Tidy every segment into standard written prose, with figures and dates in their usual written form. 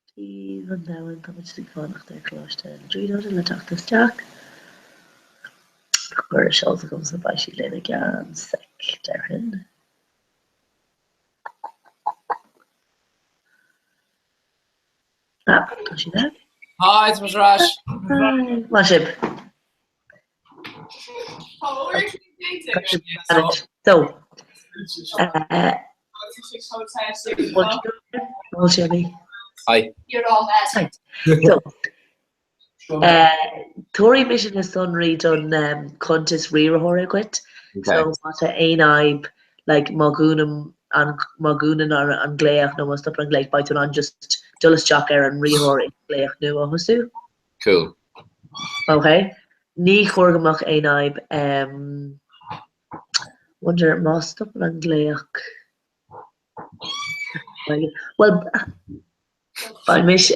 Taobh an domhain, tá muid ag fanacht ar Choláiste na Tríonóide le teacht isteach. Tá cuireadh seolta agam so beidh siad linn i gceann sec, déarfainn. Ah, tá siad ann. Hi, tá muid ar ais. Hi, maith sibh. So, Hi. Hi. So, Tabharfaidh mise na sonraí don chuntas riarthóra dhuit. So má tá aon fhadhb, like má dhúnaim an, má dhúnann an glaoch nó má stopann an glaoch, beidh tú in ann just dul isteach ar an riarthóir is glaoch nua a thosú. Cool. Ok. Ní chóir go mbeadh aon fhadhb. Wonder má stopann an glaoch. Bhuel, beidh mise beidh mise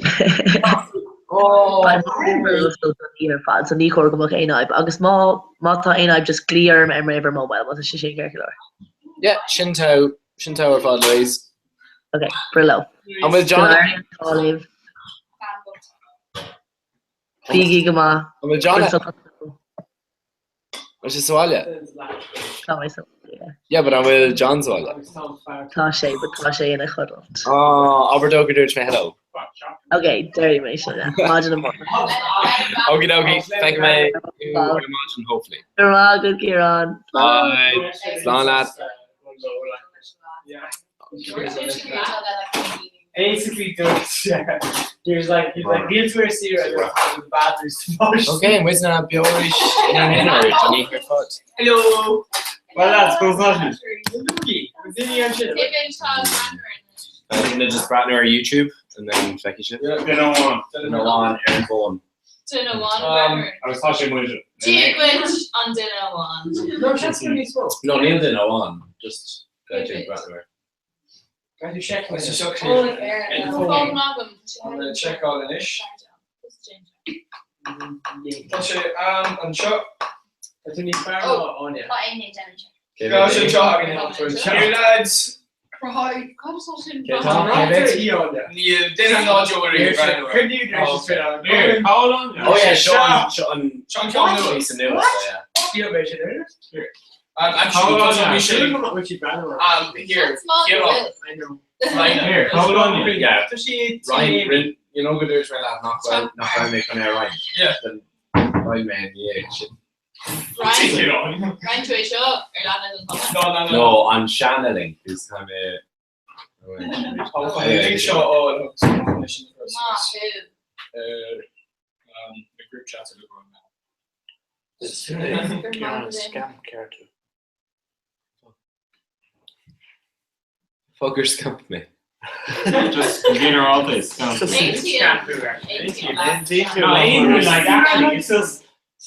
ar an oíche ar fad, so ní chóir go mbeadh aon fhadhb. Agus má má tá aon fhadhb, just glaoigh orm ar m'uimhir mobile, má tá sé sin ceart go leor. Yeah, sin togha, sin togha ar fad, Louise. Ok, brillo. An bhfuil John? Go n-éirí an t-ádh libh. Bígí go maith. An bhfuil John? Bhfuil sé sa bhaile? Tá mé sa bhaile. Yeah, but an bhfuil John sa bhaile? Tá sé, but tá sé ina chodladh. Oh, abair dó go dúirt mé hello. Ok, déarfaidh mé sin. Maidin amárach. Okie dokie, feicfidh mé thú ar maidin, hopefully. Go raibh maith agat, Ciarán. Bye. Slán leat. Basically dúirt sé he was like he's like níl tú ar saoire the bad news Ok, muid na beo arís inár n-aonar don oíche ar fad. Hello! Well lads, conas tá sibh? Duine just breathnú ar YouTube and then feicfidh sibh. Duine amháin. Duine amháin ar an bhfón. Duine amháin a breathnú. Agus tá sé muid. Dia dhuit an duine amháin. No, seans gur níos mó. No, níl duine amháin, just caithfidh tú breathnú air. Caithfidh tú seiceáil seiceáil anois. Tá sé anseo. Tá tú níos fearr ná Áine. Tá sé anseo againn. Here lads. Níl duine ná Joe ar Oh yeah, Sean, Sean, Sean Ceann Nua. Lisa Nua, yeah. Um, actually, tá sé sin. Um, here, Ciarán. Here, hold on. Yeah. Tá sé Ryan, Rin, you know go dúirt mé leat nach bhfuil nach raibh mé chun é a roinnt. Yeah. Then roinn mé in dhiaidh sin. Ciarán. Roinn tú é seo ar lean den No, no, no. No, an seanlink is tá mé. Tá an link seo á Maith thú. ar um, na group chats a go now. Scamp ceart. Fág scamp mé. Just ginearálta scamp. Like actually, it's just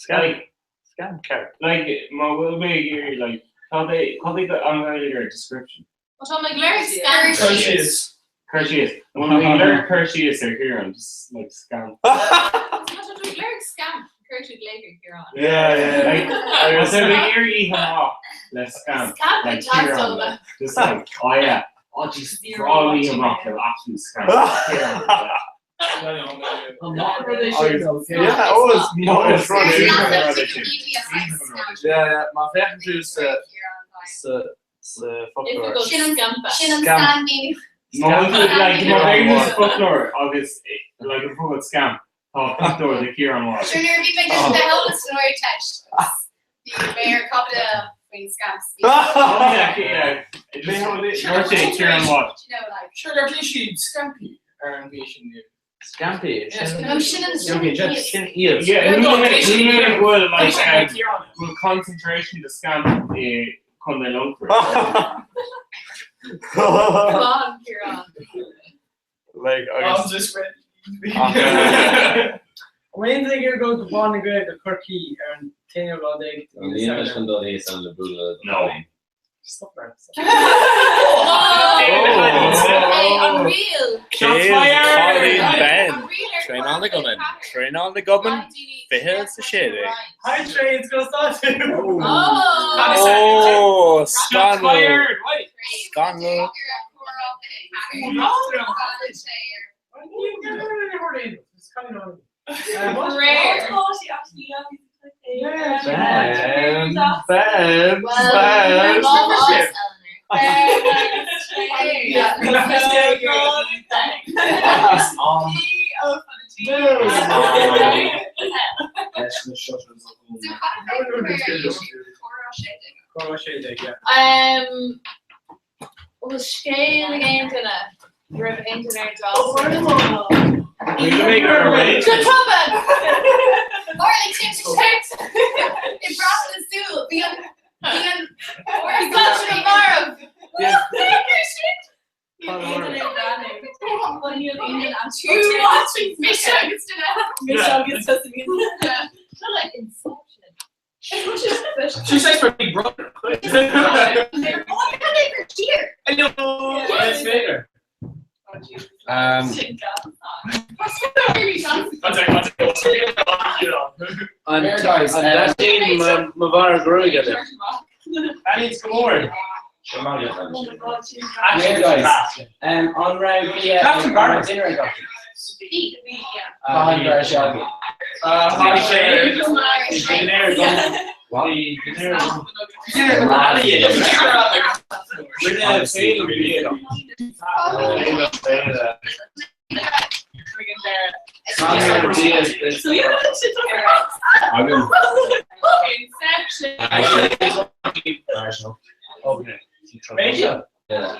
like Scamp ceart. like má bhfuil mé ag iarraidh like cad é cad é an Ghaeilge ar description? Tá mé ag lorg scamp. Cur síos. Cur síos. Má bhfuil mé ag lorg cur síos ar Chiarán, just like scamp. Má tá tú ag lorg scamp, cuir tú glaoch ar Chiarán. Yeah, yeah. Like, I said, like, iarraidh oíche amach le scamp. Scamp Like ag teastáil Ciarán, like, just like, oh yeah. Oh, just draw oíche amach le absolute scamp. Ciarán, like. Yeah, oh, it's not it's rud. Yeah, yeah, má féachann tú sa sa sa foclóir. Sin an Scamp. sainmhíniú. Má like, má bheidh sa foclóir agus like an focal scamp, tá pictiúr de Ciarán Watt. Sure, nuair a bhí mé ag déanamh san Ardteist bhí mé ar caibidil faoin scamps. Oh yeah, yeah. Dúirt sé Ciarán Watt. You know, like, Sure, gur bhí siad scampy ar an bhí sin. Scampy. No, sin an sin Sin sin iad. Yeah, No, who no, bhfuil like Tá sé um, bhfuil concentration de scamp i Contae Longfoirt. Come on, Ciarán. Like I'm agus just ready. Bhfuil aon duine ag dul go Baile na Gaeilge go Corcaigh ar an t-aonú lá déag de mhí Níl na mé Samhna? chun dul thíos ann le bualadh No. Stop there. Hey, unreal. Céad Colleen Ben. Unreal ar Traenáil na gCumann. Ceathair. Traenáil na gCumann. 26. Hi Trey, it's go start Oh. Oh, Shots scannal. fired! Right. Scannal. Ben, Ben, Bhfuil scéal ag aon duine roimh aon duine ar dul? Go tobann! I bpreabadh na súl, bhí an bhí an Bhí marbh! Mise agus duine. Mise agus tusa. Like Inception. She says for Big Brother. Yes, later. An daidín mo mhar gruaige le. Annie's go mór. Here guys, an raibh bia Captain Barrett. dinner agat? Tá bar se. Inception. Rachel. Yeah.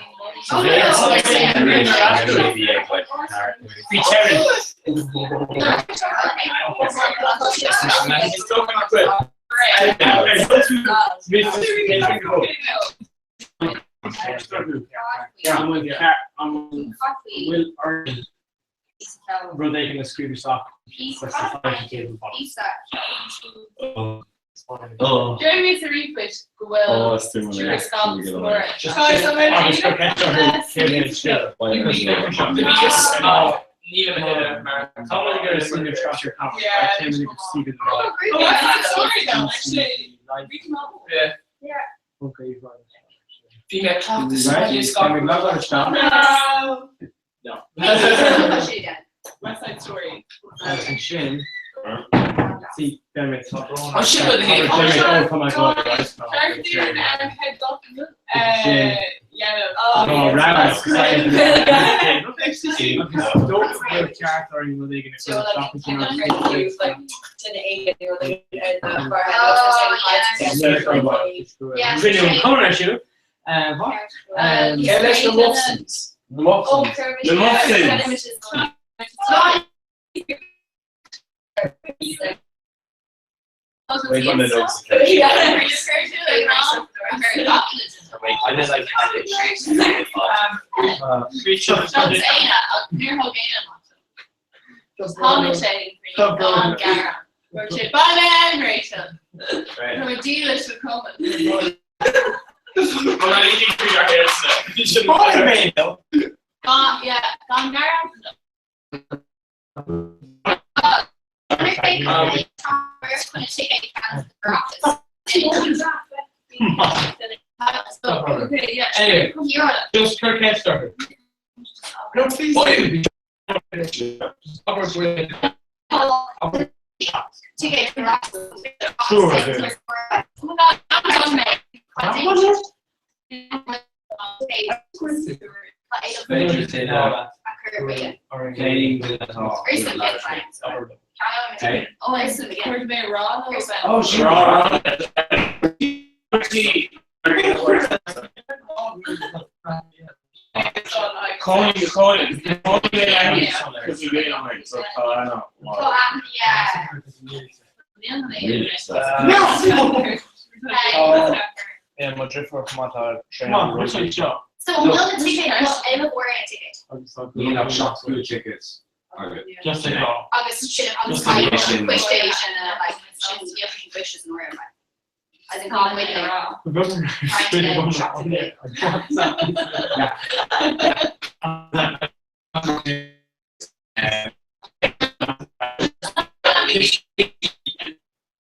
Rud éigin a scríobh isteach Oh. Jeremy sa ríomhphoist go bhfuil Oh, it's too many. Bhí mé cleachtas No. No. West Side Story. Sin Oh, shit, but the- Yeah, leis na Muffins. Na Muffins. The Muffins. Wait, one of those. I just like Anyway, just Kirk head started. No, please. Sure. Oh, sure. Calling calling Yeah, my drift for come out. Come on, what's your job? So will the ticket, will I'm wearing a ticket. Tickets. Okay. Just a call. Agus sin agus Just a sin mission. station like sin wishes an room. As in con with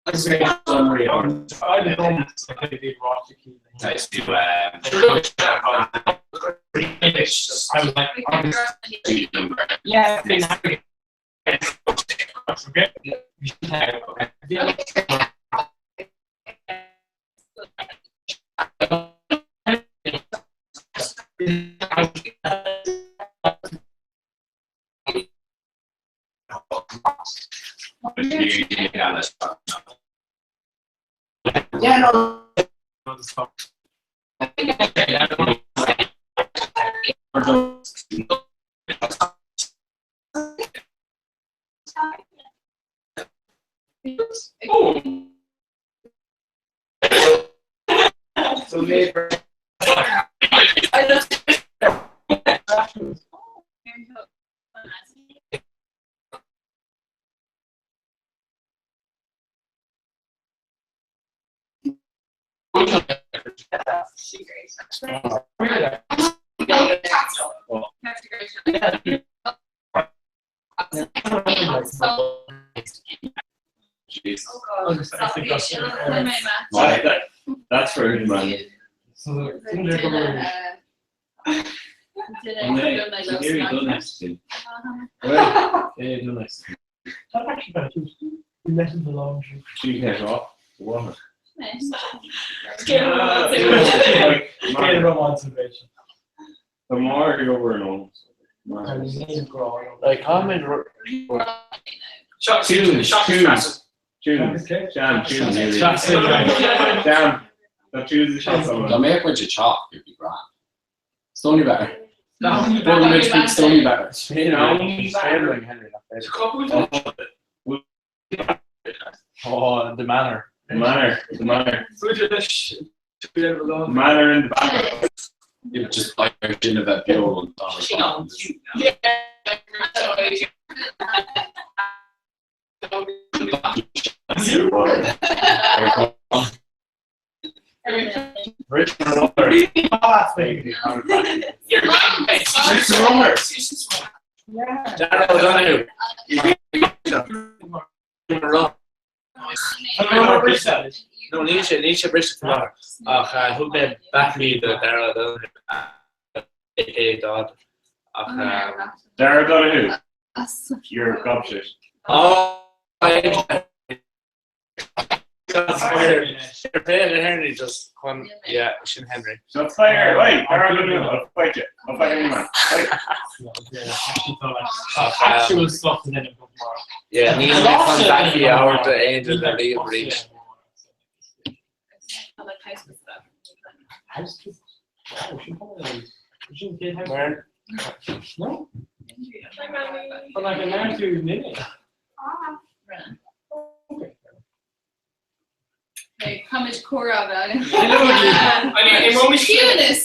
I was like, Yeah, Yeah, no. So neighbor. Jeez. That's rude, man. That's actually better. We let in the laundry. Scéal romance The more you over and Like how many? Tunes, tunes, tunes, jam, tunes, jam. That tunes the shots on. Dá mbeadh muid i teach, it'd be grand. Stony better. Bhuel muid faoi Stony better. Oh, the manor. The manor, the manor. The manor in the back. You just like sin a bheith beo an t-am ar fad. Darrell O'Donoghue. No, níl sé níl sé briste faoi láthair ach thug mé baiclí do Darrell O'Donoghue aka Dodd ach Darrell O'Donoghue, you're gobshit. Oh, Henry just chun yeah sin Henry. Shots fired! Wait, Darrell O'Donoghue, I'll fight you. I'll fight any man. Actual stuff in it. Yeah, níl mé chun baiclí a thabhairt do aon duine riamh arís. No? But like an hour to minute. Táimid comhrá Ciúnas.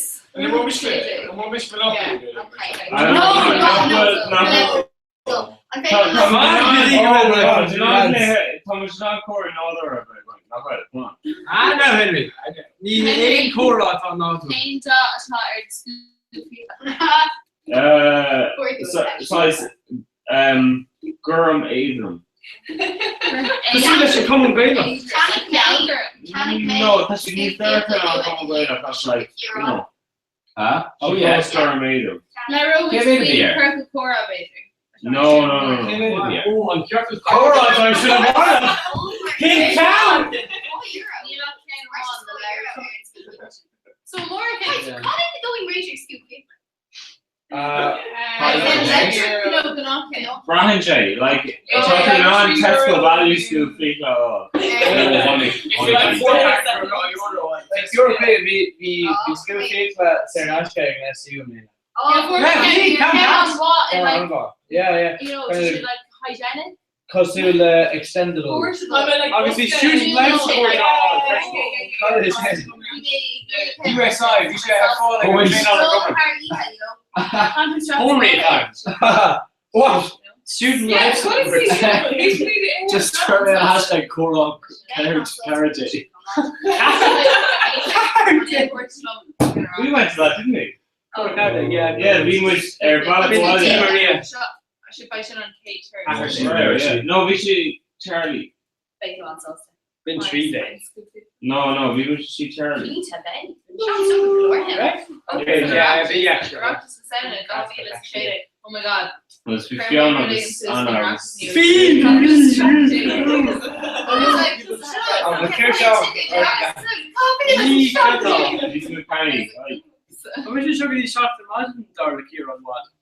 Tá muid ná cóir nádúr a bheith nach bhfuil, come on. Ah, no, Henry. Ní aon comhrá atá nádúr. Cén dath atá ar do Size gorm éadrom. Cosúil leis an Cumann Gaelach. No, tá sé níos dorcha ná an Cumann Gaelach, tá sé like, you know. Huh? Oh yeah. Gorm éadrom. Labhróidh Cé muid mhéad a faoi bhí air? chorca comhrá b'fhéidir. No, no, no, no. Cé mhéad a bhí air? Ó, an ceart comhrá atá sin amháin. Cén ceann? Níl ach ceann amháin le labhairt. So Maura Braitheann sé, like, tá tú in ann Tesco Value School fiche a fháil. Like you're bhí bhí bhí scoil fiacla saor in aisce ag an SU i mbliana. Yeah, yeah. Cosúil le extended. Agus bhí student life support Cad é sin? USI, bhí sé ar fáil ag an traenáil Home rate times. What? Student life support. Just throw in a hashtag comhrá parody. We went to that, didn't we? Yeah, Yeah, bhí muid ar Bhaile Bhuaile. Maria. Yeah. No, bhí sé Charlie. Been 3 days. No, no, bhí muid sí Charlie. Yeah, yeah, yeah. Oh my god. Agus bhí Fionn agus Anna agus.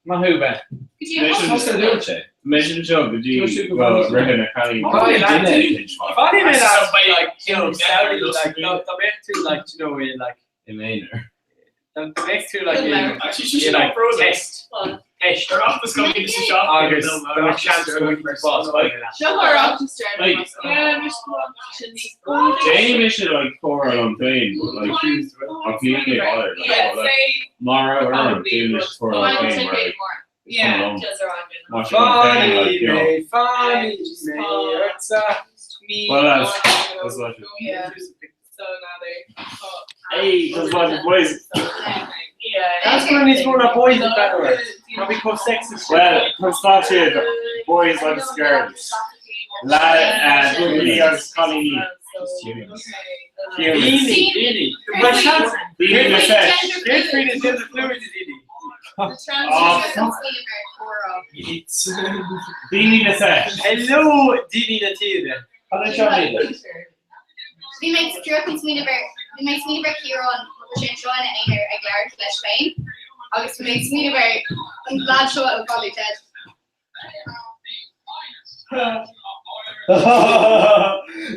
Maith thú, Ben. Mise anseo go dtí well rith na cailíní. Funny mé like you know Saudi like dá mbeadh tú like you know in like i m'aonar. Dá mbeadh tú like in in like test test agus dá mbeadh seans go bhfuil bás Déanaim mise like comhrá liom féin but like ach níl mé bothered like but like má raibh orm déanaim mise comhrá liom féin mar like is cuma liom. Má sé liom féin like you know. Funny mé ortsa. Well lads, that's what Hey, that's what the boys. That's going níos mó ná boys is better. Tá mé chomh sexist. Well, chun sláinte boys agus girls. Lad, buachaillí agus cailíní. Humans. Daoine, daoine. Daoine na seis. Céard faoi na gender fluid daoine? Daoine na seis. Hello, daoine na tíre. Cad é seo míle? Bhí mé díreach ag smaoineamh ar bhí mé ag smaoineamh ar Ciarán mar tá sé anseo ina aonar ag labhairt leis féin agus bhí mé ag smaoineamh ar an lad seo ó Bradley Ted.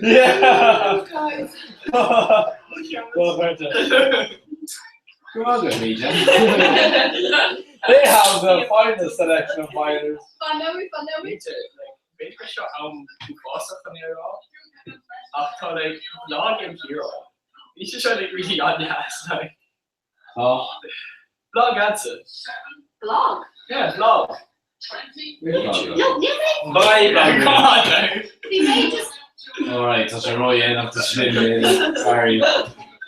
Yeah! Go on then, Míde. They have the finest selection of minors. Fan nóiméad, fan nóiméad. B'fhéidir go seo am uafásach chun é a rá, ach tá like blog ag Ciarán. Bhí sé seo like really an-deas like. Tá. Blog agatsa. Blog? Yeah, blog. No, níl mé. Bye, Come on now. Bhí mé just Alright, tá sé ródhéanach do sin, sorry.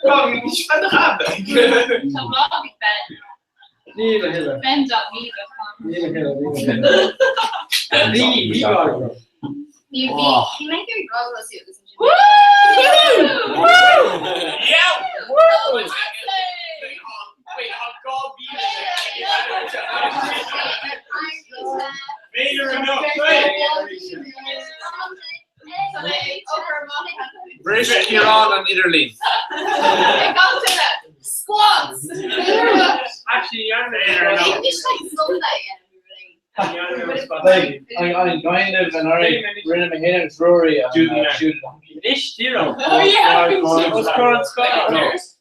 Blog, an rab. Tá blog ag Ben. Níl a thuilleadh. Ben.me.com. Níl a thuilleadh, níl a thuilleadh. Bhí, bhí blog agam. Ní bhí bhí mé ag iarraidh blog a thosú agus ansin. Woo! Yeah! Woo! Wait, tá 2000. B'fhéidir enough. Bhris Ciarán an idirlíon. Squats! Actually, Like, I'm kind of an Irish, rinne mé féin agus Rory an shoot Anois díreach. Oh yeah. Os comhair an scoil. No,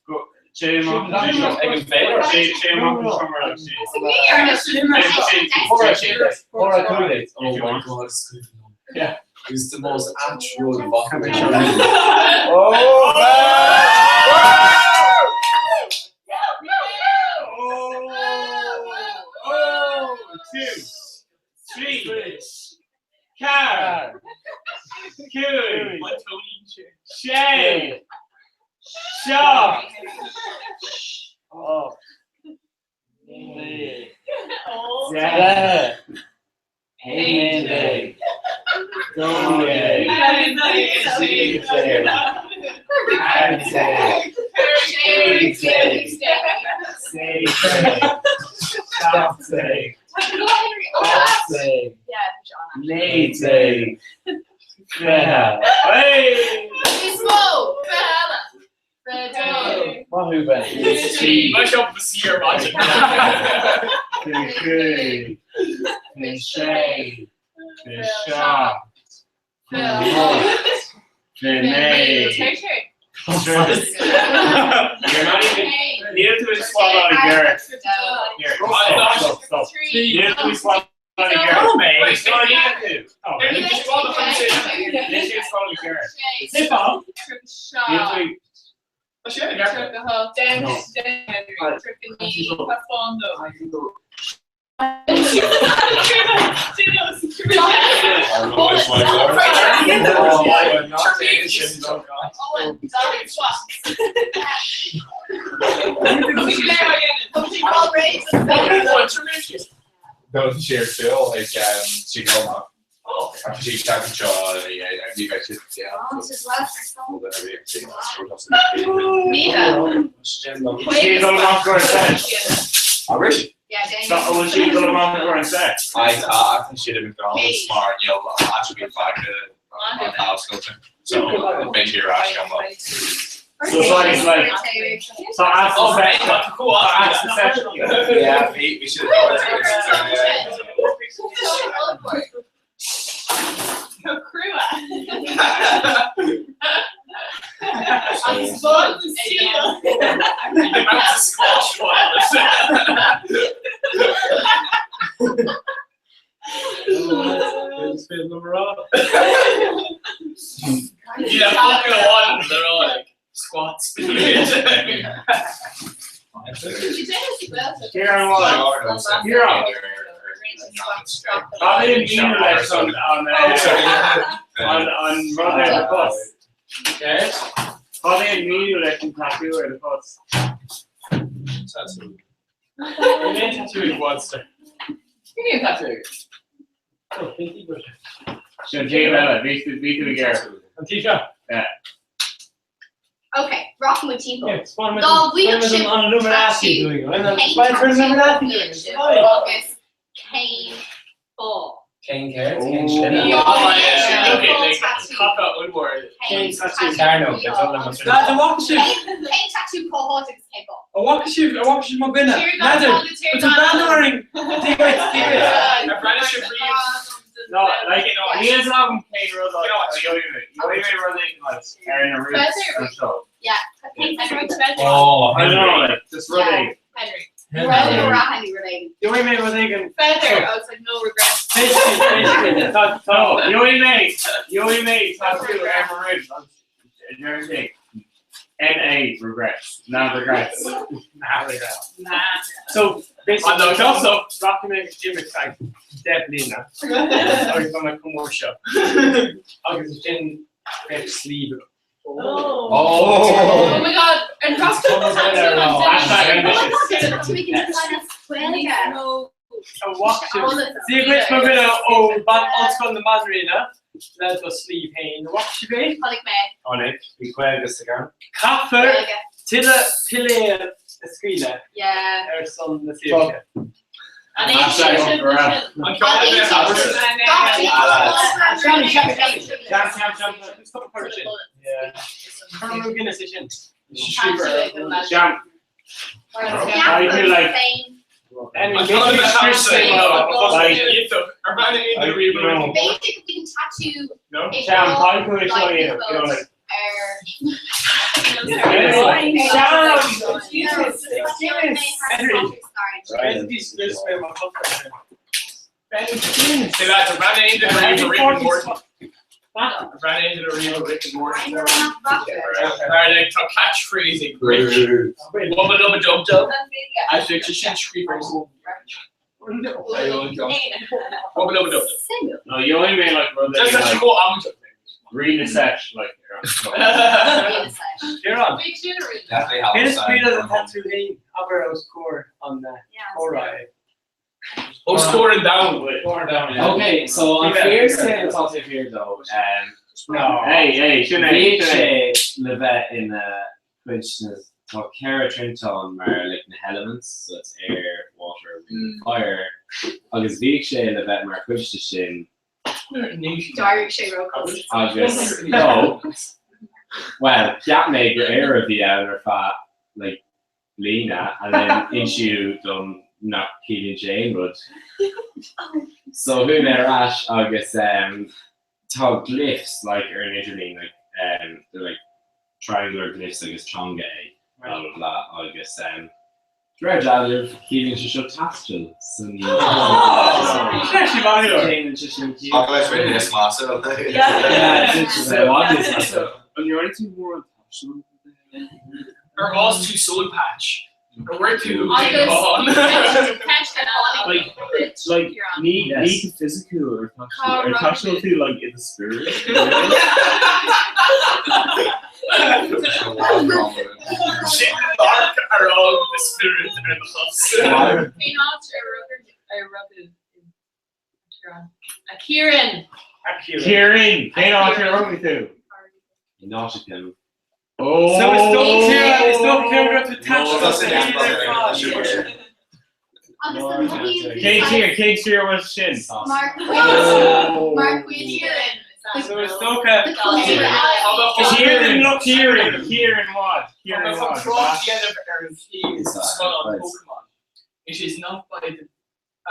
go sé amach Ag an bhféile. sé sé amach an seomra like sé. Cora Cooley. Oh my god, it's good. Yeah. It was the most actual fucking Oh, Oh, two, three, car, cúig, sé, seacht, Oh. deich, Hey, Dóigh. Sé, Naoi, fiche. Hey! Maith thú, Ben. Má seo basíar maidin. Fiche, fiche sé, fiche seacht, fiche ocht, fiche naoi. You're not even. Níl tú ag swallow a Garrett. Here, stop, stop, stop. Níl tú ag swallow a Garrett. Wait, Sorry, níl tú. Oh, Níl tú ag swallow a Níl tú ag swallow a Garrett. Níl tú ag. Tá sé ag Garrett. No, sé ar ag sí go sí seo bhí Sé dul amach go ar Irish? Yeah, Tá an bhfuil siad ag dul amach ar an set? Aye tá ach tá siad i McDonald's mar níl áit ar bith fágtha atá oscailte. So beidh siad ar ais gan mhoill. So it's like, it's like, tá as the set, tá as the set. Yeah, bhí bhí siad ag dul Go crua. Agus bun síl. About to squash one. Yeah, fucking one. They're all like squats. Ciarán Ciarán. Tá mé míú leis an an an an rud ar do chos. Tá mé míú leis an tattoo ar do chos. Tattoo. Tattoo ag Monster. Cén tattoo? Sin taobh eile, bhí tú bhí tú ag iarraidh. An tí seo? Yeah. Ok, rachaidh muid timpeall. Dá Dá bhfaigheadh sibh an Illuminati tattoo, dúinn. cén tattoo a bhfaigheadh sibh agus cén fáth? Cén ceart? Cén Oh, slite? yeah. Okay, like, capa ulmhór. Cén tattoo Cearnóg, a it's all bhfaigheadh Lads, an bhfaca sibh? Cén cén tattoo cá háit agus cén fáth? An bhfaca sibh? An bhfaca sibh mo dhuine? N'fheadar. But tá bean orainn. Dig it, dig it. Ar bhreathnaigh sibh riamh? No, like, níl a fhios agam cén rud a gheobhaidh mé. Gheobhaidh mé rud éigin like ar na roots or so. Yeah, cén tattoo? Oh, I don't know, like, just rud éigin. Henry. Rud go rath nó rud éigin. Gheobhaidh mé rud éigin. Feather. I was like, no regrets. Basically, basically, tá tá. No, gheobhaidh mé, gheobhaidh mé tattoo ar mo ribs. Guarantee. NA regrets, not regrets. Nah, regrets. Nah. So, basically, An dá so rachaidh mé go gym ag 10 mbliana agus tá mé chomh mór seo. Agus sin beidh sleeve agam. Oh. Oh. Oh my god. And Ross took the tattoo on Hashtag ambitious. We can design a square. No. A bhfaca sibh. Sí chuid mo dhuine ó ban Ollscoil na Banríona le do sleeve féin. An bhfaca sibh é? Chonaic mé. Tháinig, bhí Gaeilge sa gceann. Caithfear Gaeilge. tuilleadh piléar a scaoileadh Yeah. ar son na saoirse. An Hashtag ancient for us. An ceann a bheith Sean, Sean, Sean, Sean, Sean, Sean, stop cuir sin. Cuir an Guinness é sin. Sean, I feel like Anyway, An ceann a bheith basically, Like, Ar bhreathnaigh aon duine riamh ar No. Basically, we can tattoo No? a Sean, girl tá tú ag like seo we you know, like, ar Sean! Guinness. Basically, scrios mé mar chupán. Say lads, ar bhreathnaigh aon duine riamh ar Rick and Morty? Ar bhreathnaigh aon duine riamh ar Rick and Morty? Mar like tá catchphrase ag Rick. Wubba lubba dub dub. As like sin scríofa. Wubba lubba dub dub. no, you only made like rud Just éigin, such a like, cool am. read the sesh, like, Ciarán, Definitely Cén have scaoileadh an tattoo féin abair os comhair an chomhrá é. Oh, scoring down. Okay, so an fear sin atá taobh thiar dó, No. Hey, hey, sin é, Bhí sin é. sé le bheith ina chuid na tá ceithre triantán mar like na elements, so it's air, water, wind, fire, agus bhí sé le bheith mar chuid de sin D'éirigh sé róchasta. agus no, well, cheap mé gur aer a bhí ann ar feadh like bliana and then insíodh dom nach ciallaíonn sé aon rud. So chuaigh mé ar ais agus um, tá glyphs like ar an idirlíon like um, they're like triangular glyphs agus teanga é blah blah blah agus um, de réir dealraimh ciallaíonn sé seo taisteal so ní Sin maith leor. Déanann sé sin ciall. Ach leis mé níos measa. Yeah, it's just obvious. An you're too more on taisteal? Ar fhás tú soul patch. Ar bhfuair tú Agus- on. Like, like, ní Yes. ní go physical or taisteal, Cá or taisteal raibh tú like in the spirit. Sin dark ar all the spirit ar the chos. Cén áit ar rugadh ar rugadh Ciarán? A Ciarán. Kieran, cén áit ar rugadh tú? Nottingham. Oh. So it's still clear, it's still clear to No, attach that's it, that's it. Agus an mothaíonn tú Cén tír, cén tír a bhfuil sin? Mar chuid, mar chuid So is dócha de chultúr eile. Tír den lucht Ciarraí, Ciarraí bhfad, Ciarraí Tá bhfad. trácht dhéanamh ar an chéad scannán Pokémon. It is not by the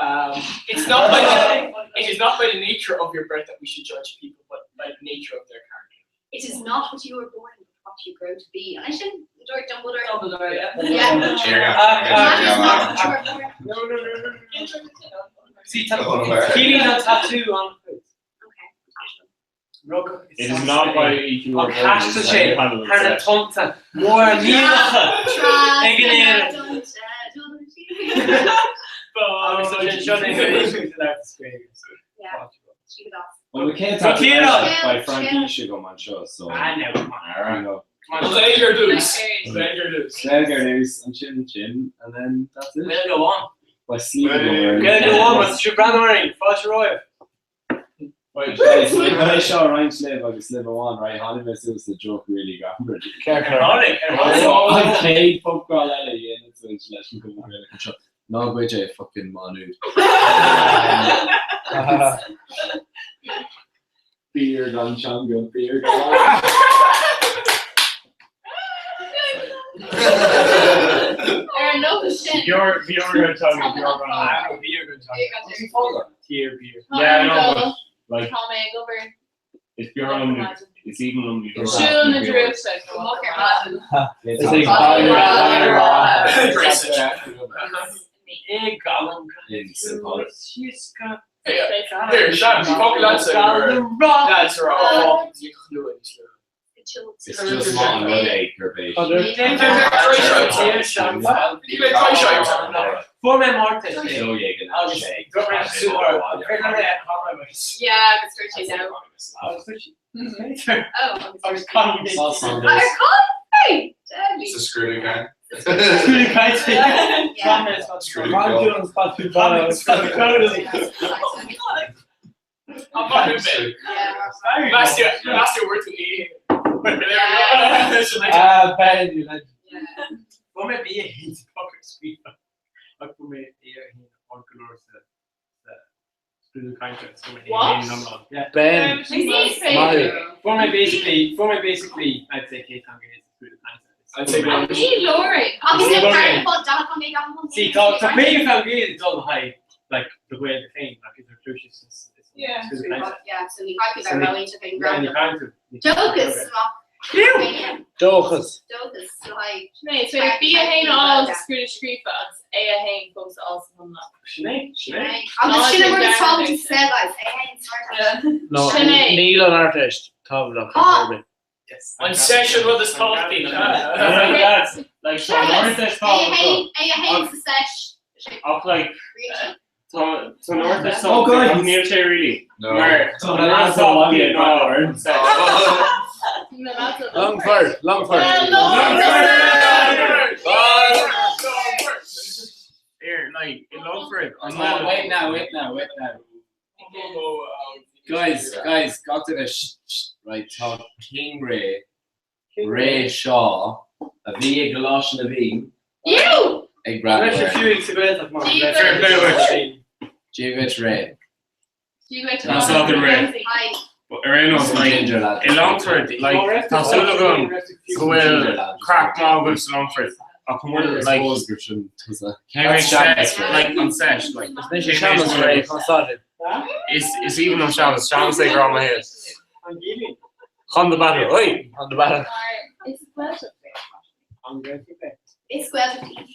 um, it's not by the, it is not by the nature of your birth that we should judge people, but by the nature of their character. It is not what you were born, but what you grow to be. And I sin dúirt Dumbledore. Dumbledore, yeah. Yeah. That is not what you were born. No, no, no, no, no. See, Ciallaíonn an tattoo an chuid. Okay. Rug It is not by EQ or An caiiste sé thar na tonnta móra níocha ag an Éirinn. Agus tá sé seo ag an Yeah. Well, we can't So talk Ciarán! about by Frank Ishigom on show, so. Ah, no, come on. You know, Come on. Gaeilge ar dtús. Gaeilge ar dtús. Gaeilge ar dtús, and chin chin, and then that's it. We'll go on. By sleeping We'll go on, mas sibh breathnú orainn, fáilte romhaibh. Right, guys, I saw Ryan Sliv agus Sliv amháin, right, tháinig mé suas le joke really greannmhar. Tháinig, ar Oh, tháinig. An chéad phubcrawl eile a dhéanann muid leis an gCumann Gaelach anseo. Ná goid é fucking Manú. Beer gan teanga, beer gan Ar an nóta sin. Bjorn, Bjorn gan teanga, Bjorn gan Ah, beer gan teanga. Tír beer. Yeah, I know, but like, Tá mé ag obair. it's Bjorn, it's even on the Siúl na drúchta. It's like É galm. There, Sean, fuck lads. Lads are all It's just long rud gur b'é. Fuair mé Márta. So yeah, Agus dúirt mé super. Yeah, agus dúirt sé no. Oh, Agus con. Saw Sundays. Ar con? Hey, deadly. It's a screw guy. Screwed caite. Yeah. Screw I'm not moving. Yeah. Last year, last year we're to eat. Ah, Ben, you legend. Yeah. Fuair mé bí hín fucker scríofa. Ach fuair mé é a hín an go leor sa scrúdú cainte fuair mé é What? hín iomlán. Yeah. Ben. Mary. Fuair mé basically, fuair mé basically, I'd say cé teanga é sa scrúdú cainte. I'd say Ní Lori. Agus Ní le Lorraine. fáil dealach an gan See, tá tá mé fel gé dul ha like the way the thing like is atrocious is Yeah. Yeah, so ní caithfidh So ar ní- roinnte féin Yeah, grá. ní cainte. Dóchas Fiú! Dóchas. Dóchas le haghaidh. Né, so bí a hain all scrúdú scríofa agus é a hain fós all san iomlán. Sinéad, Sinéad. Agus sin mar is tábhacht sa guys. É hain smart. No, Sin é. níl an Ardteist tábhachtach Ah. ar bith. Yes. An session rud is tábhachtaí. Lads, like, so North is É a tábhachtach. hain é a hain sa seis. Ach, like, tá tá North is Oh, tábhachtach, guys. ach níl sé really. No. Mar Tá an na lads tábhachtaí ná Longford. an sesh. Longford, Longford. Here, like, in Longford, an Oh, wait now, wait now, wait now. Guys, guys, got to the sh sh right, tá King Ray, Ray Shaw, a bhí ag Galois na bhí You! ag Leis Bradley. fiú sa Gaeltacht mar. Fair play, David Ray. You go to That's not the way. Hi. But ar aon nós, like, Ginger lad. i Longford, like, tá súil agam go bhfuil crack maith sa Longford. Ach go bhfuil, like, Suppose gur sin tusa. cé mhéad That's sesh, like, an sesh, like, Is Seamus Ray consulted. is is even on Seamus, Seamus ag rá head. Chun the battle, oi! On the battle. It's a An Gaeltacht. Is Gaeltacht.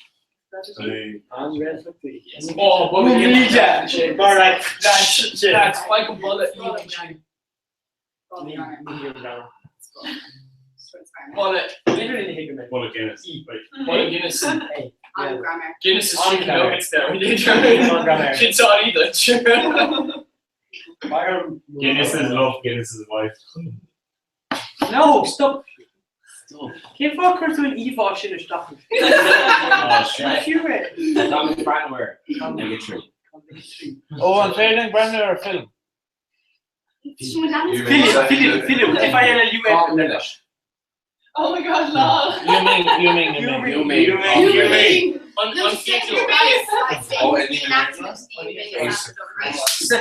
An Gaeltacht. Oh, but we Míle. Mar like Lads, lads, Michael Bullet, Bullet, Literally ní mé. Bullet Guinness. Bullet Guinness. An grammar. Guinness is On chicken grammar. nuggets there. On grammar. Sin either. Guinness is love, Guinness is wife. No, stop. Cén fáth chuir tú an íomhá sin isteach? Oh, shit. Fiú é. Tommy Bratware. Ag trí. Ó, an féidir Brendan ar film? Filip, Filip, Filip, if I L U N. Oh my god, lol. You mean, you mean, you mean. You mean. You mean. You mean. An fiaclóir.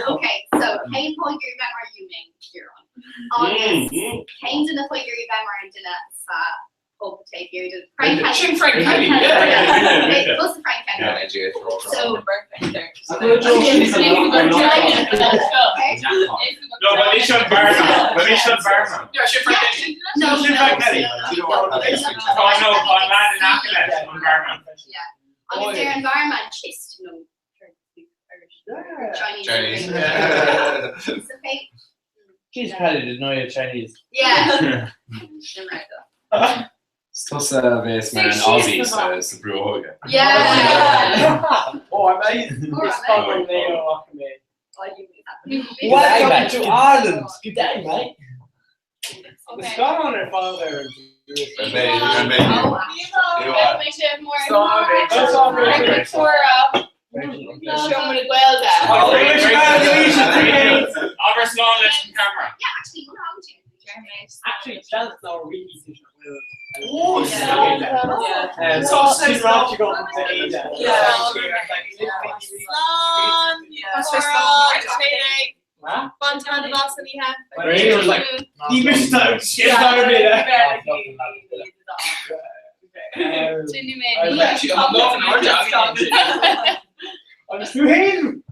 Okay, so cén fáth ag iarraidh bheith mar Yu Ming, Ciarán? Agus cén duine atá ag iarraidh bheith mar an duine sa pub taobh thiar de Frank Kelly. Sin Frank Kelly, yeah. Tusa Frank Kelly. So No, but leis an barman. But leis an barman. Yeah, sin Frank Kelly. No, Sin Frank Kelly. Oh no, an lad in aice leis, an barman. Yeah. Agus deir an barman chist no Chinese. Chinese. It's okay. Jeez, Paddy, didn't know you're Chinese. Yeah. Is tusa a bheas mar an Aussie sa sa brú óige. Yeah. Oh, amazing. It's fun when they are walking me. Welcome to Ireland. Good day, mate. It's gone on her father. Abair slán leis an camera. Yeah, actually, what happened to you? Actually, chances are we eat Oh, yeah. So she's right to go to Ada. Yeah. Rachel was like, he missed out. Shit, out of it. I'm just him.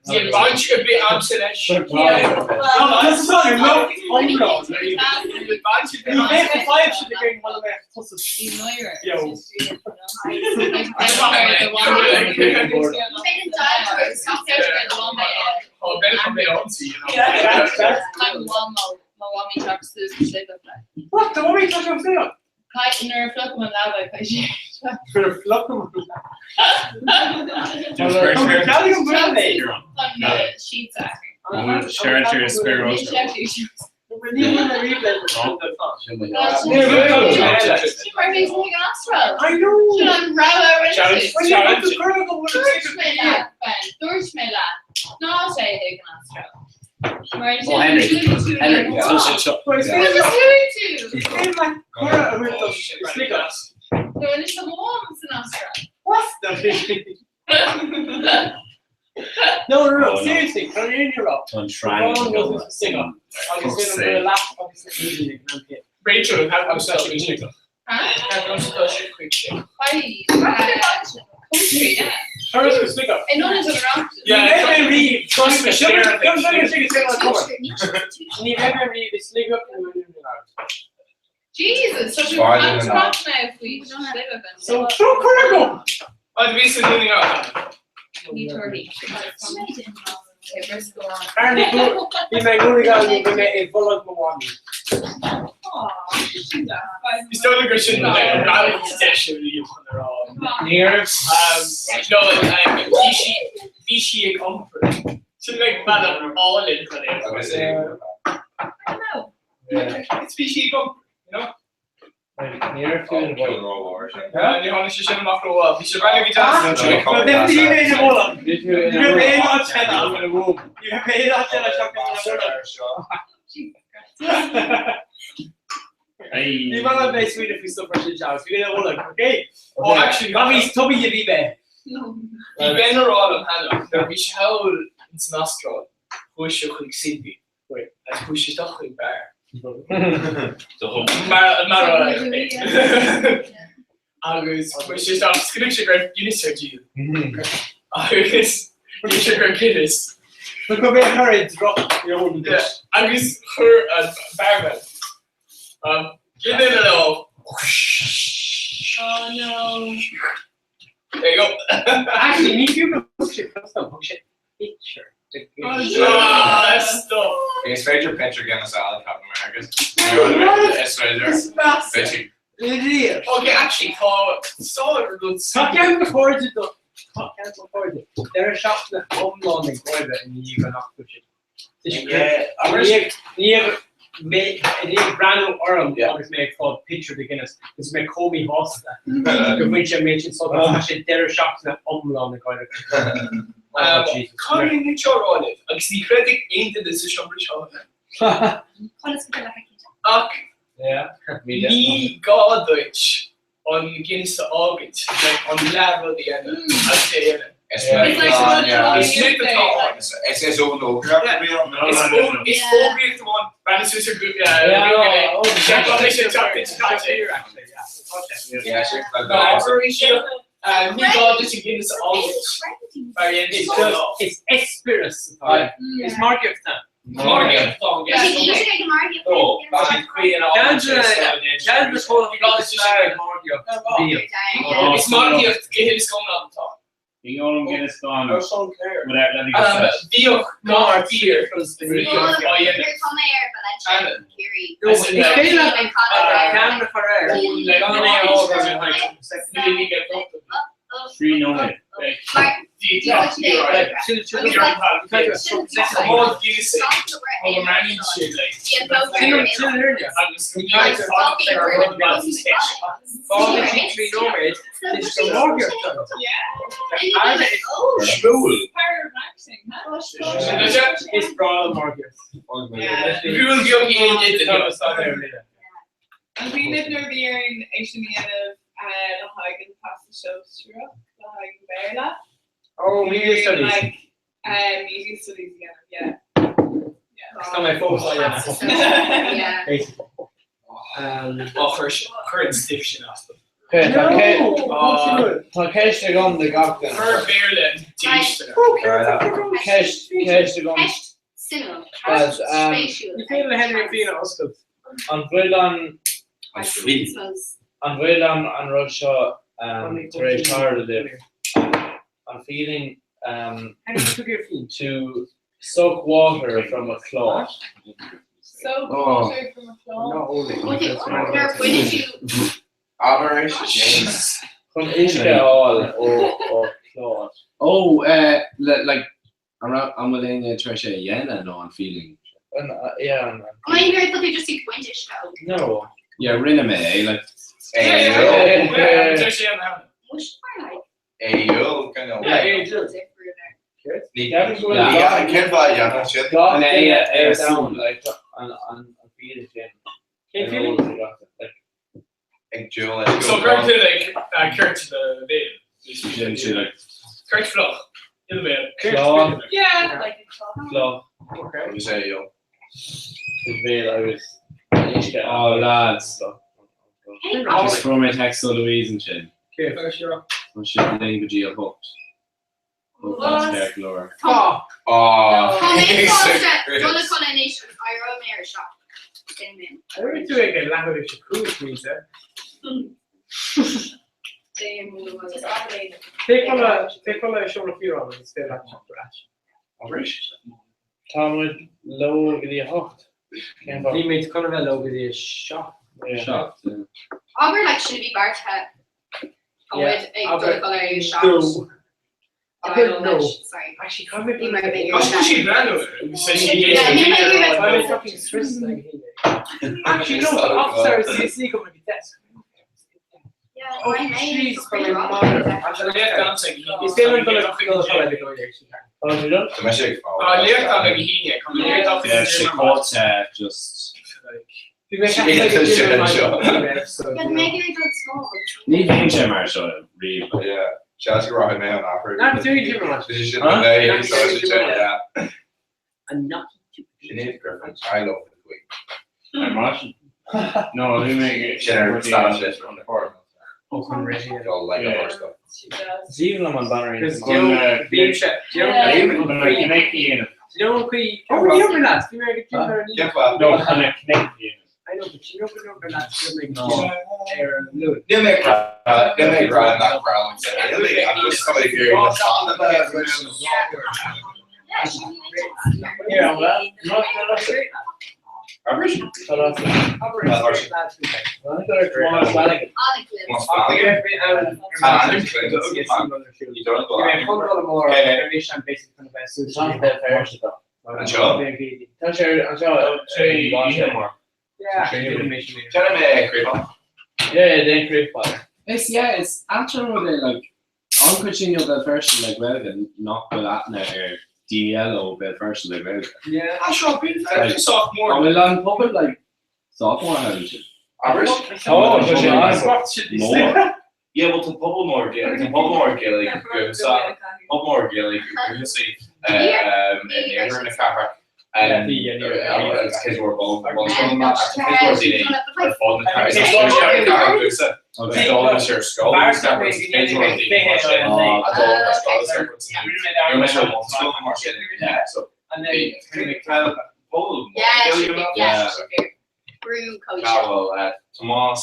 Bhí baint go bit amsa leis. What? The woman took him down. For Share spare I know. Oh, Henry. Henry, What? No, no, no, seriously, can you hear up? Don't try and go. Rachel, have I'm such a chick. Have such a quick shit. Yeah, read. Trust me, Jesus, such a So, critical. I'd be sitting out. Apparently, bhí mé gúna go mé i bhla mháí. Is dóigh gur sin rá. Níor No, bhí sí ag iompar. Sin le man all in chun é. It's bhí sí ag iompar, you know? Níor fiú Ní tháinig sé sin amach ró Bhí sé bhí Ní mar bheith sweet faoi stop sin se bhí okay? Oh, actually, bhí tubí a bhí mé. Bhí Ben ar an hena, bhí seall san Astráil chuaigh sé chuig Sydney agus chuaigh sé isteach chuig bar. Mar mar agus chuaigh sé isteach scríobh sé go raibh Guinness ar díol. Agus bhí sé gur Guinness. Go bheith chuir droch Agus chuir an barman Guinness le Oh no. There you go. Actually, ní fiú go sé custom thug sé picture. Ah, stop. Is féidir picture Guinness a Captain America. Is féidir. It's massive. Okay, actually, tá sá Tá cean go fáide do Tá cean go fáide. There are shops na iomlán ag gáibh in ní go nach sin. Ní breú orm agus mé ag fáil picture de Guinness, is mé cóí hásta go bhfuil sé méid sin so tá sé deireadh seachtaine iomlán ag gáire. Conradh ní teoráilih agus ní chreidig aon duine sa seomra seo. Ach Ní gá duit an Guinness a fhágaint, like an leath-rud a dhéanamh agus é a dhéanamh. Is Is myth atá ann. Is is ón fhógraíocht a bhí ann. Is fógraíocht amháin, breathnaigh suas ar Google, seiceáil é sin seachtain seo caite. Yeah, sin Ní gá duit an Guinness a fhágaint mar a dhéanann siad lá. Is eispéireas atá ann. Is margaíocht ann. Margaíocht atá ann. Ceann de na comhlachtaí is fearr ag margaíocht riamh. Is margaíocht go huile is go hiomlán atá ann. Bhí Eoin Guinness gone without letting us set. Bhíodh gach tír á dhéanamh. Is féidir leat an ceann a chur air gan é a fhágáil. 3 nóiméad. Fágann sí 3 nóiméad is go margaíocht ann. Smúil. Is breá liom margaíocht. An cuimhin libh nuair a bhí orainn é sin a dhéanamh le haghaidh an Teastas Sóisearach, le haghaidh an Bhéarla? Oh, media studies. Like, media studies a dhéanamh, yeah. Tá mé fós á dhéanamh. Yeah. Basically. Ó, chuir an stuif sin as dom. Tá ceist agam do gach duine. Chuir Béarla déistin orm. Ceist, ceist agam. Ceist suimiúil. Lads, Ceist spéisiúil. Ní féidir le Henry an fíon a oscailt. An bhfuil an An fí. an bhfuil an an rud seo tar éis tarlú libh? An feeling Henry, tug iar fíon. to soak water from a cloth. Soak water from a cloth. Nuair a bhaineann tú Abair é, James. Chun uisce a fháil ó cloth. Oh, eh, le, like, An raibh, an bhfuil éinne tar éis é a dhéanamh nó an feeling? An, yeah, an. An é gur tá tú just ag baint uisce ó? No. Yeah, rinne mé é, like. Muis mar like. Éill, kind of. Yeah, éill. Ní cén fáth a dhéanann sin? Gach duine ar domhan, like, an, an, an feeling sin. Cén feeling? Like, Ag dúil leis So cuir tú like cirt i do bhéal. Déanann sé like. Cirt fliuch i do bhéal. Cloth. Yeah, like a cloth. Cloth. Okay. Agus é éill. I do bhéal agus an uisce. Oh lads. Just Just fuair mé text ó Louise ansin. Cé? Tá siad linn go dtí a hocht. Hope that's fair go leor. Tá. Oh, Tá mé Jesus sásta Christ. dul a chodladh anois agus éireoidh mé ar a 7. Sin mé. Éireoidh tú ag a leathuair tar éis a 5, Lisa. Just abair. Téigh codladh i seomra Chiaráin agus féidir leat teacht ar ais. Abair. Tá muid leo go dtí a hocht. Cén fáth? Bhí muid chun a bheith leo go dtí a 7. Yeah. 7, yeah. Abair like sin a bhí beartaithe. Tá muid ag dul a chodladh ar a 7. No. Abair no. Sorry. Actually, can't we Ní mar bheidh Tá sí breathnú. Yeah, I'm fucking Swiss like Actually, no, the officer is CC coming to desk. Yeah, Oh, my name jeez, is from my mother. Is there an dul dul a go Tá sé done? Tá mé sé ag Tá léacht ann ag a híne, tá léacht ann Yeah, sé cóte just. Bhí mé Yeah, mé ag dul small. Ní bhíonn sé mar seo riamh. Yeah, seans go rachaidh mé an athrú. Nach dúid tú mar Sin sin Huh? an so sin yeah. An Sinead Griffin, I love the Queen. I'm Russian. No, bhí mé ag. Sin ar staid leis an form. Ó chun ré. All like Yeah. our stuff. She does. Zíomh an banner. Because Chun, bhí sé Chun a connect a dhéanamh. Cuí Oh, ní leat, bhí mé ag Cén fáth? No, chun a connect a dhéanamh. I know, but you know we're not No. ar an lú. Níl mé ag rá níl mé ag rá nach breá liom sin. I'm just somebody here. Yeah, she Yeah, well, no, no, no. Abair. Tá lá. Más Flanagan? You don't go. Anseo? Tá sé anseo Trí oíche mór. Déanfaidh mé craobh. Yeah, déan craobh. Is yeah, is ait an rud é like an chuid sin ó Bhéal Feirste le Gaeilge nach bhfuil aithne ar daoine eile ó Bhéal Feirste le Gaeilge. Yeah. Ah, seo, bíonn sách mór. An bhfuil an pobal like Sách maith ann sin. Abair? Tá, tá sé an. Mór. Yeah, well tá pobal mór Gaeilge, tá pobal mór Gaeilge dúchasach, pobal mór Gaeilge dúchasaí in iarthar na cathrach. Agus cuid mhór bunscoileanna ach tá cuid mhór daoine ar fud na cathrach. Is é an cathair dúchasach agus dul leis ar scoil agus gach rud, cuid mhór daoine mar sin a dul ar scoil agus gach rud san Níl mise ar bunscoil mar sin, yeah, so bhí pobal mór Gaeilge ann. Cá bhfuil Tomás?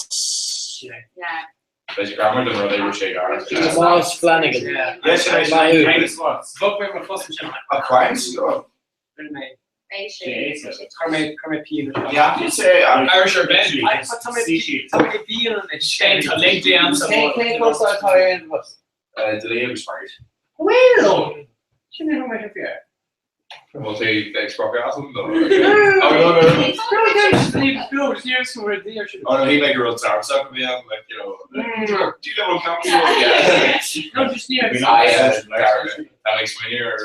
Beidh grammar den rud é raibh sé gar. Tomás Flanagan. Yes, sin é sin. Bhog mé mo chos ansin. A crimes? Chuir mé chuir mé pían. Yeah, you say I'm Irish or Ben. Tá mé tá mé bíon an Tá link déanta. Cén cúrsa atá ar an bhus? Dlí agus Spanish. Well, sin é mé fi. Bhfuil tú ag sprocadh asam? No. Oh no, he like a real sour suck me I'm like, you know, do you know what comes Yeah. No, just yeah. I that makes me or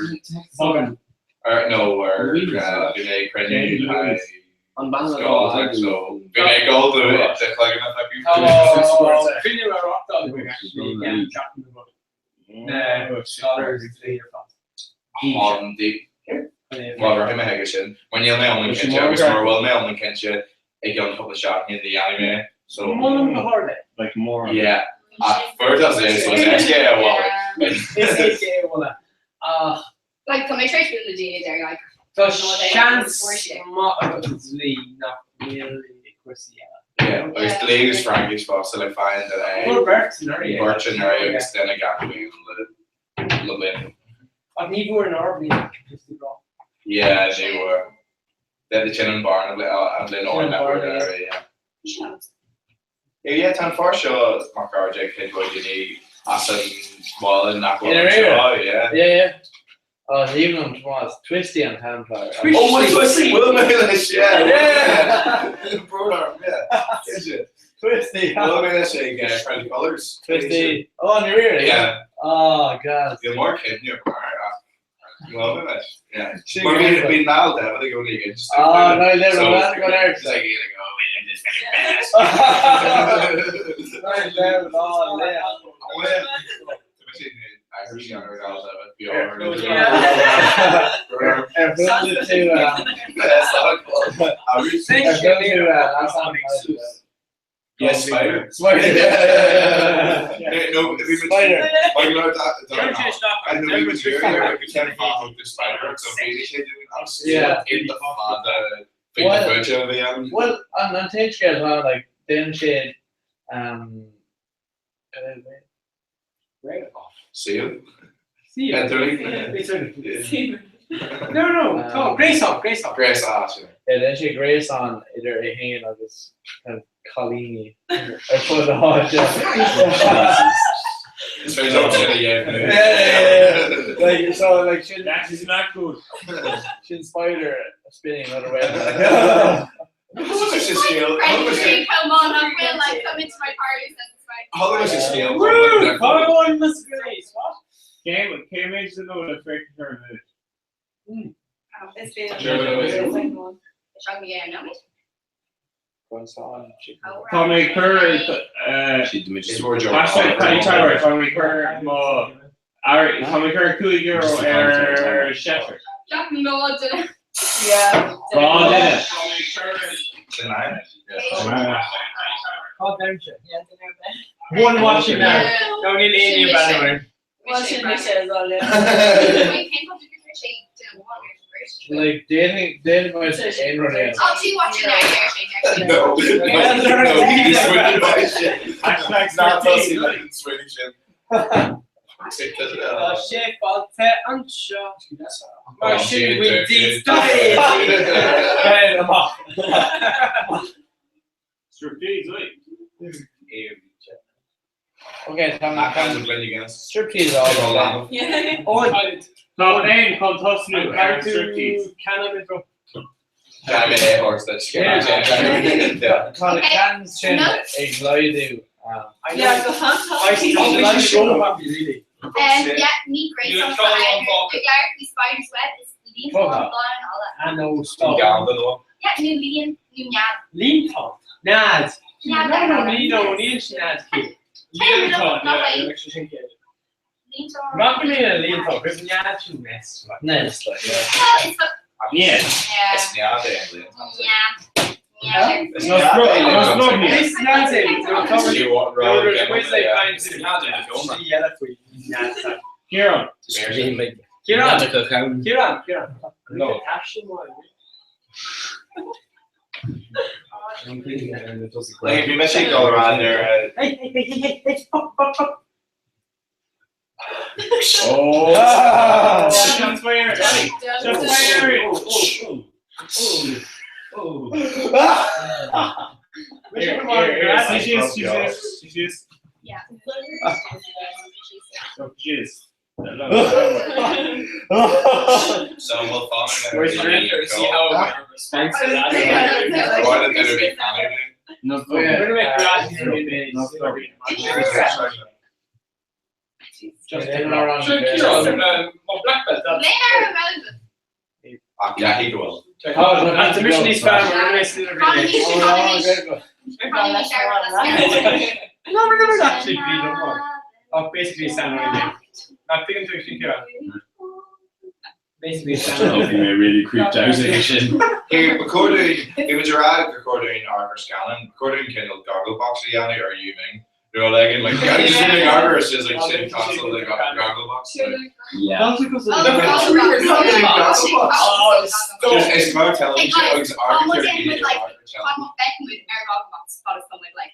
or no, or bhí mé ag cruinniú An bean scoil like so bhí mé ag dul do de chloigeann Cruinniú ar reáchtáil scholars dlí ar fad. Hon di Well rachaidh mé chuige sin mar níl mé iomlán cinnte agus mura bhfuil mé iomlán cinnte i gceann cúpla seachtain ní dhéanfaidh mé so Molaim go hard é. Like more. Yeah ach fuair tá sé so is éasca é a mholadh. Is éasca é a mholadh ach Like tá mé tar éis bualadh le daoine a deir like tá seans maith agat dlí nach bhfuil i gcúrsaí eile. Yeah agus dlí agus Fraincis fosta like faigheann duine é. Fuair beirt anuraidh é. Beirt anuraidh agus duine gach bliain le le bliain. Ach ní bhfuair an ár bhliain just ag rá. Yeah ní bhfuair. Then sin an barna an bhliain ó nach bhfuair anuraidh yeah. Yeah yeah tá an fear seo mar chairde ag cuid mhaith daoine as an bhaile nach bhfuil anseo yeah. Yeah yeah. Oh is aoibhinn liom Tomás. Twisty an t-ainm atá air. Oh my Twisty bhuail mé leis yeah yeah. Brón orm yeah. Cinnte. Twisty. Bhuail mé leis ag Friendly Colours. Twisty. Oh in your ear yeah. Oh God. Bhí mór cinne mar ach bhuail mé leis yeah. Mar bhí bhí Niall Davitt ag only ag Oh no le romantic on air. Like like oh wait I'm just Oh yeah. Yes, spider. Spider. No, Spider. Yeah. Well, an an t-aon scéal atá like déanann siad um, Seal. See No, no, tá gréasán, gréasán. Gréasán, sin. Yeah, déanann siad gréasán idir é féin agus kind of cailíní ar fud na háite. Is féidir liom sin a dhéanamh. Yeah, like so like sin That is not good. sin spider spinning another way. Come on, I will like come into my party says it's fine. Woo! Come on, Miss Grace. What? Cé cé mhéad duine le féachaint ar an Oh, it's been Sure. Seo me yeah, no me. Tá mé ag cur Hashtag Paddy Tower, tá mé ag cur mo tá mé ag cur €5 ar Sheffer. Jack no dinner. Yeah. Dhá duine. Cá deireann sé? Yeah, dinner bed. One watching now. No, níl aon banner. Watching me says all Wait, cén fáth gur sé dinner one Like déanfaidh déanfaidh muid aon rud éigin. Oh, tú watching now, deir sé, deir sé. No, no, he's swinging by shit. Hashtag Not 13. us, like swinging shit. Tá sé fáilte anseo. Mar sin bhfuil díobh Hey, amach. Striptease, wait. Okay, tá That kind of blend against. striptease all the Yeah. Oh, Tá aon chun tosnú ar an striptease. Can I I'm a horse that's scary. Yeah. Tá na cans sin Nuts. ag laghdú. um, Yeah, go I fantastic. so happy, really. Yeah, ní gréasán You'll try spider. on top. Ag labhairt faoi spider's web is líon Fuck. bán all that. I know, stop. Gambling one. Yeah, nó líon Nó nead. Líontán. Nead. Nead. No, no, ní, no, níl sin nead céad. Líontán, yeah, yeah, sin céad. Líontán. Maith go léir líontán, because nead sin nest. like. Nest, like, yeah. Well, it's a Nead. yeah. Is nead é an líontán. Nead. Nead. Is nead é Nó líontán. nead. Is nead é. See what Nuair road a bhfuil sé caint eile faoi nead. Ciarán. Ciarán. Ciarán. Ciarán, Ciarán. No. Like, bhí mé sé go rá ar Hey, hey, hey, hey, hey, hey, up, up, up. Oh. Shots fired. Shots fired. Oh, oh, Here, here, here. She's, she's, she's. Yeah. So she's. So we'll follow Where's your Or see how it responds to that. Why did they be funny? No, We're gonna make no, grass no, Just Sure, Ciarán, my black belt, that's- Léir relevant. Yeah, he will. That's a mission he's found. We're gonna see the Oh, No, we're gonna actually be no more. Oh, basically sound already. Not thinking to actually Ciarán. Basically sound. I'll be really creeped out sin. Here, recording, it was a recording Arthur Scanlon, recording Kindle Goggle Box Yanni or you mean? They're like, and like, yeah, just in the garter, it's just like same console, they got Goggle Box. Like, Yeah. That's because of Oh, the Goggle Box. Goggle Box. Oh, Just, it's about television, Hey, guys, it's Arthur Almost in with like Arthur Beckman ar Goggle Box like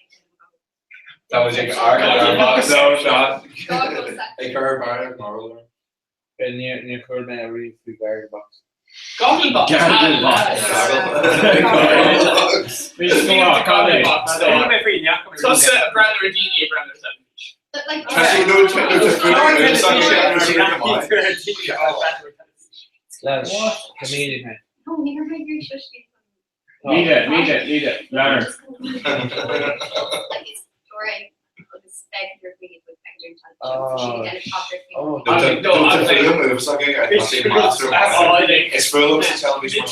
That was like Arthur Box, no shot. Goggle Box. Ag cur bar moral. Ní chuir mé a rí faoi Goggle Box. Goggle box. Goggle box. Goggle Box. We just go on, Goggle box. Call So, Brandon Rodini, Brandon Seven. But like Actually, no, no, Slash comedian. No, ní raibh mé seo Need it, need it, need it. Leonard. Like it's during agus Oh. It's full of television.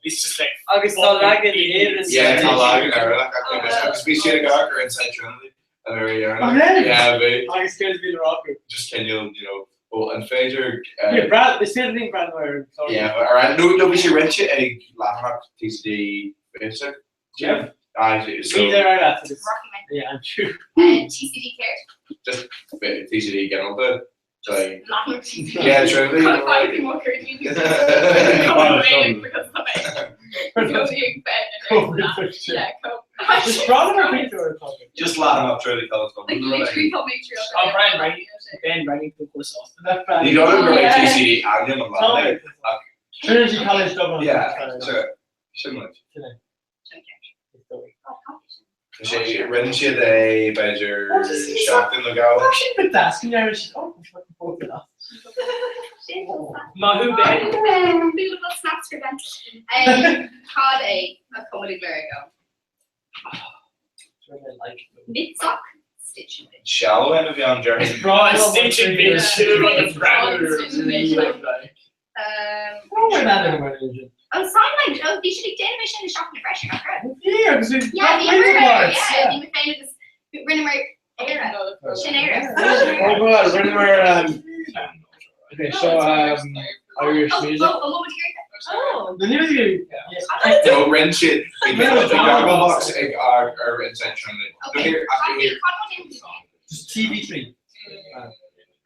It's just like Agus tá legan éan Yeah, tá lag ar agus bhí sé gar inside Trinity. Oh, really? Yeah, bhí Agus céard bhí rá. just can you you know oh an féidir Yeah, Brad, is féidir linn Brad mar Yeah, ar an nó nó bhí sé rinse ag Lathrach TCD basic. Jeff? Ah, so Bhí ar that. Yeah, I'm sure. TCD cared. just TCD get on the like Yeah, Yeah, Trinity. Just Latin up Trinity College Dublin. Oh, Brian, right? Ben Brennan course off. You don't remember like TCD and him and Latin. Trinity College Dublin. Yeah, sure. Shouldn't it? Sé rinne siad é beidir seachtain le gabh. Sin bit asking Irish. Oh, Mahu Ben. Beautiful snaps for Ben. Cad é a comedy go. Mitsock stitch and bitch. Shallow end of the on Jerry. It's broad stitch and bitch. Oh, we're not in religion. Oh, sign language. Oh, bhí siad ag déanamh sin i seachtain freisin, nach raibh? Yeah, because we've Yeah, got bhí mar words. yeah, bhí mé féin agus rinne mar Éire. Sin Éire. Oh God, rinneamar okay, so Irish Oh, music. oh, a moment here. Oh. The new music. No, rinne siad the Goggle Box ag ar ar inside Trinity. No, Okay. here, after here. Just TV3.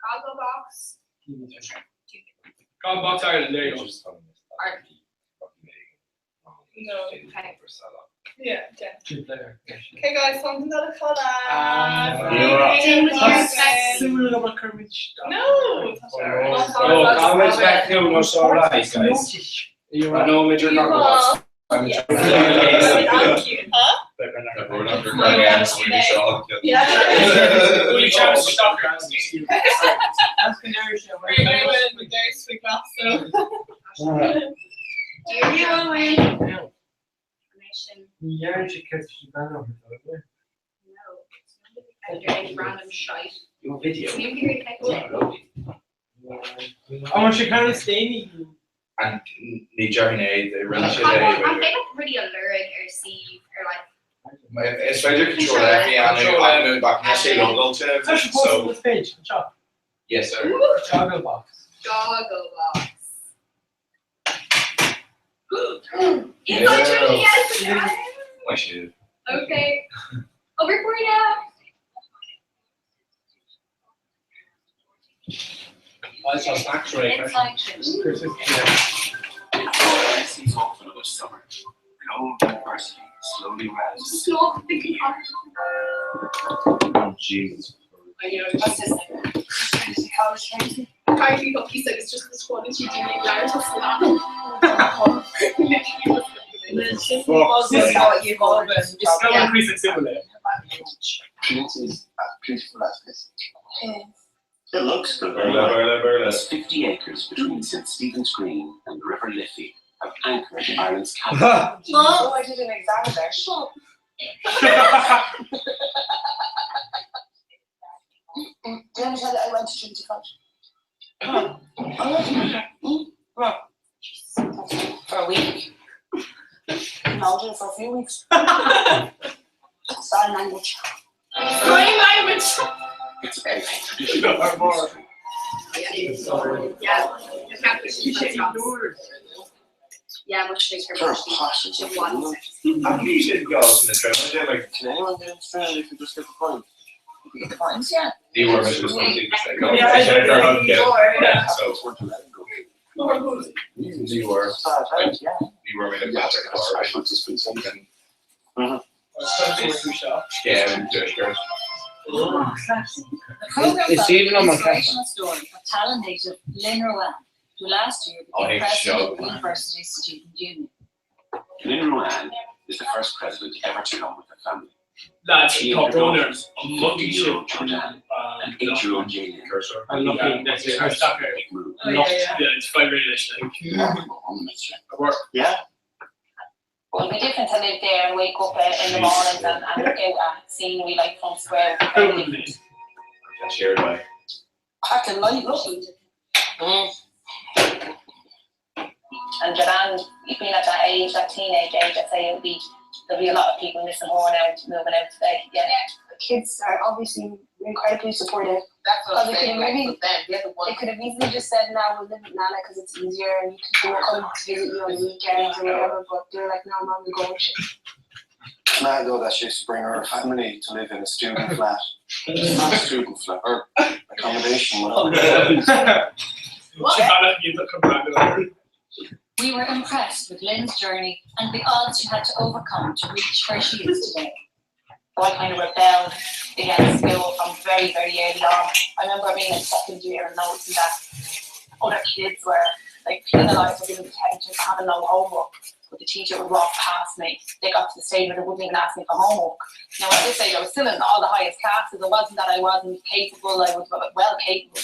Goggle box. Goggle box Ireland, there you go. No. Okay. Yeah, yeah. Two player. Okay, guys, something that Ah. No. Oh, comments back here, we're so right, guys. I know Major Goggle Box. I'm Yeah. Will you chance to stop your asking? Very, very well in the days we got, so. Dear you, Information. Yeah, she gets No. Under random shite. Your video. New period. Oh, she kind of staying. And ní déarfainn é, rinne siad é. An féidir leat rudaí a lorg ar suíomh ar like. Is féidir Control F a dhéanamh ach níl sé logáilte. Tá sé fós on this page, anseo. Yes sir. Gogglebox. Gogglebox. Inside Trinity, yes! Maith sibh. Okay. Over for now. Inside Trinity. Slow thinking. Oh, Jesus. What's this? Apparently, what he said is just this one is you do need narrative slap. Literally Trinity is as beautiful as this. It looks good. Burla, burla, burla. There's 50 acres between St. Stephen's Green and the River Liffey have anchored Ireland's capital. Oh, I did an exam there. Did I tell you I went to Trinity College? For a week. No, I did it for a few weeks. Sign language. Sign language. It's a traditional mystery. Yeah. Yeah, much later. There are passions of One. How you should go to the trailer, like, Can anyone get in Australia if you just get the point? You get the points, yeah. the were just going to just like, oh, Yeah, they should have done Yeah. So, Or to let it go. you were, Five, yeah. you were made a Yeah, magic that's car. actually just been something. Yeah, The programme It's even on my followed the inspirational story of Talon native Lynn Rowan, who last year Oh, became hey, president of the show. university's student union. Lynn Rowan is the first president ever to come with her family. Lads, She top and her owners, daughters, a monkey ship. 15-year-old Jordan and 8-year-old Jalen. Cursor. I'm looking next to her soccer. Big move. Oh, yeah, yeah. Yeah, it's 5 English, like. Work. Yeah. Well, it'd be different to live there and wake up in the mornings and, and look out at scenery like Front Square. Would be very different. Shared by. Packing light, look. And Japan, being at that age, that teenage age, I'd say it'll be there'll be a lot of people missing her now, moving out today. Yeah. The kids are obviously incredibly supportive. That's what I'm saying, like, with them, they're the They could have easily just said, "Now we'll live with Nana because it's easier, and you can we'll come to visit you on the weekends or whatever." But they're like, "No, mom, we're going." Mad though that she used to bring her family to live in a student flat. Not a student flat, or accommodation, whatever. We were impressed with Lynn's journey and the odds she had to overcome to reach where she is today. So I kind of rebelled against school from very, very early on. I remember being in second year and noticing that other kids were like penalised for giving detention for having no homework. But the teacher would walk past me. They got to the stage where they wouldn't even ask me for homework. Now at this age I was still in all the highest classes. It wasn't that I wasn't capable, I was well capable.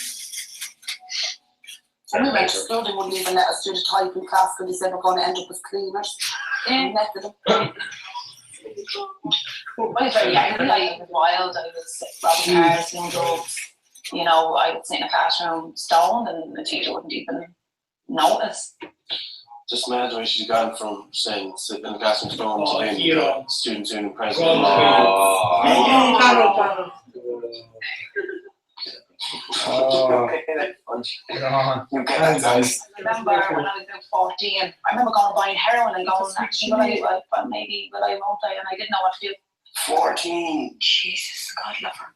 When we went to school, they wouldn't even let us do the typing class because they said we're going to end up as cleaners. Yeah. Method of I was very angry. I was wild. I was robbing cars, doing drugs. You know, I would sit in a classroom stoned, and the teacher wouldn't even notice. Just mad the way she's gone from saying sitting in the classroom stone Oh, to being hero. the student union president. Oh. Oh. You get that, Nice. I remember when I was about 14, I remember going and buying heroin and going, actually, will I, well, well, maybe, will I, won't I? And I didn't know what to do. 14. Jesus, God love her.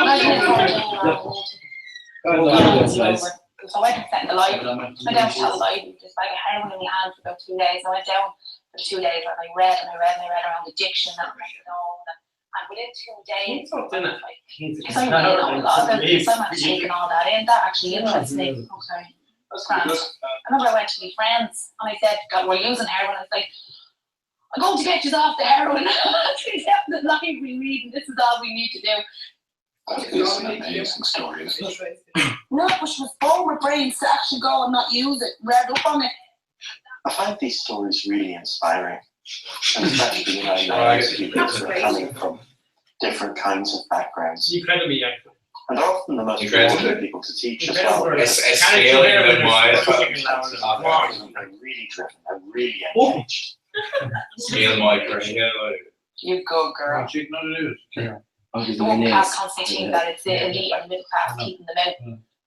Imagine at 14 That's nice. So I went and sat in the library. I went down to the library with this bag of heroin in my hand for about 2 days. And I went down for 2 days and I read and I read and I read around addiction and methadone. And, and within 2 days, I was like, because I really know a lot about this, I'm actually taking all that in. That actually interests me. Okay. It was grand. I remember I went to my friends and I said, God, we're using heroin. I was like, I'm going to get you off the heroin. She's out in the library reading. This is all we need to do. That is an amazing story, isn't it? No, but she was born with brains to actually go and not use it, read up on it. I find these stories really inspiring. And especially when I know these people who are coming from different kinds of backgrounds. Ní creidim í And they're often the most rewarding people to teach as well. Is scéal maith They're really driven, they're really engaged. Scéal maith You go, girl. Agus The one class constantly think that it's the elite or the middle class keeping them out.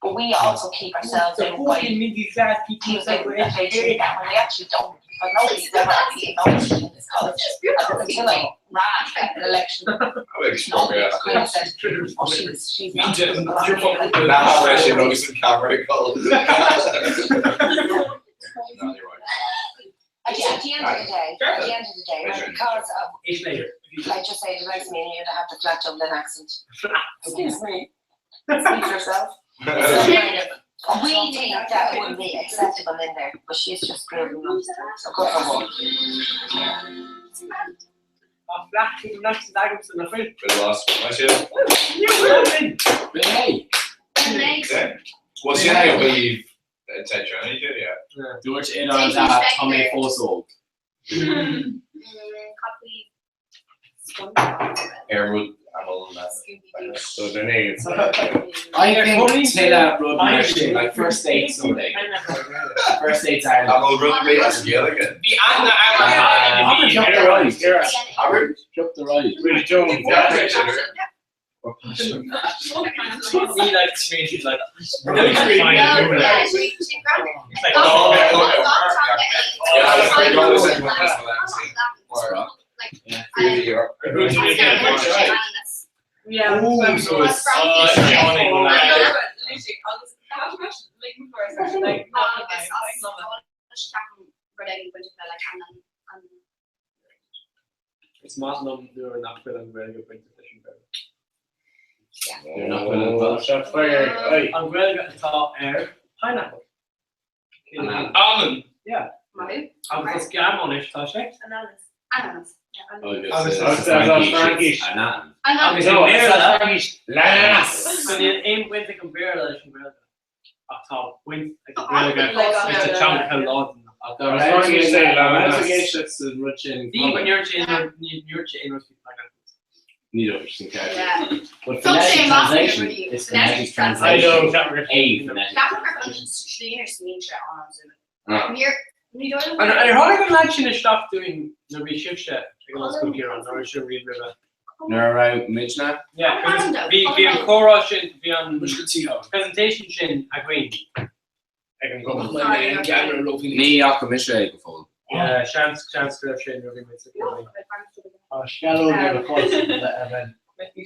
But we also keep ourselves out by middle class keeping thinking that they do that when they actually don't. But nobody's ever actually acknowledged it in this college. Until I ran an election, nobody kind of said, oh, she's, she's not. doesn't belong here." Nach bhfuil sé nó san camera call. At the, at the end of the day, at the end of the day, right, because of, like just say, the likes of me and you to have the flat Dublin accent. Excuse me. Speak for yourself. It's so kind of, we think that wouldn't be acceptable in there, but she's just proven us. So good for her. Well, sin é bhí Dúirt é an tá mé fós óg. Ar rud So then it's I think Taylor rud mar sin, like first date something. First date's Ireland. I'm rugby as Gaelic. Bhí anna Right, Jump the right. Willie Jones. He like strange, like Really It's like Oh, Yeah. Ooh, so it's It's not lom nuair nach bhfuil an Ghaeilge bainte leis an Bhéarla. You're not gonna Shots fired. Aye. An Ghaeilge atá ar pineapple. Almond. Yeah. Agus geamáis tá sé? Ananas. Agus Fraincis. Anan. Agus No, i mBéarla Fraincis. Lanas. So níl aon bhaint ag an Bhéarla leis an Ghaeilge. Ach tá baint ag an Ghaeilge leis an teanga láidir. Fraincis é Lanas. Bhí an dúirt sé aon rud faoi pineapple. Ní dúirt sin ceart. Yeah. But Don't phonetic say massive translation review. is Phonetic phonetic I know. translation. A phonetic. Ah. An ar tháinig an leid sin isteach dúinn nuair bhí sibhse ag an ollscoil Ciarán nuair sin riamh roimhe. Nuair a raibh muidne. Yeah, bhí bhí an comhrá sin bhí an presentation sin againn ag an gcomhar. Ní fhaca mise é go fóill. Yeah, seans seans go raibh sé nuair a bhí muid sa Ciarraí. Tá sceallóg ar a chos a bheith. Bhí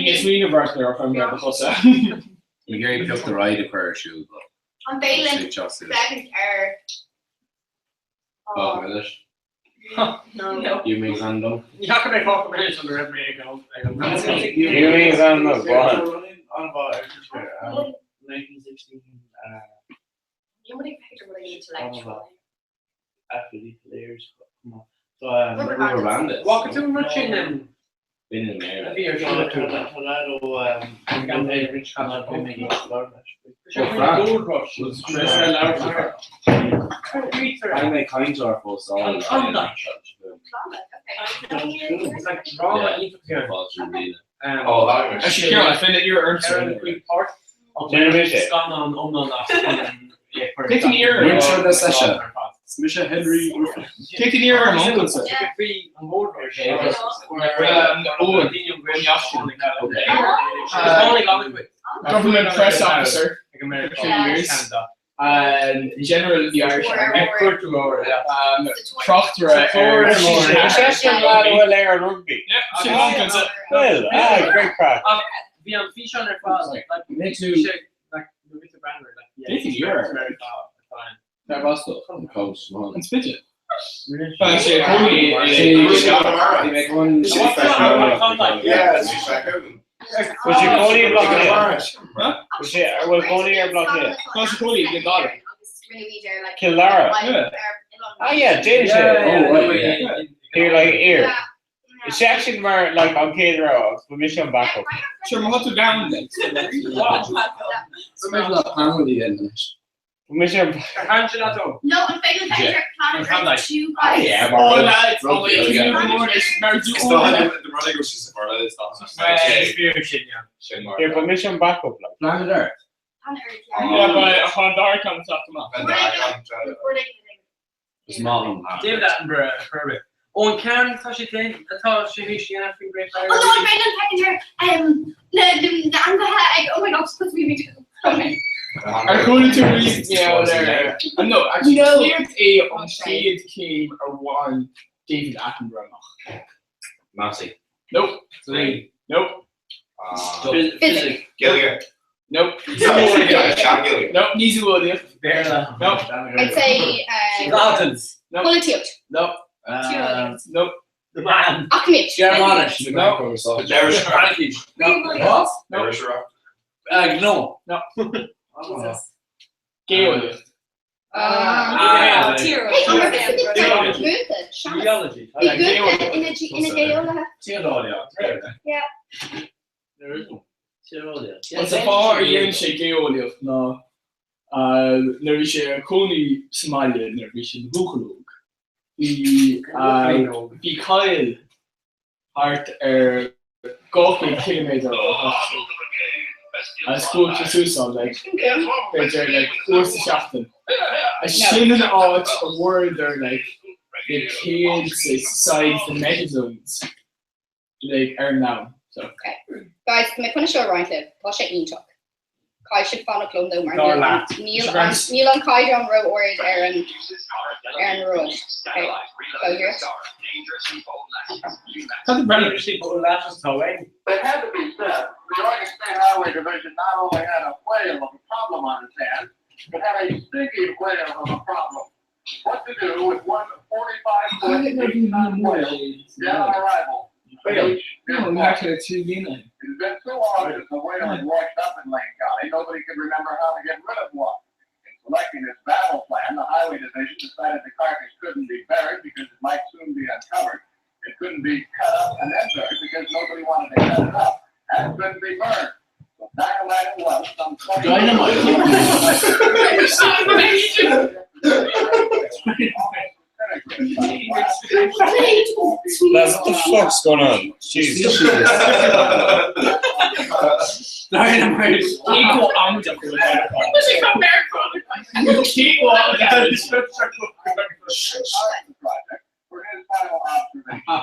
mé smaoineamh ar ar chun go chosa. Ní gur pioc the ride a chur ar siúl. An féidir Sé teach féachaint ar Fág leis. No. You make random. Ní fhaca mé fágtha mé an raibh mé ag an ag an You mean on the one. An 1916 intellectual. Layers. Come on. So, um, Rubber Rubber bandits. Walk to rud sin um, Been in a there. bhí ar siúl. Oh, Gold Rush. I make kind or full song. Klondike. It's like drama Yeah. Um, Oh, that was Actually, Ciarán, I find that you're Ar an Queen Park. Generation. Scannán iomlán as Take an ear. Winter the session. Smisha Henry. Take an ear ar an uncle sa. Free an Gold Rush. Owen. Okay. Government press officer. Like America. For years. Canada. General in the Irish Army. Tráchtaire ar Session lad a bhfuil ar rugby. Yeah, sin uncle sa. Well, ah, great crack. Bhí an físeán ar fad like Me too. bhí sé, like nuair bhí Brandner like yeah, Take an ear. That Russell. Coach. Man. An spidget. Tá sé cóí Yeah, it's like Was she Cody or Block Was she, well, Cody or Block Tá sé cóí le dar. Killara. Yeah. Ah, yeah, Danish. Oh, right, yeah. Here, like, here. Is she actually mar, like, on Cade Row, but mission back up. Sure, má tú gan. That panel again. Mise an. Ar thaithin sé leat ó? No, an féidir leat féachaint ar Planet Earth 2 guys? Yeah, Oh, lads, oh, wait, can you more this? Mar do Is dócha go sí sa Bhéarla, is dócha. Is fíor sin, yeah. Sin mar. Here, but mise an backup like. Planet Earth. Planet Earth, yeah. Yeah, but chun dara ceann teacht amach. Is maith liom. David Attenborough a chur ar Ón ceann atá sé féin atá sé théis a dhéanamh faoin Great Barrier Oh no, an féidir leat féachaint ar na na ainmhithe ag oh my god, just put me Ar chuala tú riamh ar No, actually, céard é an chéad chéim a bhain David Attenborough amach? Matty. Nope. Three. Nope. Physics. Gaeilge. Nope. Sean-Ghaeilge. Nope. Ní zoology. Béarla. Nope. I'd say Dolphins. Nope. Polaitíocht. Nope. Nope. The man. Eacnamaíocht. Germanish. No. Irish. Frankish. No. What? No. Irish rock. No. No. Jesus. Gaeilge. Ah, Hey, an raibh fhios agat Múinte, seans. Geology. Bhí Goethe ina ina geolaithe. Tíreolaíocht. Yeah. Tíreolaíocht. An sa fáth ar dhein sé geolaíocht ná nuair a bhí sé ar cónaí sa mbaile nuair a bhí sé ina bhuachaill óg, bhí bhí coill thart ar 200 ciliméadar ó theach agus chuaigh sé suas ann like b'fhéidir like uair sa seachtain. Agus sin an áit a bhfuaireadar like na chéad saghas de metazoans like ar an domhan. So. Okay. Guys, tá mé chun seo a roinnt libh. Tá sé iontach. Caithfidh sibh fanacht liom though mar Dar níl leat. níl an níl an caighdeán ró-ard ar an ar an rud. Okay. Go here. Tá the brand. It had to be said, the Oregon State Highway Division not only had a whale of a problem on its hands, but had a stinking whale of a problem. What to do with one 45-foot, 8-ton whale dead on arrival? Beach No, actually, it's too mean. It has been so long since the whale had washed up in Lane County, nobody could remember how to get rid of one. In selecting its battle plan, the Highway Division decided the carcass couldn't be buried because it might soon be uncovered. It couldn't be cut up and then buried because nobody wanted to cut it up, and it couldn't be burned. So dynamite it was, some 20 Lads, what the fuck's going on? Jesus. Dynamite. Equal amdach. Equal For his final observation.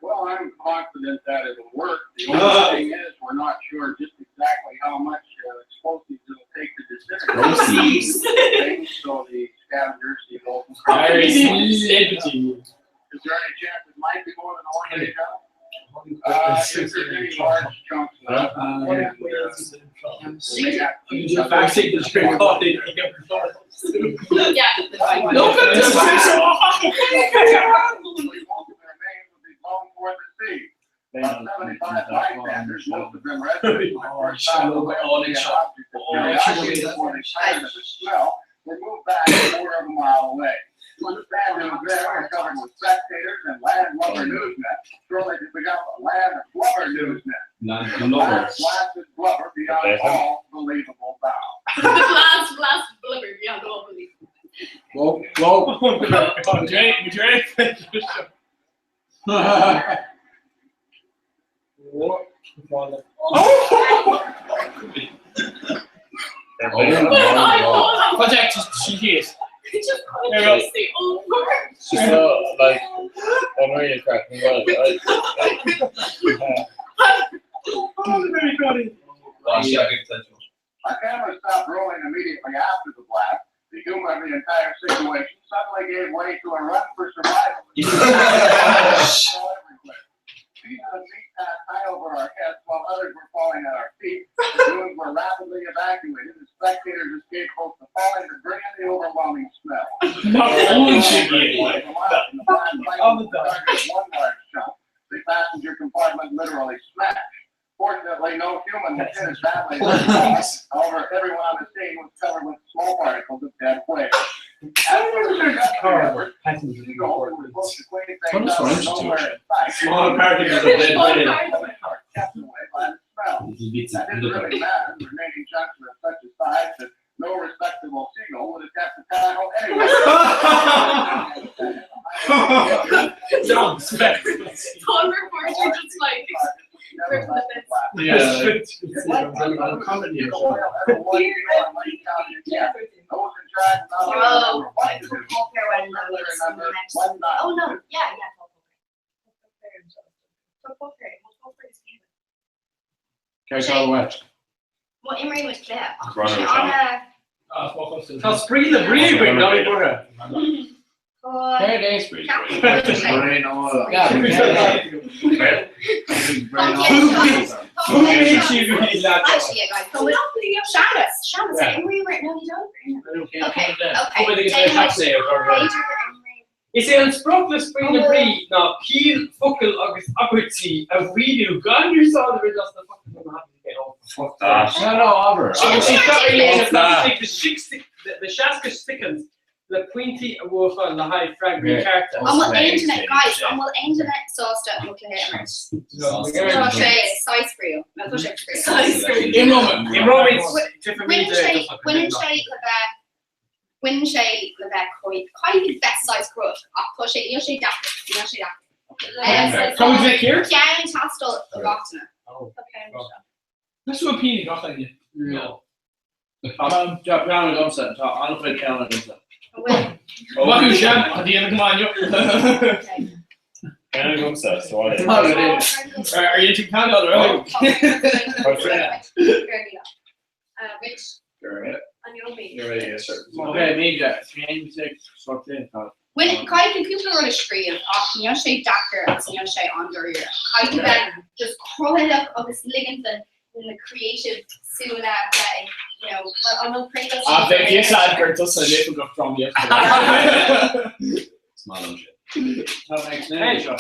Well, I'm confident that it'll work. The only thing is, we're not sure just exactly how much explosives it'll take to disintegrate. Explosives. So the scavengers, the old. Irish liberty. Is there any chance it might be more than a one-day job? If there's any large chunks left. Yeah. Look at this. Blown toward the sea. About 75 bystanders, most of them residents, were first found the whale to be an object of curiosity before they tired of the smell, were moved back a quarter of a mile away. The sand dunes there were covered with spectators and land lubber newsmen. Shortly it became land blubber newsmen. Land The lovers. blast blasted blubber beyond all believable bounds. The blast, blast, blubber beyond all belief. Whoa, whoa. Madrid, Madrid. What? Oh! Oh, Project she is. Just There we go. see over. She's so, like, unreal crack. Well, Oh, very funny. Our camera stopped rolling immediately after the blast. The humor of the entire situation suddenly gave way to a run for survival. Pieces of meat passed high over our heads while others were falling at our feet. The dunes were rapidly evacuated as spectators escaped both the falling debris and the overwhelming smell. Not only should be. On the one large chunk, the passenger compartment literally smashed. Fortunately, no human was hit as badly as the car. However, everyone on the scene was covered with small particles of dead whale. As for the recovery effort, seagulls who were supposed to clean things up were nowhere in sight. Small particles of dead whale. Kept away by the smell. That didn't really matter. The remaining chunks were of such a size that no respectable seagull No, spec. Tá an reporter just like ripping the bits. Yeah. Comedy. Oh, oh no, yeah, yeah. Má imríonn muid cluiche ach tá sé ana. Tá spraoi le brí againn, ná bí buartha. Céard é spraoi? Seamus, Seamus, imríonn no you don't. Okay, okay. Is é an sprioc le Spraoi le Brí ná ciall focal agus abairtí a mhíniú gan úsáid a bhaint as na focail nó na habairtí féin. Fuck that. No, no, abair. Agus sí seo a dhéanamh laistigh de 60 soicind le pointí a bhuachan le haghaidh freagraí cearta. An bhfuil aon duine, guys, an bhfuil aon duine sásta mo chluiche a imirt? Tá sé saghas spraíúil. No, tá sé spraíúil. Imreoimid Baineann sé le bheith Baineann sé le bheith caithfidh bheith saghas cruach ach tá sé níl sé deacair níl sé deacair. Tá muid bheith céard? Ceann ag teastáil do gach duine. Tá sú píní gach duine. Tá peann agamsa, tá an-chuid peann agamsa. Maith thú Seán, tá déanamh go maith inniu. Peann agamsa, so what is Are you into peann or? Rich. Okay, Míde, 6, 14, tá. Bhuel, caithfidh tú cúpla rud a scríobh ach níl sé deacair agus níl sé an-dáiríre. Caithfidh tú bheith just cruthaitheach agus ligean do na creative súile bheith ag, you know, well, an bhfuil Pringles Ah, bheadh fhios agat gur tusa an oifigeach drámaíochta. Is maith liom sin. Tá mé ag snámh seo.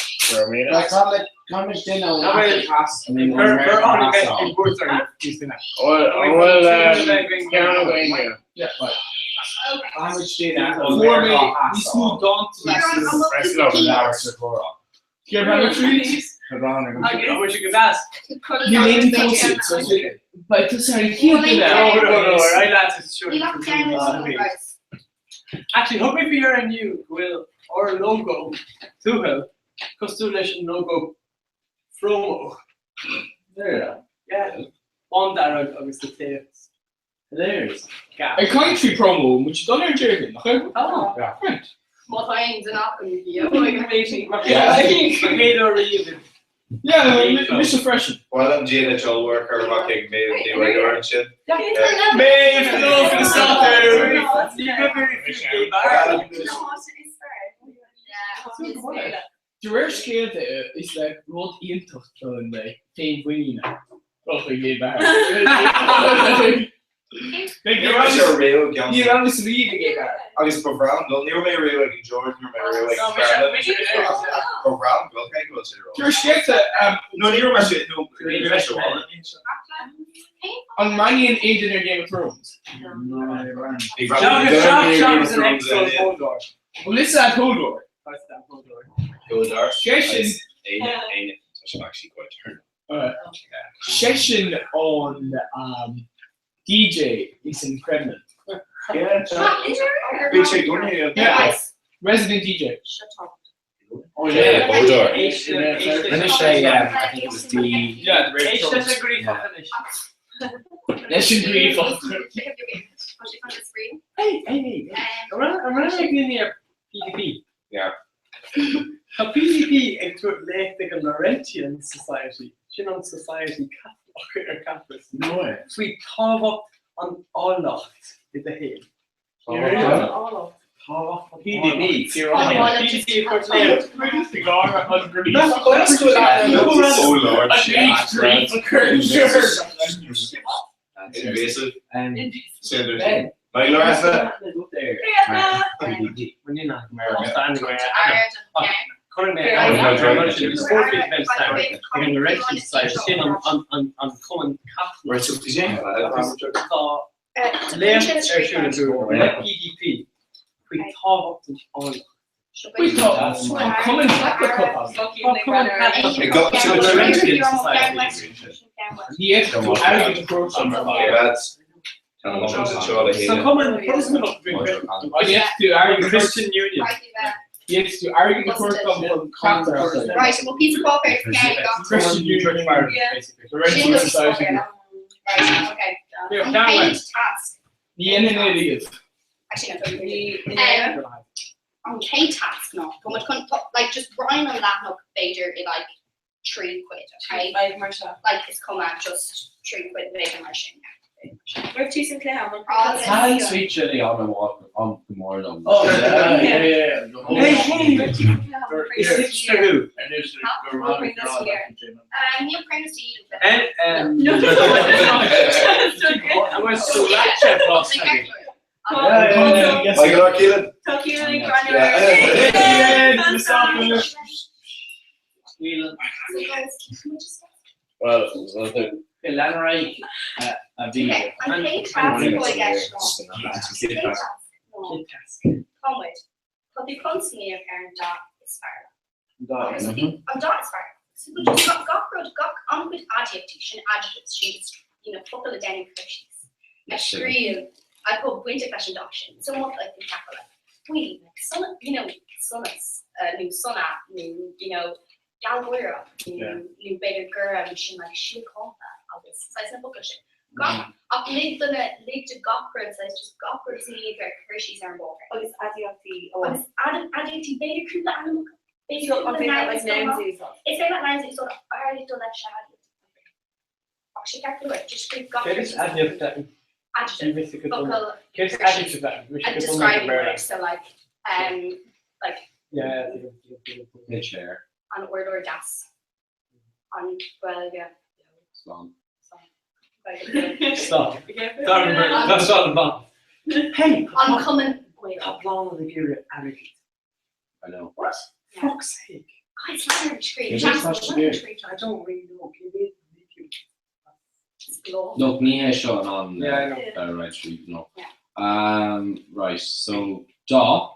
Actually, thug mé faoi deara inniu go bhfuil ár lógó Tuathal cosúil leis an lógó Promo. Yeah. Yeah. Bándearg agus le téacs. Hilarious. Gas. Ag caint faoi promo, muid dul ar Déardaoin, nach ea? Tá. Yeah. Right. Má tá aon duine acu Yeah, mise freisin. Well an Gina Joel worker amach ag Maeve Ní Mhuireáin sin. Maeve, hello from the south De réir scéalta is like rud iontach don like féinmhuinín dul chuig gay bar. Ní raibh sé riamh ag Ní raibh mise riamh ag gay bar. Agus ba bhreá liom dul, ní raibh mé riamh ag an George, ní raibh mé riamh ag an Scarlett. Ba bhreá liom dul, cé go bhfuil sé ró. De réir scéalta No, ní raibh mé sé, no, ní raibh mé sé bhfuil. An mbreathnaíonn aon duine ar Game of Thrones? Ní raibh mé Game of Thrones. Bhfuil fhios a'd Hodor? Hodor. Seisean. Aine, Aine, tá sé actually quite turn. Seisean an DJ is in Kremlin. Yeah, Big sé gúine. Yeah. Resident DJ. Shut up. Oh yeah, Hodor. Rinne sé, I think it was D. Yeah, the Brave Trolls. Leis an gríofa. Hey, hey, hey. An raibh ag daoine ar PDP? Yeah. Tá PDP ag tabhairt léacht ag an Laurentian Society, sin an Society Catholic ar campus. No way. Faoi tábhacht an áilleacht i do shaol. Tábhacht Tábhacht an PDP. áilleacht. PDP ag tabhairt léacht. Oh Lord. Invasive. Ben. Mike Larsa. PDP faoi tábhacht an áilleacht. Cumann Caitliceach. Ní fhéadfadh tú airgead a thabhairt dom ar fad. Lads. Tá Cumann Protastúnach Ní fhéadfadh tú airgead a Christian Union. Yes, tú airgead a thabhairt dom chun ceacht a chur. Right, well píosa páipéir scan gach. Christian Union Church of Ireland, basically. The Sin Red do Society. Right, okay. Here, An down chéad with. tasc. Ní dhéanann é riamh. Actually, no, don't. An chéad tasc ná go muid chun like just roinn an leathanach b'fhéidir i like 3 cuid, okay? Beidh mar seo. Like is cuma just 3 cuid b'fhéidir mar sin. Raibh tú san cluiche an Thaitin Sweet Chili an an go mór liom. Oh, yeah, yeah, yeah. Is hipster thú? Níl cruinneas And I was so lecture last night. Michael or Keelan? Tá Keelan ag Well, so Leanraigh a bhí. Okay, an chéad tasc atá i gceist ná chéad tasc ná Tá muid. Tá tú chun smaoineamh ar an dath is fearr leat. Agus an dath is fearr leat. So go just gach gach rud gach an-chuid aidiachtaí sin adjectives sin just you know focail a déanann cur síos a scríobh atá bainteach leis an dath sin. So má like an ceapadh like buí like sona you know sonas nó sona nó you know gealgháireach nó nó b'fhéidir gorm sin like síochánta agus saghas na focail sin. Gach ach lig do na lig do gach rud saghas just gach rud smaoineamh ar cur síos ar an bpáipéar. Agus aidiachtaí Agus aidiachtaí b'fhéidir cúpla ainmfhocal b'fhéidir So an cúpla féidir nouns like go nouns maith. úsáid? Is féidir leat nouns a úsáid ach b'fhearr duit dul leis na haidiachtaí. Ach sé ceart go leor just scríobh gach Céard rud is síos. aidiacht ann? Adjective. Bhí Focal Céard is cur síos. adjective ann? Bhí A sé go describing Béarla. word so like um like Yeah. The chair. an urlár deas an Ghaeilge Slán. Gaeilge. Stop. That's not the bomb. Hey! An Cumann Gaelach. Tá plán ag iarraidh airgead. I know. What? Fuck's sake. Guys, leathanach scríobh. Is it Seans such a leathanach beer? scríobh. I don't really know. Can you Look, ní hé seo an am Yeah, I know. right street, no. Yeah. Right, so dath.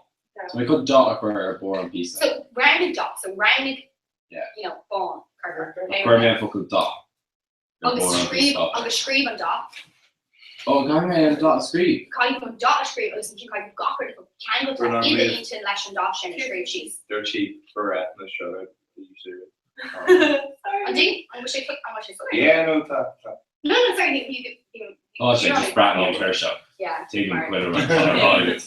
So we could dath a chur ar bharr an píosa. So roghnaigh dath, so roghnaigh Yeah. you know, bán, corcra. Chuir mé an focal dath ar Agus bharr an scríobh píosa. agus scríobh an dath. Oh, caithfidh mé an dath a scríobh. Caithfidh tú an dath a scríobh agus ansin caithfidh tú gach rud atá ceangailte Bernard i Lee. d'intinn leis an dath sin a scríobh síos. They're cheap for na seo. An ding? An bhfuil sé an bhfuil sé soiléir? Yeah, no, tá. tá. No, no, sorry, you, you, you, Oh, sé just breathnú an tuirseach. Yeah. Tuigim mar- chuile rud atá ar fáil.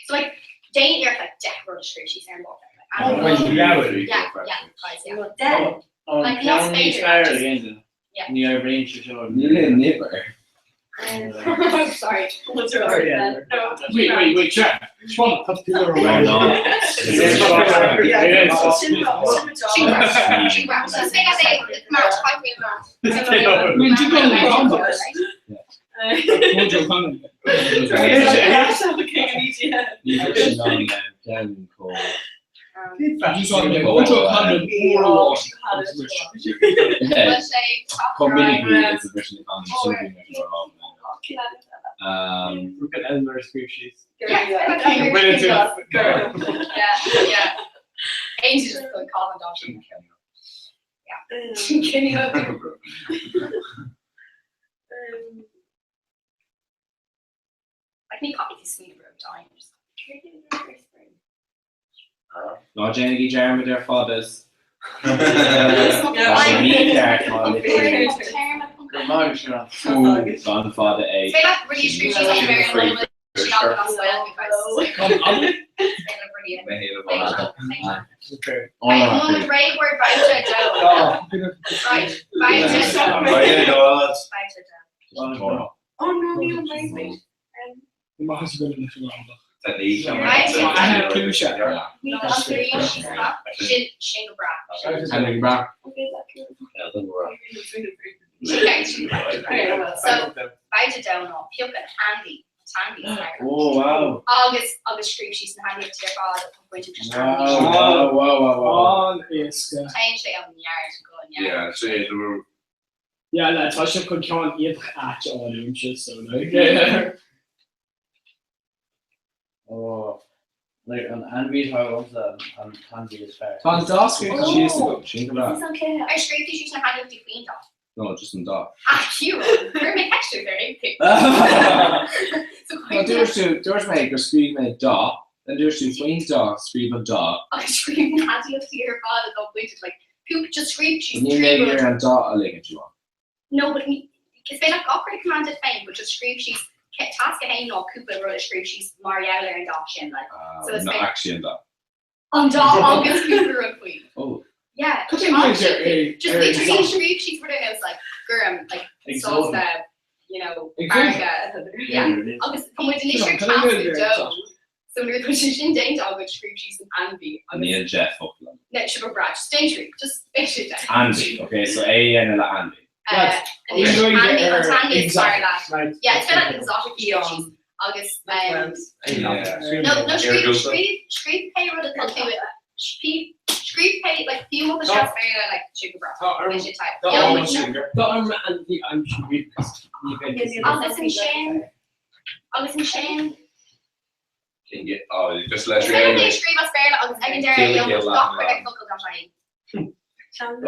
So like, déan iarracht like 10 rud a scríobh síos ar an bpáipéar. Like, Oh, ainm- well, Yeah, yeah, guys, yeah. Oh, Like, ceann más níos féidir, fearr just- again. Yeah. Ní oibríonn sé seo. Níl aon nimh air. Sorry. Wait, wait, wait, Jack. Swan, tá tú ar Oh, no. Ní hé sin an ceann chomh. Chomh minic is a bhriseann an sin Look at Elmer scríobh síos. Ná déanaigí dearmad ar fadas. Tá sé mícheart má litríonn gan fada é. Oh no, níl mé. So, babhta dó ná pioc an ainmhí an t-ainmhí is fearr. Oh, wow. Agus agus scríobh síos na hainmhíochtaí ar fad a bhaint leis an ainmhí Wow, sin. wow, wow, wow, wow. An-éasca. Téann sé ó neart go neart. Yeah, so yeah, Yeah, le tá sé chun ceann iontach ait a fháil uaimse, so like. Yeah. Oh, like an ainmhí atá agamsa an t-ainmhí is fearr. Tá an dath scríofa síos agam, sin go breá. Ar scríobh tú síos na hainmhíochtaí faoin dath? No, just an dath. Ah, Ciarán, chuir mé ceist ort ar aon No, dúirt tú, dúirt mé gur scríobh mé dath Then dúirt tú faoin dath, scríobh an dath. Agus scríobh na haidiachtaí ar fad atá bainteach like cúpla just scríobh síos Níl mé ag iarraidh an dath a ligean tú ann. No but ní is féidir leat gach rud a choimeád duit féin but just scríobh síos tasc a haon ná cúpla rud a scríobh síos mar gheall ar an dath sin like so is Not féidir actually an dath. an dath agus cúpla rud faoi. Oh. Yeah. Cad é mar ar Just literally scríobh síos rud ar nós like gorm like Exotic. sásta you know Exotic. farraige yeah agus tá muid anois ar tasc a dó so nuair atá sé sin déanta agat scríobh síos an ainmhí agus Níl deich focal ann. No, seo go breá just déan trí just beidh sé deich. Ainmhí, okay, so é a dhéanamh le ainmhí. Anois ainmhí an t-ainmhí is fearr leat. Yeah, it's kind of like exotic scríobh síos agus no no scríobh scríobh scríobh pé rud atá tú scríobh pé like fiú má tá sé as Béarla like sé go breá. Beidh sé tight. Tá orm ainmhí aimsiú Agus ansin agus ansin Oh, just leis Is féidir é a scríobh as Béarla agus ag an deireadh gheobhaidh muid gach rud ag focal dot ie. Agus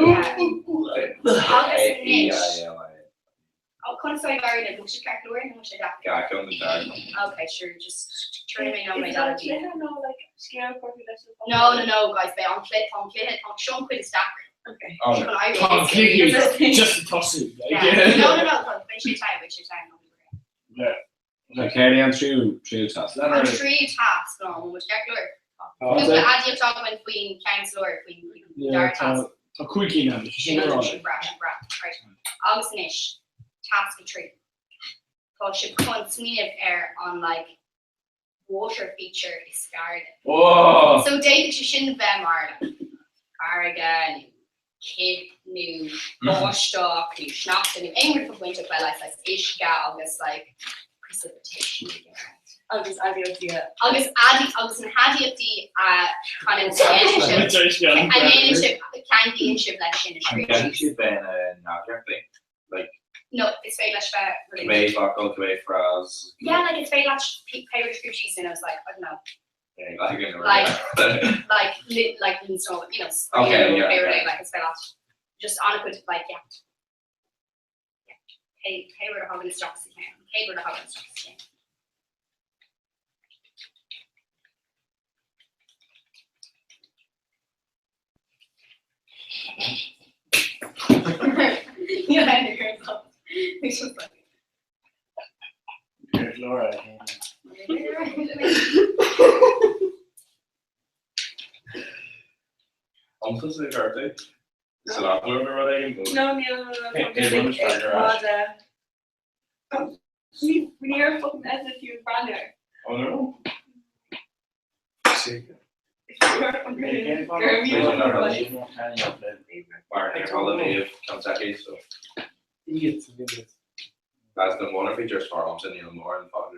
anois Oh, conas tá ag éirí libh? Bhfuil sibh ceart go leor nó bhfuil sé deacair? Ok, sure, just turn mé nó mé dada No, no, no, guys, beidh an cluiche, tá an cluiche, tá seo an chuid is deacra. Okay. Tá an cluiche just ag tosú. No, no, no, tá, beidh sé time, beidh sé time. Céard é an tríú tríú tasc? An tríú tasc ná an bhfuil muid ceart go leor? Cúpla aidiacht againn faoin ceann sa lár, faoin dara tasc. Tá cúig cinn ann, sin Sin sin breá, sin breá. Right. Agus anois, tasc a trí. Tá sibh chun smaoineamh ar an like water feature is fearr libh. Oh! So d'fhéadfadh sé sin bheith mar like farraige nó cith nó báisteach nó sneachta nó aon rud atá bainteach le like saghas uisce agus like precipitation. Agus aidiachtaí. Agus aidi agus na haidiachtaí a kind of dhéanann sibh a dhéanann sibh a cheanglaíonn sibh leis sin a An scríobh gceann síos. siad bheith ina n-aidiachtaí? Like No, is féidir leis bheith rud cibé focal, cibé phrase. Yeah, like is féidir leat pé rud a scríobh síos in, I was like, I don't know. Like, like, li, like, so, you know, Okay, yeah, pé rud yeah. é, like, is féidir leat just an-chuid, like, yeah. Yeah. Pé, pé rud a thagann isteach sa cheann, pé rud a thagann isteach sa cheann. Yeah, I know. It's just like, Laura. Iontas é thart é? Is an athluain nó rud éigin? No, níl, no, no, tá just ag ag rud, Ní ní raibh fucking eile fiú ag breathnú air. Oh no. That's the one feature as far as níl mór an fáú.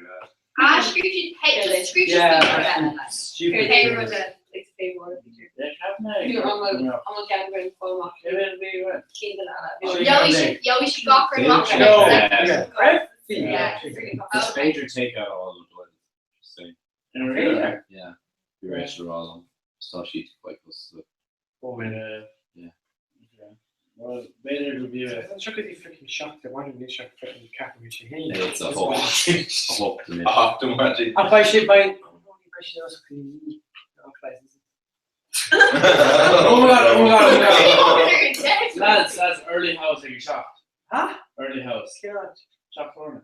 Ah, scríobh siad pé, just scríobh siad Yeah, faoi rud eile, like. Stupid. Pé rud a- Gheobhaidh siad gach rud amach. Yeah. Is féidir take out all the blood. Just saying. Yeah. Bhí Rachel rá liom. Tá siad quite close to it. Oh, man. Yeah. Well, b'fhéidir go bhí Seo go dtí freaking seacht ar maidin níl sé freaking ceapaim sé féin. It's a hope. A hope to me. A hope to me. Ach beidh sé beidh beidh sé os go dtí Oh my god, oh my god, oh my god. Lads, lads, early house ag a seacht. Huh? Early house. Cén áit? Teach Florna.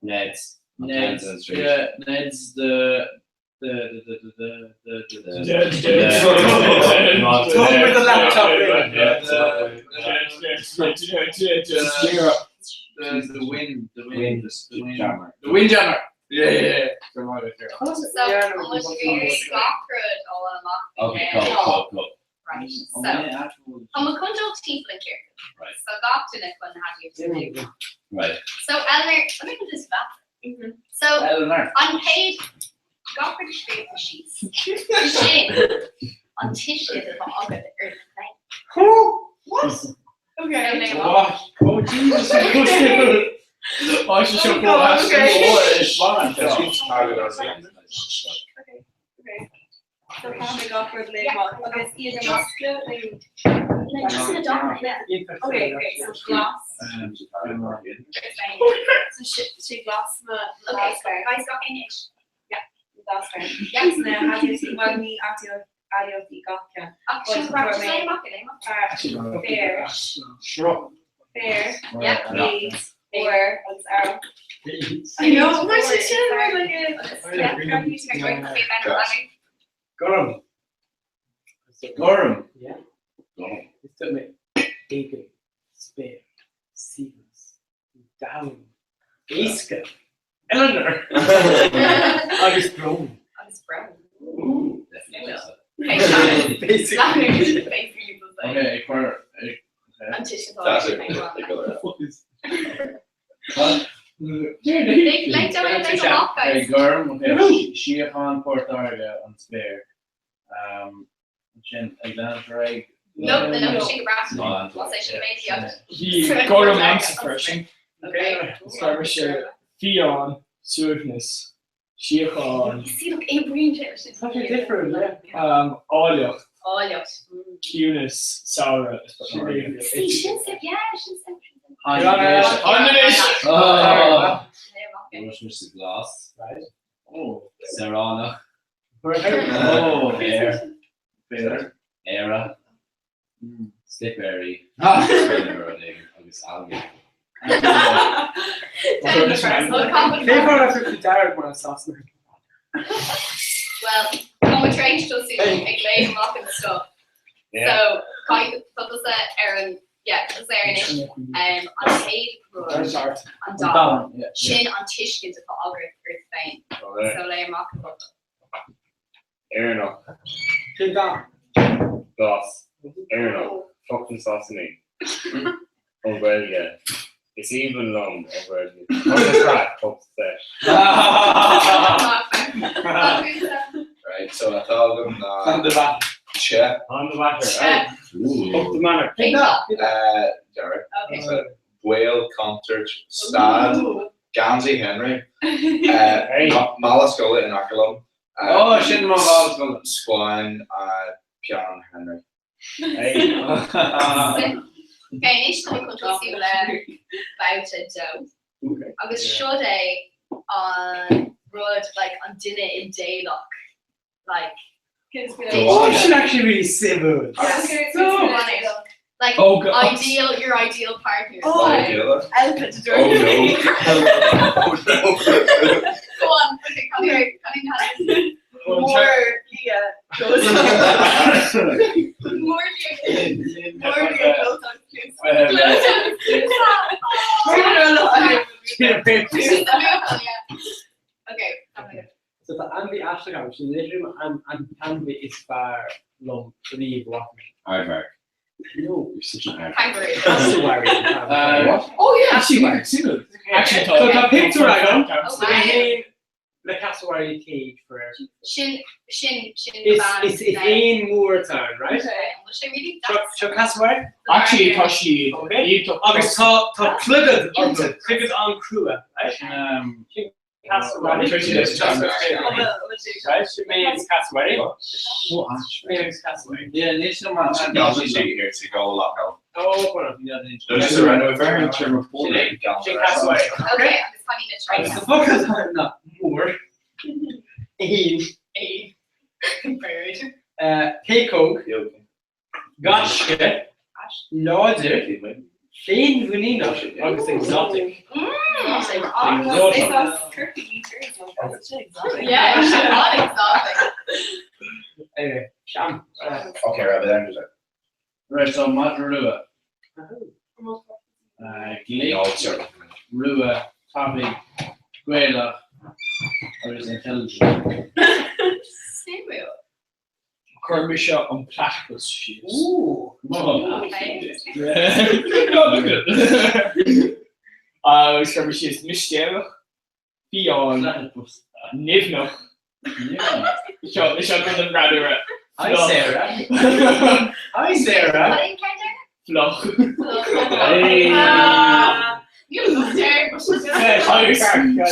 Ned's. On Ned's, Townsend Street. yeah, Ned's the the the the the the the the The- Don't bring the laptop in. Yeah. The the wind, the wind, the wind Jammer. The windjammer. Yeah, yeah, yeah. The right there. So, an bhfuil sibh gach rud ó amach Okay, go, go, go. Right, so, Tá muid chun dul timpeall an ciorcal. Right. So gach duine chun na haidiachtaí a Right. So Eleanor, let me put this back. So Eleanor. an chéad gach rud a scríobh tú síos. Sin an t-uisce atá agat ar do féin. What? Okay. So, What? Oh Jesus! Oh, she should Oh, God, okay. Okay. Okay. So tá mé gach rud le agus iad ar masca nó Like, just in a document, yeah. Okay, okay, so glas. So sé glas ma Okay, so guys, gach aon éis. Yeah. Last round. Yes. Na aidiachtaí, bhuel ní aidiachtaí gach ceann. Ach sin right, léigh amach é, léigh amach. Féar. Sruth. Féar. Yeah. Éad. Ór agus earrach. I know, mar sin sin mar like a. Gorm. Gorm. Yeah. Gorm. Is dúirt mé éagan, spéir, saibhreas, domhan, éasca, Eleanor agus brón. Agus brón. Basically. Basically. Okay, ag cur An tuiscint That's it. Ag gorm, okay, síocháin Port Láirge an spéir. Ansin ag leanacht ar aghaidh. No, no, no, sin go breá. What's é sin méid Bhí gorm agamsa freisin. Okay. Chuir mise fiáin, suaimhneas, síocháin. See, look, oibríonn sé sin. Tá sé difriúil, yeah. Áilleacht. Áilleacht. Ciúnas, samhradh. See, sin sa, yeah, sin sa. Anois! Dúirt mise glas. Right. Oh. Saoránach. Oh. Féar. Féar. Éire. Slipéirí. Agus algae. Cé fáth a raibh tú dearg mar an Sasanach? Well, tá muid tar éis tosú ag léamh amach an stuff. So, caithfidh tá tusa ar an yeah, tá tusa ar anois um, an chéad rud, an dath, sin an tuiscint atá agat ort féin. So léigh amach an focal. Éireannach. Cén dath? Glas. Éireannach. Fuck na Sasanaigh. An Ghaeilge. Is aoibhinn liom an Ghaeilge. Tá an craic chomh sesh. Right, so atá agam ná te. On the matter. Up the manor. Cén dath? Dearg. Okay. Baol, contúirt, stad, Geansaí Henry, Hey. Mála scoile in aice liom. Oh, sin mo mhála scoile. Spáinn, peann Henry. Hey. Okay, anois tá mé chun tosú le babhta dó. Agus seo é an rud, like, an duine idéalach, like, Oh, sin actually really suimiúil. Like, Oh, God. ideal, your ideal partner. Oh. Like, Ideal. Elephant to Oh no. Oh no. Go on, okay, come here, come here. More Leah goes. More Leah. More Leah goes on Okay, I'm gonna So tá ainmhí aisteach agam, sin literally an an t-ainmhí is fearr liom riamh a bhfaca mé. Aardvark. No. You're such an aardvark. Kangaroo. Cassowary. What? Oh yeah, actually, suimiúil. Actually, So tá pictiúr agam, Oh, so mé féin le cassowary cage for Sin, sin, sin Is is is éan mór atá ann, right? Okay, well, sé really Seo seo cassowary? Actually, tá sí Okay. iontach. Agus tá tá cloigead orthu, cloigead an-chrua, right? Cassowary. Right, sin mé agus cassowary. Mé agus cassowary. Yeah, níl sin mar Galvin sí here to go lock out. Oh, bueno. No, just a random very Sin sin cassowary. Okay, I'm just finding it right Agus now. the focal atá ná mór, éan, A bird. péacóg, gaisce, láidir, féinmhuiníneach agus exotic. Mm. Yeah, it's not exotic. Anyway, Sean. Okay, right, but then there's Right, so madra rua. No, Glic, sorry. rua, tapaidh, Gaelach, agus intelligent. Suimiúil. Chuir mise an platypus síos. Ooh. Come Okay. No, look at it. Agus chuir mise síos mistéireach, fiáin, Platypus. nimhneach. Yeah. Seo seo rud an raidió. Hi Sarah. Hi Sarah. What in Canada? Fliuch. Hey. Ah. You look terrible. Agus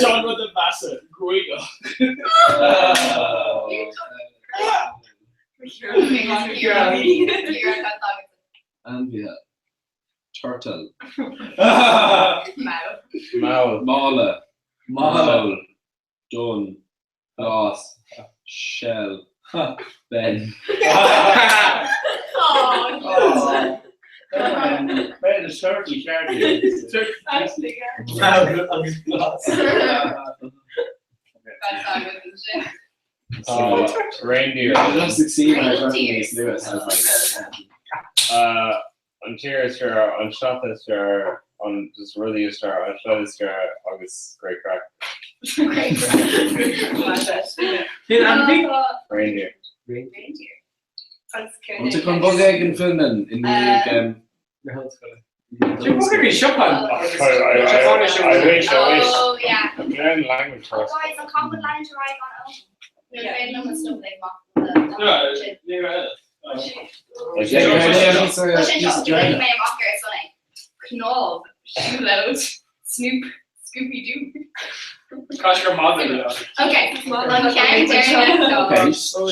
seo rud a mheasa, gruagach. Ainmhithe. Turtle. Mouth. Mall. Mála. Mála. Donn. Glas. Shell. Ben. Ben is turkey, turkey. Actually, yeah. Agus glas. Reindeer. Succeed Lewis. I was like, An tír is fearr, an seat is fearr, an just rudaí is fearr, an slí is fearr agus great craic. Reindeer. Reindeer. An tú chun bogadh ag an Fionlainn i ndiaidh na hollscoile? Bhí siopa. I wish, I wish. Oh, yeah. Learn language first. Otherwise, an common line to write on own. Cnámh, siúlóid, Snoop, Scoopy Doo. Caithfidh gur madra é. Okay, an ceann deireanach seo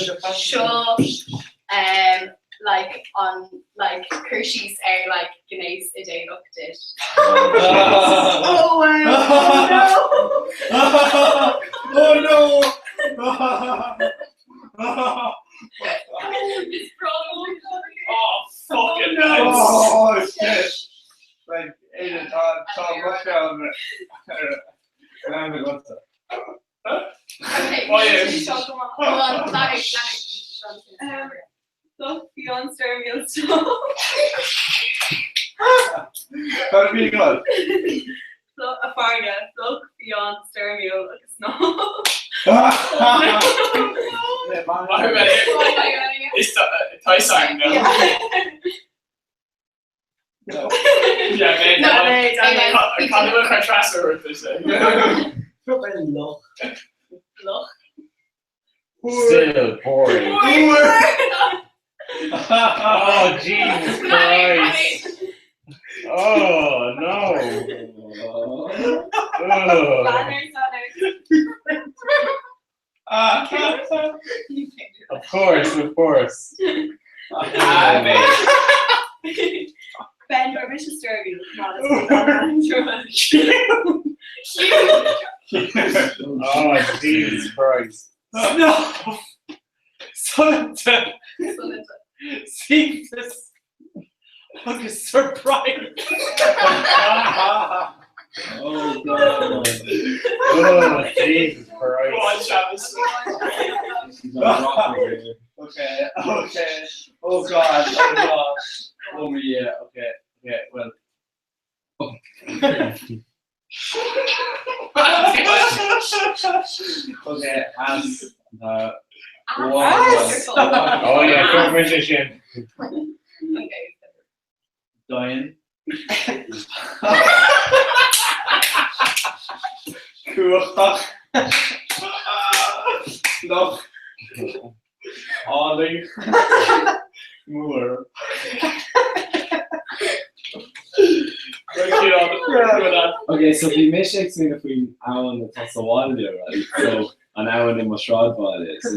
like an like cur síos ar like gnéas idéalach duit. Oh wow! Oh no! Oh, fucking Oh shit! Like, Aidan, tá tá rush ann ar agatsa. Okay, Oh, yeah. Come on, Larry, Larry. Loch fiáin stoirmiúil seo. Tá bí go. A farraige, fliuch fiáin stoirmiúil agus snow. Is Tyson no. Yeah, man. No, no, Can't do a trasser with this. Loch. Loch. Still boring. Oh, Jesus Christ. Oh, no. Ugh. Banners, Of course, of course. Ben, or Mrs. Derby, Oh, Jesus Christ. No! Santa! Cephas! Agus surprise! Oh god. Oh, Jesus Go on, Christ. Travis. Okay, okay. Oh god, oh god. Oh yeah, okay, okay, well. Okay, as the Ass. Oh, yeah, conversation. Okay. Diane. Cúachtach. Loch. Álaigh. Mór. Okay, so bhí mise ag smaoineamh faoin abhainn atá sa bhaile, right? So an abhainn i mo sráidbhaile. So,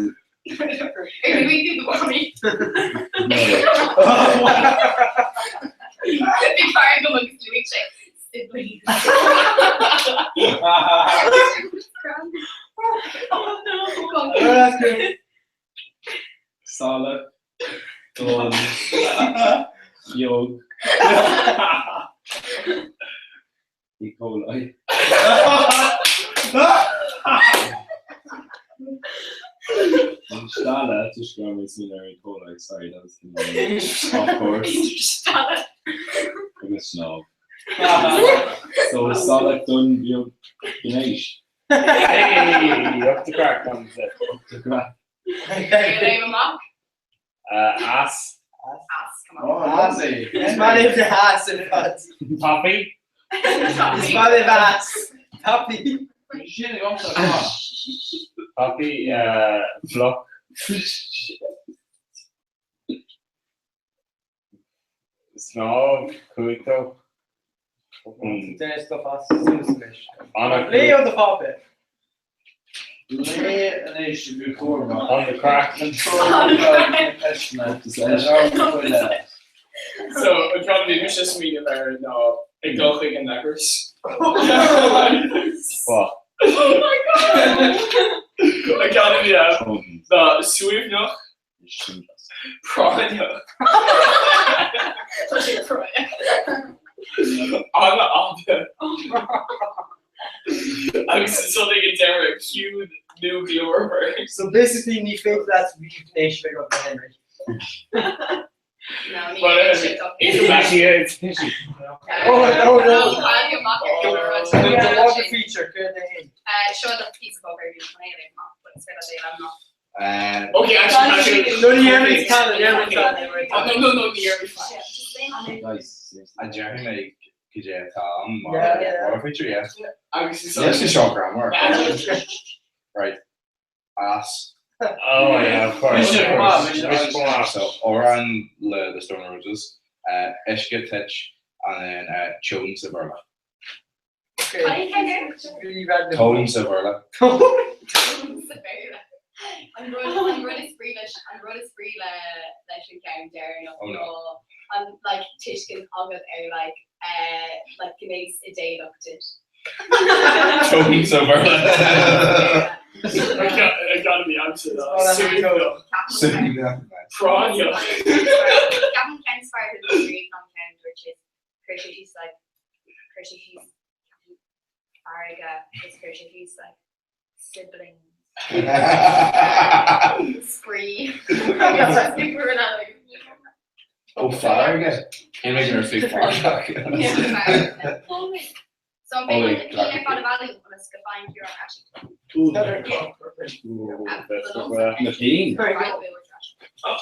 Are we do the mommy? no. Bhí fear go agus luaigh sé siblings. Oh no. Salach don beag E. coli. An stealla just go with E. coli. Sorry, that was the off course. Agus snámh. So salach don beag gnéis. Hey, up the crack comes it. The crack. Léim amach. Ass. Ass, come Oh, on. lovely. Is maith libh ass ar fad. Poppy. Is maith libh ass. Tapaí. Sin agamsa, come on. Poppy, fliuch. Snámh, cúito. Duine stuff as suas anois. Anna Leo the puppet. Lé anois go cúramach. On the crack. So, an rud bhí mise smaoineamh air ná ag dul chuig an leithreas. What? Oh my god! An ceann a bhí ann ná suaimhneach, práinneach. Tá sé práinneach. An-fhada. Agus ansan ag an deireadh, ciúin nó glórmhar. So basically ní féidir leat ríomhghnéis a bheith agat le Henry. No, ní bheidh sé dochreidte. Oh no no! The water feature, céard é sin? Seo do píosa páipéir bhí chun é a léamh amach, but is féidir leat é a léamh amach. Okay, actually, actually. No, ní dhéanfaidh tan, ní dhéanfaidh tan, ní dhéanfaidh tan. No, no, no, ní dhéanfaidh tan. Nice. An déarfaidh mé cad é atá ann mar Yeah, yeah. water feature, yeah. Agus is Níl sé seo greannmhar. Right. As. Oh yeah, of course. Mise of maith, course. mise Mise maith. So amhrán le The Stone Roses, uisce toit and then tone sa Bhéarla. Okay. Really random. Tone sa Bhéarla. Sa Bhéarla. An rud an rud is brí leis an rud is brí le leis an gceann deireanach Oh, no. ná an like tuiscint agat ar like eh like gnéas idéalach duit. Tone sa Bhéarla. I gotta be honest with you. Suaimhneach. Práinneach. Ceapaim ceann is fearr a scríobh ná an ceann dúirt siad chuir sé thíos like chuir sé thíos farraige agus chuir sé thíos like siblings. Spraoi. Ó farraige. Cé mhéad ar faoi farraige? So an bhfuil an cinn ar fad a bhailiú ionas go bhfaighim Ciarán ar ais? Na pinn.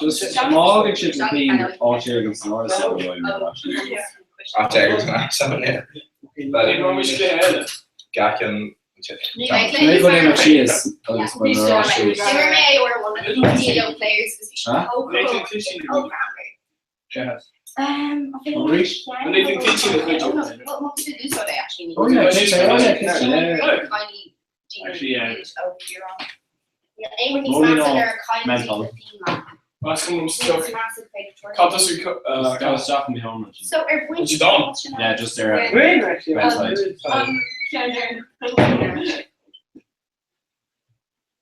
Just má fhágann sibh na pinn áit éigin san áras a bhfuil mé ar ais. Áit éigin san áras yeah. Gach ceann Ní go léim síos agus beidh mé ar ais arís. D'imir mé é uair amháin le DO players agus bhí siad chomh Yes. Arís? Oh, yeah, cinnte, oh, yeah, cinnte, yeah. Actually, yeah. Mental. Cad isteach in the home So ar bhain You done? Yeah, just there. Wayne, actually. Bedside.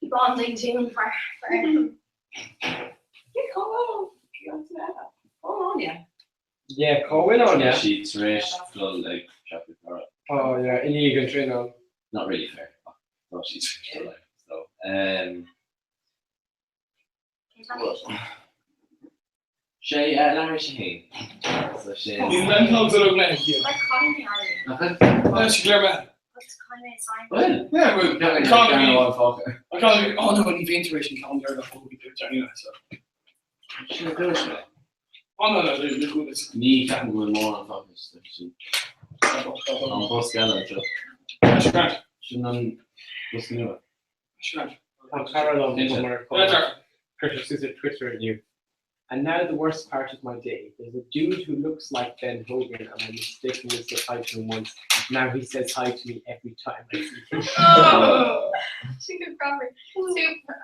Bonding tune for for Yeah, cá bhfuil Áine? Sí tar éis dul ag siopa cara. Oh yeah, i ndiaidh an traenáil. Not really fair. Tá sí tar éis dul ag. So, sé leathuair tar éis a haon. So sin. Níl mé an dul mé. Like calling me Ireland. Nach bhfuil? Tá sé léir mé. What's calling me Simon? Bhfuil? Yeah, well, Ceann Ceann amháin fágtha. I can't oh no, ní bhíonn tar éis an ceann deireanach a bhí dúirt anyway, so. Sin a dúirt mé. Oh no, no, no, no, no, Ní ceapaim go bhfuil mórán fágtha sin. An bosca eile anseo. Sin an bosca nua. Tá cara liom Cinnte. mar chuir sé suas ar Twitter inniu. And now the worst part of my day. There's a dude who looks like Ben Hogan and I mistakenly said hi to him once. Now he says hi to me every time I see him. Oh, sin go proper. So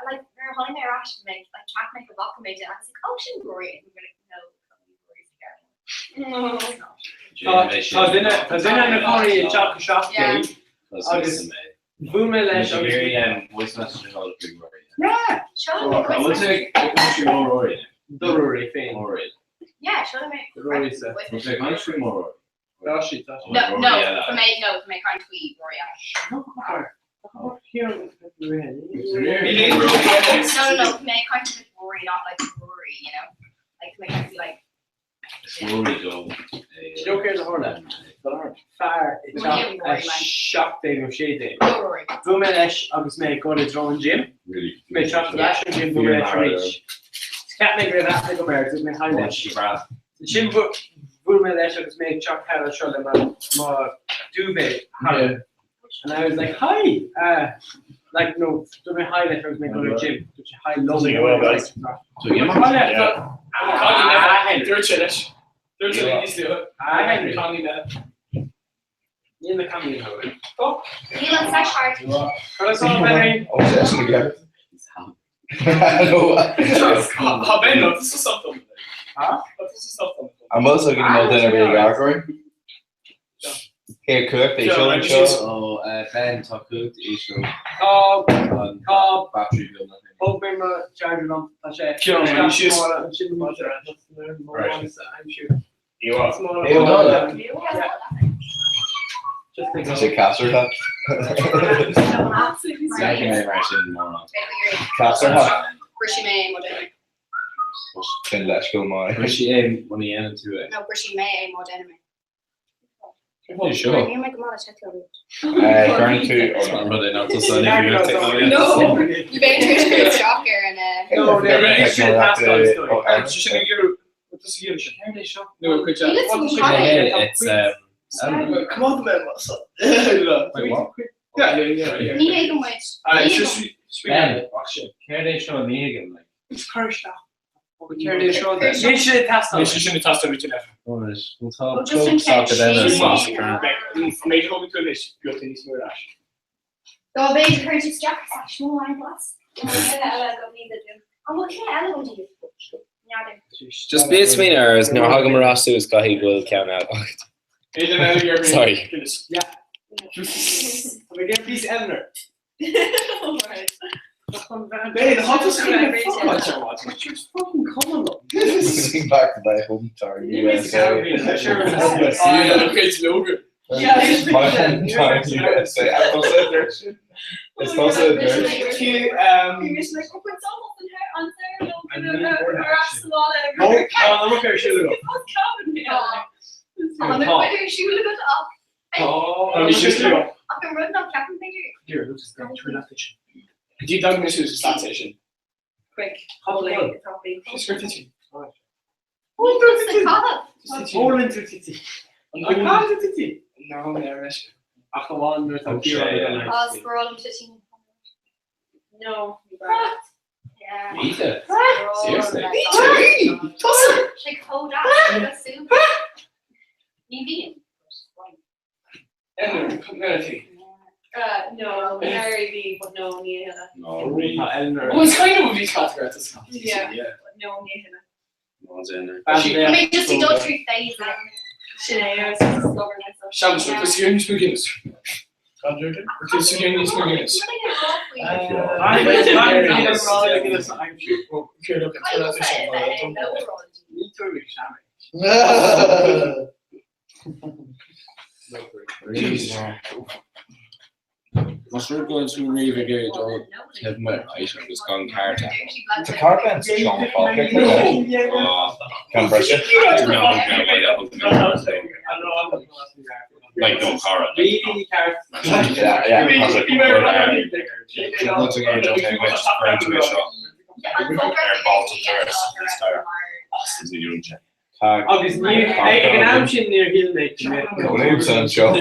like nuair a tháinig mé ar ais mé like cheap mé go bhfaca mé I was like oh sin Rory and we were like no Rory's the girl. Tá duine tá duine ina chónaí i dteach a seacht Yeah. Agus bhuail mé leis agus voice message a fháil faoi Rory. Yeah! Seo mé I would say faoi Rory. Do Rory féin. Rory. Yeah, seo mé. Do Rory sa. Bhfuil sé caint faoi Rory? Tá sí, tá sí. No, no, Rory eile. for me, no, for me caint faoi Rory Ash. No, No, no, no, for me caint with Rory, not like Rory, you know? Like for me caint like Is Rory go. Joker a tharla. Fear i dteach a seacht déag nó sé déag. no Rory. Bhuail mé leis agus mé ag dul i dtreo an gym. Really. Mé teacht ar ais an gym bhuail mé leis arís. Cheap mé go raibh aithne agam air, dúirt mé hi leis. Sin bhuail mé leis agus mé ag teacht thar anseo le mo mo duvet thar. And I was like, hi! Like, no, dúirt mé hi leis agus mé ag dul ar gym. Dúirt sé hi liom. Doesn't go well, guys. So, yeah. Yeah. Ah, Henry. Dúirt sé leis. Dúirt sé níos luaithe. Ah, Henry. Connie na. Níl na camí ann. Níl an sesh heart. Conas tá, Henry? Oh, that's again. Tá Ben no, this is something. Huh? This is something. I'm also going to duine a bhí ag Cé cumhacht íseal anseo? Ó Ben, tá cumhacht íseal. Tá tá Battery beag na Thóg mé mo charger liom, tá sé ansin Tá sé casartha. Mar sin mórán. Casartha. Brisfidh mé é mo dhuine. Sin leithscéal maith. Brisfidh é muna dhéanann tú é. No, brisfidh mé é má déanaim é. Seo. Níl mé go maith le teicneolaíocht. Cuireann tú An rud é nach tusa an oibríocht teicneolaíochta. No, ní bheidh tú ag cur isteach ar an. No, ní sin sin ag iarraidh It's um Come on man. Wait, what? Yeah, yeah, yeah, yeah. Ní hé go muid. Ben, céard é seo ní thuigim like. It's cur isteach. Céard é seo then? Níl sé ag teastáil. Níl sé sin ag teastáil uait leis. Bhuel tá Oh, just in plug socket case. eile Sin sa é. scarf. An méid a thógann tú anois, beag níos mó ar ais. Dá mhéad a chuireann tú isteach is ait mó an glas. An bhfuil cé eile go dtí? N'fheadar. Just bí ag smaoineamh air is nuair a thagaim ar ais suas caithfidh go bhfuil ceann eile agat. Sorry. Yeah. Tá mé ag iarraidh píosa Eleanor. But you're fucking coming up. Listening back to my hometown USA. My hometown USA. Is tusa a dúirt? Ach an rud nach ceapann b'fhéidir. Dí dag mé suas is é sin. Quick. Ólann tú tití. An caitheann tú tití? No, never. Ach amháin nuair atá ciarán ag an Á, scrollaim toitín. No. Yeah. Rita? Seriously? Sé chomh deas agus súgradh. Ní bhíonn. No, Mary B, but no, ní hea. No, really. Tá Eleanor. Well, it's kind of a bhí category Yeah. No, ní hea. No, Eleanor. Mé just ag dul trí phase. Sin é, I was just discovering myself. Sean, so you níos mó Guinness. Níos mó Guinness. Más rud go bhfuil tú riamh ag iarraidh dul taobh amuigh, right, agus gan cárta. Tá cárta an Sean Falcon. Ceann breise. Like no cara. Really ceart. Yeah, yeah. Agus ní ag an am sin níor shíl mé go mbeadh. Cónaím san seo.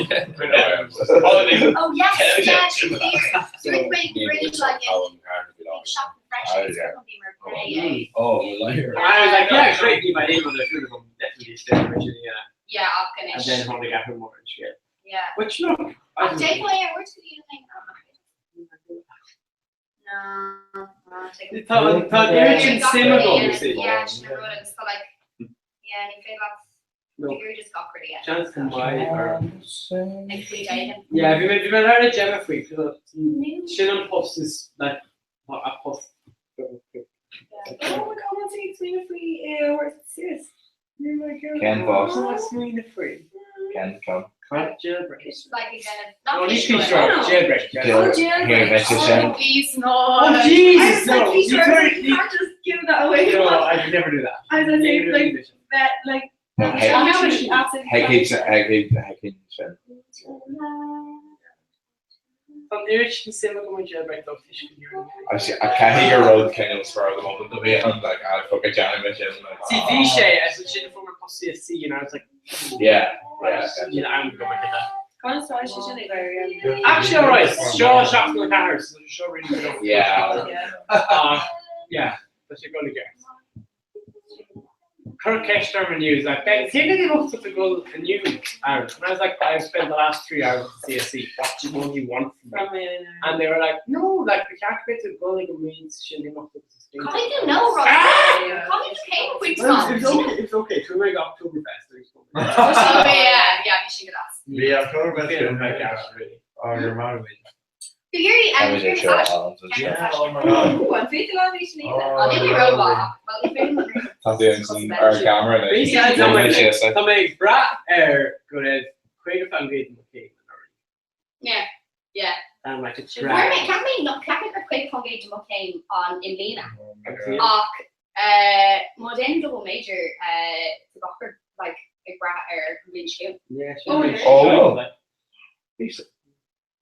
Oh yes, yeah, so it made really like a shop fresh. Oh, well, I hear. I was like, yeah, great, ní bheidh aon rud ar siúl agam, definitely still originally, yeah. Yeah, And then tháinig athrú mór ar an scéal. Yeah. Which look, I Ach didn't- déan é ar tú No, no, take Tá tá an oiread sin suim agam, you see. Yeah, sin an rud agus tá like yeah, ní féidir leat No. you're just gach rud yet. Seans go mbeidh orm. Ag faoi déan. Yeah, bhí mé bhí mé le Gemma faoi, sin an post is like a post. Oh my God, what's he smaoineamh faoi where it's Ken Fox. Smaoineamh faoi. Ken Con. Jailbreak. Like again, No, not ní Kishore. Kishore, jailbreak. Jail- Here, bheith sé sin. Oh, please no. Oh Jesus, I was like, no. You Kishore, turned- you can't just give that away. No, I could never do that. I was like, Never like do that. that, like, No, I hey, know it's absolutely. hey, hey, hey, hey, sin. Tá an oiread sin suim agam in jailbreak dó Actually, I can't hear road kind of spur of the moment to be on like I fucking jamming with him like See, bhí sé as sin former post CSC and I was like, yeah, yeah. you know, I'm going to get that. Gan sáid sé sin ag éirí. Actually, all right. Seo seach na ceathair, so seo really good. Yeah. Yeah. Yeah, that's your going to get. Kirk Ceist news. Like, Ben, cé go bhfuil tú go a new hour? And I was like, I've spent the last 3 hours at CSC. What do you only want from me? From me, And they were like, no, like, the ceart to go like a means sin imeacht agus is Caithfidh tú know, Rob. Ah! Caithfidh tú céim faoi Well, It's seo. okay, it's okay. Tú ag Oktoberfest. Oh, yeah, yeah, bhí sin go deas. Bhí ach chomh maith sin le really. Á gur maith mé. Bhí iarraidh Tá muid ag seo ann sa Yeah, seo. oh my god. Ooh, an féidir leat é sin a dhéanamh? Á níl mé rómhaith ach well ní féidir liom Tá tú ansin ar an gceamara anois. Basically, Níl mé síos. Tá mé ag brath ar go raibh 50 faoin gcéad de mo chéim anuraidh. Yeah, yeah. And like it's Fuair mé, cheap mé, no, cheap mé gur 50% de mo chéim an i mbliana. Agus Ach má déanaim double major tá gach rud like ag brath ar an bhliain seo chugainn. Yeah, Oh, sin Oh. like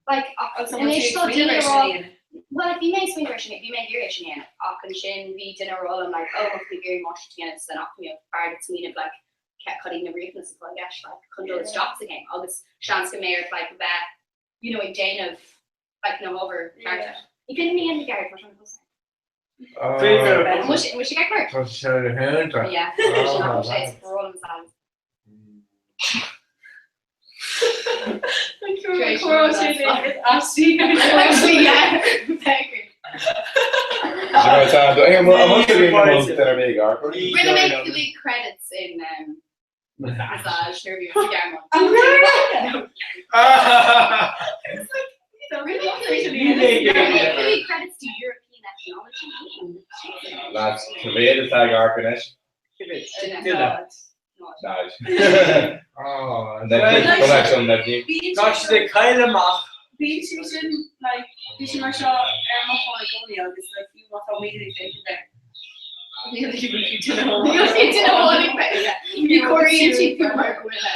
Like ach Agus anois tá bhfuil daoine tú ag rá ag smaoineamh air sin a dhéanamh? Well like bhí mé ag smaoineamh air sin, bhí mé ag iarraidh é sin a dhéanamh ach ansin bhí duine ag rá liom like oh má tá tú ag iarraidh máistreacht a dhéanamh san eacnamaíocht b'fhearr duit smaoineamh like cad iad na riachtanais atá i gceist like chun dul isteach sa chéim agus seans go mbeidh ort like a bheith you know ag déanamh like na hábhair cearta. Ní féidir liom a dhéanamh Gareth mar sin fós. Muis muis ag cur. Tá sé go hiontach. Yeah. Oh, Sé is rá liom sam. Actually yeah. Thank you. Rinne mé cúig credits in massage nuair a bhí mé sa Ghearmáin. Rinne mé cúig credits to European ethnology. Lads, cá mhéad atá ag amharc anois? Duine. Náid. Oh, Tá siad ag cailleadh amach. Bíonn sé sin like bhí sé mar seo ar mo fón i gcónaí agus like fiú má tá mé ag féachaint air. Níl sí duine amháin ag féachaint air. Ní chomhairíonn sí tú mar dhuine.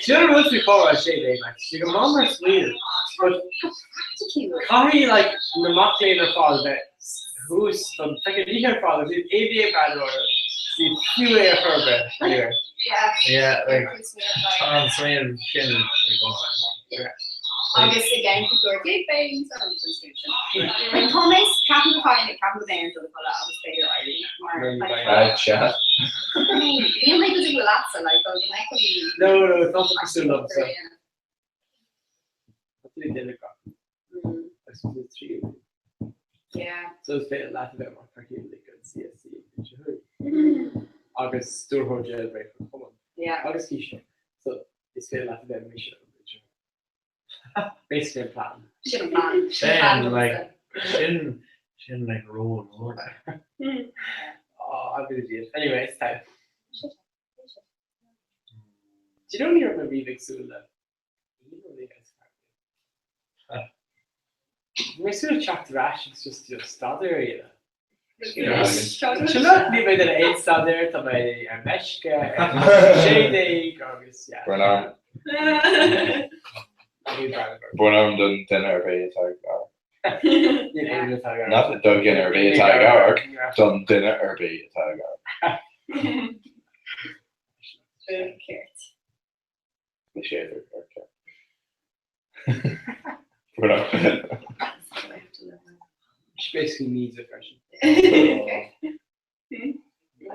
Sin an rud faoi Comhrá 16, like, sé go maith mar smaoineamh, but Practically. caithfidh like na mac léinn ar fad a bheith thuas don feiceann oíche ar fad agus níl aon bhia ag breathnú orthu, ní fiú é ar chor ar bith. Anyway. Yeah. Yeah, like, tá an smaoineamh sin ag Yeah. Agus again cúpla uair féin san an smaoineamh sin. Like, tá mé ceapaim go fáin ceapaim go mbeidh an dul a agus b'fhéidir éirí mar like, Chat. Níl mé go dtí leatsa like go mbeidh No, no, it's not cosúil liomsa. Tá tú duine gach. Agus tú tríú. Yeah. So is féidir leat a bheith mar cathaoirleach an CSC agus stiúrthóir Jailbreak an Chumann. Yeah. Agus cisteoir. So is féidir leat a bheith mise an bridge. Basically an plan. Sin an plan. Sin an plan Sin, like, domsa. sin, sin, like, ról mór, like. Oh, I'm gonna do it. Anyway, it's time. Do you know ní raibh mé riamh ag súil le Bhí mé ag súil le teacht ar ais agus just you know, staidéar a dhéanamh. Sin ní bheidh duine aon staidéar, tá mé ar meisce, ar 16 agus yeah. Brón orm. Brón orm don duine ar bith atá ag amharc. Níl aon duine atá ag amharc. Not don duine ar bith atá ag amharc, don duine ar bith atá ag amharc. Ceart. Na séadar ar ceart. Brón orm. Basically needs it freisin.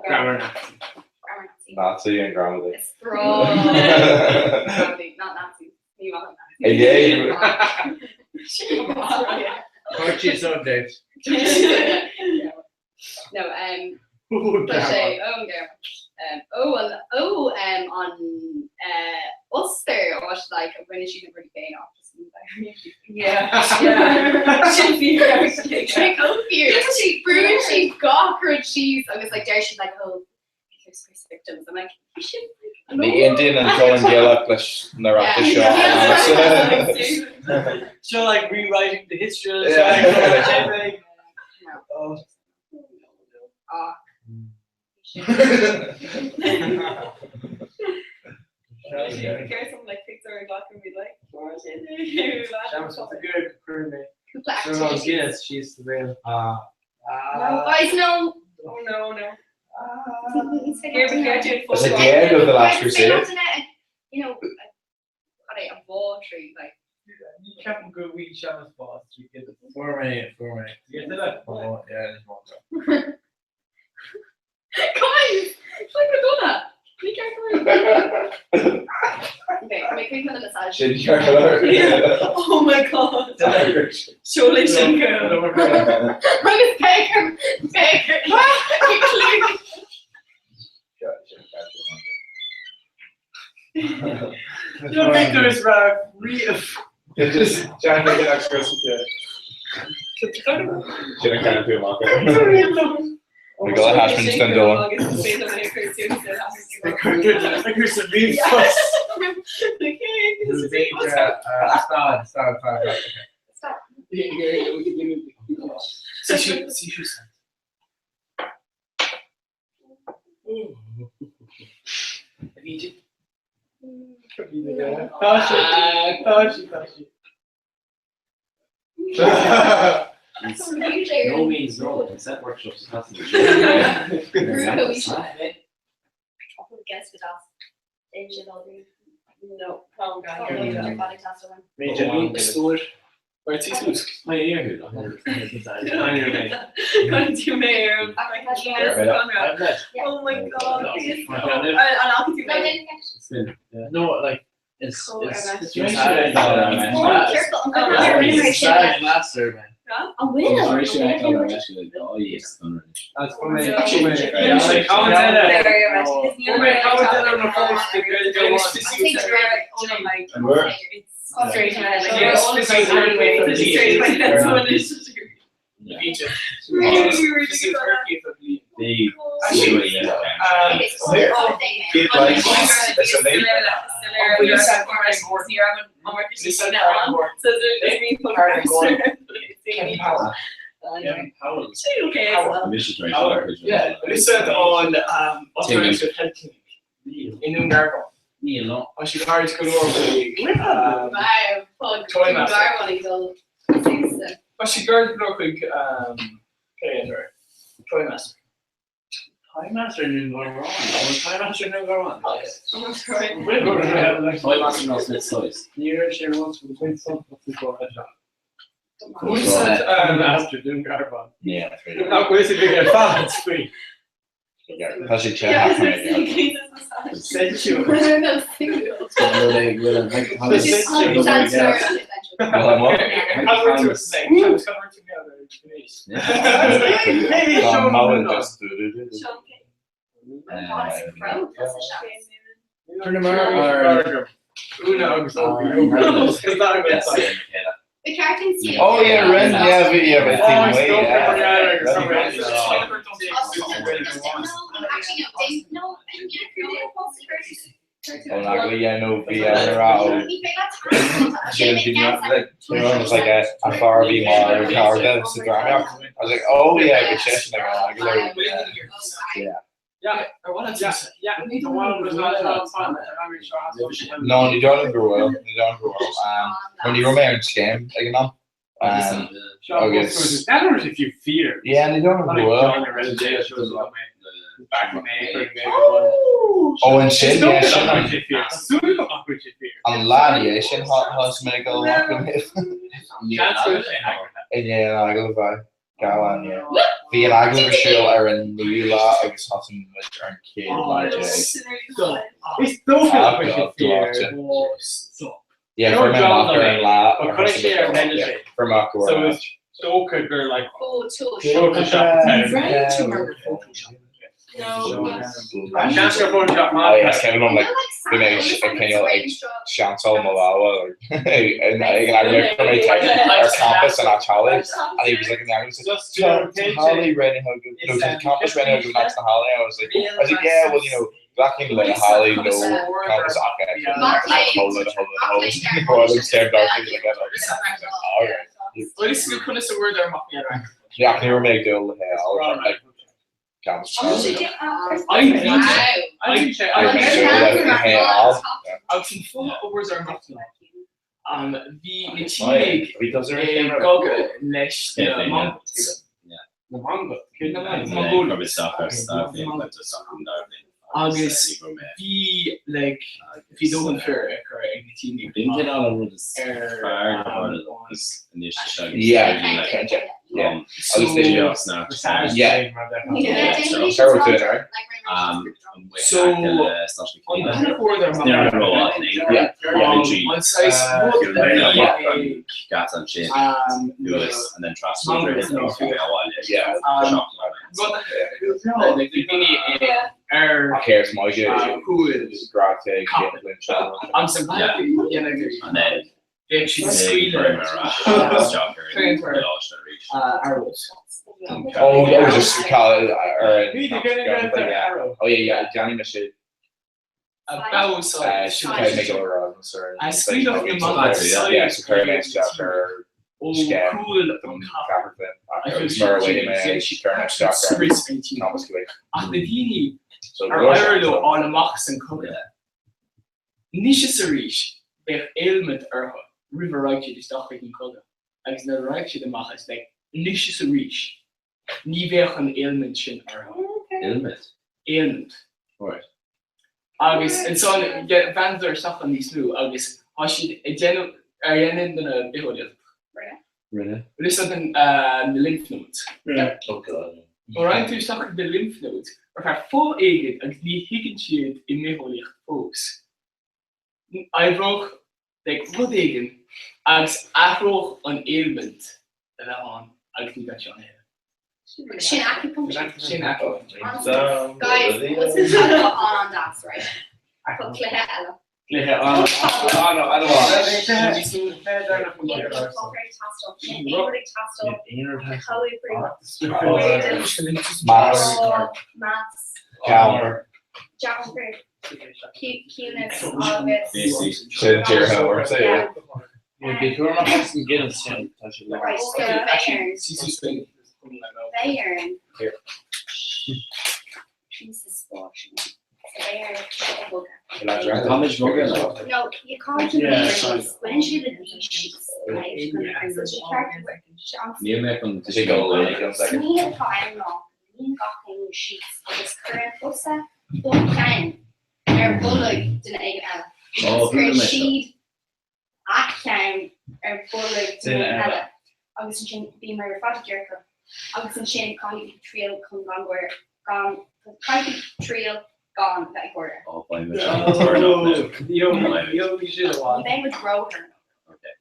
Grammar Nazi. Grammar Nazi. Nazi and gramadach. Is breá. Not Nazi. Ní maith liom Nazi. Again. Touchy subject. No, tá sé ón Ghearmáin. Ó an ó an Ostair áit like a rinne siad na rudaí féin ach just ní bheidh. Yeah. Sin fíor actually. Like ó fíor. Brúnn siad gach rud síos agus like deir siad like oh Hitler's first victims. I'm like you should like Ní aontaíonn an Cumann Gaelach leis na ráitis seo. Seo like rewriting the history. Yeah. No. Oh. Ah. Cúpla activities. Guinness, she's the real. Ah. No, guys, no. Oh no, no. It's at the end of the last crusade. You know, cad é an bhátraí like. Ní ceapaim go bhfuil Seamus bás trí Guinness. Fuair mé, fuair mé. Did you get that? Oh, yeah, níos mó. Guys, it's like Madonna. Ní ceart go Okay, mé chuig na massage. Sin ceart go leor. Oh my god. Seoladh sin go. Agus Baker, Baker. Don't think there is raibh riamh. Just Jack ag an express Sin an ceann tú amach. Ag dul hashman den dul. Stad, stad, stad. Tá sé, tá sé, tá sé. No means no, consent workshops Oh my god. No, like it's it's it's master man. Yeah, listen on alternative health clinic in Dún Garbhán. Tá siad thar go leor chuig Toymaster. Tá siad gar go leor chuig Toymaster. Toymaster Dún Garbhán. Toymaster Dún Garbhán. Toymaster nó Smith Toys. Ní raibh sé rud go bhfuil Master Dún Garbhán. Nach bhfuil sé ar fad faoi. Tá sé te Oh yeah, Ren, yeah, bhí yeah, bhí Ó na yeah, no bhí an rá was like a a fear a bhí mar cara sa drámaíocht. I was like, oh yeah, bhí sé sin ag an agallamh. Yeah. No, ní dóigh liom go bhfuil, ní dóigh liom go bhfuil. Well, ní raibh mé ar an scéim ag an am. Agus yeah, ní dóigh liom go bhfuil. Ó ansin, yeah, sin an an lá ina dhiaidh sin thosaigh mé ag dul amach go I ndiaidh an agallaimh, aye. Galán, yeah. Bhí an agallamh ar siúl ar an naoú lá agus thosaigh muid ar an chéad lá déag. Is dócha nach bhfuil sé fíor. Yeah, fuair mé amach ar an lá ar thosaigh muid, yeah, fuair mé amach go So raibh is dócha gur like Oh yeah, cé liom like bhí mé ag cineál ag seansáil mo lámha like ag an agallamh chuir mé text ar campus in Holly and he was like in the agallamh he said Holly ready no to campus ready to next to Holly I was like I was like yeah well you know Glacaim le Holly no campus ach Yeah, ní raibh mé ag dul le like campus Bhí na Sínigh i gcogadh leis na Mongols. Na Mongols? Céard na Mongols? Agus bhí like bhí dóthain fir á cur ag na Sínigh ar an Yeah. So Ar Ach céard is maith shúil capaill. Agus an bealach a dhéanamh bheadh siad ag scaoileadh arrows. Oh, oh, just call it or Oh yeah, yeah, Johnny Michelle. A Sin mé go A scaoileadh na mada Yeah, so chuir mé isteach ar ó scéim shúil don an capall. Ceathrú Bhliain agus mar a bhfuil mé chuir mé isteach ar Thomas Cuaig. Ach na daoine So ar éirigh leo fháil amach san cogadh. Anois is arís bheadh ailment orthu roimh a raghadh siad isteach chuig an cogadh agus nuair a raghadh siad amach as like anois is arís ní bheadh an ailment sin orthu. Ailment? Ailment. Right. Agus ansan bhreathnaíodar isteach ann níos mó agus tá siad ag déanamh ar dhein aon duine bitheolaíocht? Rinne. Rinne. Bhfuil fhios agat na lymph nodes? Rinne. Oh God. Má raghann tú isteach chuig na lymph nodes ar feadh fáth éigin agus ní thuigeann siad i mbitheolaíocht fós, oibreodh like rud éigin agus athródh an ailment a bheith ann agus ní bheadh sé ann a thuilleadh. Sin acupuncture. Sin acupuncture. Guys, what's the seo an-deas, right? Tá cluiche eile. Cluiche An-an-an. Sin díortha ortsa, yeah. Níl mé chun Líon gach éinne síos agus cuireann tusa do cheann ar bholg duine éigin eile. Agus cuireann siad a cheann ar bholg duine eile. Agus ansin bíomar ar fad i gciorcal. Agus ansin caithfidh tú triail chun gan gáire, gan, caithfidh tú triail gan bheith ag gáire. Ó, beidh muid an-toirneach now. Ní bheidh muid ró-thoirneach.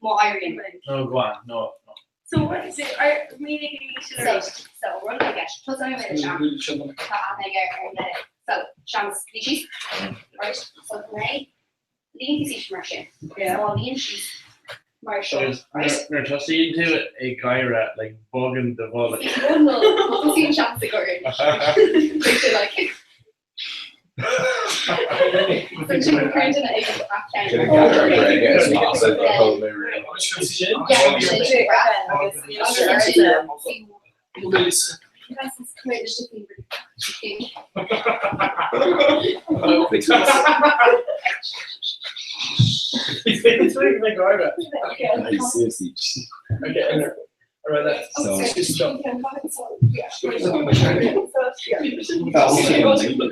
Má éiríonn. No, go on, no, no. So what is it? Are mínigh sin So, so rud i gceist. Tosóidh mé le Seamus. Tá aithne aige ar an duine. So, Seamus, luigh síos. Right? So, mé, luíonn tú síos mar sin. Yeah. So, má luíonn síos mar seo. Agus nuair nuair tosaíonn tú ag gáire, like, bogann do bholg. No, má tosaíonn Seamus ag gáire. Beidh sé like.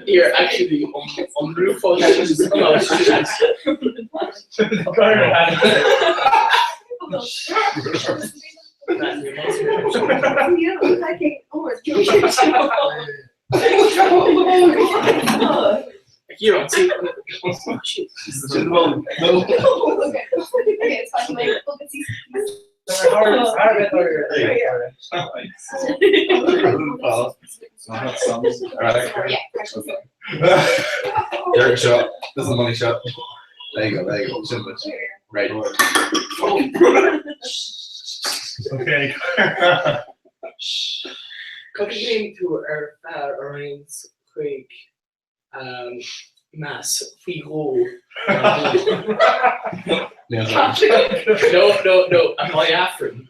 Here, actually, an rúfáil Here, I'll take Derek shot. This is the money shot. There you go, there you go. Sin muid. Right. Okay. Cad a ghlaonn tú ar fear a raghas chuig Mass faoi dhó? No, no, no, atá ag Aifreann.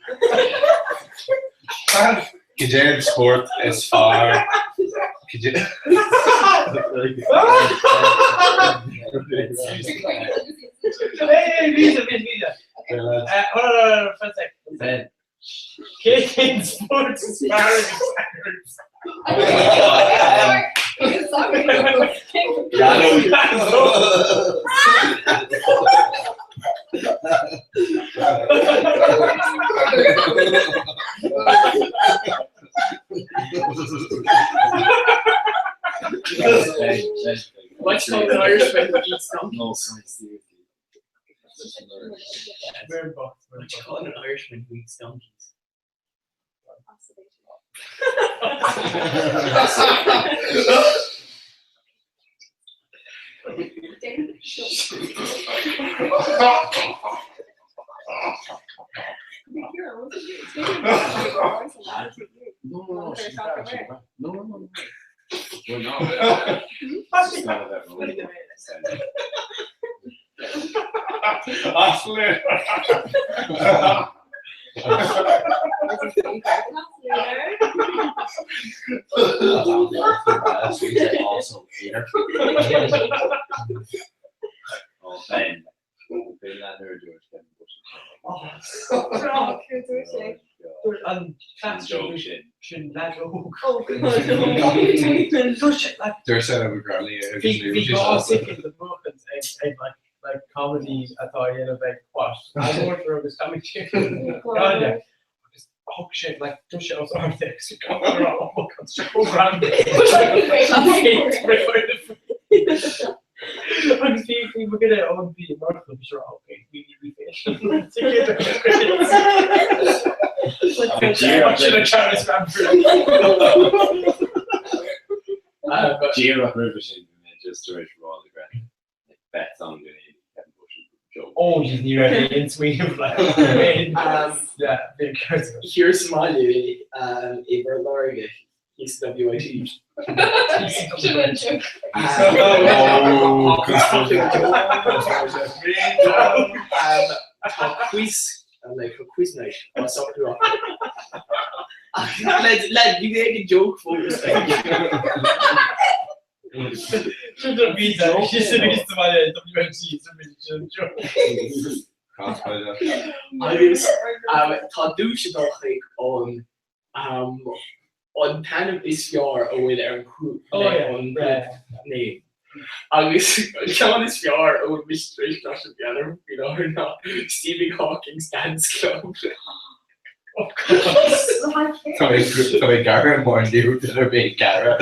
Cad é an spórt is fearr? Cad é. Hey, Lisa, Lisa, Lisa. Hold on, hold on, for a second. Cén spórt is fearr What's called an Irishman who eats donkeys? What you call an Irishman who eats donkeys? No, no, no, she's back, she's back. No, no, no, no. We're not. It's not about money. Oh, Ben. Ben that nerd George Kevin Bush. An Joke sin. Sin leaid óg. Dúirt sé le Granny Bhí bhí gá soicind a bhuachaint ag ag like like comedy atá á dhéanamh ag what? Eagarthóir agus comedy Gaeilge. Agus thug sé like dúirt sé os ard é agus bhí gach duine ag rá oh my god tá sé chomh greannmhar. Agus bhí bhí mo dhuine ón bhí mar bhí sé rá okay bhí bhí bhí Díreach roimhe sin bhí mé just tar éis rá le Granny like bets on go ndéanfaidh Kevin Bush joke. Oh jeez ní raibh aon smaoineamh like yeah bhí an ceart agat. Thiar sa mbaile i bPort Láirge TCWIT. Sin an joke. Tá quiz like tá quiz night á socrú acu. Le le bhí mé ag an joke fós. Sin do bhí sin níos sa bhaile WMT sin joke. Agus tá duais ag dul chuig an an t-ainm is fearr a bhfuil ar an an name. Agus an ceann is fearr a bhfuil mise tar éis cloisteáil faoi faoi láthair ná Stephen Hawking's Dance Club. Tá mé gearradh mar níl duine ar bith gearradh.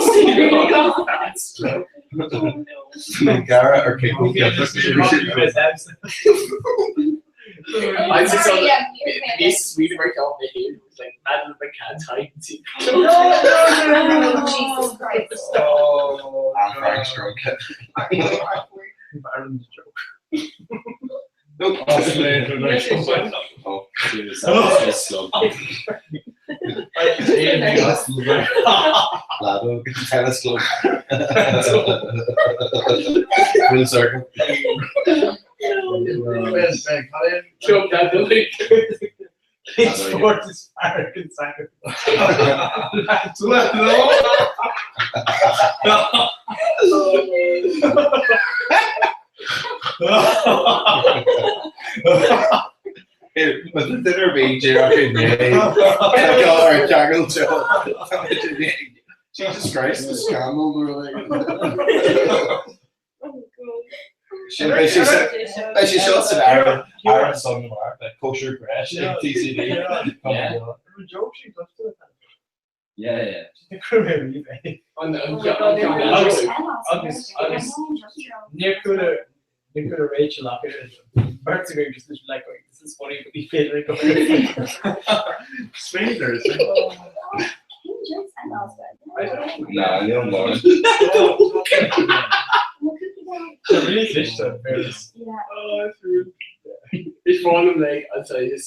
Stephen Hawking's Dance Club. Tá mé gearradh ar cé chomh I just saw that this Sweden work on the head was like Madeline McCann's hide and seek. No, no, no, no, Jesus Christ. Oh, Frank's drunk. Ireland's joke. Nope. Oh, Lado, tennis club. Full circle. Club that like Sport is American sacrifice. Was the dinner being J Jaggle Jesus Christ, the scandal we're like. She she shots an Aaron Aaron son like kosher grass TCD. Yeah. Yeah, yeah. Agus agus níor chuala níor chuala Rachel ach beirt againn just literally like going this is funny but ní féidir go Strangers. Nah, níl mar. Really cliste Oh, Is fun like I'd say is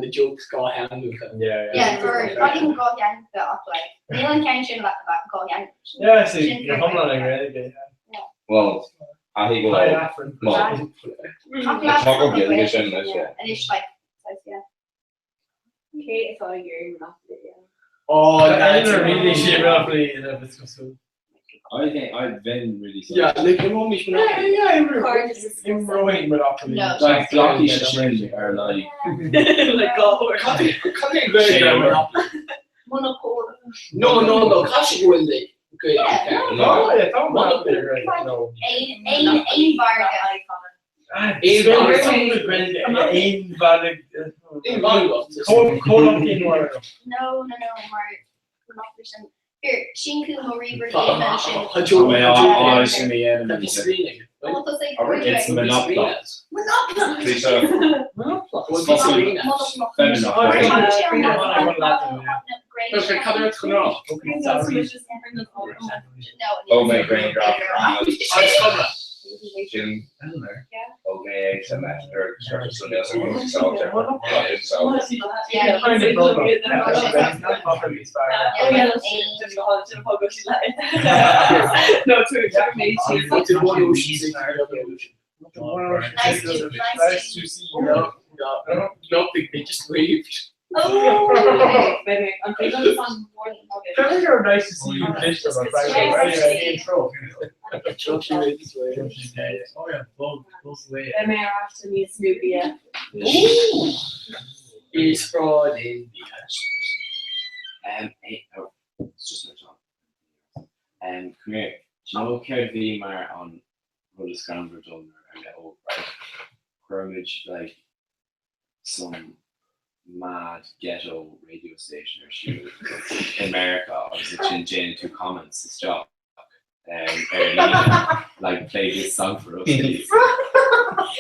the jokes go hand with them. Yeah, Yeah, for fucking go hand the ach like níl an ceann sin le go hand. Yeah, see, you're hiomlán ag Gaeilge. Well, aithí go Tá go Gaeilge sin leis, yeah. Anois like yeah. Cé atá ag iarraidh Monopoly? Oh, that's really sé Monopoly in a bit cosúil. I think I've been really Yeah, like I'm only Yeah, yeah, imreoidh Monopoly. No. Like blocky sin ar like Like go. Monopoly. Monopoly. No, no, no, Cash go like good. Yeah, No, yeah, tá Monopoly right. No. Aon aon aon mhargadh. Aon bhealach. Aon bhealach. Comhlacht mar. No, no, no, mar Monopoly sin. Here, sin mo ríomhaire sin. It's Monopoly. Monopoly. Please, Monopoly. Ó mé grianghraf sin ó mé ag sa ar Nice to see you. No, no, nothing. They just waved. Oh! Very nice to see you, Anyway, intro. Oh yeah, bug, buzz away. Beidh mé ar ais níos luaithe. Is fraud in Um, hey, oh, it's just my job. Um, come here. Do you know céard bhí mar an rud is greannmhar dom nuair a bhí mé óg, right? Chuir muid like some mad ghetto radio station ar siúl i Meiriceá agus ansin déanann tú comments isteach um, ar líne like play this song for us please.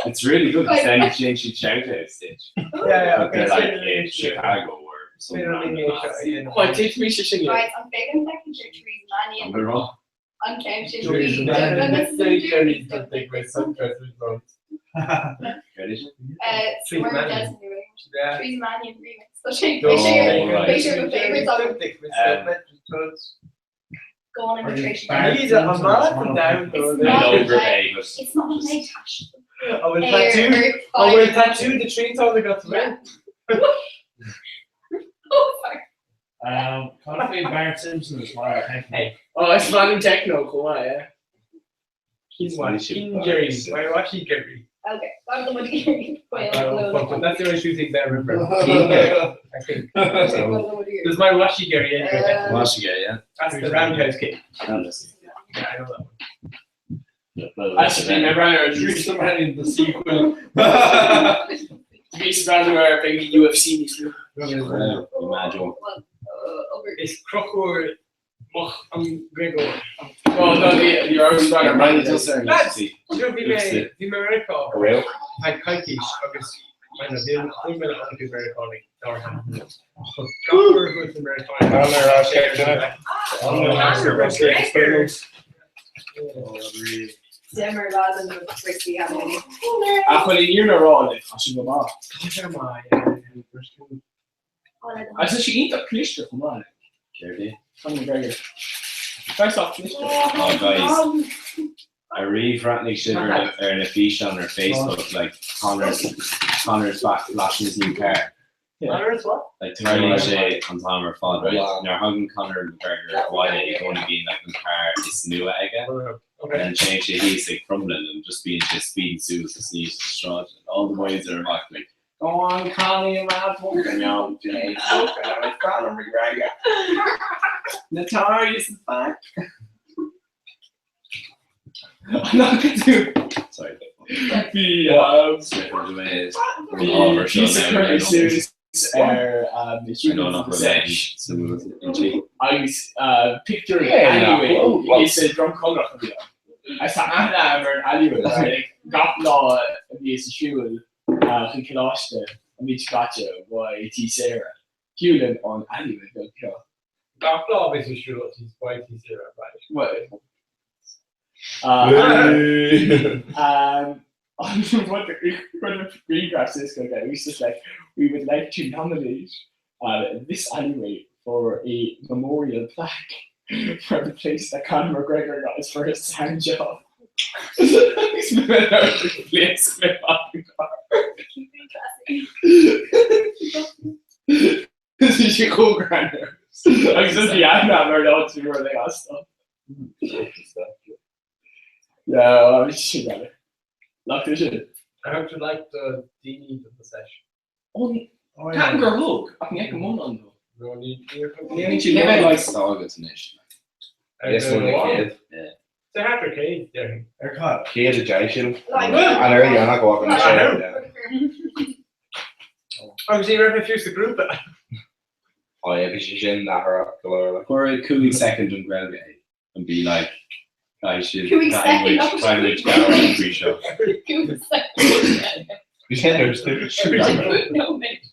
It's really good because then déanann siad shout outs duit. Yeah, yeah, But they're okay. like in Chicago or some random ass. Oh, teach me sin. Right, an féidir liom Theresa Mannion An bhfuil rá? an ceann sin Jerry's Céard é sin? Theresa Yeah. Theresa Mannion remix. Tá sé Oh, right. b'fhéidir mo favourite agam. Go on immigration. He's a man down It's I not know like- Grenade, but It's not my tash. I will Air, tattoo. earth, I will fire. tattoo the tree top that got to Yeah. Oh, sorry. Um, Confident Bart Simpson is my Hey. Oh, it's man in techno, come on, yeah. He's one. King Jerry. Why was he Gary? Okay, that was the one Oh, That's the only two things I remember. I think. There's my Washi Gary anyway. Washi Gary, yeah. That's the roundhouse kick. Roundhouse. Yeah, I know that one. Actually, remember I drew someone in the sequel. Bhí ar big UFC níos lú. Imagine. Is crochúir moch an Gregor. Oh, no, the Irish Ryan Dilson. Lads, you know, bhí mé bhí mé Meiriceá Real? Tá coicís agus bhí an mé an bhí Meiriceánaigh Gachar go Meiriceánaigh. Dimmer lads and Ricky have any. A chuil í na rá a sin go má. Agus sé iontach cliste chomh maith. Céard é? Conor McGregor. First off cliste. Oh, guys. I ríomhbhreathnaigh sibh ar ar na físeáin ar Facebook, like Conor's Conor's back flashing his new car. Conor's what? Like tarlaíonn sé an t-am ar fad, right? Nuair a thagann Conor McGregor abhaile i gcónaí bíonn like an carr is nua aige. Okay. And téann sé thíos ag Crumlin and just bíonn sé speeding suas is aníos an sráid and all the boys are back like Go on Connie and Ralph fucking yo Jay fucking it's Conor McGregor. Notorious is back. I'm not gonna do. Sorry. Bhí Bhí ar agus picture anyway is é dromcholach a bhí ann. Agus tá aithne agam ar an alleyway right? Gach lá a bhíos ag siúl chuig coláiste an mhí seo caite uaidh Tí Sarah, shiúlainn an alleyway beag seo. Gach lá a bhíos ag siúl uaidh Tí Sarah, right? Well, um, what the what the grianghraf Cisco guy was just like, we would like to nominate uh, this alleyway for a memorial plaque for the place that Conor McGregor got his first hand job. He's been out of the place Bhí sé chomh greannmhar. Agus is bhí aithne agam ar an áit a raibh mé as dó. Yeah, bhí sé greannmhar. Nach é sin? I hope you like the daoine de the session. Ó, Ceapaim gur thug, ach ní fheicim an dó. No, ní Ní Ní bheidh like stágas anois. Yes, one céad. Sa hat céad déarfainn. Ar cad? Céad a deich sin. An ar dhéanach go bhfaca sé. Agus ní raibh mé fiú sa grúpa. Ó yeah, bhí sé sin athrach go leor. Cuir 5 soicind don Ghaeilge é and be like guys sibh 5 soicind, caithfidh muid cabhair faoi seo. 5 soicind. Bhí sé ar No, mate.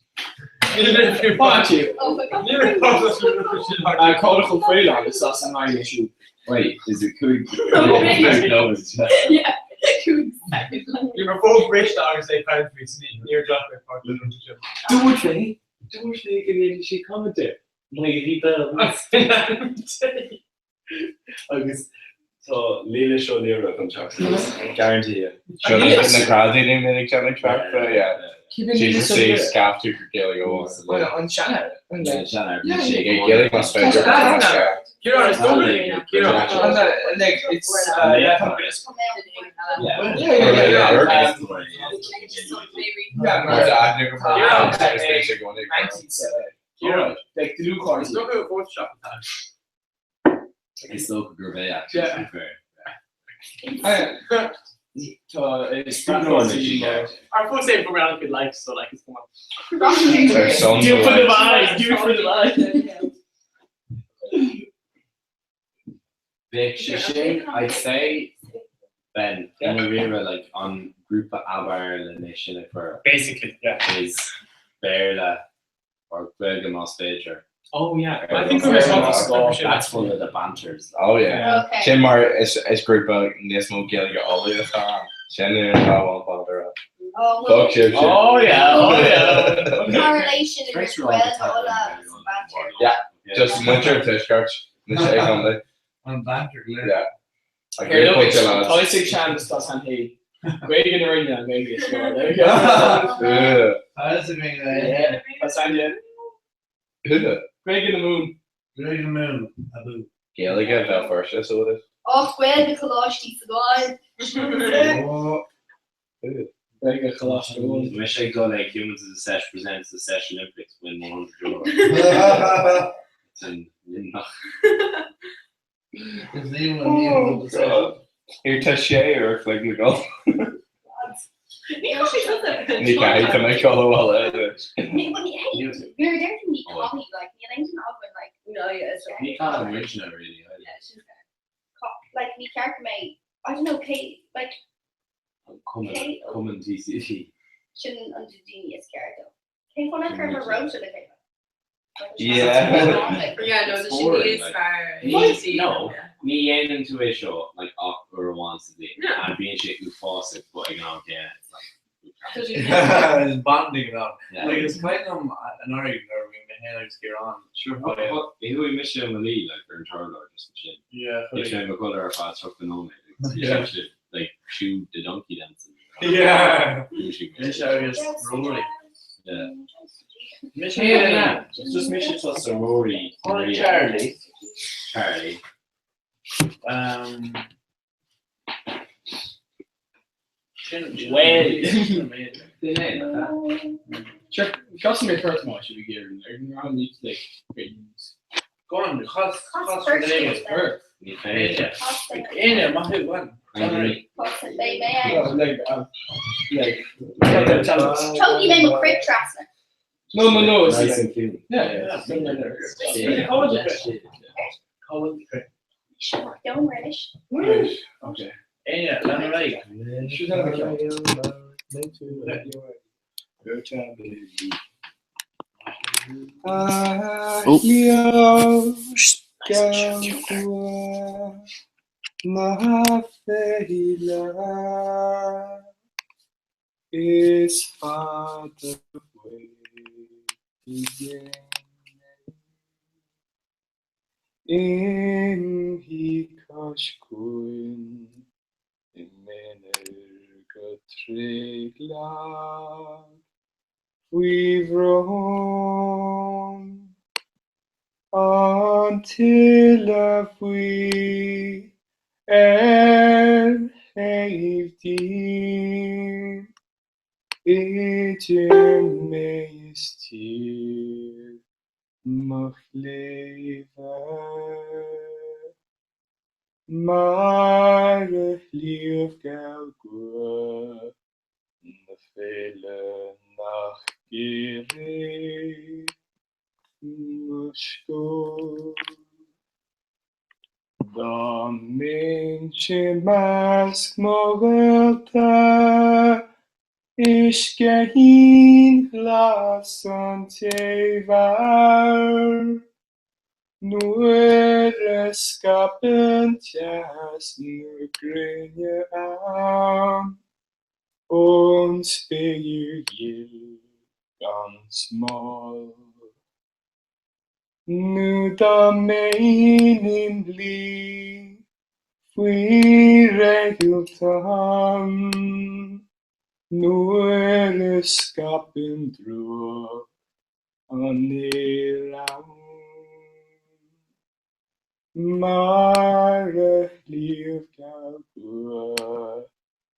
Cá chomh faoil agus as an mbaile siúd. Wait, is it cúig Yeah, 5 second. Bhí mé fós briste agus é caint faoi so níor ghlac mé páirt le rud sin. Dúirt mé, dúirt mé go ndéanfaidh sí comment air. Maigh Bell. Agus tá Lila Ó Laoire chun teacht suas, guarantee you. Seo na gradaí mé ag déanamh crap, yeah. Jesus say scaifte gur Gaeilge amháin. An seana. Seana, bhí sé ag Gaeilge más féidir. Ciarán, is dóigh Ciarán, like, it's Yeah. Yeah, yeah, yeah. Yeah. Ciarán, like, dlúthchairde. Is dócha go Photoshop atá. Is dócha gurb é actually, to be fair. Tá Ar fós é go raibh good likes, so like it's come on. Ar son Do it for the the vibe, do it for the vibe. Bheadh sé sin, I'd say, Ben, i ndáiríre, like, an grúpa ab fhearr le é sin a chur. Basically, yeah. Is Béarla or Gaeilge más féidir. Oh yeah, I think we're responsible. That's one of the banters. Oh yeah. Okay. Sin mar is grúpa níos mó Gaeilge Uladh atá ann. Sin é an banter. Oh, well, Fuck sibh sin. Oh yeah, oh yeah. correlation in Trace well Ola banter. Yeah, just muintir an Tuaiscirt na sé chontae. An banter go léir. Yeah. A Here, great look, bunch of lads. Tá sé sean tá san hé. Gaeilge na Rinne an Gaeilge. So there you go. Yeah. Tá a mé Yeah, tá san yeah. Who the? Gaeilge na Moon. Gaeilge na Moon abú. Gaeilge Bhéal Feirste, so it is. Och well the Coláistí sa gáil. Oh, Gaeilge Choláiste Mumhan. Mise ag dul ag Humans of the Sesh presents the Sesh Olympics win €100. It's in Luimneach. Is níl an níl Oh, God. Here tá sé ar flag na gol. Ní chaithfidh Ní caithfidh tá mé gol bhile. Ní hey, nuair a deir tú ní caithfidh, like, níl aon duine againn, like, No, yeah, it's right. Ní caithfidh muidne really. either. Yeah, she's fair. like ní ceart go mbeidh, I don't know, cé, like, Cumann Cé- Cumann TCD. sin an daoine is ceart dó. Cén fáth nach raibh rota le chéile? Yeah. Yeah, no, the Boring, she is like- fair. Ní no, ní dhéanann tú é seo like ach uair amháin sa bhliain. No. And bíonn sé uafásach but ag an am céanna it's like Is bonding an. Yeah. Like is cuimhin liom anuraidh nuair a bhí mé féin agus Ciarán sure Chuaigh mise i mo luí like ar an urlár just ansin. Yeah, Bhí sé mo chodladh ar feadh 30 nóiméad. Yeah. Like shoot the donkey dancing. Yeah. Mise Mise agus Rory. Yeah. Mise Yeah, yeah. It's just mise plus a Rory. Or Maria. Charlie. Charlie. Well. Sure, Cos mé first má should be given. Ar an ní like great news. Go on, chas Chas chas first for is Perth. Ní féidir. Aine, maith thú, go on. Beidh mé ann. Like like Tógfaidh mé mo chrith trasna. No, no, no. It's Nice and clean. Yeah, yeah. yeah. Yeah. Yeah. Colin Crick. Sure, don't worry. Right. Okay. Aine, lean ar aghaidh. She's not a Na féile is fada Imthí cois cuain i méanar go tréadlag faoi bhrón an tuile bhuí ar thaobh díom idir mé is tír mo chléibhe mar a shliabh geal grua na féile nach géire mo scór. Dá mbeinnse i measc mo ghaolta. Uisce ionghlas an té mhair, Nuair a scaipeann teas na gréine ann ón spéir ghil gan smál. Nó dá mbeinn im luí faoi réalta ann, Nuair a scaipeann drúcht an aeir ann, Mar a shliabh geal bua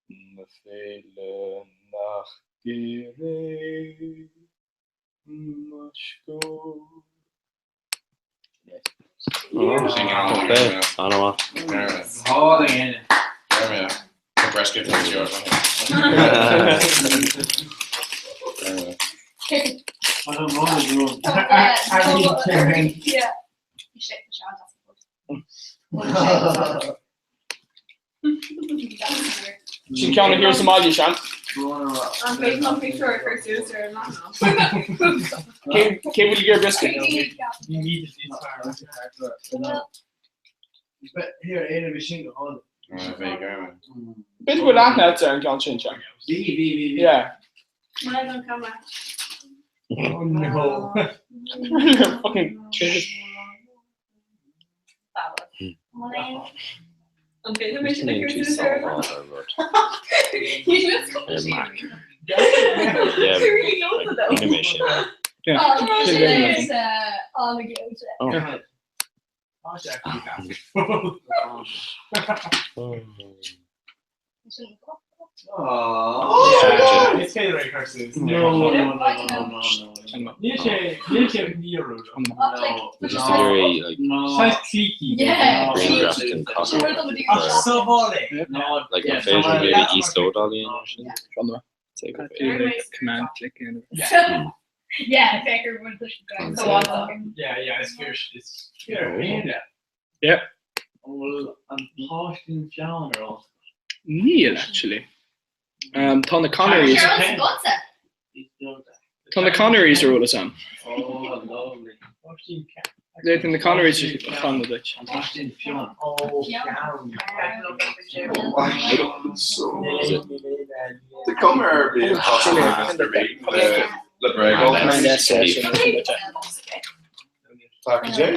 na féile nach géar é mo scór. Sin ceann a thiar sa mbaile, Seán. Cé bhfuil ag iarraidh briosca? B'fhéidir go bhfuil aithne agat ar an gceann sin, Seán. Yeah. Oh no. Fucking trigger. Command click in. Yeah. An bhfuil an páistín feann ar fhás? Níl, actually. Um, tá na Connerys... Tá na Connerys ar eolas a'm. Oh, lovely. Páistín ceart. Léifidh na Connerys a chanadh duit. An páistín fionn. Oh, feann. The cuma ar bith le bréagán. Tá go dé.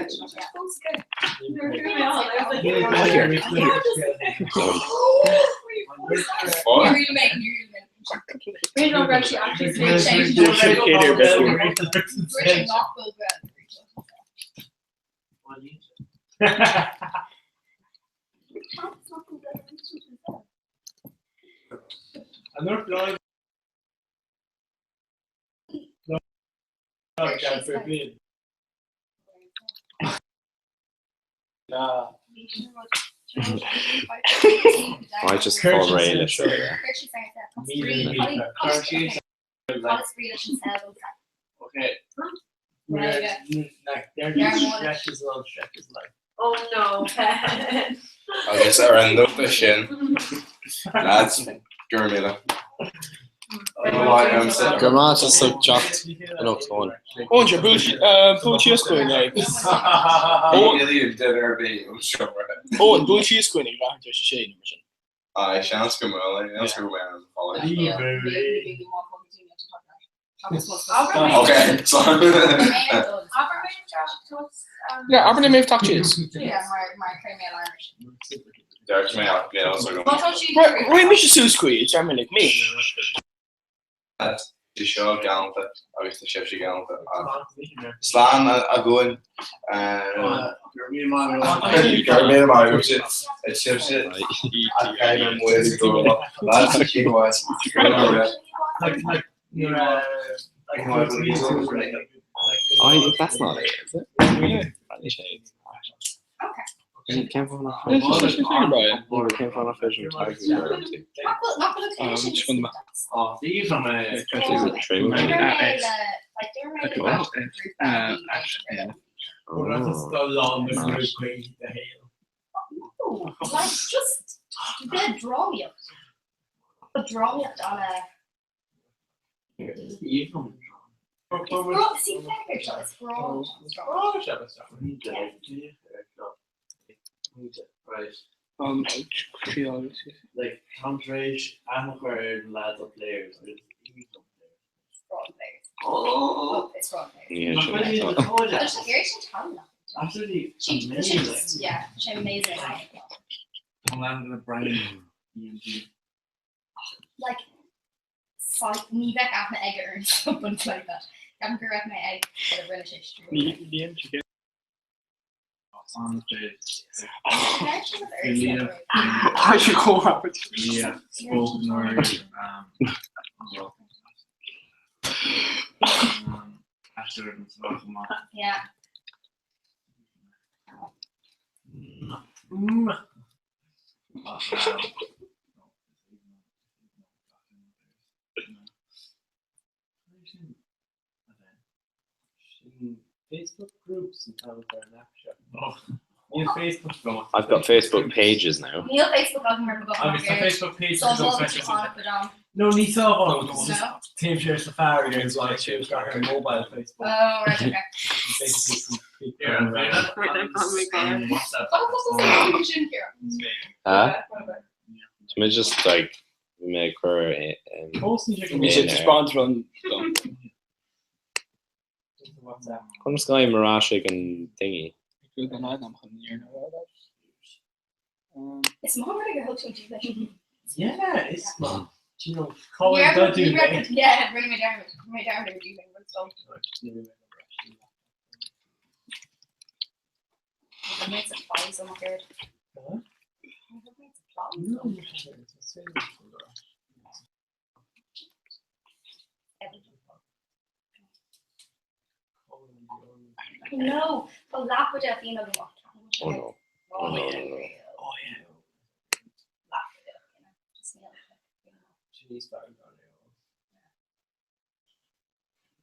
I just fáil réidh leis seo, yeah. Oh no. Agus ar an nóta sin, lads, go raibh míle. Go raibh maith as ucht teacht anocht Eoin. Eoin, sure, buail síos chugainn ag. Eoin, buail síos chugainn ag leathuair tar éis a sé nó mar sin. Aye, seans go mbeidh, seans go mbeidh an Okay, sorry. Yeah, abair le Méabh teacht síos. Deir mé ach níl fhios agam. Raghaidh mise suas chuici, deir mé like me. Tá seo galánta agus tá sibhse galánta ach slán againn. Go raibh míle maith agat sibhse ach caithfidh mé moill go Lads, keep wise. Oh, that's not it, is it? Cén fáth nach féidir an taighde a chur inti? Like táim tar éis aithne a chur ar na lads upstairs agus Like Saghas, ní bheadh aithne aige orm something like that. Ceapaim go raibh mé ag but rinne sé struggle. Yeah. Facebook groups and tell their an app seo. Níl Facebook agam. I've got Facebook pages now. Níl Facebook agam ar mo ghuthán Agus tá Facebook page Sábhálann tú an-chuid am. No, ní sábhálann, No? Taobh siar sa fear agus like sé ar mobile Facebook. Oh, right, okay. Huh? Tá mé just like bhí mé ag cur Bhí sé taispeáint run dom. Conas go bhfaighim ar ais ag an thingy? Is maith an rud gur thug tú an duvet. Yeah, is maith. Do you know, Yeah, Colin do duvet. Yeah, rinne mé dearmad, rinne mé dearmad ar duvet, rud dom. Made some flies on my head. Huh? Made some flies. No, tá leapa de fíon agam. Oh no. Oh no, no, no. Oh yeah.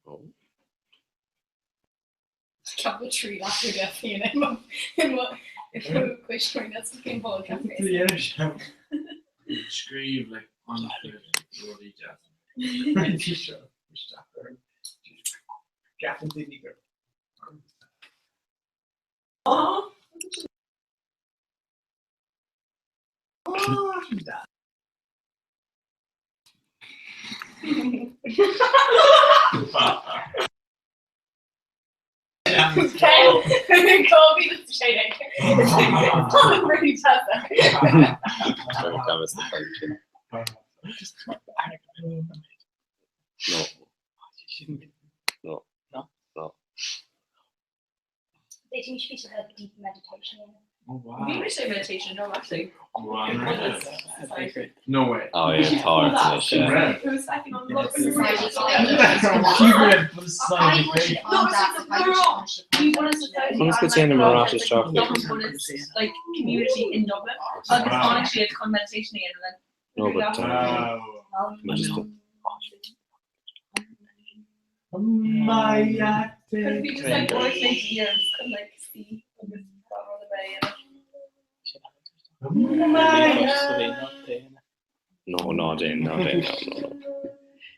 Oh. Ceapadh 3 leapa de fíon i mo i mo i mo cuisneoir níl cén fáth a gceapaim é. Scríobh like an-chuid rudaí deasa. Ceapann daoine gur. No. No. No. No. They teach me to have deep meditation. Oh wow. Bhí mise meditation no actually. No way. Oh yeah, tá anois, yeah. It was second on the Conas go dtéann ar ais isteach like community in Dublin agus tháinig siad chun meditation a dhéanamh No, but um, just Could be just like work late here and just kind of like see agus rud a bheith No, ná déan, ná déan, no, no, no.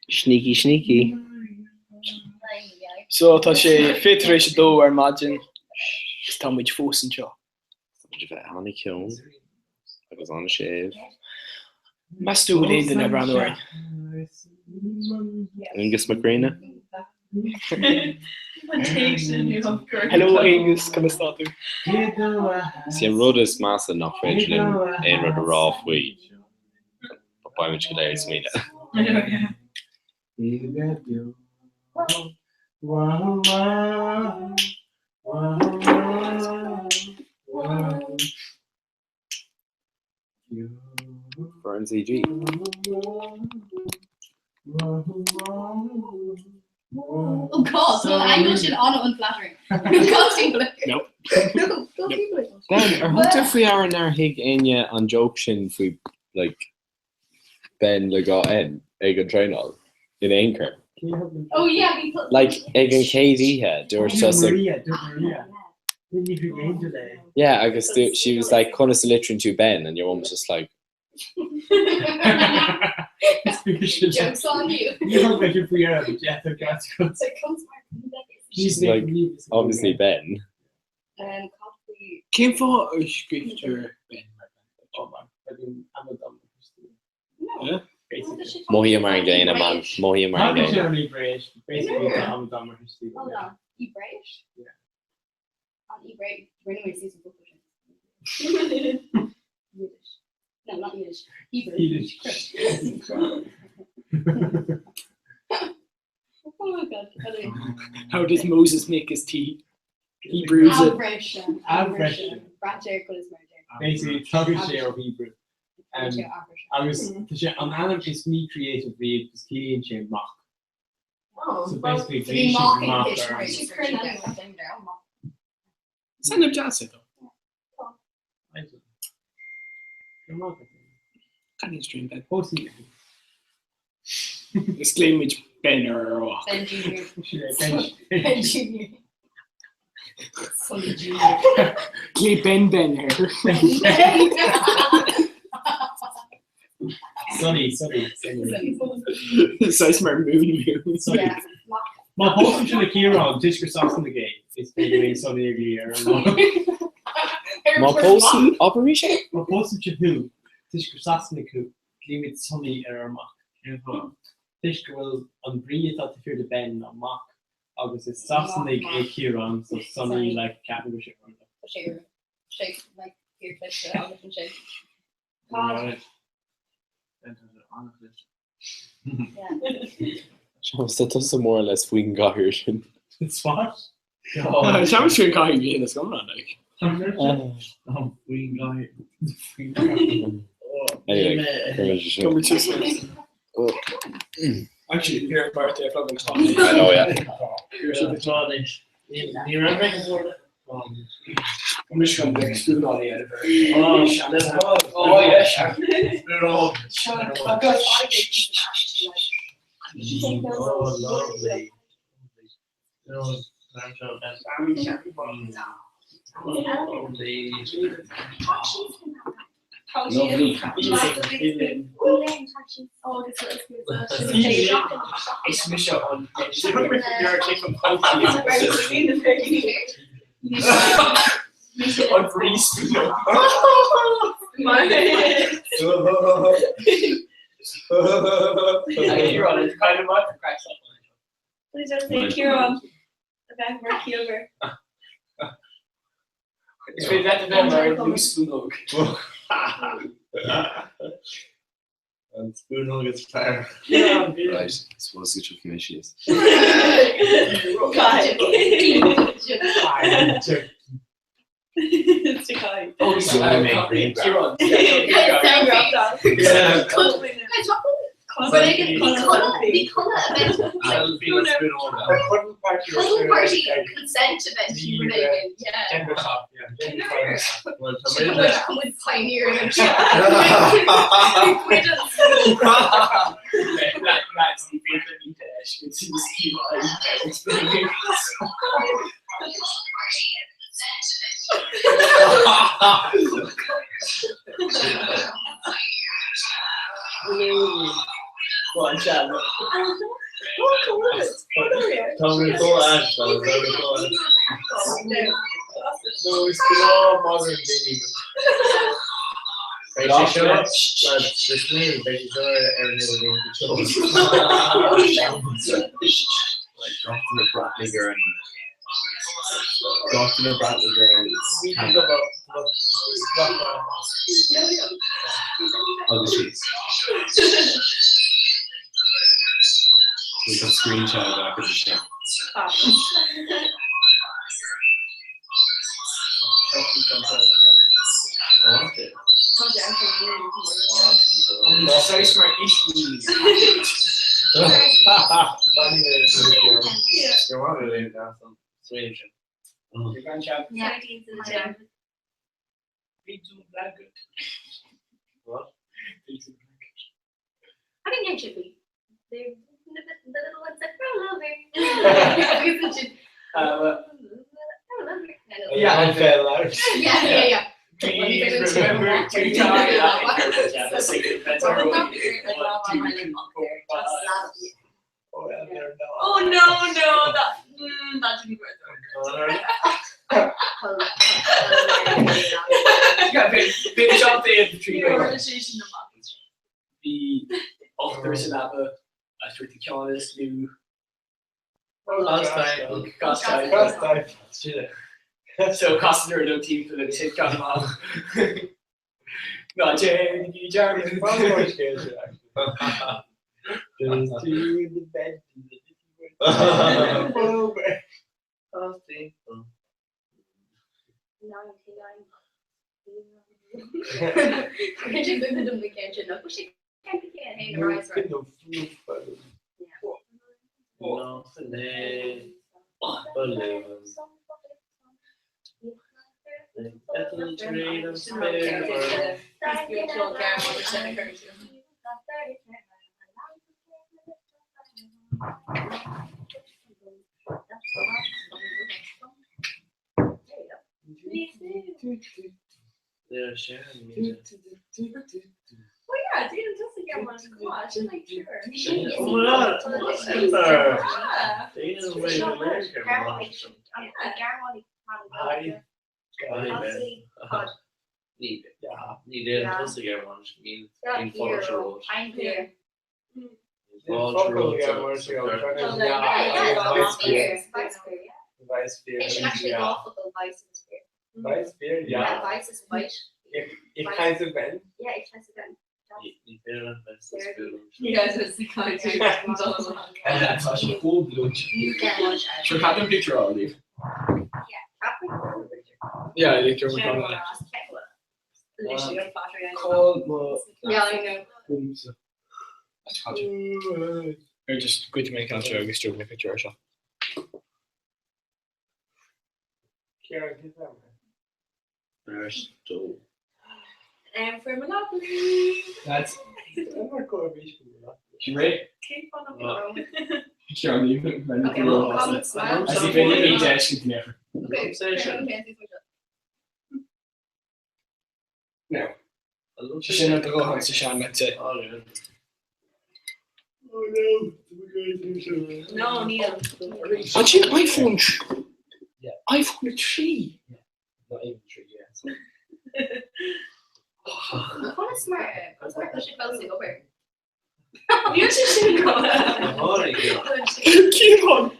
Sneaky, sneaky. So tá sé 2:20 ar maidin is tá muid fós anseo. Tá muid a bheith an-chiúin agus an-séimh. Meas tú bhfuil aon duine ag breathnú orainn? Aonghus Mac Grianna? Hello Aonghus, conas tá tú? Is é an rud is measa nach féidir linn aon rud a rá faoi, but beidh muid go léir ag smaoineamh. For MCG. Oh God, so an angle sin an-unflattering. Nope. No, go keep it. Ben, ar thug tú faoi deara nár thuig éinne an joke sin faoi like Ben le 2 N ag an traenáil in aon chor? Oh yeah, we put Like ag an chéad oíche dúirt tusa Maria, dúirt Maria. Ní thuig aon duine é. Yeah, agus she was like conas a litríonn tú Ben and your mum was just like Joke's on you. Ní thug mé sin faoi deara, but yeah, tá ceart agat. Like, obviously Ben. Cén fáth a scríobhtar Ben mar Ben? Mothaím mar an gcéanna, man. Mothaím mar an gcéanna. How does Moses make his tea? He brews it. Basically, tugann sé ó Hebrew. Agus tá sé an ainm is mí-creative riamh agus ciallaíonn sé mac. So basically bhí siad mac ar Is ainm deas é though. Can you stream Ben? Is glaofaimid Ben ar ar mhac. Ben Junior. Ben Junior. Sonny Junior. Glaoigh Ben Ben air. Sonny, Sonny, Sonny. Saghas mar Moon Moon. Sonny. Má phósann tú le Ciarán, toisc gur Sasanaigh é, is féidir é Sonny a ghlaoch ar an lá. Má phósann, abair arís é? Má phósann sé thú, toisc gur Sasanaigh thú, glaoimid Sonny ar ár mac. Cén fáth? Toisc go bhfuil an brí atá taobh thiar de Ben ná mac, agus is Sasanaigh é Ciarán, so Sonny like ceapaim go bhfuil sé orlach. Tá sé orlach. Sé like fíorchliste agus ansin. Cad? Seamus, tá tusa more or less faoin gcathaoir sin. It's what? Seamus faoin gcathaoir bhí is iomlán like. Faoin gcathaoir. Anyway, Actually, here at birthday, I I know, yeah. Ní raibh mé go mór Is mise an An brí Ciarán a bheith mar ciallmhar. Is féidir leat a bheith mar dlúthspúnóg. An spúnóg is fearr. Right, I suppose go dtiocfaidh mé síos. Tá mé go ait, tá mé go ait. No, is gnáth modern daoine. Beidh sé seo, lads, this name, beidh sé seo ar an idirlíon go Like, gach duine breathnaigh ar an gach duine breathnaigh ar an Agus síos. We can screenshot back of the show. I think it should be. The, the, the little ones that roll over. Yeah, I fell out. Yeah, yeah, yeah. Please remember to tie that. on my lip up there. Just Oh no, no, that mm, that didn't work. Bhí seo Bhí ochtar sa leaba a dúirt an ceann is lú. So casadar leo timpeall agus thit ceann amach. Ná déanaigí dearmad. Oh yeah, déanann tusa Gearmáinis chomh maith, sin like true. Oh my God, Ember! Déanann mé Gearmáinis. Ní déanann tusa Gearmáinis, níl fáilte romhat. Fáilte romhat sa Tá sé chomh gleoite. Sure ceapaim picture á leave. Yeah, like you're Call mo Ar just goid mé ceann seo agus tóg mé picture seo. For Monopoly. That's Sin ré? Ceann No. Sin an gutháin sa sean let's say. No, níl. An sin iPhone iPhone 3? Not even 3, yeah. Conas mar conas mar tá sé fós ag obair? Níl sé sin go. Ciarán!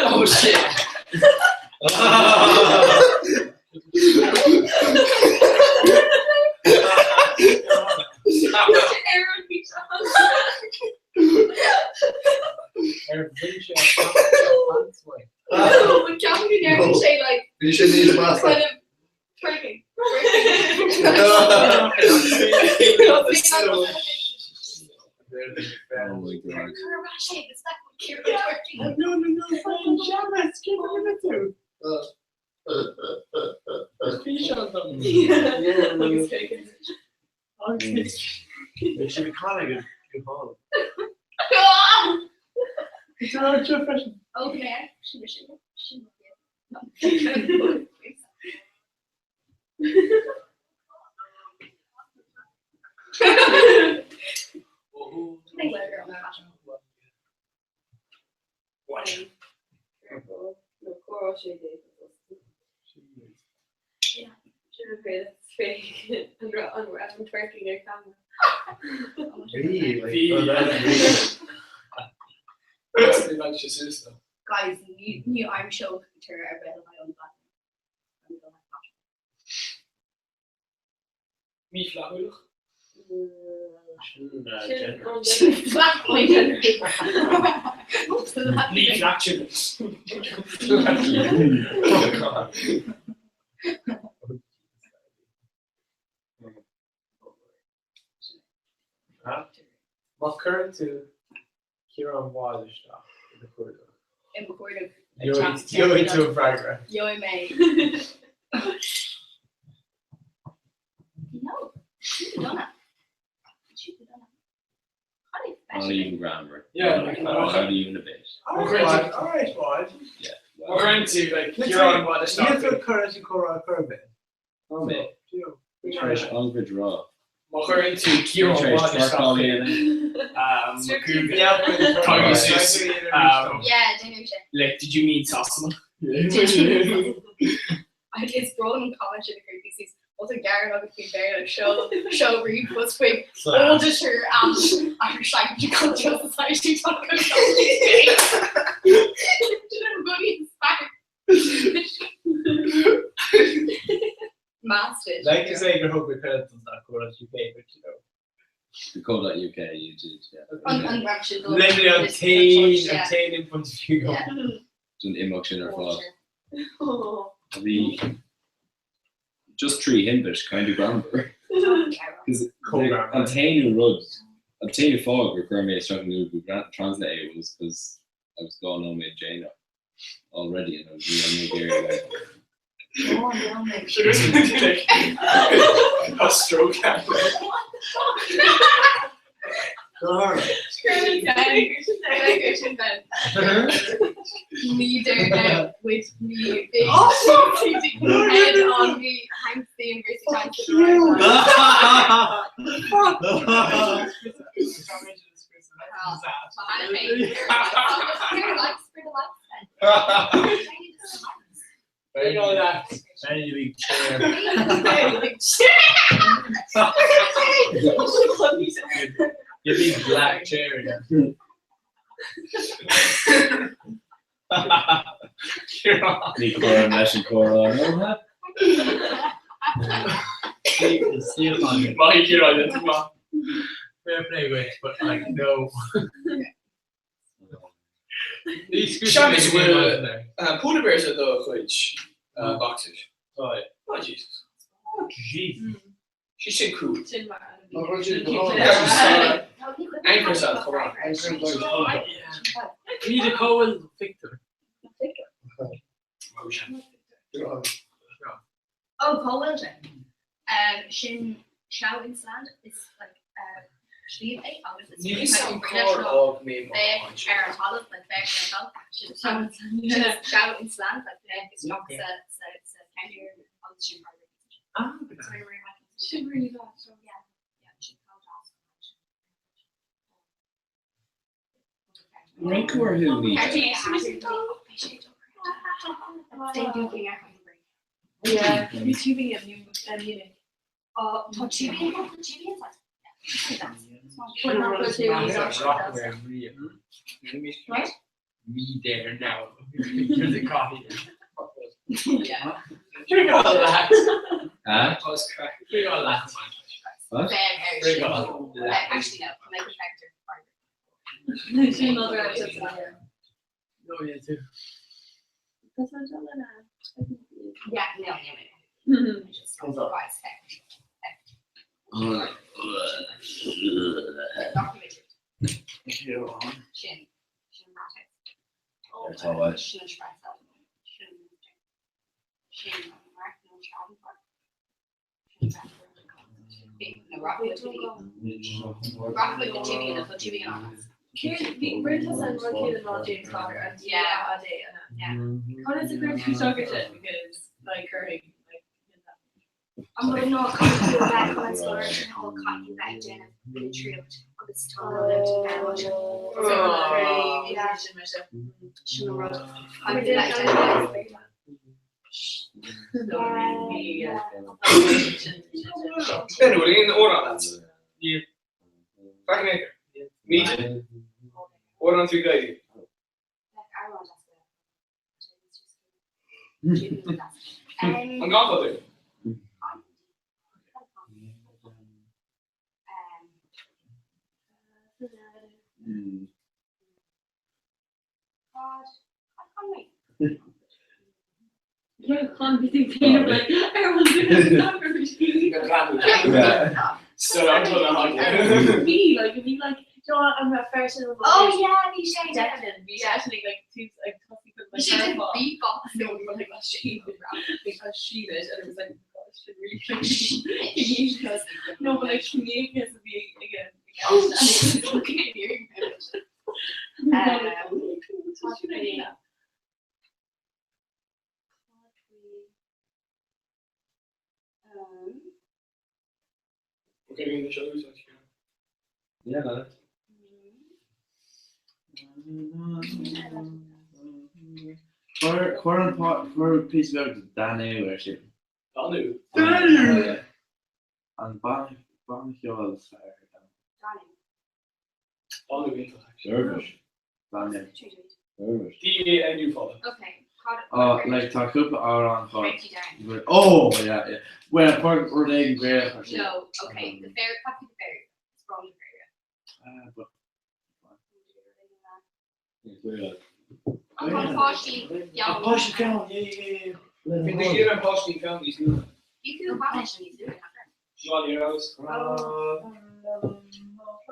Oh shit! Bhí sé níos measa. Twerking. Oh my god. No, no, no, Okay. Guys, ní aimseodh tar ar bith le an Mífhlaithiúlach. Ní flatulence. Má chuireann tú Ciarán Wadd isteach i do chuardach. I mo chuardach. Gheobhaidh tú an freagra. Gheobhaidh mé. No, shoot dona. Shoot dona. Not even grammar. Yeah, like, not even a bit. Alright, alright, Wadd. Yeah. Má chuireann tú like Ciarán Wadd isteach. Níl tú ag cur leis an comhrá chor ar bith. Tá mé. Tar éis an-chuid rá. Má chuireann tú Ciarán Maud isteach in Google, tá suas. Yeah, déanfaidh sé. Like, did you mean Sasana? Is breá liom an comment sin a chuir tú suas. Má tá gearán agat faoin Bhéarla, seol seol ríomhphost chuig auditor at irishlanguageandculturalsociety.co.uk. Sin an rud is fearr. Mastered. Like to say gur thug mé cuireadh don .co.uk, but you know. The co.uk you did, yeah. An an raibh sin dul. Literally an t-aon an t-aon input a bhí agam. Don imeacht sin ar fad. Bhí just trí thimpist kind of greannmhar. Cos an t-aon rud, an t-aon fáth gur chuir mé isteach in Google Translate é was cos I was gone nóiméad déanach. already and I was really ag iarraidh like Sure is like a stroke Leader now with me big head on me thanks the University Bring all that. Any big chair. You big black chair. Ní chóir leis an chomhrá Maith Ciarán, that's maith. Fair play duit, but like no. Seamus bhfuil Polar Bears ar do chuid boxes. Oh, oh Jesus. Oh Jesus. Sí sin cool. Sin mar Anchor sa chomh maith. Ní de Cohen Victor. Oh, Paul Wilson. Sin Shout in Sland is like sliabh é agus is Níl fhios agam cár fhág mé mo féach ar an talamh like féach ar an talamh sin Shout in Sland like féach isteach sa sa sa ceantar agus sin mar Ah, Sin really bad. Yeah, yeah, sin Rinceoir thú Yeah, bhí tubing in Munich. Oh, tá tubing tubing What? Me there now. Here's a coffee. Yeah. Drink all that. Huh? Drink all that. What? Drink all that. Actually, no. Make a factor. Sin mother yeah. No, yeah, too. Yeah, no, no, no. Just Sin. Sin Tá what? Sin Sin Bhí rinne an rud céanna ná James Conner and yeah a day and yeah. Conas a chuir tú soccer sin because like cuirfidh like An bhfuil ná caithfidh tú a bheith chun an scoláire sin a fháil caithfidh tú bheith ag déanamh litríocht agus tá an rud Yeah. Sin an rud. Caithfidh tú bheith ag déanamh Ben bhfuil aon amhrán agat? Níl. Faic in aon chor. Míde? Amhrán Gaeilge. An gcanfá dúinn? So I'm gonna Bhí like bhí like do you know an raibh fear sin Oh yeah, bhí sé Declan bhí sé actually like tús like tosaí chun Bhí sé ag beatbox. No, we were like oh she like oh she it and it was like oh she really like no but like she knew because of the again Oh, and it was looking at you. Okay, bhí seo úsáid. Yeah, lad. Chuir chuir an chuir píosa beag de Danú ar sin. Danú? Danú! An banna banna ceoil is fearr ar domhan. Danú. Danú iontach. Dervish. Danú. Dervish. D-A-N-U fada. Okay. Cad Oh, like tá cúpla amhrán chun. Break you down. Oh, yeah, yeah. Well, chuir rud éigin Gaelach ar sin. No, okay. The fair, cad the fair. It's wrong the fair. Ah, but An páistí An páistí ceann, yeah, yeah, yeah. Bhí na chéad an páistí ceann níos luaithe. Bhí tú cheana sin níos luaithe, nach raibh? Johnny Rose.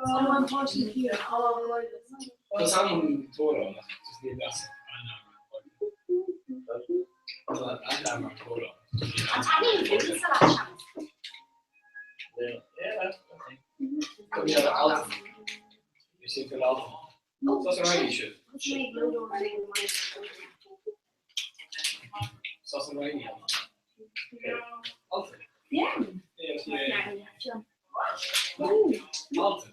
An páistí ceann, Tá sam an tóra ann ach just ní leas. Tá an tóra. An taitníonn cookies sa leath seans? Yeah, yeah. Bhí sé go alt. Sos an Fhraincis sin. Sos an Fhraincis. Alta. Yeah. Alta.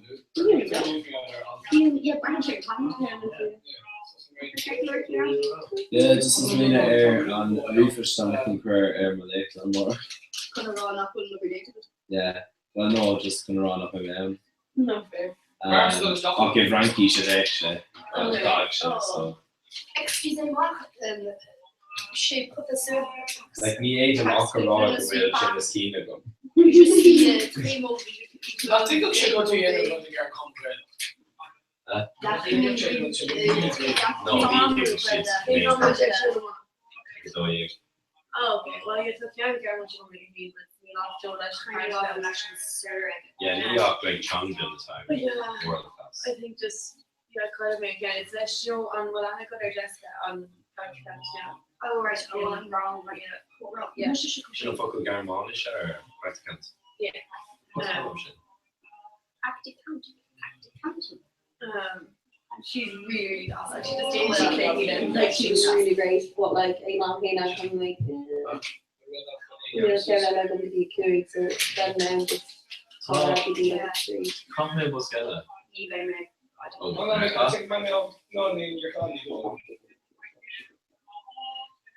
Yeah, brand sure. Yeah, just is mé ar an ríomhphost chun cur ar mo léacht amárach. Chun a rá nach bhfuil na related. Yeah, well no, just chun a rá nach mbeidh mé ann. No fair. Ach i bhFraincis a bheidh sé, agus d'fhág sé, so. Excusez-moi, sé professeur. Like ní fhéadaim ach a rá go bhfuil sin is cinn agam. Je suis très mauvais. Nach dtuigeann sé go dtéann rud ag ar comhghaol. No, bhí siad ag 12. Oh, okay. Well, you're the young girl, which only mean that we lost Joe leis Yeah, ní ach like teanga atá But yeah, world class. I think just yeah, kind of make yeah, it's less show on well I got our Jessica on Patreon now. Oh right, oh I'm wrong, right. Yeah. Sin an focal Gearmáinise ar Praktikant. Yeah. Sin. Praktikant, Praktikanten. She's really awesome. She just did She clicked in. Like she was really great, but like ag an am céanna I'm like eh. You know, Sarah like go dtí cúig so then now just tá go dtí like trí. Chaith mé bosca eile. Ní bheidh mé.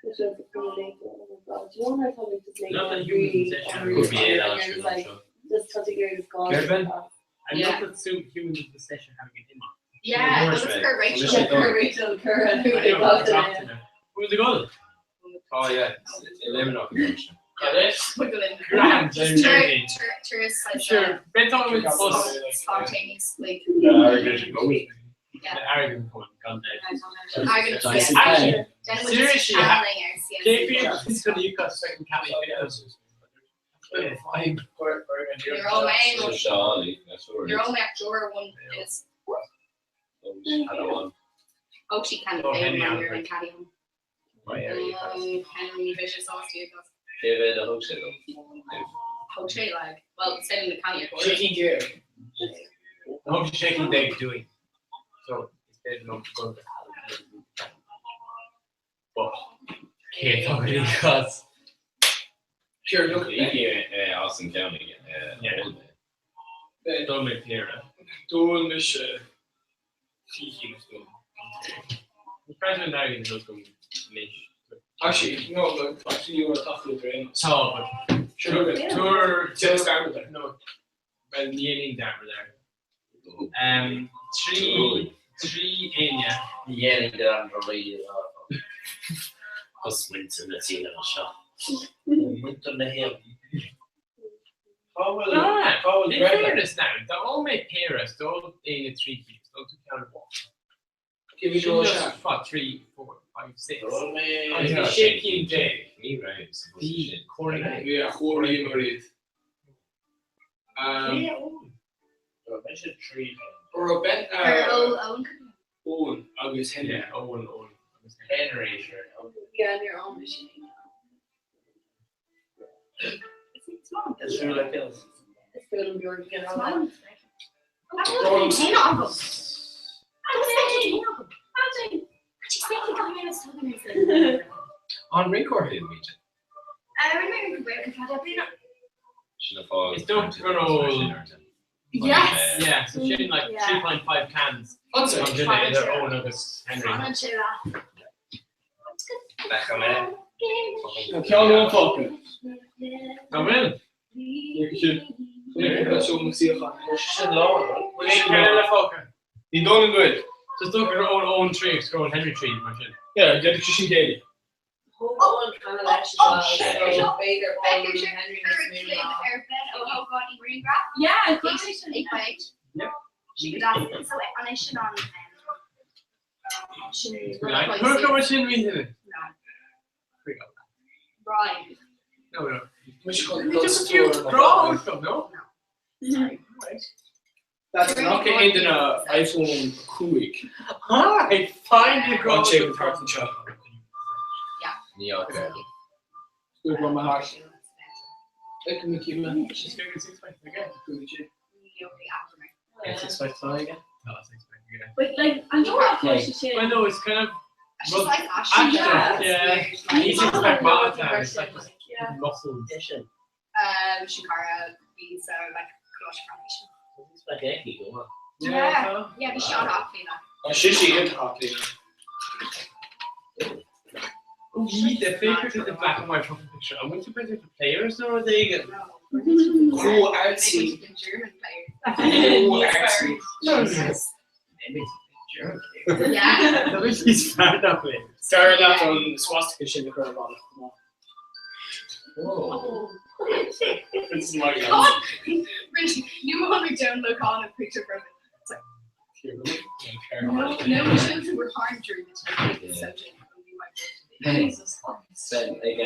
Which is kind of like, oh my God, do you know when I thought like just like Not that really human possession unreal could be and an you're just like option. just such a great God. Kevin? I Yeah. love that soup human possession having an image. Yeah, that was her Rachel. Yeah, Kerr Rachel Kerr and who they I know, got it's in often it. now. Who's the goal? Oh yeah, Lebanon. Got it? Grand. Just tourists like Sure. Bet on with us. spontaneous like Yeah, Arrogant. Yeah. The arrogant one, gone dead. Arrogant, Nice yeah. Actually, Then we're just seriously, channeling our CNC. KP is going to use second county Vibe. Your own man, Surely, that's what your own back door one is I don't want. oh she can't Oh, play Henry on Allen. your and carry on. Henry vicious sauce to you David, I hope so. Poche like well sitting the county of Shaking gear. I hope she's shaking Dave doing. So it's better not to go to But Kate already got Sure, look. Austin County. Yeah. Eh, Done with Pira. Dúil mis tíhín The president now is going to Actually, no, look, actually you were talking to him. So, but Sure, look at Tour Just Garber. No, well, nearly down there. Trí trí aine. Dhéanann de an rí Cosmuinte na tíle seo. Muintir na hé. Ah, Cá in bhfuil fairness now, they're all made pairs, they're all in a three keys, they're all two count one. Give me Should your just shot. what, three, four, five, six. mé Oh, yeah. Shaking Dave. Me right. The corner. Yeah, chóirí mar iad. sé trí Or Ben Her own Owen agus Henry. Yeah, Owen, Owen. Henry sure. Yeah, and your own machine. It's mom. Is true like this. It's still in Bjorn It's mom. On record him, we I remember where Sin an fáth. Is dócha go raibh Yes! Yeah, so sin like 3.5 cans an duine idir Eoin agus Henry. Fanann sé leat. Beidh mé. Tá ceann amháin fágtha. An bhfuil? Sin lán. Bhfuil aon ceann eile fágtha? Ní dóigh liom go bhfuil. So is dócha gur ól Eoin 3 agus gur ól Henry 3 mar sin. Yeah, d'fhéadfadh sé sin céilí. Thóg Eoin canna leis as well, so b'fhéidir ól Henry níos mó ná. Ar Ben Ó hÓgáin i nGrianghraf? Yeah, chonaic mé sin. 8.8. Sin go deas. So an é sin an sin Chuir go sin rí duine. Right. No, no. Just a few draws from, no? Sorry. That's nach é aon duine iPhone 5. Hi, finally Tá sé go thart anseo. Ní fhaca. Go raibh maith agat. Ag go címe. She's going six five again. Yeah. 6 5 again. Oh, 6 5 again. But like, an dóigh leat sin? Well, no, it's kind of It's just like Ashton. Ashton, yeah. He's He's like not Marta, it's like like, yeah. muscles. Shakara bhí so like Closh Foundation. Spaghetti, go on. Yeah. Yeah, bhí Sean Hockley na. Tá sé sí iontach lína. Oh, yeah, the favorite is the black and white profile picture. I went to visit the players or they get Chomh artsy. The German players. Chomh artsy. Yes. Maybe it's a German player. Yeah. He's found that play. Dar leat an swastika sin a chur amach. Oh. It's my God, Rich, you want to download on a picture from it. It's like, no, no children were harmed during the time. Yeah. So genuinely my Hey. Jesus Christ. Ben, ag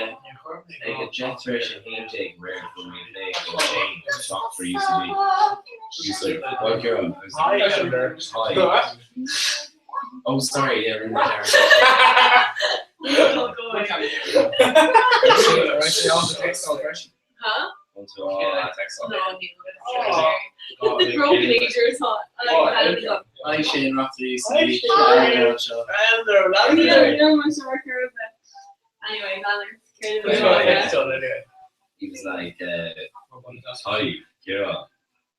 a jet version hain rare for me today go Shane shop for UCD. He's like, what girl? I was Hi, like, Elder. Hi. Oh, sorry, yeah, remember Darren. Oh, God. Huh? Onto all that text No, on. he Oh, The broken nature is hot. I like that as well. Hi Shane Raftery, UCD. Hi. Hello, Yeah, no much worker with it. Anyway, Valor. anyway. He was like, hi, Kieran.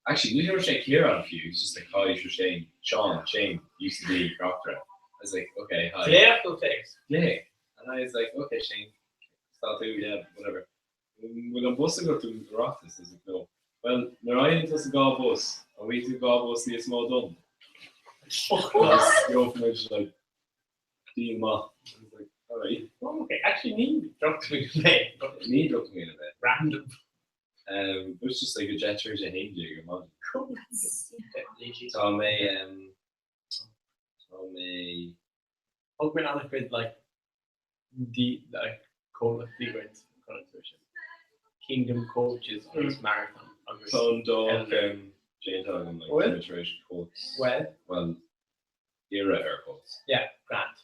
Actually, we never say Kieran for you. He's just like, hi, Shane, Sean, Shane, UCD, Proctor. I was like, okay, hi. Yeah, no thanks. Yeah. And I was like, okay, Shane, start to, yeah, whatever. Well, an bus go to Rothas? I was like, no. Well, Narayan does a go bus, and we do go bus the small done. Go from like, D ma. I was like, all right. Oh, okay, actually, need drop to me today. Need drop me in a bit. Random. It was just like a jet church a hinge, Tá mé tá mé Thug mé an-chuid like the like comhlacht díobháil sin. Kingdom Coaches agus Marathon agus Tá an dá cheann déanta agam like Bhfuil? tar éis Colts. Well? Well, iarraidh ar Colts. Yeah, grand.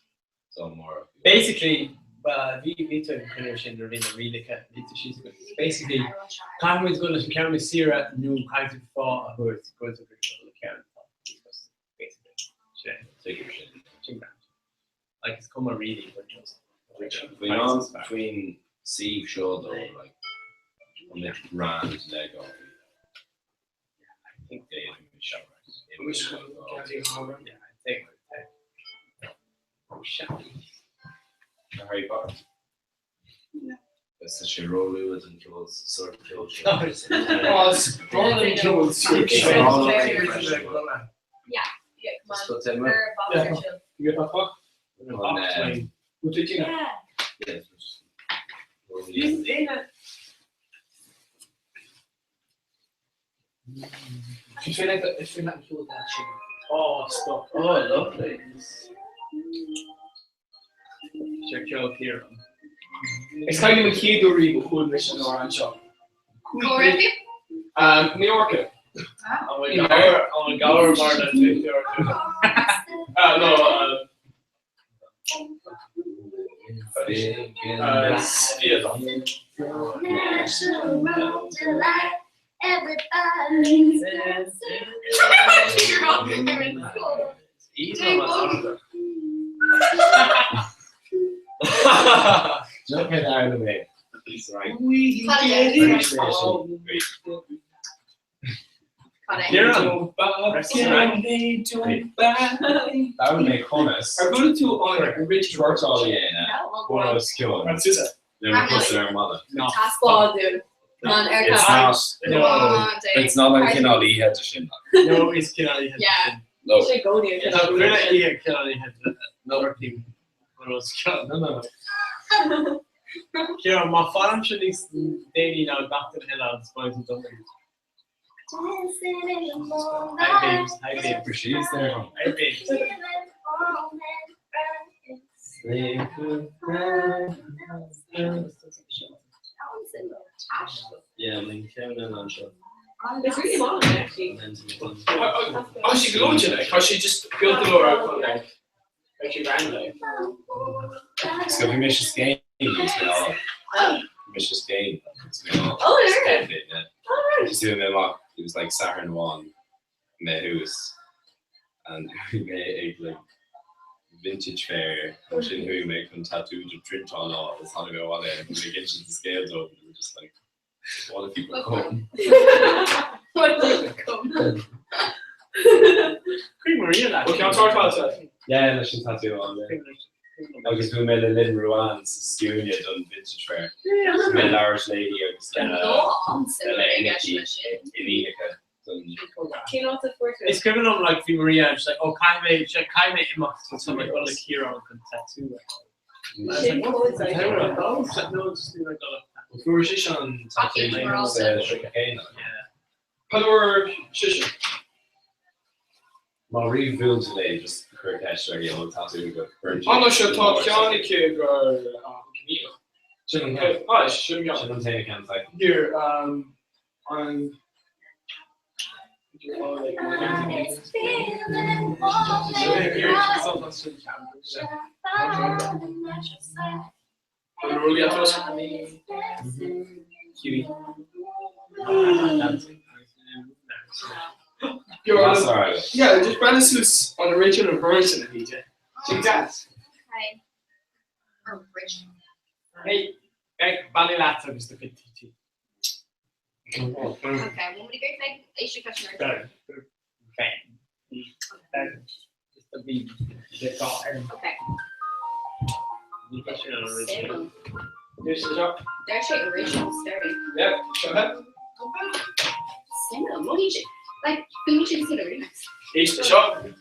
So more. Basically, well, bhí bhí tú ag cruinniú sin nuair a bhí na rialacha bhí tú síos agat. Basically, caithfimid dul leis an ceann is saoire nó caithfidh tú fáth a thabhairt go bhfuil tú ag dul le ceann atá níos costas, basically. Sin é. Tuigim sin. Sin grand. Like, is cuma really, but just. Faoin am faoin suíomh seo dó like an mbeadh grand Lego. I think they Yeah, I think. Oh, shit. Harry Potter. Is sé róluath an ceol sort ceol Oh, it's brawling ceol sort ceol. Yeah, yeah, come on. Just go Or boxer chill. You get that fuck? On, We'll take you now. Yeah. yeah. If you feel like that, if you feel like ceol that shit. Oh, stop. Oh, lovely. Sure, ceol Kieran. Is kind of a chéad uair riamh a chuala mise an amhrán seo. Go New Yorker. An bhfuil gabhar mar na No, Spiadach. National delight, everybody's dancing. You're all there in school. Jump in out of it. It's right. We get it. Oh. D'fhoghlaim mé conas Ar bhuail tú an Richie tuairteáil a dhéanamh bun os cionn le mo chosa ar an mballa. Taispeáin dúinn an It's not it's not an cineál oíche de sin. No, is cineál oíche de sin. No. Sé gcónaí an cineál oíche cineál oíche de sin. Bun os cionn. No, no, no. Ciarán, má fanaimse níos déanaí ná gach duine eile agus beidh tú dom arís. Hi babes, hi babes. She's there. Hi babes. Yeah, link ceann eile anseo. It's really long actually. Tá sí gleoite like, tá sí just built the lore up like. Like she ran like. So bhí mise scéin agus mé á mise scéin agus mé á Oh, yeah. yeah. Just bhí mé amach, it was like Satharn amháin mé thuas and bhí mé ag like vintage fair ansin chuaigh mé chun tattoo de phriontáil a fháil agus tháinig mé abhaile and bhí mé ag insint an scéal dóibh and they were just like what have you become? What have you become? Queen Maria leat. Well, ceann tártáilte. Yeah, leis an tattoo on there. Agus bhí mé le Lynn Ruane sa scuaine don vintage fair. Mé ag labhairt léi agus le iníonacha don Cén áit a fuair tú? Is cuimhin liom like bhí Maria and she's like oh caithfidh mé she's like caithfidh mé imeacht so I'm like well like Ciarán chun tattoo a fháil. And I was like, what? Tattoo a fháil? She's like no just do like a Fuair sí an tattoo sa Chéanna. Yeah. Cad sise? Má ríomhbhuail tú léi just cuir ceist uirthi an bhfuil tattoo agat. Ah no seo tá ceann aici gur Camino. Sin an ceann. Ah sin an ceann. Sin an t-aon cheann feicim. Here um an Yeah, just breathnaigh suas an original version a bhí de. Sin deas. Hey, hey, bainigh leat agus do chuid TT. Okay, well, great thing. Éiste question. Bang. Bang. Bang. Just a wee bit Okay. Ní sin an original. Here's the job. They're actually original story. Yeah, go ahead. Single. What you like? We need to see the remix. Éist seo.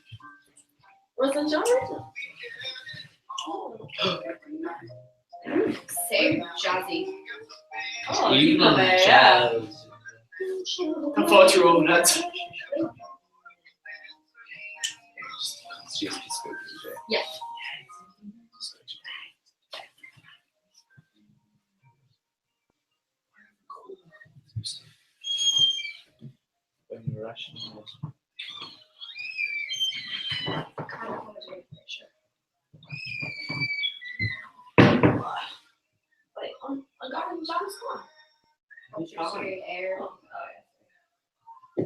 Was an John original? Oh. So jazzy. Oh, Even jazz. Tá fáilte romhat. Just just Yeah. Wait, on on Garden John's gone. Air. Oh, yeah.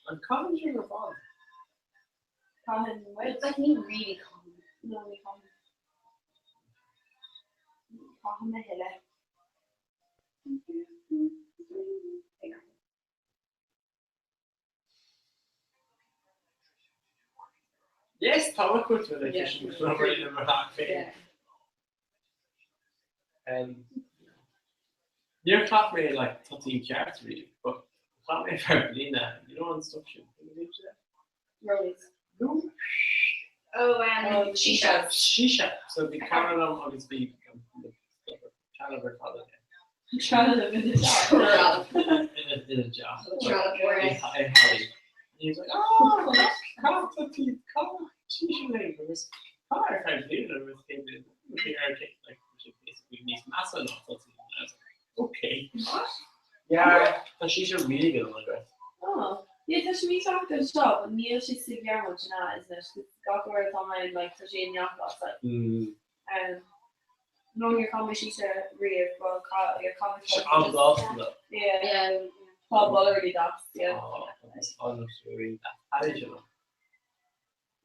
An Coventry or Bond? Common But it's like me really common. No, ní common. Common na hile. Yes, tá chuid le Yeah. féin. Níor chaith mé like toitín ceart riamh, but chaith mé fear bliana, you know an stuff sin. Rollies. No. Oh, shisha. Shisha. So bhí cara liom agus bhí Caliber fada Trying in the Job. in a job. Job. In Holly. And he was like, oh, can't toitín, can't shisha mé agus tá ar feadh bliana agus cé like basically níos measa ná toitín. And I was like, okay. Yeah, tá shisha really good on the Oh, yeah, tá sé mí an seo, but níl sé sa Ghearmáin sin ná, isn't it? Gach uair atá mé like tá sé in neach like No níor chaith mé shisha riamh, but níor chaith mé An blasta. Yeah. Yeah. Tá boladh really deas, yeah. Oh, that's honestly that.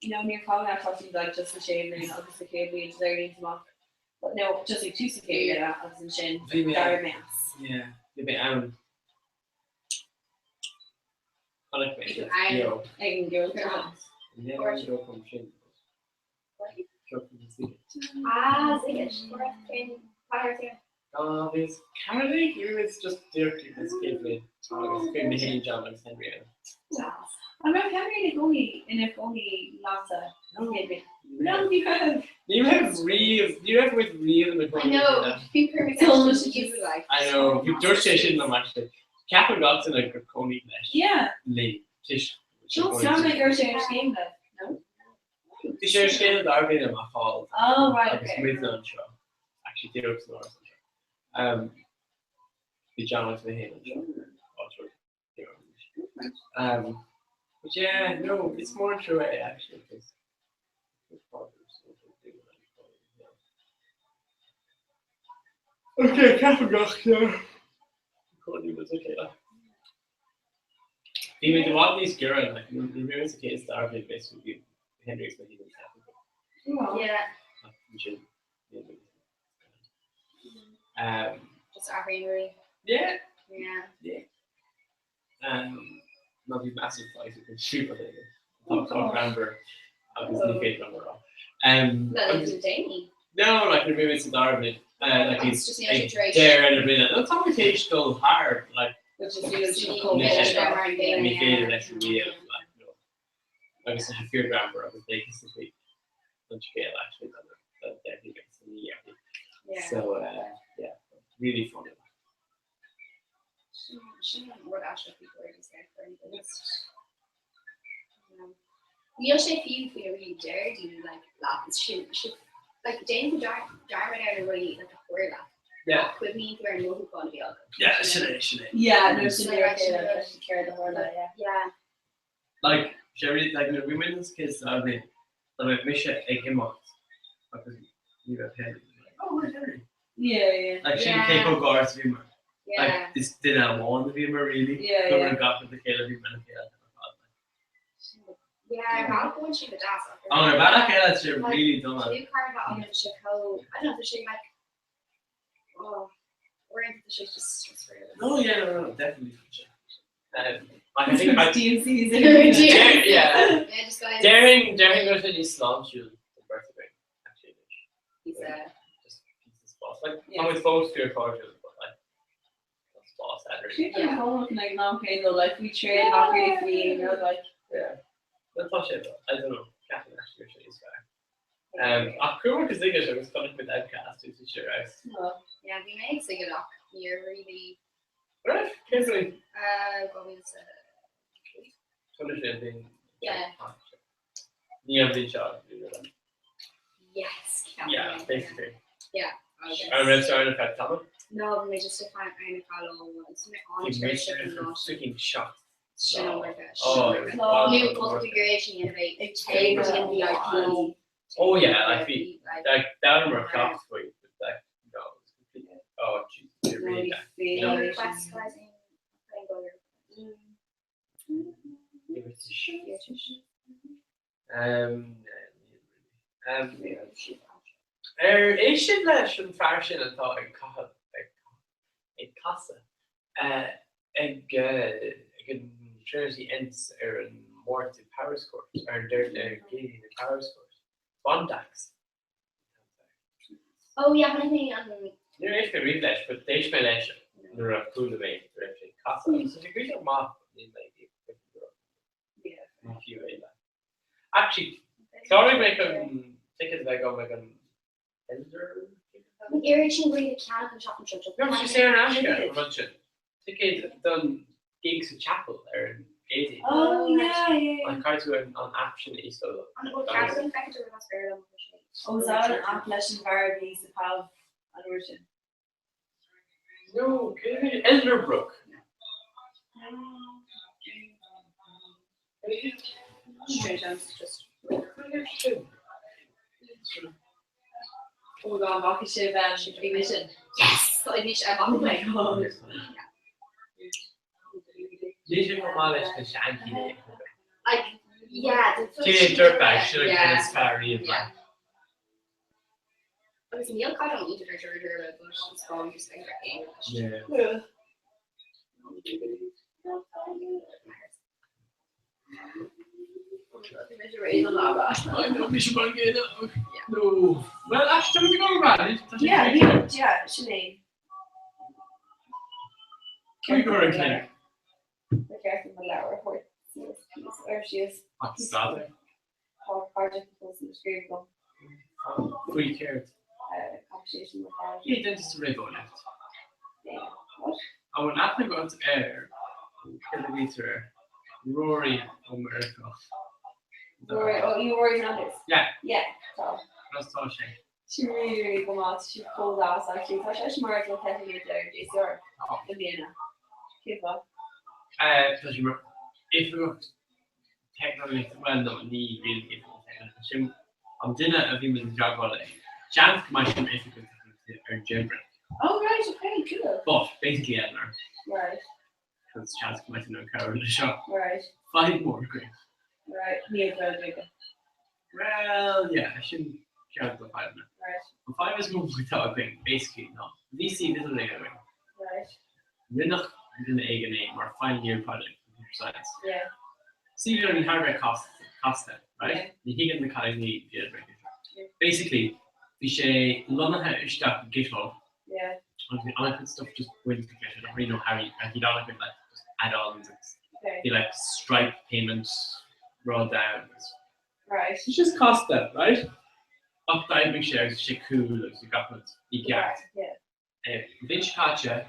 No, níor chaith mé toitín like just sa sé bhliain agus sa chéad bhliain just éiríonn amach. But no, just like tús sa chéad bhliain agus ansin Bhí mé- d'éirigh mé as. Yeah, bhí mé ann. Chonaic mé iad beo. Ag an gceolchoirm. Níl an ceolchoirm sin. Ceolchoirm Sziget. Ah, Sziget. Cén cathair sin? Bhíos Cearnaigh, bhí just díreach is céad bliain agus bhí mé féin John agus Henry ann. An raibh Henry ina gcónaí ina chónaí leatsa an chéad bhliain? No, ní raibh. Ní raibh riamh, ní raibh muid riamh ina I gcónaí know, chéile. bhí permission to like. I know, bhí dúirt sé sin liom actually. Ceapann gach duine gur cónaí leis. Yeah. Linn. Tis. Cheap mé go raibh sé ar scéim leat, no? Bhí sé ar scéim an dara bliain amach fáil. Oh, right, Agus okay. muid anseo. Actually, díreach san áras anseo. Um, bhí John agus mé féin anseo. Áit rud. Um, but yeah, no, it's more true eh, actually, because Okay, ceapaim gach yeah. Cónaí muid le chéile. Bhí muid i bhfad níos giorra, like, nuair a bhí muid sa chéad dara bliain, basically, bhí Henry agus mé féin Oh. Yeah. Ansin, níl muid. Um, Just athraíonn rudaí. Yeah. Yeah. Yeah. Um, ná bhí massive fight againn siúd rud éigin. Tá tá greannmhar agus ní féidir liom a rá. Um, Well, it's a Danny. No, like nuair a bhí muid sa dara bliain, uh, like It's just ag níl sé tar éis- deireadh na bliana. No, tá muid théis dul thar, like, Which is níl sé Ní chomh féidir ní féidir leis an riamh, like, no. Agus tá sé fíorghreannmhar agus léigh an scéal actually don deirfiúr agus don dheirfiúr. Yeah. So, uh, yeah, really funny. Sin an rud aisteach faoi Gordon Scout just Níl sé fiú faoi na rudaí a deir daoine like leat is sin sin like déanann tú dearmad ar na rudaí like a tharla. Yeah. Ach cuimhníonn tú ar an mothúchán a bhí agat. Yeah, sin é, sin é. Yeah, no, sin Like, é sin rud. Céard a tharla, yeah. Yeah. Like, sé really, like, nuair a bhí muid sa chéad dara bliain, dá mbeadh mise ag imeacht agus ní raibh Henry, like, oh, where's Henry? Yeah, yeah. Like, sin Yeah. cé chomh gar is a bhíomar. Yeah. Like, is duine amháin a bhíomar, really. Yeah, Go yeah. raibh gach rud a chéile, bhí muid le chéile ar fad. Yeah, ar bhealach amháin sin go deas. ach Oh, ar bhealach eile, tá sé Like, really dona. Tú cara a bheith sé chomh, I don't know, tá sé like, oh, uaireanta tá sé just stressful. No, yeah, no, no, definitely. Um, like, I think I, DMCs. Deir- yeah. Yeah, just guys. Déarfainn, déarfainn go raibh sé níos sláintiúil don bheirt againn, actually. He's uh, Just pizza spás. Like, Yeah. tá muid fós fíorchairdiúil, but like, tá spás eadrainn. She can call like nam céad like we trade nach really faoi you know like Yeah. No, tá sé, I don't know, ceapaim actually go raibh sé níos fearr. Um, ach chuamar go Sziget agus chonaic muid EBCA tú sa sé raibh. yeah, bhí mé ag Sziget ach níor really Raibh? Cén bhliain? 2000 Chonaic sé an bhliain. Yeah. Ní an bhliain seo, an bhliain roimhe. Yes, ceapaim. Yeah, basically. Yeah, I guess. An raibh sé ar feadh tamaill? No, bhí mé just ag fan ar na fáil is mé Bhí an mise ar freaking shocked. Sin an rud. Oh, New configuration innovate. Ag an VIP. Oh yeah, like bhí like down mar clock faoi, but like no, it was completely oh Jesus, it really Really No. Request guys in It was Um, um, ar éist sibh leis an fear sin atá ag caitheamh ag ag casadh eh, ag eh, ag an Trinity Ents ar an Máirt i Powerscourt, ar an Déardaoin ar an gCéadaoin i Powerscourt. Bondax. Oh yeah, chonaic mé an Níor éist mé riamh leis, but d'éist mé leis nuair a chuala mé go raibh sé ag casadh. Agus tá sé cuíosach maith, but níl mé ag iarraidh Yeah. Ní fiú é like. Actually, chláraigh mé chun ticket a bheith agam ag an Elder An oiread sin rudaí le ceannach an seachtain seo. No, sé saor in aisce an rud sin. Ticéad don gig sa Chapel ar an gCéadaoin. Oh yeah, yeah. yeah. An caithfidh tú an app sin a íoslódáil. An bhfuil cead agam feicthe rud as Béarla mar sin? Oh, is that an app leis an bhfear a bhí sa pub an uair sin? No, Elderbrook. Strange sounds just. Oh god, bhfaca sibh Ignition. Yes! Anois ar Oh my mhaith god. Níl sé chomh maith leis na seanchinn. Like, yeah, the Teenage Dirtbag sin an Yeah. ceann is fearr riamh. Yeah. Agus níl cad an idir ar deireadh but it's gone just like that game. Yeah. Réidh don lá I know, mise mar an gcéanna. No. Well, actually, tá muid ag dul go breá, tá sé Yeah, great. yeah, sin é. Cúig uair an chloig. Ba cheart dom mo leabhar a thabhairt suas píosa, or síos. Ach stad. Tá project fós le scríobh agam. Faoi céard? Computation morphology. Bhí déanta sa réamheolaíocht. Yeah. What? An bhfuil aithne agat ar, céard a bhítear air, Rory Ó Muireachach? Rory, oh, you Rory Fernandez? Yeah. Yeah, tá. Conas tá sé? Sé really, really go maith, sé chomh deas actually. Tá sé mar an ceithre ar JCR i mbliana. Cén fáth? Tá sé mar oifigeach teicneolaíochta, bhuel no, ní really oifigeach teicneolaíochta, sin an duine a bhí muid i dteagmháil le. Seans go mbeidh sé mar oifigeach teicneolaíochta ar Jailbreak. Oh right, okay, cool. But basically Eleanor. Right. Because seans go mbeidh tú in ann cabhrú le seo. Right. Fadhb mór againn. Right, níl Gaeilge aige. Well, yeah, sin ceann de na fadhbanna. Right. An fadhb is mó atá againn, basically, ná bhí suíomh idirlín againn. Right. Rinneadh duine éigin é mar final year project computer science. Yeah. Suíomh idirlín thar a bheith casta, right? Yeah. Ní thuigeann na cailíní jailbreak é seo. Yeah. Basically, bhí sé lonnaithe isteach i GitHub. Yeah. Agus bhí an-chuid stuff just bainte leis. I don't really know how he, like, he'd an-chuid like just add-ons agus Okay. bhí like Stripe payment rud ann agus Right. It's just casta, right? Ach d'oibrigh sé agus bhí sé cool agus bhí gach rud i gceart. Yeah. An bhliain seo caite,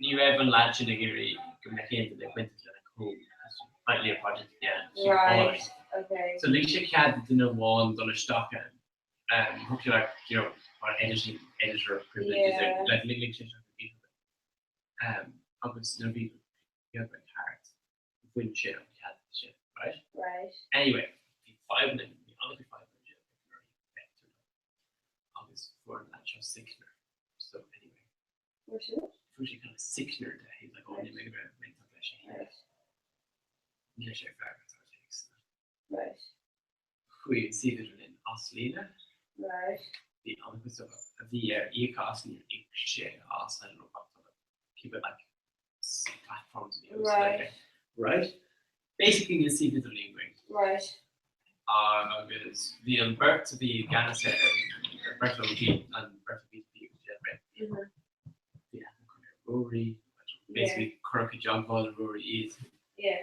ní raibh an leaid sin ag iarraidh go mbeadh aon duine ag baint lena cód as final year project a dhéanamh. Right, okay. So lig sé cead do duine amháin dul isteach ann. Um, thug sé like, you know, mar editing, editor privileges Yeah. yeah. like, lig lig sé isteach go GitHub. Um, agus nuair a bhí jailbreak thart, bhain sé an cead sin, right? Right. Anyway, bhí fadhbanna, bhí an-chuid fadhbanna jailbreak agus fuair an leaid seo sickener. So anyway. Fuair sé what? Fuair sé kind of sickener de. He's like, oh, níl mé ag iarraidh bheith bainteach leis a thuilleadh. Níl sé ag freagairt ár dtéacsanna. Right. Chuaigh an suíomh idirlín as líne. Right. Bhí an-chuid stuff a bhí air íoctha as níor íoc sé as, I don't know what sort of keep it like platforms a bhí Right. Right? Basically níl suíomh idirlín againn. Right. Agus bhí an bheirt a bhí i gceannas air, an bheirt ó bhí an bheirt a bhí bhí jailbreak. Bhí aithne acu ar Rory, basically cuireadh i dteagmháil le Rory iad. Yeah.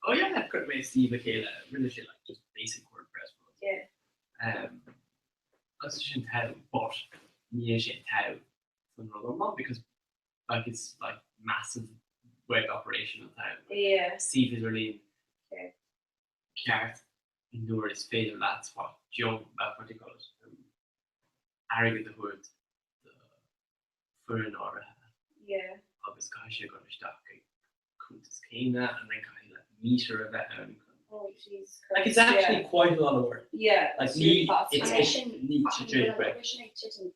Oh yeah, cuir mé suíomh le chéile, rinne sé like just basic WordPress rud. Yeah. Um, agus sin togha, but níl sé togha don rud iomlán because like it's like massive web operation atá ann. Yeah. Suíomh idirlín Okay. ceart nuair is féidir leat what Joe uh, what do you call it um, airgead a thabhairt do foireann áirithe Yeah. agus caithfidh sé dul isteach ag cuntas céanna and then caithfidh like meter a bheith ann. Oh jeez. Like it's actually yeah. quite a lot of work. Yeah. Like it's ní really fast. it's An it's sin ní jailbreak. sin ag titim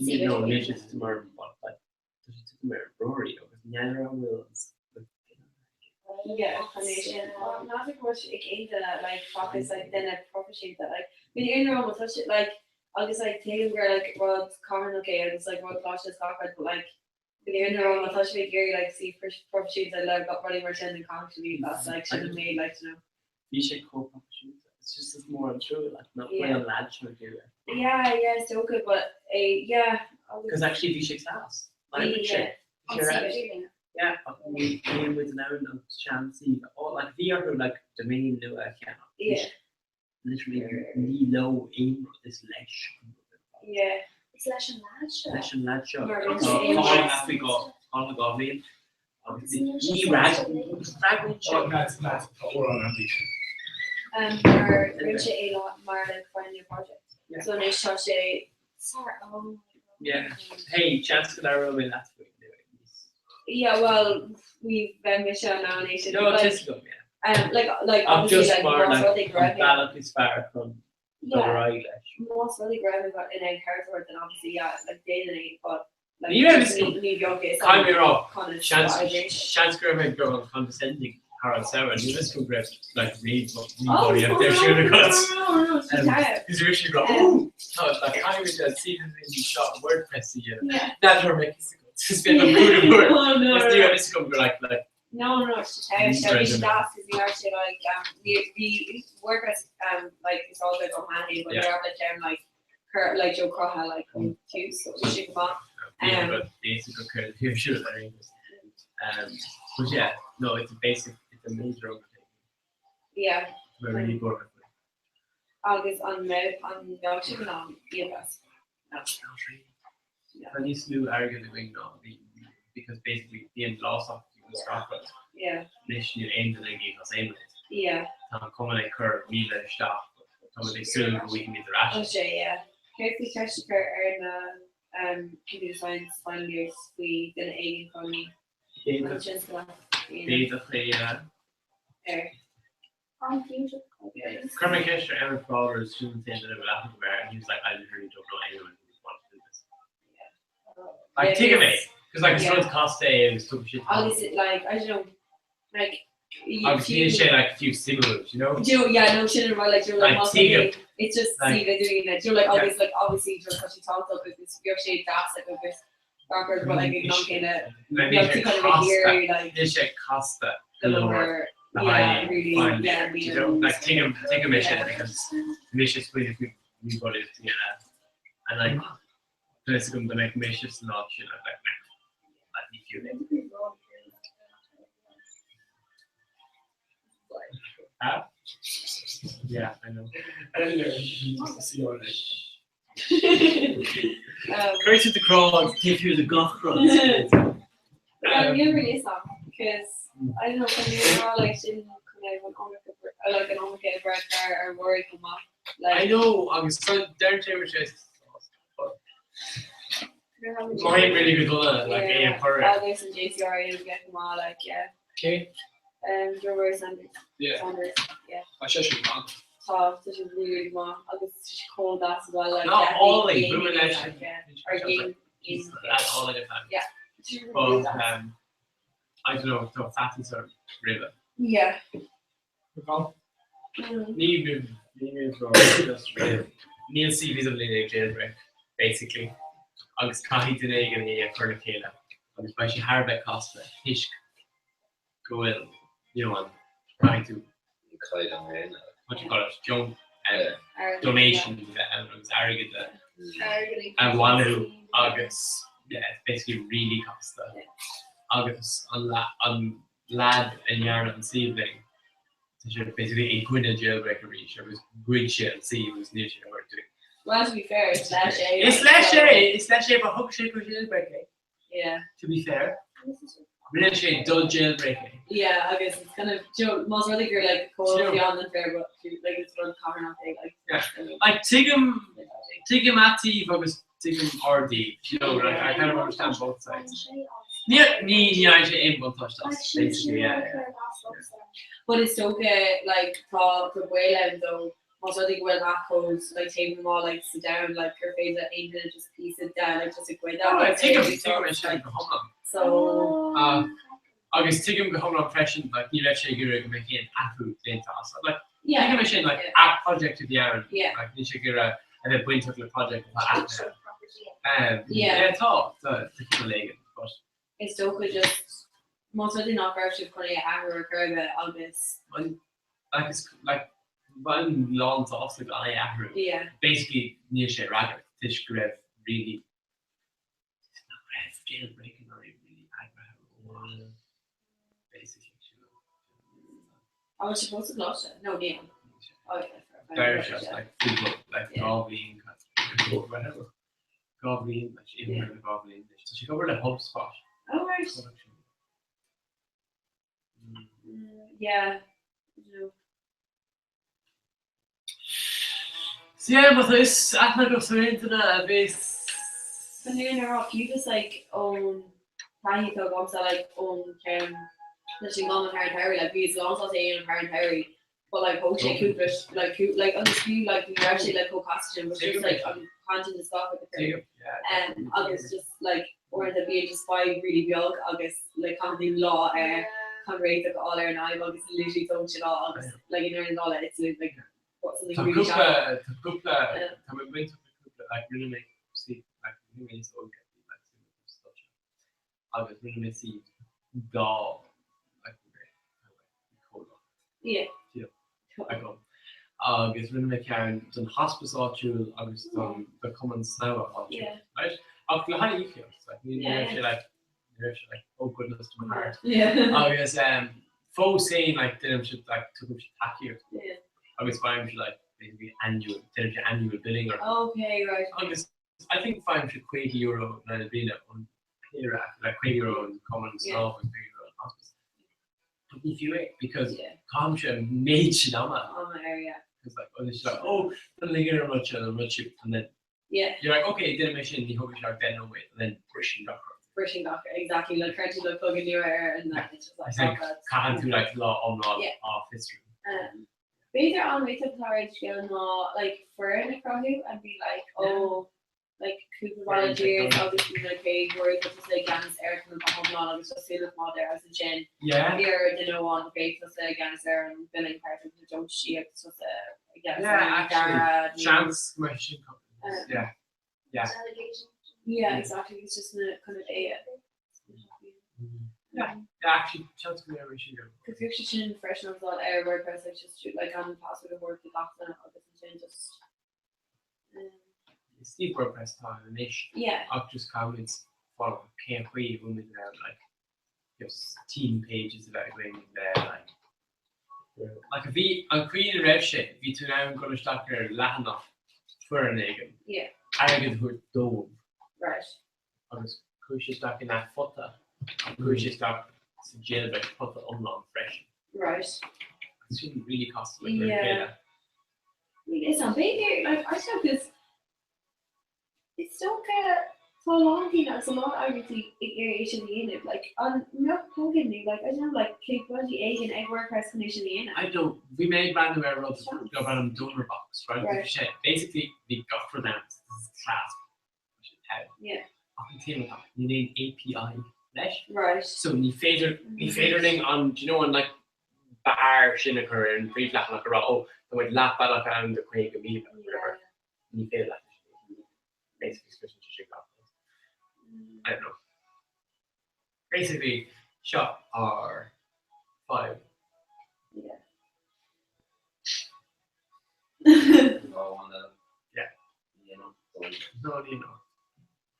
Ní no ní sé mar but like tá sé titim ar Rory agus n'fheadar an bhfuil Yeah, an é sin. Ná go bhfuil ag aon duine like focus like duine proifisiúnta like bhí aon rud tá sé like agus like tuigim gur like rud carthanach é agus like rud coláiste is gach rud but like bhí aon rud má tá sé ag iarraidh like suíomh proifisiúnta le rudaí mar sin an caithfidh sé bhí that's like sin an méid like you know. Bhí sé chomh proifisiúnta. It's just is mór an trua like nach bhfuil an lad seo ag iarraidh. Yeah, yeah, it's so good but eh yeah agus Because actually bhí sé class. Like Bhí, sé. yeah. Bhí sé ar fheabhas. Yeah, ach ní níl muid in ann an seansuíomh a fháil. Like bhí orthu like domain nua a cheannach. Yeah. Literally ní leo aon rud is leis an rud ar fad. Yeah. Is leis an lad seo. Leis an lad seo. Mar Tá rinne sé aon fáil rud. acu go fáil go bhliain agus Agus níl sé ní sásta rad léi. freagraíonn sé. Oh, lads, lads, tá amhrán ann daoibh. Um, mar rinne sé é lá mar like final year project. Yeah. So anois tá sé Sorry, oh my God. Yeah. Hey, chance go labhróidh mé leat faoi anyway. Yeah, well, we bheith mise an ann é sin. No, like, just go, yeah. um, like, like, Ach obviously, just like, mar más like rud é go an raibh mé- bealach is fearr chun dul Yeah. ar aghaidh leis. Más rud é go raibh mé in ann ceart a thabhairt, then obviously, yeah, like, déanann é, but, like, Ní raibh just fhios ní bheadh fhios Caithfidh mé a rá, conas seans a oibríonn sé. seans go raibh mé beagán condescending thar an samhradh. Níl fhios agam go raibh like Oh, réamheolaíocht ar no, siúl no, agat. no, no, no, it's Um, okay. Is ri go tá like caithfidh muid an suíomh idirlín seo WordPress a dhéanamh. Yeah. N'fheadar mé fhios agat. Is féidir liom cúnamh a thabhairt. Oh, no, Is no. ní raibh fhios agam go like like No, no, tá sé bhí sé deas cos ní raibh sé like um, ní bhí WordPress um, like is all good ó thaithí, but ní raibh like um, like cur like Joe cruthaithe like ón tús, so bhí sé go maith. Yeah, but basic go cur here sure Um, but yeah, no, it's a basic, it's a major undertaking. Yeah. We're really bored. Agus an mbeidh an mbeadh sibh in ann íoc as? No. Not really. Tá níos lú airgid againn ná bhí because basically bhí an lásach agus gach rud. Yeah. Anois níl aon duine ag íoc as aon rud. Yeah. Tá an cumann ag cur 1,000 isteach but tá muid ag súil go bhfaighimid ar ais. Ó sé, yeah. Céard faoi cheist a chur ar na um, computer science final years faoi duine éigin chun an tionscadal a dhéanamh D'fhéadfadh é, yeah. ar. Chuir mé ceist ar Emmet Brawlers sin an t-aon duine a bhfuil aithne agam air and he was like I literally don't know anyone who would want to do this. Like tuigim é, because like is rud casta é agus tugann sé Agus it like I don't know like Agus níl sé like fiú suimiúil, you know? Do you know, yeah, no sin an rud like do you know, like Like tuigim. it's just Like see the doing it. Do you know, like Yeah. obviously like obviously do you know, tá sé tábhachtach agus bheadh sé deas like agus gach rud but like ag an am céanna Like bheadh tú níl sé kind of ag iarraidh casta, like níl sé casta go go leor leor le yeah haghaidh really final yeah year, do you know? Like tuigim tuigim é sin because mise smaoineamh faoi ríomhaireacht a dhéanamh and like tá fhios agam go mbeadh mise san áit sin I'd like nah, like ní fiú é. Huh? Yeah, I know. Cuir siad de crá agus taobh thiar de gach rud. Well, níl really fhios agam, because I don't know, chun ní rá like sin chun é an iomarca like an iomarca oibre a chur ar Mháire chomh maith. Like, I know, agus deir sé sé Mothaím really go dona like é a chur air. Agus an JCR a get chomh maith, like, yeah. Cé? Um, Joe Roy Sanders. Yeah. Saunders, yeah. Tá sé sin maith. Tá, tá sé really, really maith agus tá sé chomh deas as well, like, Ná definitely álainn, gaming, bhuail leis like, yeah, or game, game. Lad álainn ar fad. Yeah. Tá sé really But, deas. um, I don't know, tá faitíos orm roimhe. Yeah. Ní roimh, ní roimh Rory, just roimh. Níl CVs an linn ag jailbreak, basically. Agus caithfidh duine éigin é a chur le chéile. Agus beidh sé thar a bheith casta toisc go bhfuil, you know, an, caithfidh tú. An caighdeán féin. What do you call it? Don, uh, donations a bheith ann agus airgead a, a bhailiú agus, yeah, it's basically really casta. Agus an, an leaid a ndearna an suíomh linn, tá sé basically i gcoinne jailbreak arís agus ghoid sé an suíomh agus níl sé á thabhairt dúinn. Well, to be fair, is leis é. Is leis é! Is leis é, but thug sé go jailbreak é. Yeah. To be fair. Rinne sé do jailbreak é. Yeah, agus it's kind of, do you know, más rud é gur like chomh fiáin an fair, but like it's rud carthanach é, like. Yeah. Like tuigim, tuigim a taobh agus tuigim ár dtaobh, you know, like I kind of understand both sides. Ní, ní, ní fhaigheann sé aon bhuntáiste as, basically, yeah, yeah. But is dócha like tá tá baol ann though más rud é go bhfuil gach cód like taobh amuigh like sa domhan like gur féidir le aon duine just píosa de like just a ghoid Oh, tuigim, tuigim é sin go hiomlán. So Uh, agus tuigim go hiomlán freisin like ní raibh sé ag iarraidh go mbeadh aon athrú déanta as. Like, Yeah. tuigim é sin like Yeah. a project a bhí ann. Yeah. Like níl sé ag iarraidh a bheith bainteach le project atá athraithe. Um, Yeah. yeah, tá, tá, tá cúpla éigin, but is dócha just más rud é nach raibh sibh chun é a athrú ar chor ar bith agus Well, like, is, like, bheinn lán sásta gan é a athrú. Yeah. Basically, níl sé ag freagairt toisc go raibh really nach raibh jailbreak anuraidh really eagraithe rómhaith. Basically, sin An bhfuil sé fós sa choláiste? No, níl. Oh, yeah, fair. D'éirigh sé as, like, fúthu, like, 2 bhliain, whatever. 2 bhliain, like, imithe le 2 bhliain. Tá sé ag obair le HubSpot. Oh, right. Yeah. No. So yeah, má tá aithne agat ar aon duine a bhéas. Tá mé ag rá fiú just like ón taithí atá agamsa like ón ceann leis an gcumann thar an tsamhraidh like bhíos lánsásta é a dhéanamh thar an tsamhraidh but like thóg sé cúpla like cú like agus fiú like ní raibh sé like chomh casta sin but just like an content is gach rud a chur um agus just like uaireanta bíonn just fadhb really beag agus like caithfidh tú lá ar chun réiteach a fháil ar an fhadhb agus literally tógann sé lá agus like in ar an dála it's like what something Tá really cúpla shallow. tá cúpla tá mé bainteach le cúpla like rinne mé suíomh like bhí mé níos óige bhí like suim agam sa stoite agus rinne mé suíomh dá like Yeah. Agam. Agus rinne mé ceann don hospice áitiúil agus don do cumann snámha áitiúil. Yeah. Right? Ach le haghaidh íocaíocht, like, ní Yeah, raibh sé yeah. like, ní raibh sé like, oh goodness to my heart. Yeah. Agus um, fós féin like, déanaimse like, tugaimse tacaíocht Yeah. agus faighimse like, basically annual, déanaimse annual billing orthu. Okay, right. Agus I think faighimse €50 na bliana ón péire acu, like €50 ón cumann Yeah. snámha agus €50 ón hospice. But ní fiú é because Yeah. caithimse an méid sin ama. Ama air, yeah. Because like, oh, it's like, oh, then lig ar an rud seo, an rud sin, and then Yeah. you're like, okay, déanfaidh mé sin, ní thógfaidh sé ach 10 nóiméad, and then briseann gach rud. Briseann gach, exactly, like cuireann tú like plugin nua air and then it's just like, It's like, oh, that's- caitheann tú like lá iomlán Yeah. á fiosrú. Um, B'fhéidir an réiteach atá ar an scéal ná like foireann a chruthú and be like, oh, like cúpla volunteers agus be like, hey, we're able to say ceannas ar an iomlán agus just súil maith ar agus ansin Yeah. iar duine amháin okay tusa i gceannas ar an billing part agus na don't sí agus tusa i gceannas Yeah, ar an actually, dara nó- seans mar sin. Yeah. Yeah. Delegation. Yeah, exactly. It's just na kind of é. Yeah, yeah, actually, seans go mbeidh sin go. Cos bhí sé sin freisin agus ar WordPress like just shoot like an password a thabhairt do gach duine agus ansin just um, Is ní WordPress atá ann anois. Yeah. Ach just caithfimid fáil cén chaoi a bhfuil muid in ann like just team pages a bheith againn le like like bhí an chaoi ina raibh sé bhí tú in ann dul isteach ar leathanach foireann éigin Yeah. airgead a thabhairt dóibh Right. agus chuaigh sé isteach ina phota chuaigh sé isteach sa jailbreak pota iomlán freisin. Right. Sin really cosúil le Yeah. chéile. Is an b'fhéidir like I don't know is dócha tá a lán daoine agus a lán eagraíochtaí ag iarraidh é sin a dhéanamh like an mbeadh plugin nó like I don't know like capability éigin ag WordPress chun é sin a dhéanamh. I don't bhí mé ag breathnú ar rud darb ainm donor box right? Right. Bhí sé basically bhí gach rud ann this is class Yeah. Ach an t-aon rud níl aon API leis. Right. So ní féidir ní féidir linn an do you know an like bar sin a chur ar an bpríomhleathanach a rá oh tá muid leath bealach ann do 50,000 or whatever. Ní féidir leat. Basically scriosann sé sin gach rud. I don't know. Basically seo ár fadhb. Yeah. Yeah. No, you know.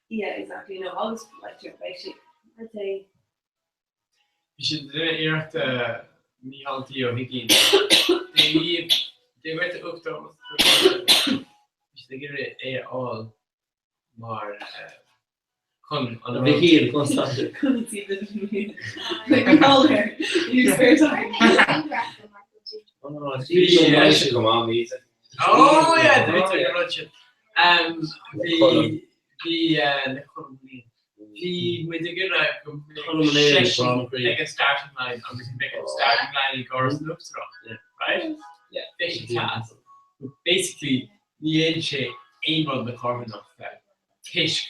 Yeah, exactly. No, agus like basically I'd say Bhí siad ag déanamh iarrachta Mícheál D. Ó hUiginn. Dé dhuit a Uachtarán. Bhí siad ag iarraidh é a fháil mar chun an rud. Mhichíl Constantine. Like we all here in your spare time. Oh yeah, the bit ag rud sin. Bhí bhí le Colm Lee. Bhí muid ag iarraidh go Colm mbeadh Lee, seisean Brian Cree. ag an starting line agus go mbeadh an starting line i gcóras an Uachtaráin, right? Yeah. Bheadh sé class. But basically ní dhéanann sé aon rud le carthanacht toisc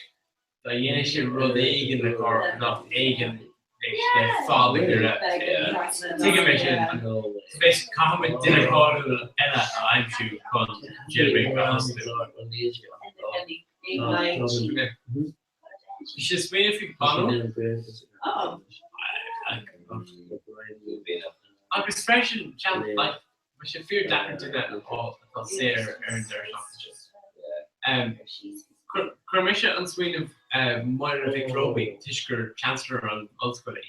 dá dhéanadh sé rud éigin le carthanacht éigin bheadh sé le fad ag iarraidh. Tuigim é sin. So basically caithfimid duine cáiliúil eile a aimsiú chun jailbreak a thosú. Bhí sé ag smaoineamh faoi Bono. Oh. Agus freisin, ceann, like, bheadh sé fíor deacair duine a fháil atá saor ar an deireadh seachtaine sin. Chuir mise an smaoineamh Máire Mhic Róibín toisc gur Chancellor an ollscoil í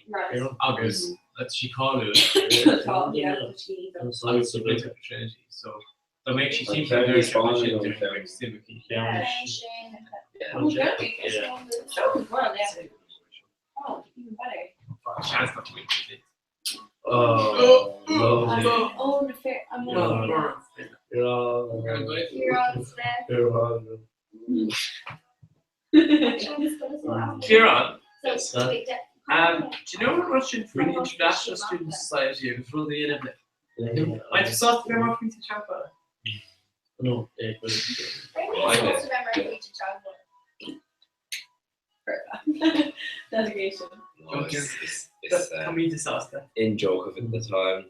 agus tá sí cáiliúil agus tá baint aici Trinity so dá mbeadh sí timpeall an deireadh seachtaine sin bheadh suim aici. Seans nach bhfuil sí. Oh, lovely. Oh, na fair. I'm Yeah. Kieran Smith. Kieran, So, wait, do you know what Russian for the International Student Society agus rudaí in eile? I just thought they were free to chat about it. No, eh, but I'm supposed to remember who to chat with. Delegation. No, it's, it's, it's, uh, Come disaster. in joke of it at the time.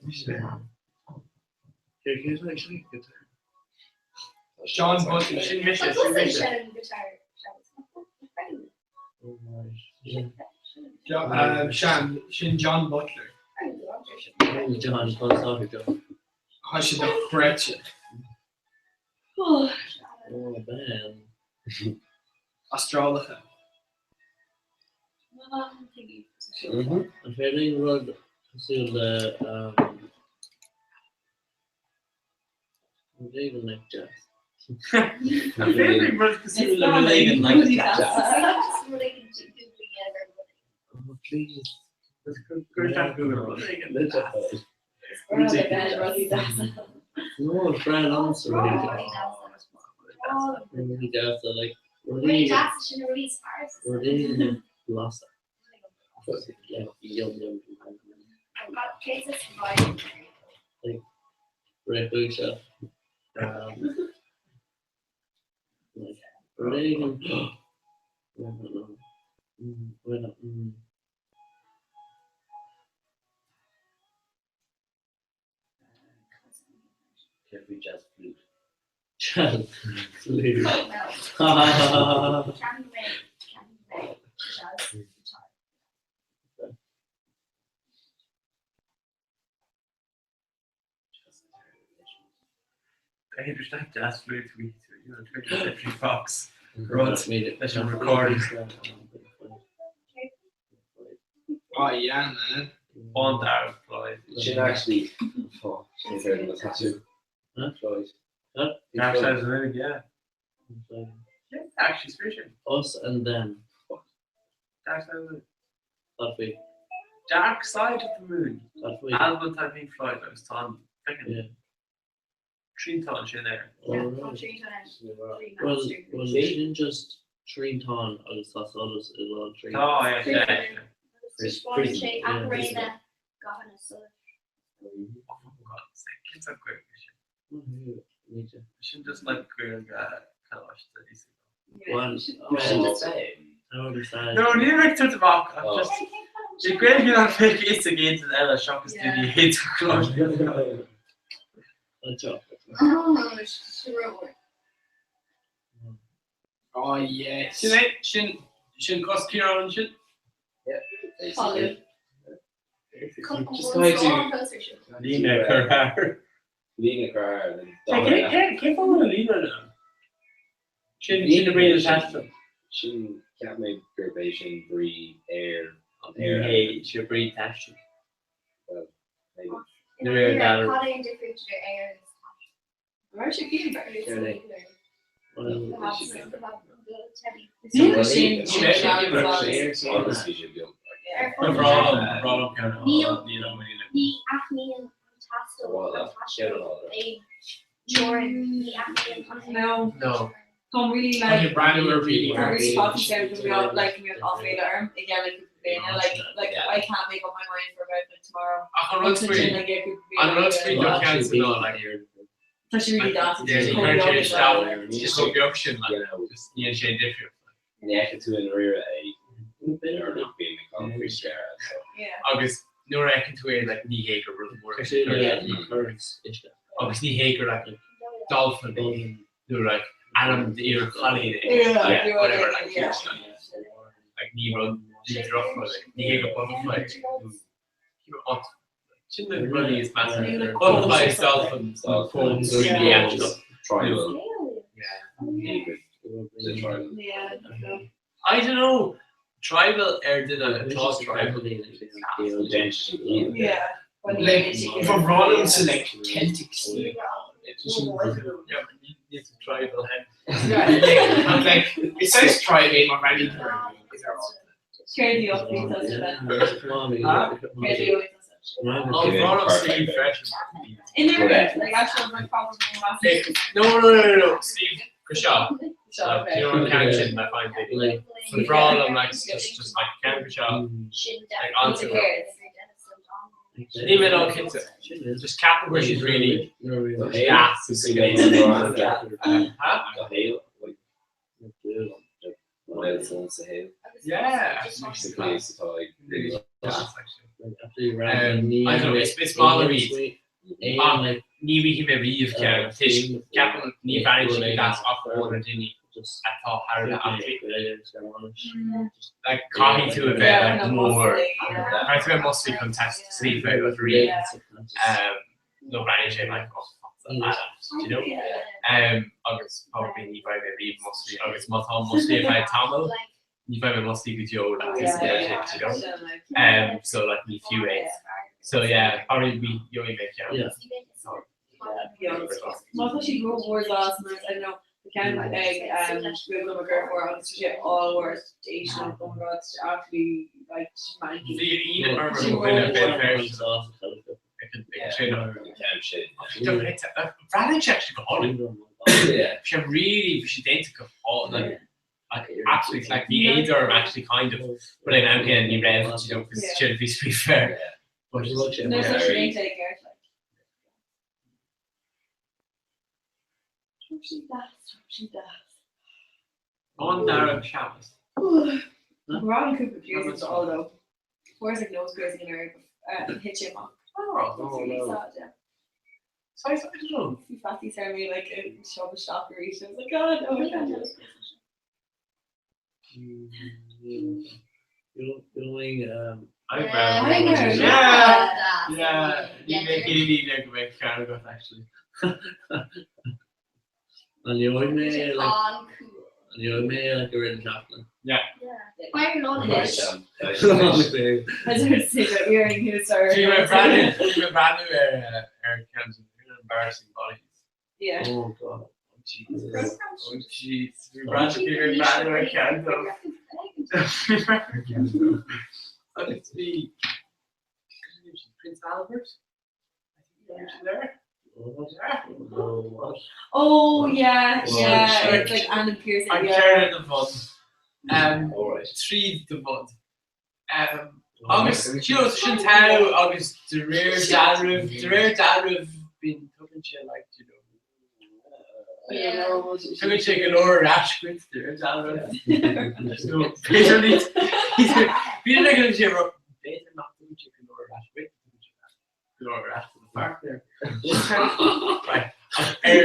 Sean Butler, sin mise, But sin also mise. Shannon guitar. Sean, sin John Butler. John, John, John. Tá sé dochreidte. Oh, Ben. Astrálacha. An féidir linn rud cosúil le rud éigin like jazz? An féidir linn rud cosúil le rud éigin like jazz? Oh, please. Rud éigin like jazz. No, Fran also rudaí deasa. Rudaí deasa, like rudaí rudaí blasta. Yum yum. Like réchúiseach. Um, like rud éigin. I don't know. Why not? Jeffrey Jazz Flute. Jazz flute. B'fhéidir jazz flute we Jeffrey Fox rud leis an recording. Oh yeah man. Bándearg Floyd. Sin actually oh, sin féidir le tattoo. Huh? Floyd. Huh? Dark Side of the Moon, yeah. Actually, spiritual. Us and them. Dark Side of the Moon. That way. Dark Side of the Moon. That way. Album tá Pink Floyd agus tá an Yeah. triantán sin air. Well, well, sin just triantán agus tá solas i lár an Tá, yeah, yeah. Oh, for God's sake, cén sórt Gaeilge sin? Sin just like Gaeilge Coláiste Íosa. Well, No, ní raibh tú amach ach just i Gaeilge nach mbeadh fhios ag aon duine eile seachas daoine a théann go Coláiste Íosa. Oh yes. Sin é, sin, sin cos Ciarán ansin. Yeah, basically. Just Líne cur thar. Líne cur thar. Cén fáth bhfuil líne ann? Sin sin brí an taistil. Sin cheap mé gurb é sin brí aer an aer. Ní hé sin brí taistil. Well, maybe. Nuair a d'fhan. No. Tá really like Tá really fáilte sé go mbeadh like go mbeadh áiféala orm i gceann like cúpla bliana like like I can't make up my mind for about like tomorrow. Ach an rud faoi an rud faoi do cheannsa ná like Tá sé really deas Yeah, ní chuireann sé isteach just chomh beag sin like just níl sé difriúil. Ní fheiceann tú i ndáiríre é or nach bíonn ag gabháil faoi deara so. Agus nuair a fheiceann tú é like ní hé gur rud mór é. Agus ní hé gur like dolphin é nó like ainm d'iar-chailín é Yeah, whatever like yeah. like ní rud ní drochrud é ní hé gur butterfly é nó sin na rudaí is measa butterflies dolphins phones Yeah. yeah. Tribal. Yeah. The tribal. Yeah. I don't know tribal ar duine atá tribal Yeah. Like for Ronald's like Celtic style. Yeah, but you need some tribal head. And like it says tribe in my rally. Céard í Oh, Ronald Steve Fresh. In there, like actual like probably No, no, no, no, no. Steve Kershaw. Kershaw, Like, you know, Canton, I find it. But for all I'm like, just, just like Ken Kershaw. Like, onto it. Ní mé ná cinnte. Just ceapaim go bhfuil siad really deas is Huh? Yeah. Really deas, actually. I don't know, is maith liom iad. Ach, ní bhíonn mé riamh ceann, toisc ceapaim ní bhreathnaíonn siad go deas ach amháin ar daoine atá thar a bheith aclaí. Like, caithfidh tú a bheith like, mór, caithfidh tú a bheith muscly chun test sleep a bheith agat riamh. Nó breathnaíonn sé like oh fuck that do you know? Um, agus probably ní bheidh mé riamh i mo shuí agus má tá mo shuí ar feadh tamaill ní bheidh mé i mo shuí go deo like this yeah. you know? Um, so like ní fiú é. So yeah, probably we gheobhaidh mé ceann. Yeah. So, Má tá siad rómhór glas mar I don't know, ceann ag roimh mo dheirfiúr agus tá sé ollmhór éis an oh my god it's actually like manky. Bhí aoine orm ar mo dhuine Béal Feirste. Breathnaíonn sé actually go hálainn. Sé really bhí sé déanta go hálainn. Like absolutely like bhí éad orm actually kind of but ag an am céanna ní raibh you know because sin bhí scríofa air. But Nuair atá sé déanta i gceart like. Tá sé deas, tá sé deas. An dara seamas. Rang cúpla piercings although fuaireas like nose piercing in ar thit sé amach. Oh, That's really sad, yeah. So I don't know. Bhí faitíos ar mé like i siopa isteach arís. I was like, God, no, I can't do this. Going I Yeah, yeah. Ní bheidh céilí le go mbeidh ceann agat actually. An leor mé like An-cool. an leor mé like a rith na seachtaine? Yeah. Fire on it. I didn't see that earring who's our Bhí mé breathnú bhí mé breathnú ar ar ceann de embarrassing bodies. Yeah. Oh God. Oh Jesus. Oh jeez. Bhí breathnú bhí mé breathnú ar ceann de. Bhí breathnú ar ceann de. Agus bhí Prince Albert? I think he was there. Oh, Oh yeah, yeah. It's like Anna Pearson. An Yeah. ceithre de bhod. Tríd de bhod. Agus you know, sin togha agus de réir dealraimh de réir dealraimh bíonn tugann sé like you know tugann sé go leor ar ais duit de réir dealraimh. So b'fhéidir ní b'fhéidir nach dtugann sé b'fhéidir nach dtugann sé go leor ar ais duit tugann sé go leor ar ais do do pháirtnéir. Right. Ar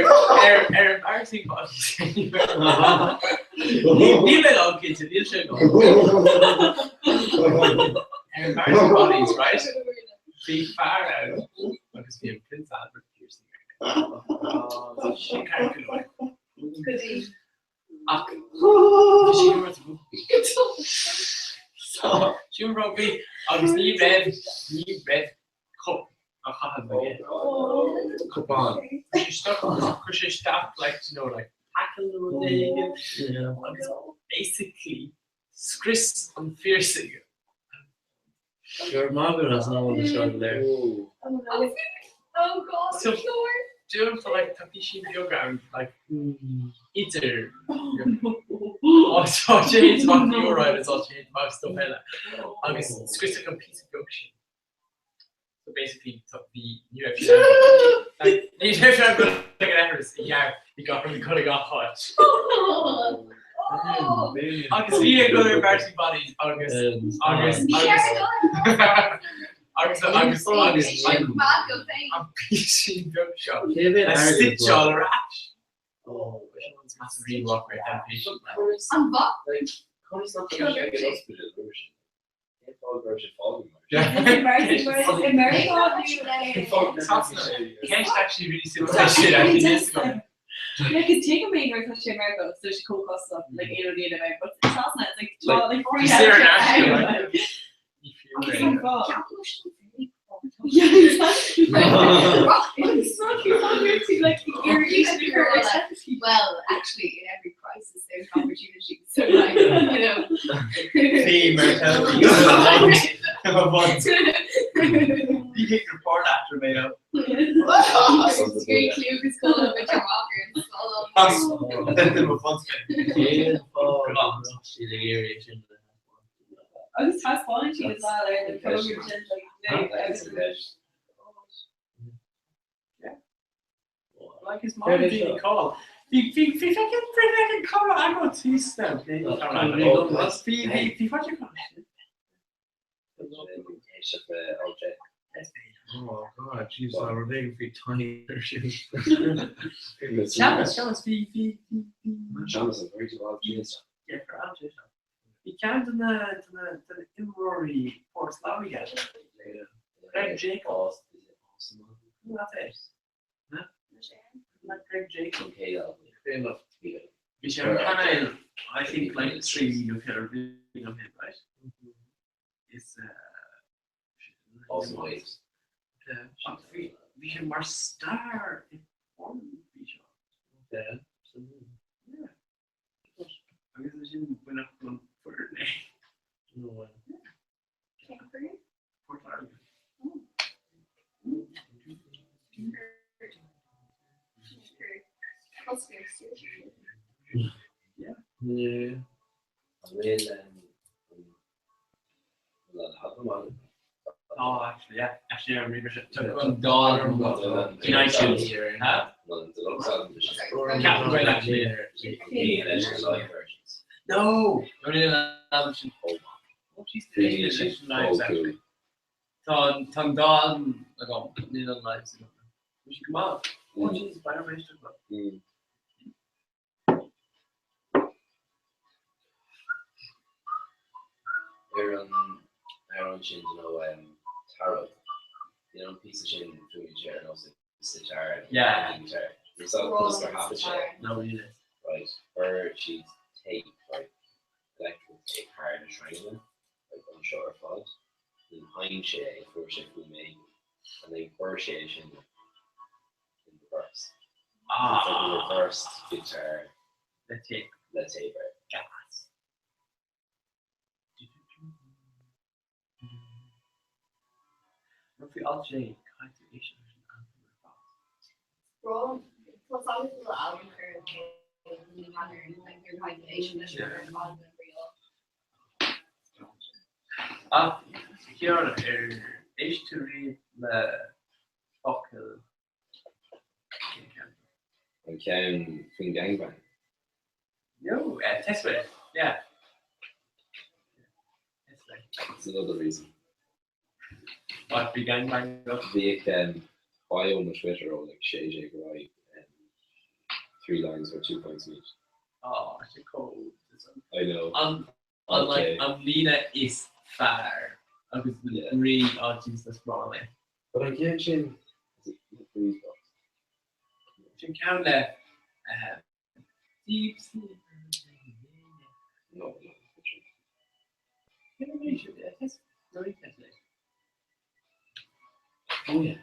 ar ar embarrassing bodies. Ní mé an cinnte níl sé go. Ar embarrassing bodies, right? Bhí fear ann agus bhí an Prince Albert piercing air. Sin ceart go leor. Ach bhí sé go Sin rugbaí agus ní raibh ní raibh cup á chaitheamh aige. Cupán. Chuir sé isteach chuir sé isteach like you know like tackle nó rud éigin agus basically scrios an piercing. Gur maith as an am seo go léir. Oh God, So- sure. Déarfainn tá like tá písín beag ann like idir Ó tá sé amach the urine is tá sé amach stuff eile agus scriosadh an píosa beag sin. So basically tá bhí ní raibh sé like ní raibh sé go ag an leithreas i gceart bhí gach rud ag dul ag gach áit. Agus bhí ag dul ar embarrassing bodies agus agus agus agus agus agus an písín beag seo le stitseáil ar ais. Oh, massive rewalk right down písín. An bha? Conas nach raibh sé ag an ospidéal roimhe sin? Cén fáth go raibh sé fágtha mar sin? Ceist actually really simple sin actually níos go. Yeah, cause take a main right sé America, so she co-cost up like aon rud a but it's not it's like Like, like free is there an healthcare. actual, like, Agus an bha. Yeah, exactly. Exactly. Like irrigation Well, actually, in every crisis, there's an opportunity. So, like, you know. Bhí mar Bhí cé report after mé. It's very clear who's calling with your walker and Agus taispeánann siad as well ar na program sin like no, everything. Like is mar bhí call. Bhí bhí bhí fecin bhí fecin cara agat thíos ann. Bhí bhí bhí fáilte go. Oh God, jeez, tá rud éigin faoi tiny sin. Seamus, Seamus, bhí bhí bhí bhí. Seamus an very wild genius. Yeah, for Alger. Bhí ceann de na de na de na imreoirí Port Láirge. Greg Jacobs. That's it. Like Greg Jacob. Okay, Bhí sé ar painéal I think like 3 nó 4 bliain ó shin, right? Is Awesome Waves. Bhí bhí sé mar star i porn bhí seo. Yeah. Yeah. Agus é sin bainteach don foireann é. No way. Cén foireann? Port Láirge. Yeah. An bhfuil an albam ann? Oh, actually, yeah. Actually, I remember it. An dá albam in iTunes. Huh? An deluxe album. Captain Brain, actually. Live versions. No! Only an album sin. Oh, she's the lives, actually. Tá tá an dá albam agam, níl an lives agam. Bhí sé go maith. Oh, jeez, bain an réisteach liom. Ar an amhrán sin you know um, Tarot, you know an píosa sin fuaimníonn sé ar nós sitar Yeah. guitar. Is that close gur thaifead sé? No, níl é. Right, chuir siad tape, right, electrical tape thar na sreingeanna, like anseo ar fad, then sheinn sé é, fuair sé fuaim éigin, and then chuir sé é sin in reverse. Ah. It's like a reversed guitar Le tape. le tape air. Gas. Rud faoi alt sé, caithfidh tú éisteacht leis an albam ar fad. Bro, tá agus bhfuil albam ar an Ach Ciarán, ar éist tú riamh le focail cén ceann? An ceann faoin gangbang? No, Test Way, yeah. Test Way. It's another reason. What, bhí gangbang agat? Bhíodh bio mo Twitter ó like 16 ar aghaidh, three lines where two points meet. Oh, sé chomh. I know. An an like Okay. an líne is fearr agus Yeah. rí á Jesus rá mé. But an ceann sin Is it Breeze Box? Sin ceann le Deep Sleep. No, no. Oh yeah.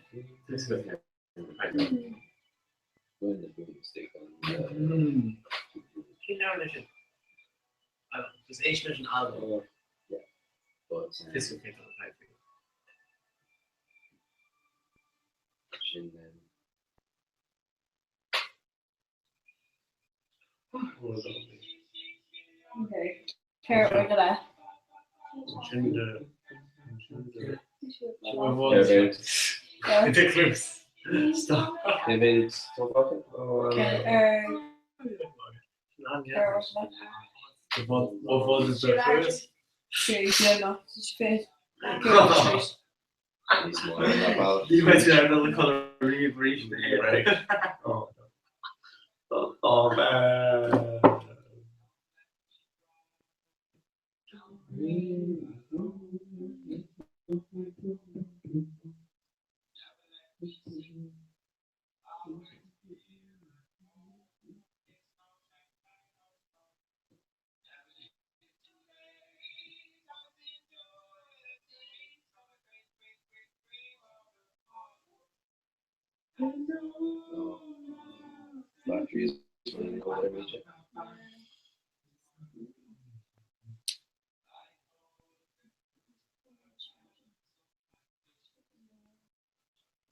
When the boom stick on the Mm. Cén leabhar leis sin? I don't know, Just éist leis an albam. Oh, yeah. But This will take a time for you. sin Okay. Ceir go le. sin de sin de Yeah. The clips. Stop. David talking? Oh, Okay, yeah. What what was the first? Fit. Níos mó ná ball. Ní bheidh sé ar dul chun riamh arís Right. Oh, no. Oh, man. Oh. Batteries running low there, Major.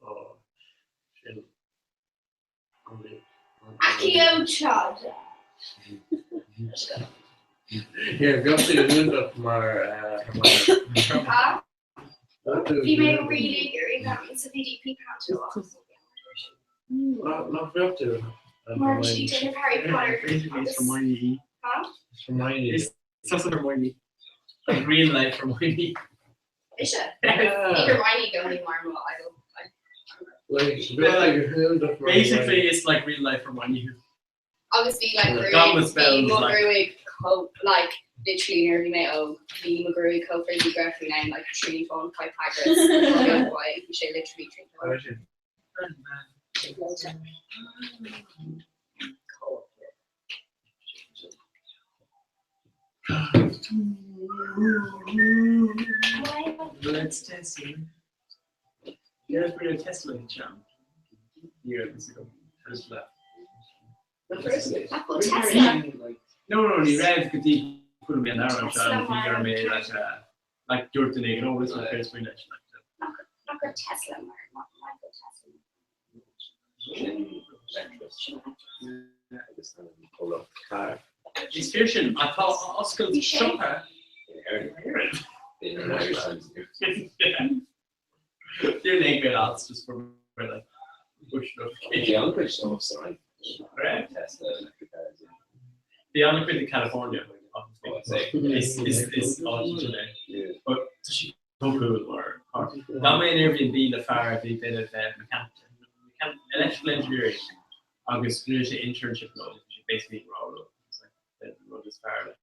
Oh, sin. Accio Chad. Yeah, bhí sé únach mar Ha? Bhí mé really ag sa PDP Nach bheachú Mar sí déanamh Harry Potter. It's Hermione. Ha? It's Hermione. It's also Hermione. Like real life Hermione. Is se? Hermione go mar mo idol. Like, bheith Basically, it's like real life Hermione. Agus bhí like Gone with spells, bhí mo like- gruaig chomh like literally nuair a bhí mé óg bhí mo gruaig chomh crazy go raibh faoin am like trí fón Pythagoras bhí sé literally trí fón. Let's test it. Yeah, for your Tesla jam. Years ago. First left. Apple Tesla. No, no, ní raibh go dtí chuir mé an amhrán seo an bhí ar mé like like dúirt duine éigin, oh, this is my first win leis. Nach raibh Tesla mar Michael Tesla. Is fíor sin atá oscailt siopa in Éirinn. Dear Nate made odds just for like push notification. Bhí an-chuid sorry. Right? Tesla electric cars, yeah. Bhí an-chuid i California, obviously. Is is is áit sin é. But tá sí chomh cool mar car. D'fhan mé in Airbnb le fear a bhí duine bheith mechanic electrical engineering agus rinne sé internship leo agus bhí sé basically ag rá leo it's like the rud is fearr le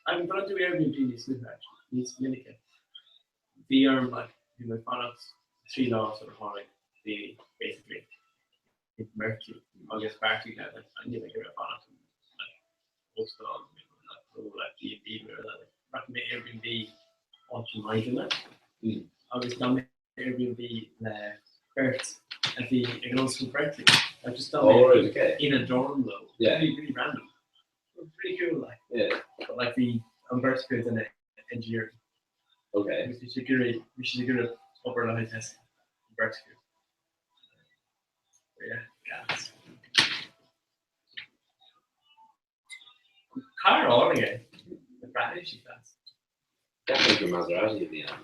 I'm gonna do Airbnb níos luaithe actually, níos minice. Bhí orm like bhí mé ag fanacht 3 lá sular tháinig daoine basically i Berkeley agus bheartaigh mé like níl mé ag iarraidh fanacht in like óstán nó like B&B nó rud eile. Rachaidh mé Airbnb áit i Maighdine agus d'fhan mé Airbnb le beirt a bhí ag an ollscoil Berkeley. Like just d'fhan mé Oh, right, okay. in a dorm leo. Yeah. Really, really random. Pretty cool like. Yeah. But like bhí an bheirt acu ag déanamh engineering. Okay. Agus bhí siad ag iarraidh bhí siad ag iarraidh obair le haghaidh Tesla. An bheirt acu. But yeah, gas. Car álainn é. Na breathnaigh sí class. Definitely gur Maserati a bhí ann.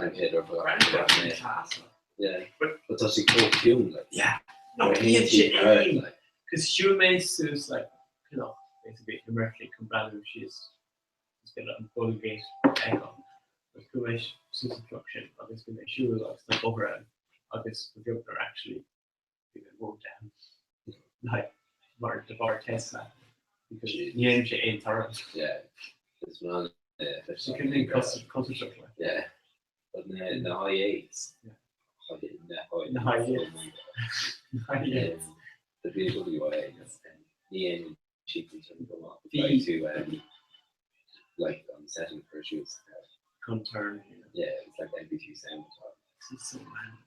An chéad rud a bhreathnaigh mé. Yeah. But tá sí chomh ciúin like. Yeah. No, bíonn sé aon. Cos shiúil mé suas like cnoc basically i mBerkeley chun breathnú síos is féidir an Golden Gate a fheiceáil. But chuaigh mé suas an cnoc sin agus bhí mé ag siúl agus tá bóthar ann agus ba bheag nár actually bhí mé mowed down like mar de bharr Tesla because ní dhéanann sé aon torann. Yeah. It's man. Yeah. So can you culture shock like. Yeah. But na na high eights. Yeah. Na high Na high eights. Na high eights. The BMW i8 ní aon cheap go maith. Bhí- Like to like on setting for shoes. Chun turn. Yeah, it's like MP3 sound. It's so random.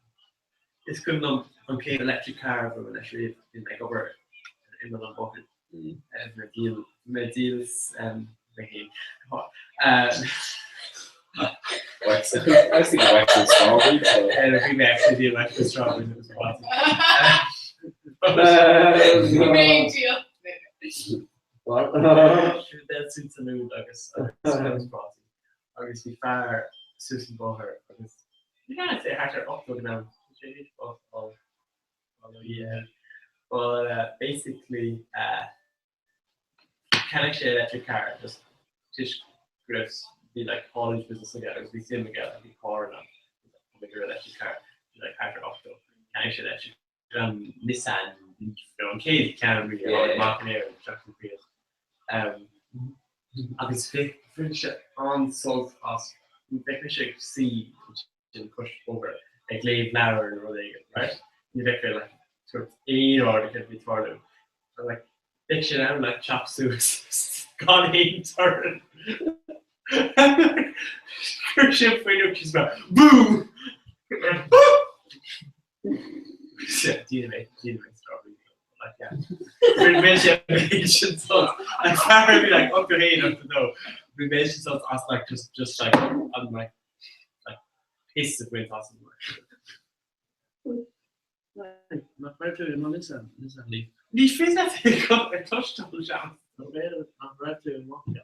Is cuimhin liom an chéad electric car a bhí leis riamh, bhí mé ag obair in imeall an bhóthair. Bhí mé díol, bhí mé díol mé féin. Wax, I was thinking wax and strawberries. Bhí mé actually díol wax and strawberries agus prátaí. Bhí mé ag díol. Bhí mé suas an úd agus agus prátaí. Agus bhí fear suas an bóthar agus bhí sé thart ar 80 ag an am. Yeah. But basically cheannaigh sé electric car just toisc go raibh bhí like haulage business aige agus bhí suim aige like bhí carr ann like ar electric car bhí like thart ar 80 cheannaigh sé electric an Nissan Leaf nó an chéad ceann really a tháinig amach in Éirinn seachas an Prius. Um, agus bhain sé an-sult as bheadh mise ag suí ansin cois bóthair ag léamh leabhar nó rud éigin, right? Ní bheadh mé like tabhairt aon aird ar céard a bhí ag tarlú. And like bheadh sé in ann like teacht suas gan aon torann. Chuir sé an fuinneog síos mar boom! Ní fios leat ag cloisteáil seans. Nach raibh tú i mBaile?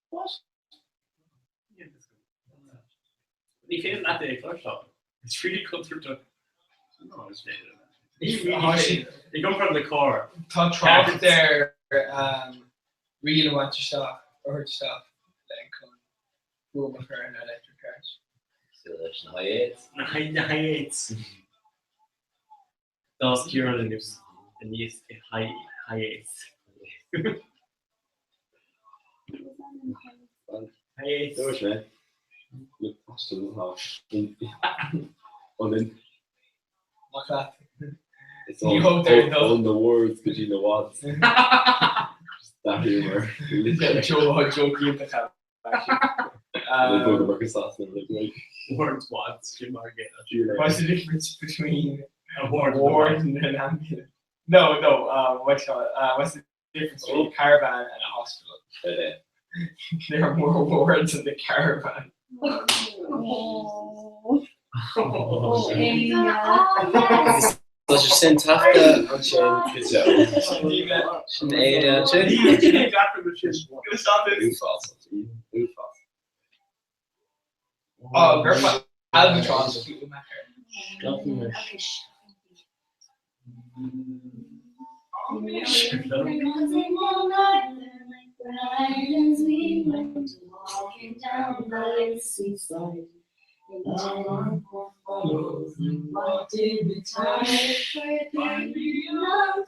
What? Ní féidir leat é a chloisteáil. It's really contúirteach. No, is féidir. Ní really. I gcomparáid le carr. Tá trácht ar riail a bhaint isteach, a thabhairt isteach le chun fuaim a chur ar na electric cars. So leis na high eights. Na high eights. D'fhás Ciarán anuas aníos i high high eights. High eights. Dúirt mé. Ionann. Maith leat. It's Ní thugtar dó. On the words go dtí na wads. That humour. Joe Joe iontach Words wads, Jim Margate. What's the difference between a ward, ward and an ambulance? No, no. What's what's the difference between a caravan and a hospital? There are more wards in the caravan. Tá sé sin taifeadta ansin Sin é ansin. Uafás. Oh, gur albatross. As we went walking down the seaside, what did the tide for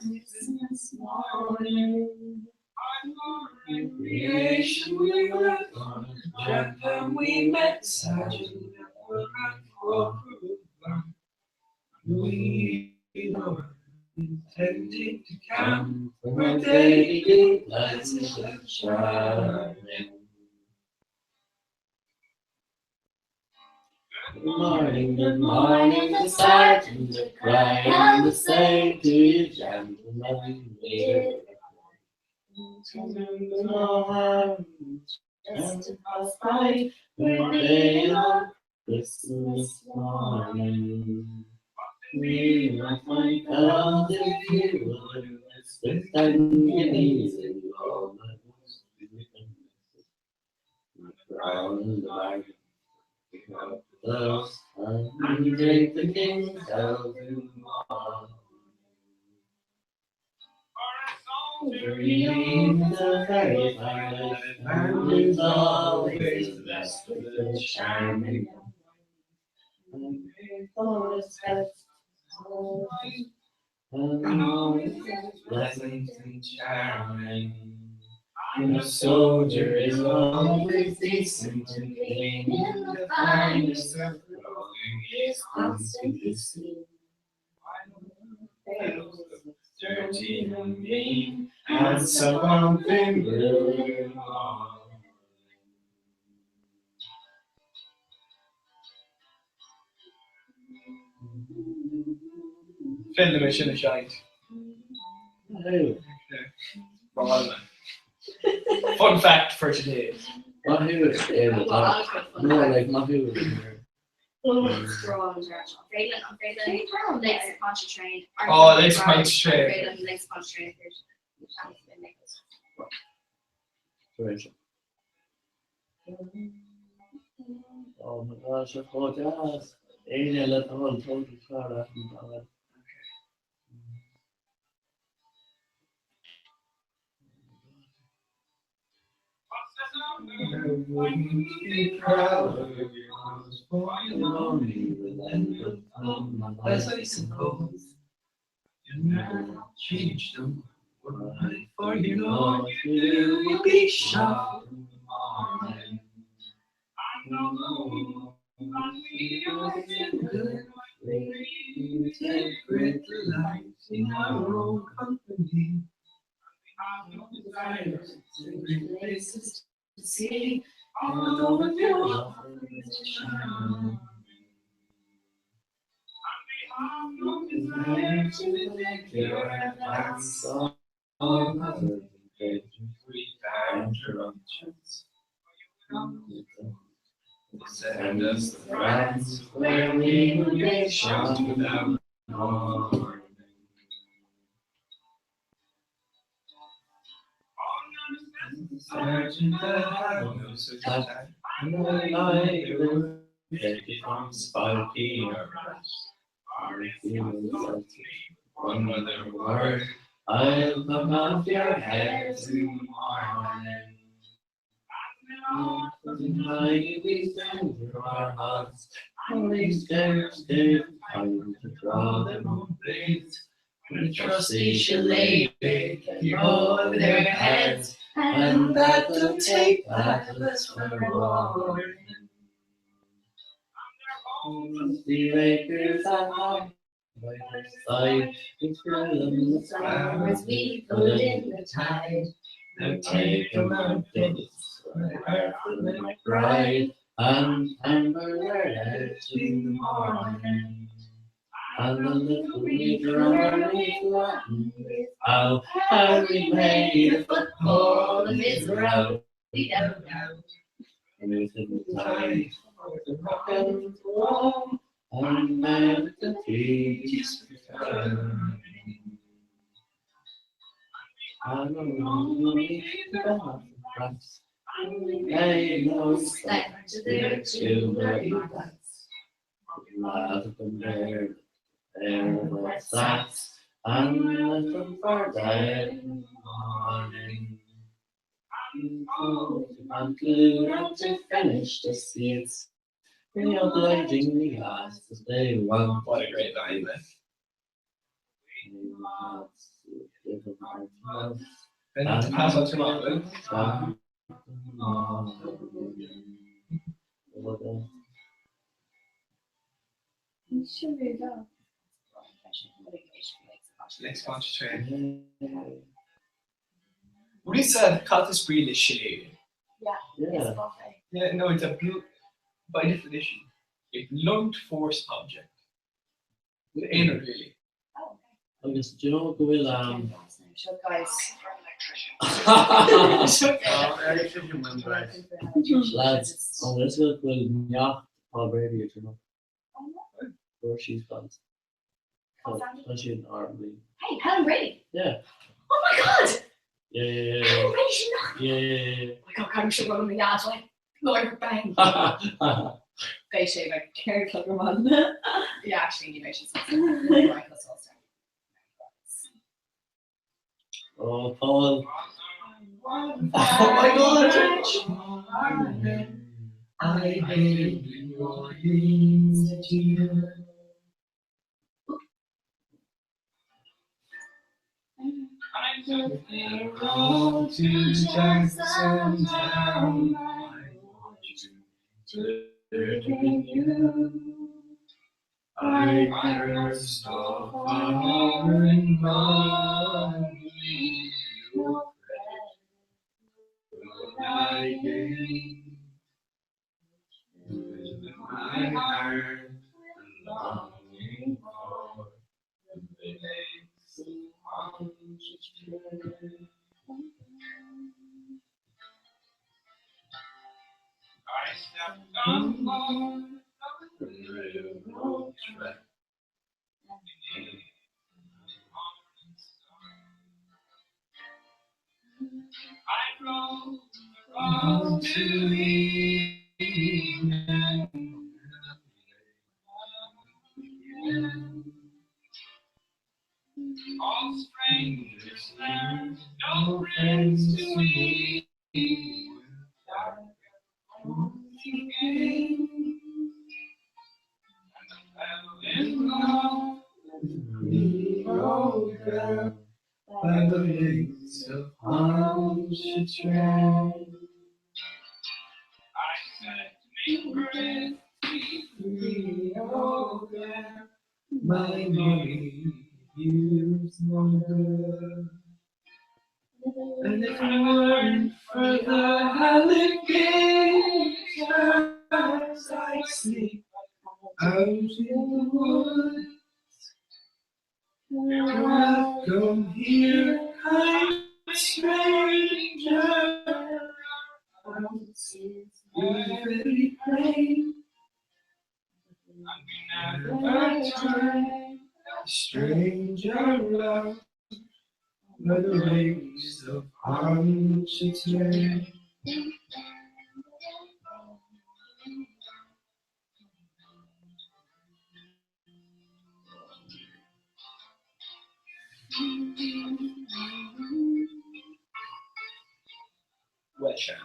the Christmas morning? Recreation we went on a trip and we met Sergeant and Corporal Brown. We were intending to camp where they be pleasant and charming. Good morning, good morning, the sergeant a crying the same to you, gentlemen. Just to pass by, we're waiting on Christmas morning. We might find out if you would with ten guineas in all the Round the bargain, pick up the house and drink the king's health in the morning. Dream the very fine life, and is always the best with the charming. And always pleasant and charming. And a soldier is always decent and clean in the finest of clothing is constantly seen. Dirty and mean, and something blue. Fill the mission a shite. Fun fact for today. Not who is in the dark. No, like not who is in there. Oh, Lakes Pontchartrain. Right. Oh my gosh, I thought yes. Éine le total total car I wouldn't be proud of you. I was born lonely with end of my life. I suppose. You never change them. For you know you do, you'll be shot in the morning. We take great delight in our own company. Desire to places to see, although if you charm. No desire to take your advance on others. Send us the France where we would be shot without warning. Sergeant, I have no such time. And I like Take it from Spikey or One other word, I'll come off your heads in the morning. Tonight we stand through our hearts, only stairs to time to draw them on blades. The trusty shall lay over their heads, and that they'll take battles for warning. The acres I by her side, we threw them the flowers we put in the tide. Now take a mountain, McBride, and hammer their heads in the morning. And the little wee drummer he flattened how Harry made a football of his row, we don't know. And he was hypnotized with the rock and roll, and man with the trees returning. And along the brass, they no Step to their two flats. Lad of the mare, there were sacks, and let them for dead in the morning. To conclude and to finish the seats, we obligingly ask that they want. What a great line, man. Then have to pass on to Mark, Sin é da. Next concentrate. What is that? Cad is brí le séimh. Yeah. Yeah. Yeah, no, it's a blunt, by definition, a blunt force object. Aon rud really. Agus do you know go bhfuil um, Seo guys. Lads, an bhfuil go bhfuil neacht Paul Brady ag turn up? Where she's gone. Tá siad in R&B. Hey, Helen Brady. Yeah. Oh my God! Yeah, yeah, yeah. Helen Brady, she's not. Yeah, yeah, yeah. Oh my God, caithfidh sé rud na like Lord bang. yeah. Beidh sé like Ceir club man. Yeah, actually, ní bheidh sé Oh, Paul. Oh my God! I hate New Orleans at you. I took the Road to Jackson Town. I want you to be you. I cursed all foreign money. No credit will I gain. With my heart longing for the lakes on the train. I stepped on board the railroad track. I rode across to evening. All strangers there, no friends to meet. Again. And I fell in love Negro girl by the lakes of Pontchartrain. I said, me pretty Creole girl, my money here's no good. And if it weren't for the alligators, I'd sleep out in the woods. Welcome here, kind stranger. Very plain. Never turn a stranger out by the lakes of Pontchartrain. Well, Sean.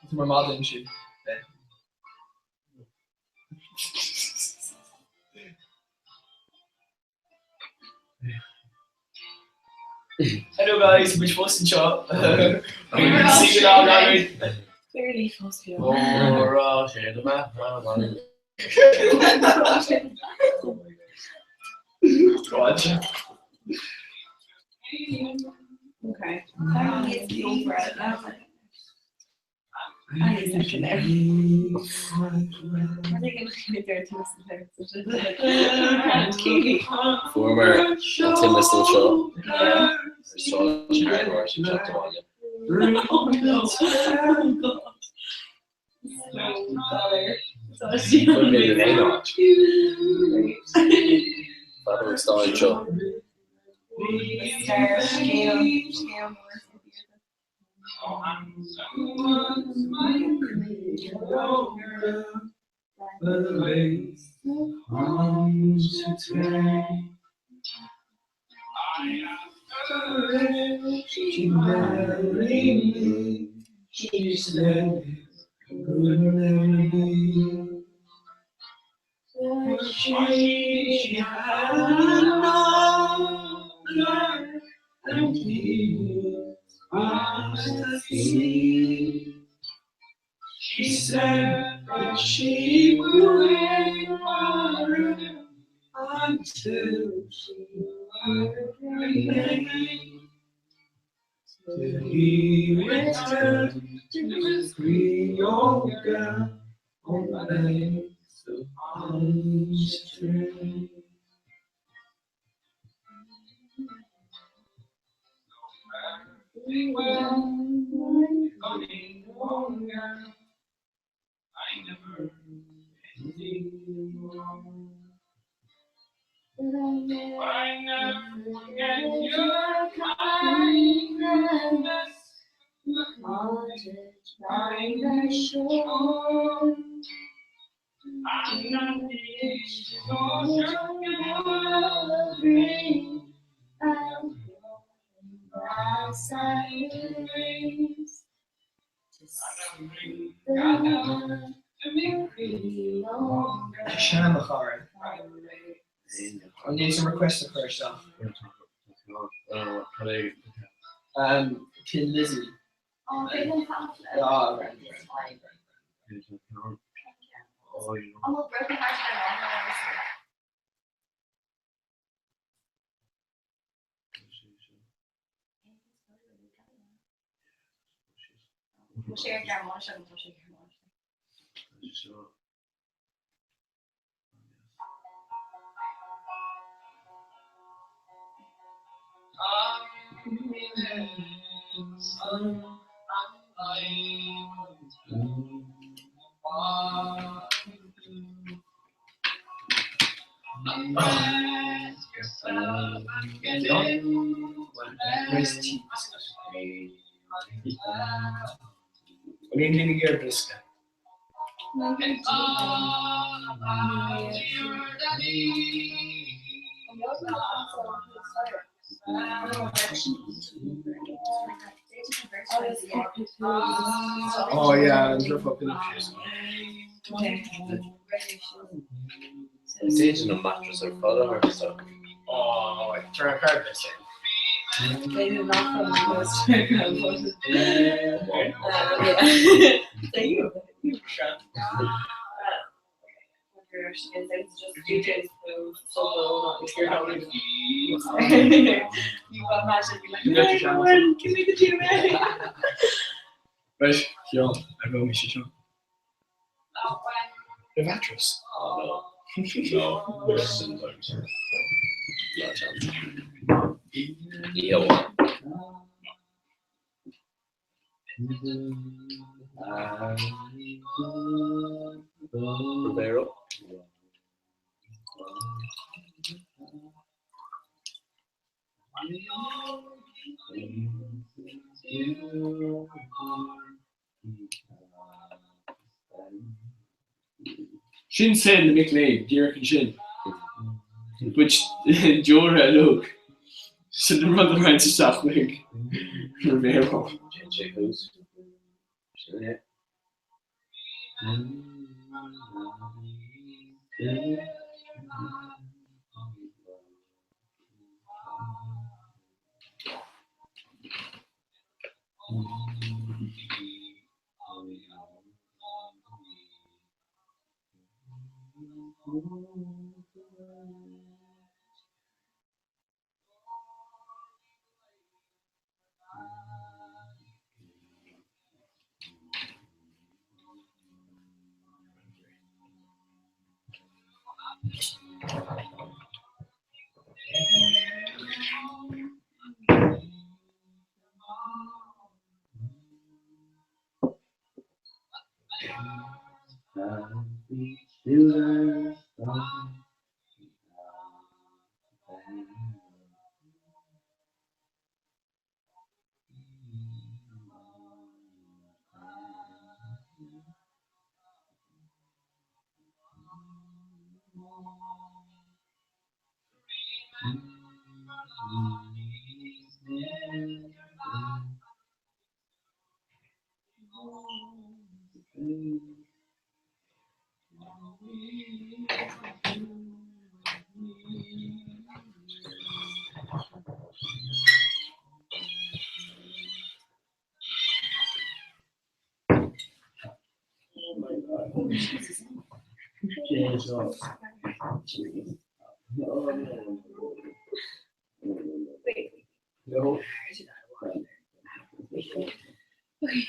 Tá mar maidin sin. Hello guys, muid fós anseo. See you now, guys. Clearly fós beo. Ó, sé do mbeatha. God. Okay. Any second there. Fuaireamar an tinwhistle seo ar Sráid Hardware sin teacht abhaile. Chuir mé in aon áit. Fad an stáid seo. She said it would never be. She had another, and he was at sea. She said that she would wait for him until she heard her name. Till he returned to his green old girl on the banks of Orange Tree. I never forget your kindness. The cottage by the shore. I'm not the social gathering. And grass I raise to see the Seanachar. An dé some request a chur isteach. Tin Lizzy. Oh, they don't have to. Ah, right, It's right. fine. I'm a broken heart and I'm Share German, share German. Where's tea? An aon duine ag iarraidh briosca? Oh yeah, an drop in Déidir an mattress ar fad a thabhairt isteach. Oh, turn a card this They did not from the most There you go. You imagine be like, You got your "No one, give me the duvet. Right, Fionn, I go miss you, The mattress. Oh no. No. Sometimes. Not a chance. Yeah, one. Rivero. Sin said na mic léinn, díreach ansin. Which deora look. Sin an rud a roinnt isteach chuig Rivero. Sé who's. Sin é. Okay,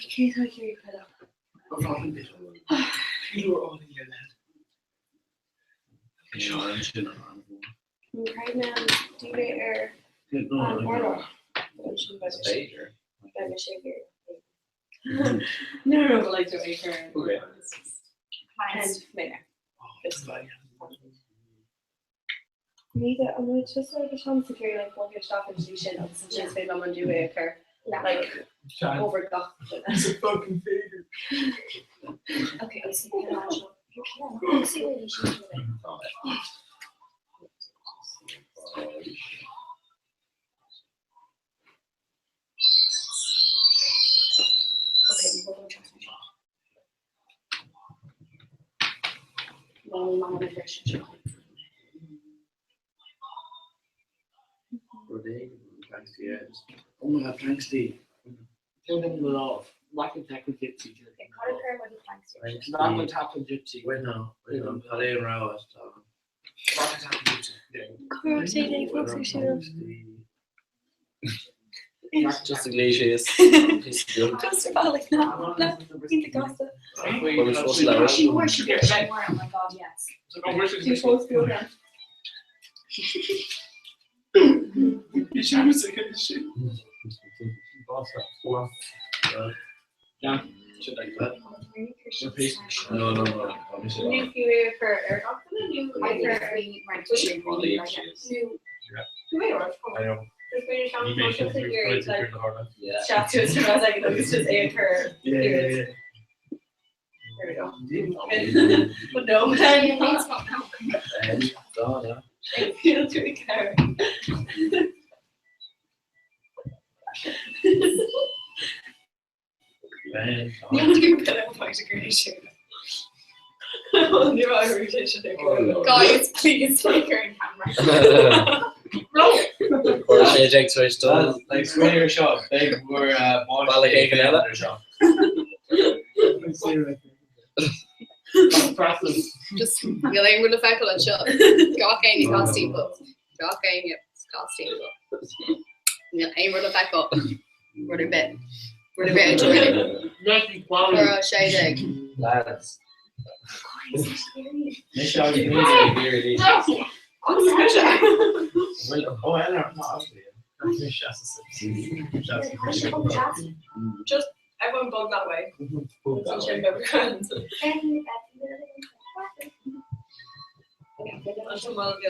cé tá ag iarraidh cuid Caithfidh mé an duvet ar an urlár. Ansin beidh mise beidh mise ag iarraidh. No, no, but like do I care? Okay. And mé. Ní an bhfuil tusa agus Sean sa chéad like bogadh isteach an slí sin agus ansin is féidir liom an duvet a chur like over gach duine. It's a fucking figure. Okay, agus an ceann seo. See where you should Okay, we'll go trust me. Well, mama na version seo. Oh my God, thanks Dee. Tell them the love. Whack and tackle gypsy. Whack and tackle gypsy. Wait no, wait no, tá é ra Whack and tackle gypsy. Chuir sé lé fós ar siúl. Just a glaciers. Just ar bhealach na na ionta gasta. She wore she did she wore oh my god yes. Bhí fós beag No, no, no. Ní fiú é a chur ar gach duine nó I é a chur ar I know. There we go. But no, Feel to care. Guys, please take her in camera. Chuir sé ag tar éis dul. Like square shot, big were Baile éigin eile. Just níl aon rud le feiceáil anseo. Gach éinne casta but gach éinne casta but níl aon rud le feiceáil. Rud ar bith. Rud ar bith anseo really. Chuir sé ag. Lads. Just everyone bug that way. Sin beag grand. An bhfuil bhí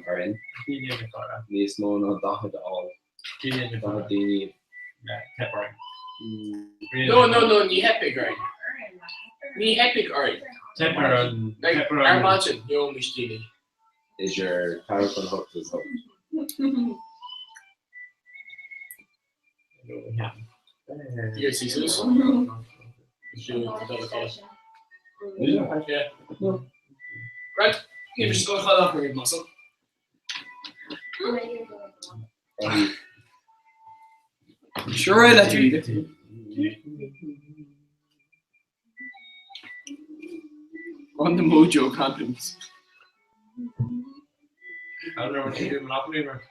Orainn níos mó ná 40 fháil. 40 daoine. No, no, no, ní theipfidh orainn. Ní theipfidh orainn. Teip ar an teip ar an Ar maidin, gheobhaimis daoine. Idir ceathrú chun a hocht agus a hocht. Right, ní bhí scoil chailleach ar muscle. Sure let you. On the Mojo condoms. I don't know what you do Monopoly or.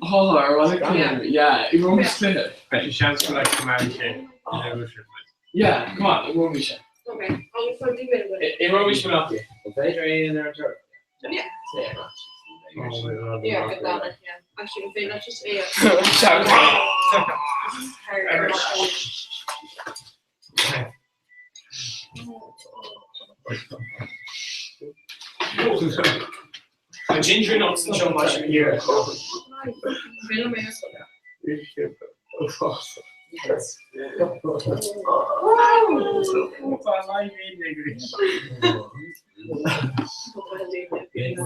Oh, ironically, yeah, it won't be split. Beidh seans go like command sé. Yeah, come on, it won't be shit. Okay, agus tá dúil with. It won't be Monopoly. B'fhéidir aon ar an tur. Yeah. Yeah, good that, yeah. Actually, bhí not just é. Tá ginger nuts anseo mar sin here.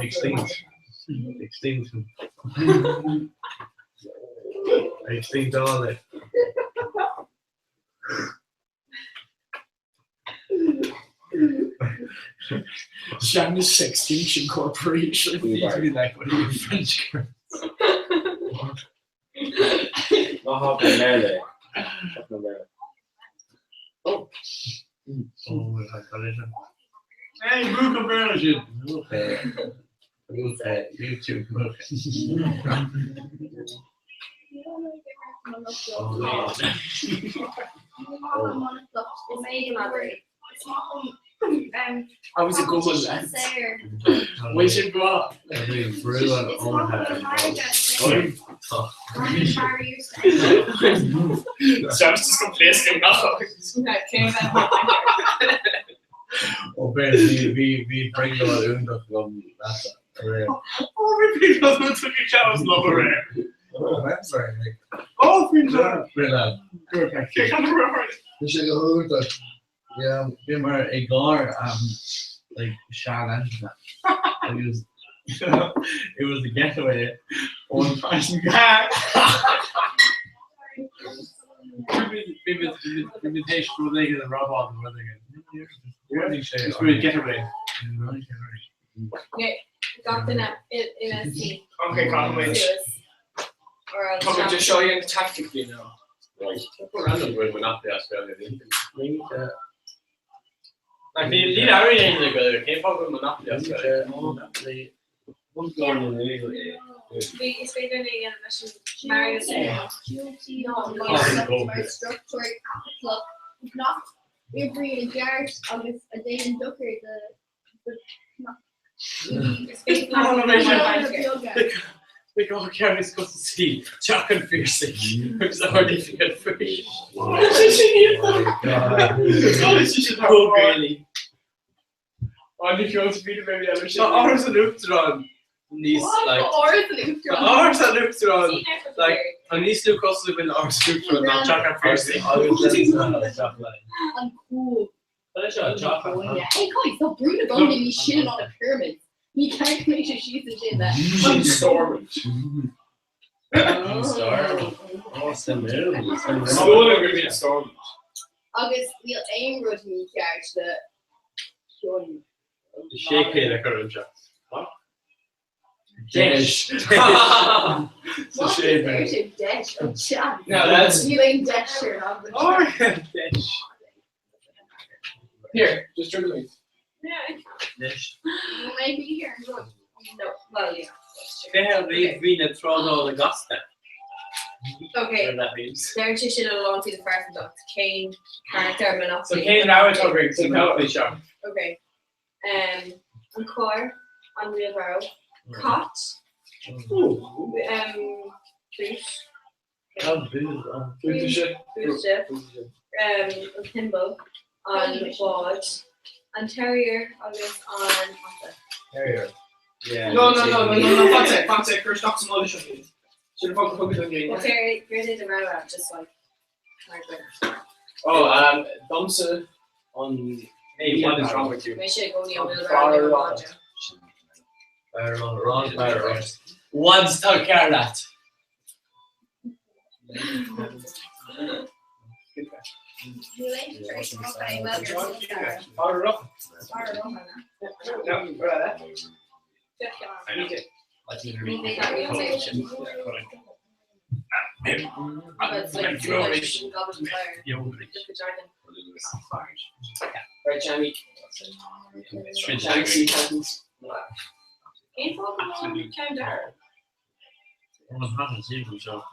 Extinct. Extinction. Extinct all it. Seamus Extinction Corporation. Need to be like what are you French girls? Ná há mé Oh, I got it. Hey, Mooka version. Mooka, YouTube Mooka. I was a good one, lad. We should go up. Seamus just go place him nach. Ó bhí bhí bhí brionglóid iontach agam leat aréir. Ó bhí brionglóid iontach ag Seamus liom aréir. Ó brionglóid. Bhí sé go hiontach. Bhíomar i gcarr like sean-Angela agus it was a getaway ón fashion car. Bhí muid théis rud éigin a robáil nó rud éigin. It's really getaway. Gach duine ina suí. Okay, caithfimid. Tá muid seo an tactically now. Random bhfuil Monopoly as Gaeilge. Like ní ní air aon le Gaeilge, cén fáth go bhfuil Monopoly as Gaeilge? Bhí is féidir linn a dhéanamh leis an margadh saor. Mar struchtúr caipitleach nach oibríonn i gceart agus a dhéanann dochar do Bhí go ceann is costasaí Teach an Phiarsaigh agus Ard-Oifig an Phoist. Tá Áras an Uachtaráin níos like Áras an Uachtaráin. Áras an Uachtaráin like tá níos lú costas ag baint le Áras an Uachtaráin ná Teach an Phiarsaigh. An cúl. Hey guys, tá brú na bplandaí níos sine ná na pyramids. Ní ceart go mbeadh sé síos ansin le. Stormont. Agus níl aon rud mícheart le cion. Séipéal a chur anseo. Deis. Sa séipéal. Deis an chat. Now that's Níl aon deis ar an Oh, deis. Here, just drink me. Deis. Maybe here. No, well, yeah. Fiche ríomh trádála gasta. Okay. Whatever that means. Deir sé sin a lán faoi do phearsantacht. Cén carachtar Monopoly? So cén rogha atá againn sa Monopoly seo? Okay. Um, an carr, an wheelbarrow, cat, um, boot, búiste, um, an thimble, an bád, an terrier agus an hata. Terrier. Yeah. No, no, no, no, no, no, fan sec, fan sec, cuir isteach san áiléis seo iad. Sin an fáth gur thug an Well, ghéine. terrier, grid de rogha, just like mar dhuine. Oh, um, domsa an Hey, what is wrong with you? Mise i gcónaí an wheelbarrow ar an bháide. Once tá ceart leat. Right, Jamie. Cén fáth go bhfuil ceann dearg?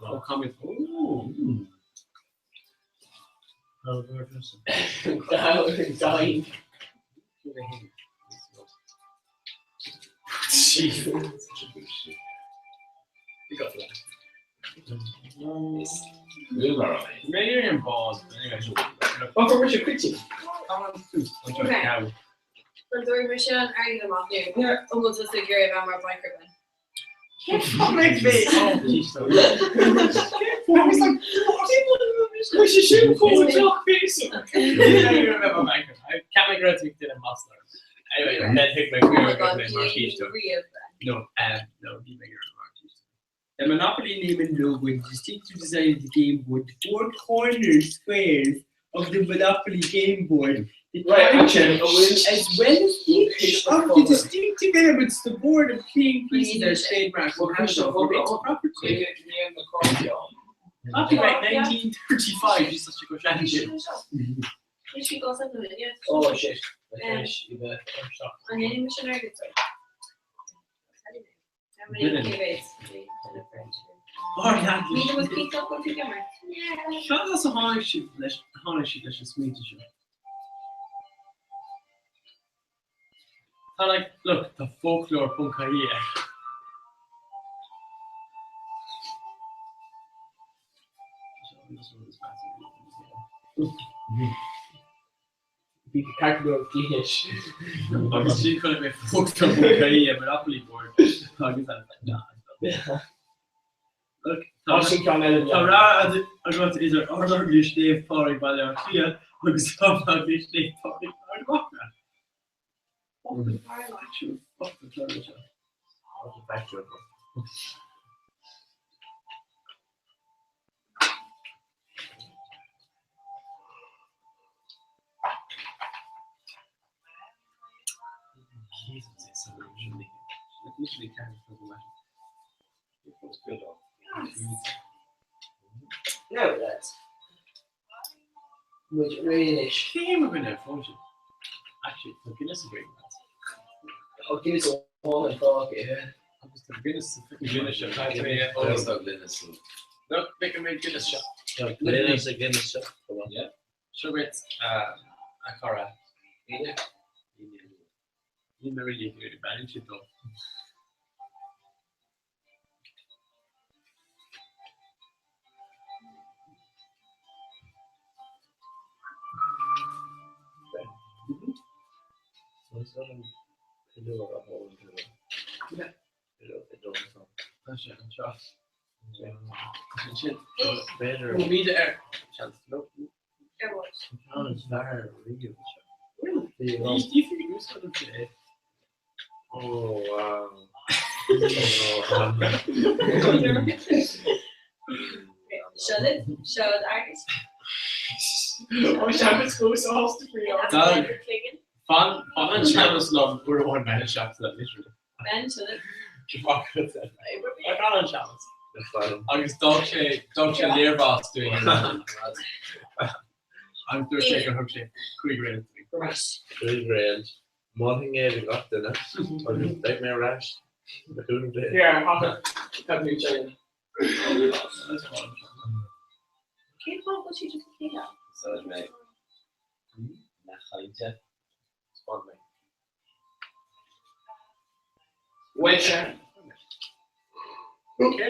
Oh, coming. Dying. You got that. Maybe in balls. Anyway. Oh, for Richard Quitty. Okay. An dúir me sin an airgead amach nó an bhfuil tusa ag iarraidh a bheith mar banker Ben? Can't make red to muscle. Anyway, then pick my Oh my God, riamh. No, no, he made The Monopoly name and logo and distinctive design of the game board, the four corner squares of the Monopoly game board, the Right, character okay. as well as each of the distinctive elements, the board and playing pieces are trademarks Well, and national well, for property. Copyright 1935, just such a good Ní go na Oh shit. An dhéanfaidh mise an airgead seo? Ní was picked up on camera. Sean as a tháinig siad leis tháinig siad leis an smaointe seo. Tá like, look, tá folklore.ie air. Bhí ceart díis. Agus sin chun mé folklore.ie ar Monopoly board agus an Look, Tá sin ceann eile. Tá rá agat idir Ard-Eaglais Naomh Pádraig Baile Átha Cliath agus Ard-Eaglais Naomh Pádraig Ard Mhacha. What the actual fuck the seo? Literally can't No, that's. Which really Came up in there, function. Actually, tá Guinness a bring Oh, Guinness all and fuck yeah. Agus tá Guinness Guinness seo. Look, make a made Guinness shop. Guinness a Guinness shop. Yeah. Seo bit a chara. Ní mé really ag bain siad dó. Tá sé anseo. Sin. Míide ar seans. Oh wow. Seod seod airgead. Oh, Seamus goes off to free Done. Fan fan an Seamus lom uair amháin mé seach le literally. Ben seod. Fan an Seamus. Agus dá sé dá sé léirmheas dúinn. Agus dúirt sé gur thug sé cúig réalt. Cúig réalt. Mholfainn é do gach duine agus beidh mé ar ais le cúnamh Dé. Yeah, Tá mé sin. Cén fáth go bhfuil siad just céile? Úsáid mé na chainte. Spáin mé. Wait, Sharon. It's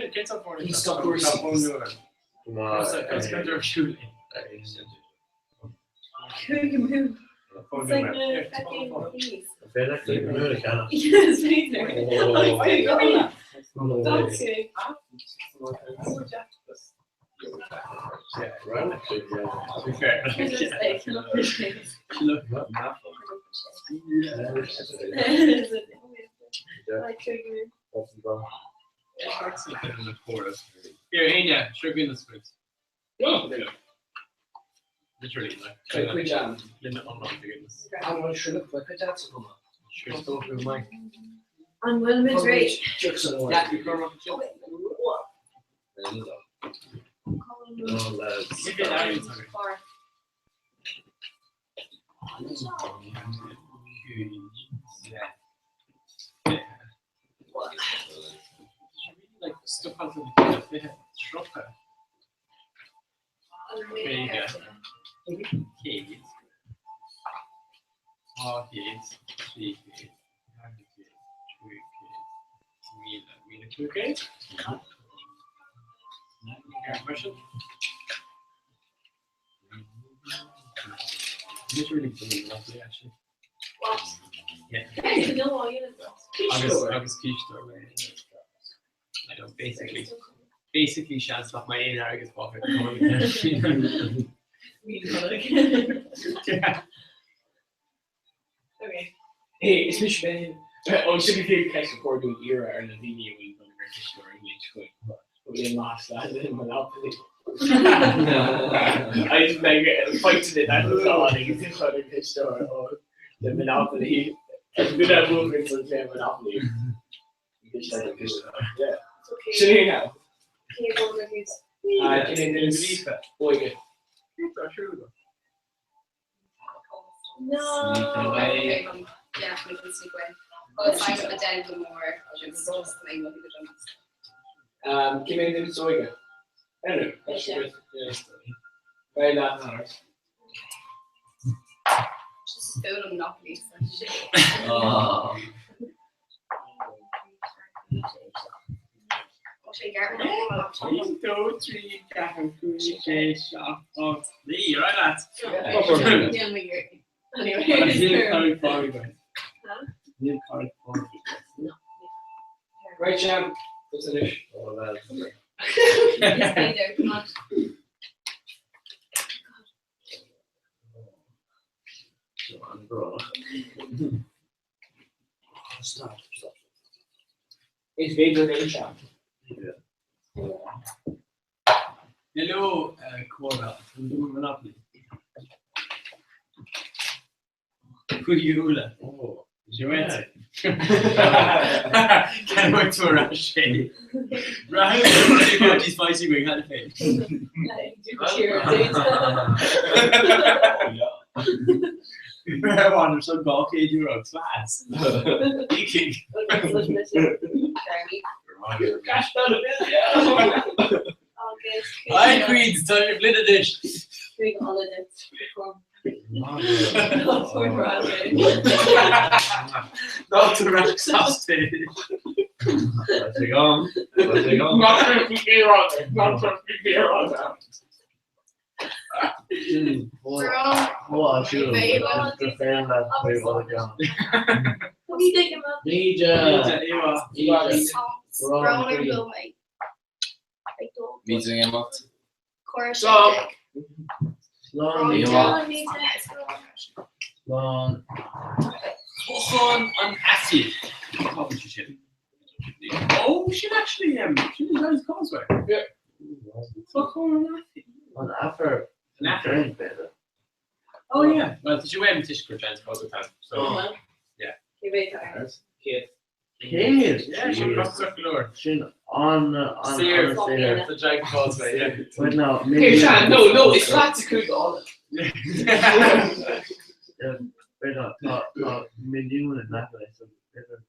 like the fucking things. Féidir le mú a cheannach. Yes, me Oh. too. No That's way. it. Right, actually, yeah. To be fair. Just like, look. Look. Here, Aine, sugar in the squid. Oh, there you go. Literally, like. Cuid an. Limit iomlán de goodness. An bhfuil sure look like a dead cuma. Sure, still through my. An bhfuil muid réidh? Yeah, you grow up. Oh, lads. Like stuff out of the troppa. Céad. Céad. Céad. Trí chéad. Ceathair chéad. Trí chéad. Míle. Míle cúig chéad. Ceart mar sin. Literally doing lovely actually. What? Yeah. No, you Agus agus císteoir mé. I know, basically. Basically seans nach mbeidh aon airgead fágtha Yeah. Okay. Hey, is mise Ben. Ó sin bhí ceist a chóir dúinn iarraidh ar na daoine a bhfuil dul ar tuismitheoir ag léit chuig. But bhí an last lad in Monopoly. I just like fighting it at the all agus is chun an tuismitheoir ó the Monopoly. Bhí that movement for the Monopoly. Yeah. It's okay. Sin é now. Cé go bhfuil thús? Cin é óige. No. Sneak away. Okay, um, yeah, we can sneak away. Well, it's fine with the den the more. Just something we'll be the Cin é duine óige. I don't know. That's Yeah. yeah. Very last. Just stole a monopoly. So. Oh. What should I get rid of my laptop? 1, 2, 3, 4, 5, 6, 7, 8, 9, right lads. Yeah, my ear. Anyway. Níl carraig fágtha againn. Huh? Níl carraig fágtha. Right, Jam. What's an issue? Oh, lads. Just stay there, come on. Stop, stop. Is féidir linn Sean. Hello, Cora. From Monopoly. Cuiúla. Oh. Joette. Can wait to rush it. Right, spicy wing had a face. One some golf euro class. Speaking. Cash down a bit, yeah. Hi Queens, time to play the dish. Big holiday. Not to rush sausage. That's it gone. That's it gone. Not to be on it. Not to be on it. What a shoe. The fan that we want to go. What do you think about Ninja. Ninja. Brown or blue, mate. Like the Meeting him up. chorus. Stop. Long. Ewa. Long. Clochán an Aifir. Oh, sin actually sin is Giant's Causeway. Yeah. Clochán an Aifir. An Aifir. An Aifir. Better. Oh yeah. Well, did you win Tish for Giant's Causeway time? So yeah. Kid. Céad. Yeah, sin cross galore. Sin an an Saor. saor. The Giant Causeway, yeah. Wait now. Hey, Sean, no, no, it's not to cook all. Wait now. Tá tá milliún in that way. So b'fhéidir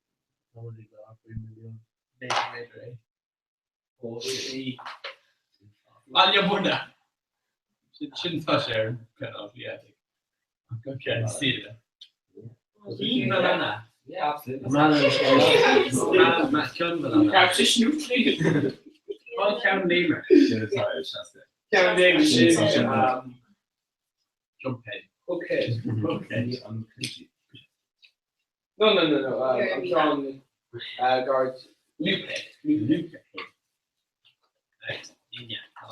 somebody got three million. Baile Munna. Sin sin tá sé ar kind of, yeah. Okay, see you. Cín banana. Yeah, absolutely. Man Man, man, ceann banana. Yeah, just snoot. Well, ceann léimer. Kevin Davis is Jump head. Okay. Okay. No, no, no, no. I'm drawing guard Lupe. Lupe. Right. Inja. Tá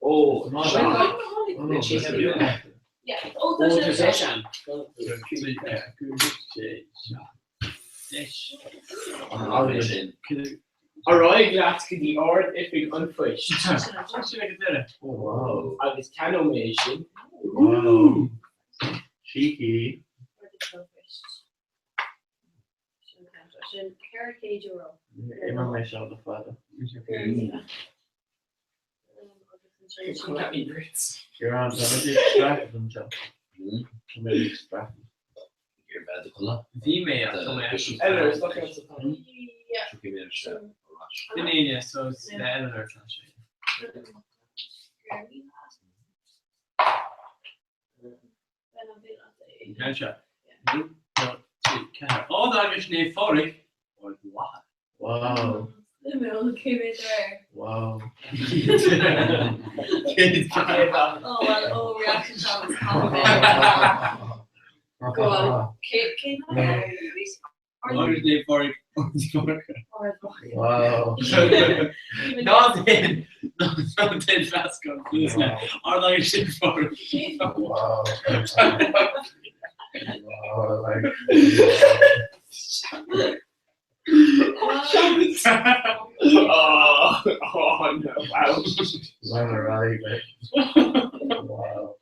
Oh, Oh, Yeah. Ó, tá Ó, sé tá sé ann. Ar aghaidh leat go dtí Ard-Oifig an Phoist. Oh, wow. Agus ceannóidh mé é sin. Wow. Cheeky. Sin €400. Imir mé seo le fada. Ciarán, tá mé ag streachailt anseo. Tá mé ag streachailt. Bhí mé ach tá mé actually. Eleanor, is lucky us Yeah. Sin Áine, so it's le Eleanor tá sé. Ceann seo. 1, 2, 3, 4. Ard Eaglais Naomh Phádraig, Ard Mhacha. Wow. Cé mhéad air? Wow. Oh, well, oh, reaction time is Go on. Cé cé Ard Naomh Phádraig, Ard Mhacha. Ard Mhacha. Wow. Ná déan, ná déan meascán cluas le Ard Eaglais Naomh Phádraig. Wow. Wow, like. Oh, oh no, wow. Lean ar aghaidh leis. Wow.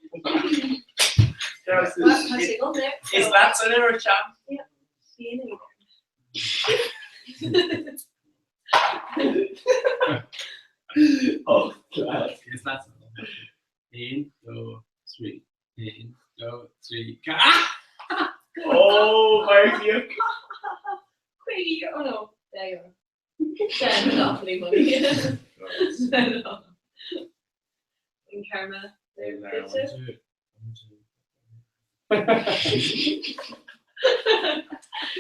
Is leat san imirt, Sean? Oh, class. Is leat san imirt. 1, 2, 3. 1, 2, 3, 4. Oh, Marcia. Cuig, oh no, there you are. Then awfully money. Then off. In karma.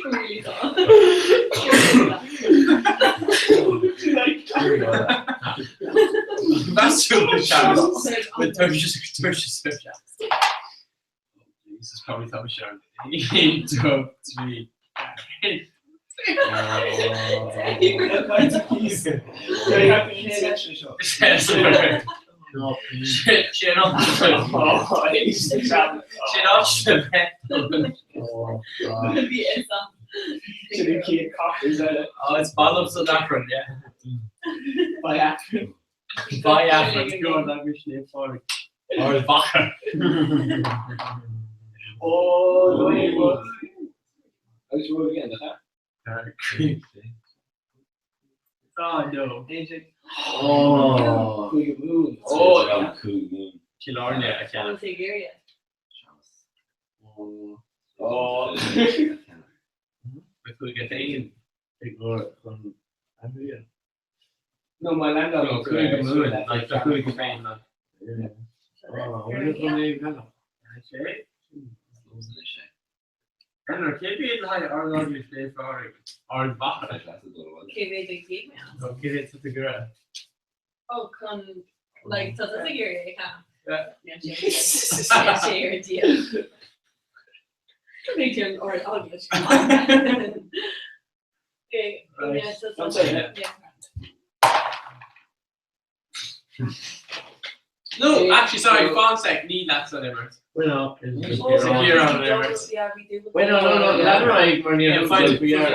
Really thought. That's true, Sean. With Turkish, Turkish, Jesus, probably thought Sean. 1, 2, 3, Oh, it's bottle of South African, yeah. By Afrin. By Afrin. Go on, I'm Ard Mhacha. Oh, no, you won't. I was roll again, huh? Oh, no. Oh. Cúig Mumhan. Oh, yeah. Cúig Mumhan. Cill Airne a cheann. Oh. Cúig a féin. Ag lor chun athraithe. No, my landlord. No, Cúig Mumhan. Like, tá cúig a féin. like. Oh, bhfuil chun é bhealach. Sé? Eleanor, cé mhéad le haghaidh Ard Eaglais Naomh Phádraig? Ard Mhacha. Cé mhéad ag díobh mé as? Nó cé mhéad sa gura? Oh, chun, like, tá tusa ag iarraidh é, cha? Yeah. Níl sé ar díol. Ní an Ard Eaglais. Okay, yeah, so I'm sorry, yeah. yeah. No, actually, sorry, fan sec, ní leat san imirt. Wait, no. is Oh, Ciarán we an double- imirt. Yeah, we do. Wait, no, no, no, lean ar aghaidh mar níor Yeah, thug fine, sé faoi fine. deara.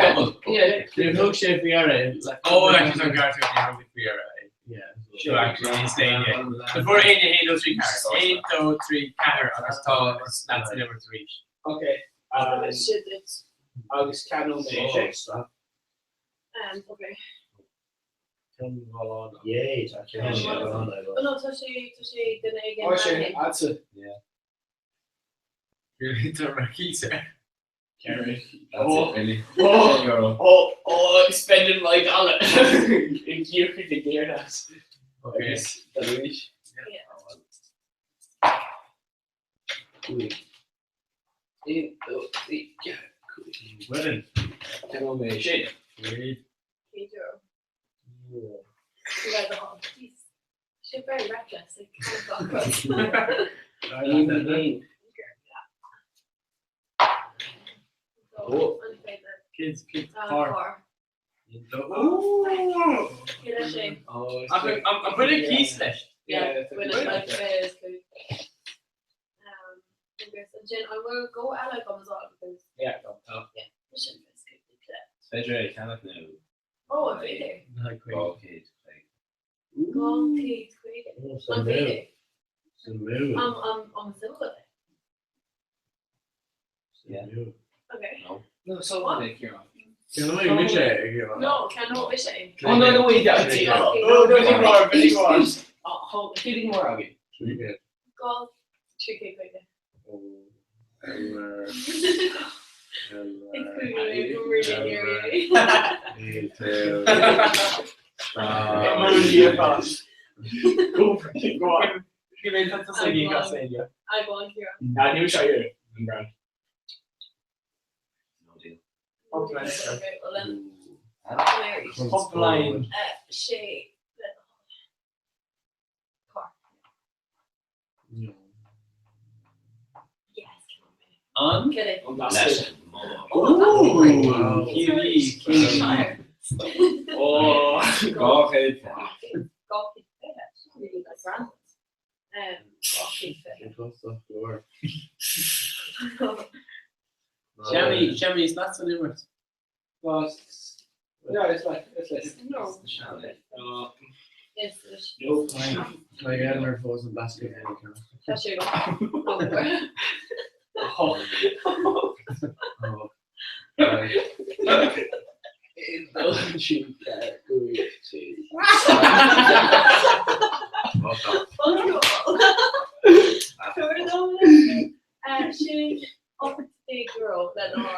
Yeah, níor thug sé faoi deara. Like, Oh, actually, sorry, Gareth, ní thug faoi deara. Yeah. So actually, níos déine. Before 1, 1, 2, 3, 4. 1, 2, 3, 4, agus tá leat san imirt arís. Okay. Oh, Agus shit, it's, agus ceannóidh mé é sin. okay. Yay, tá ceann Oh, no, tá sé, tá sé duine éigin Oh, sin, ann. Adsa. Tá mar cíos air. Kerry. That's it, really. Oh, Euro. oh, oh, spending my dollar. In Kiev, the gear Okay. Agus tá arís. Yeah. Cúig. 1, 2, 3, 4, 5. Women. Ceannóidh mé é sin. Three. Cé euro. You guys are all, jeez. She's very reckless, like, kind of awkward. Aon, aon. So, unfair. Kids, kids, Car. car. Ooh. Cé leis sé? Oh, I'm, I'm putting keys leis. Yeah, Yeah, when it's like, is good. Ansin an bhfuil go eile agam as well because Yeah, go. Tá. Yeah. Sin Is féidir é a cheannach nó? Ó, an féidir? 250. 250. An féidir? An an an suim agat é? Yeah. Okay. No. No, so What? é Ciarán. Ceannóidh mise é, a Chiaráin. No, ceannóidh mise é. Oh, no, no, wait, yeah, oh, no, no, no, bhí mór. Bhí mór againn. 300. 2350. Oh, L, L, It's Go go on. Bhí mé tá sa gí gas é. I go on Ciarán. Na ní sé an brand. No deal. Okay, well then. Hotline. Sé le Car. Yes. An? Kidding. Leis. Ooh, Kiwi, Kiwi. Oh, 200. 220. Really nice brand. 220. Semmi, semmi, is leat san imirt. No, it's like, it's like. No. Oh, Yes, it's. no. Like Eleanor fós an basket Tá sé go. Oh. Oh. Right. Sin go sé. Sin €18 le ná.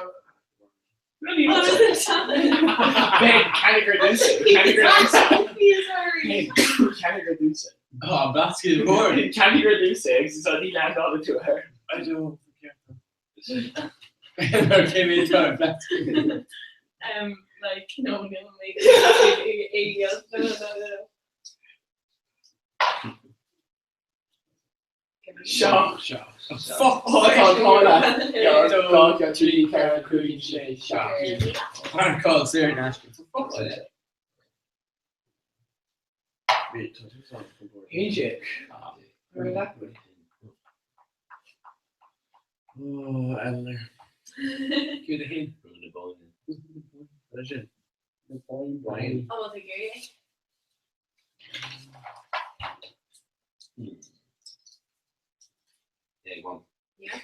Ben, Canniger Deuce. Canniger Deuce. Canniger Deuce. Oh, basket board. Canniger Deuce. It's only land on to her. I don't forget. Okay, me time. Basket. Um, like no, no, like no, no, no, no. Seo. Seo. Fuck. Oh, tá tá Yeah. Dá 3 4 5 6 7. Marcáil saor in aisce. Fuck it. Aon sé. Oh, Eleanor. Cú a haon. What is it? Brian. Oh, the Gary. Yeah, go on. Yeah.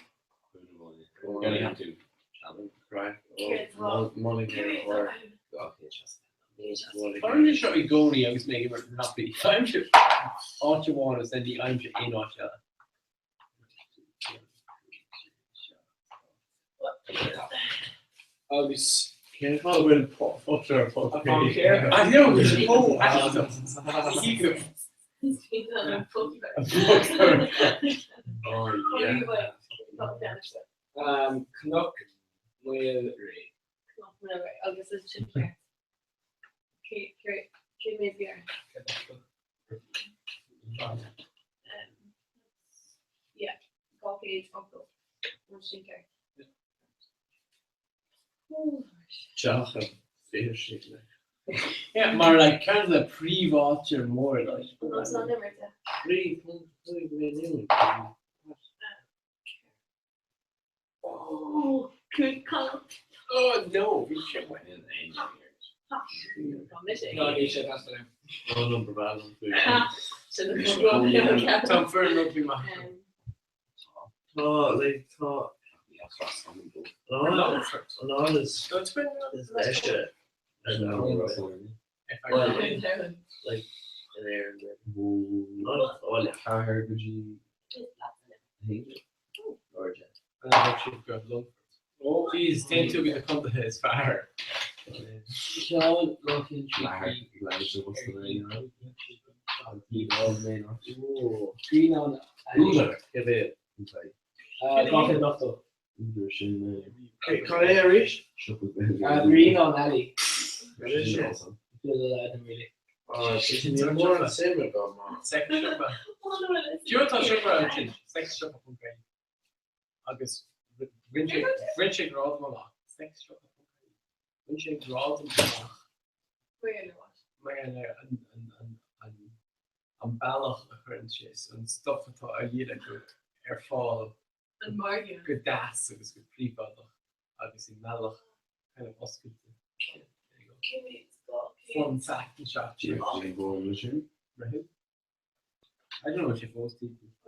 You only have to challenge. Right. Kids, Oh, money or Okay, just. Táim seo i gcónaí agus mé ag imirt Monopoly. Táimse áit amháin agus then ní aimse aon áit eile. Agus Cén fáth a bhfuil futter Céir. I know, there's a whole Oh, yeah. Um, Cnoc Maol Ré. Agus is sin ceart. Cé mhéad bhí air? Yeah, 280. An sin ceart. Teach a bhí sé le. Yeah, mar like ceann de na príomháite mór like. Nó an imirte. 3.5 milliún. Oh, good call. Oh no, bhí sé No, ní sé that's the Oh, number balance. Sin an Tá fur rugby maith. Tá like tá an an is is leise like in Éirinn. Not Car go dtí Oh, please, déan tú go contae is fearr. Seán Lochan Green on Gach nachta. Cá é arís? Green on Alley. Ní mór an suim agam mar. Sex siopa. Dúir tá siopa an sin, sex siopa chun féin. Agus rinne sé grád amach. Sex siopa chun féin. Rinne sé grád amach mar an an an an bealach a chuireann sé an stuff atá á dhíol acu ar fáil. An margadh. Go deas agus go príobháideach agus i mbealach kind of oscailte. Fun fact anseo. I don't know what she fós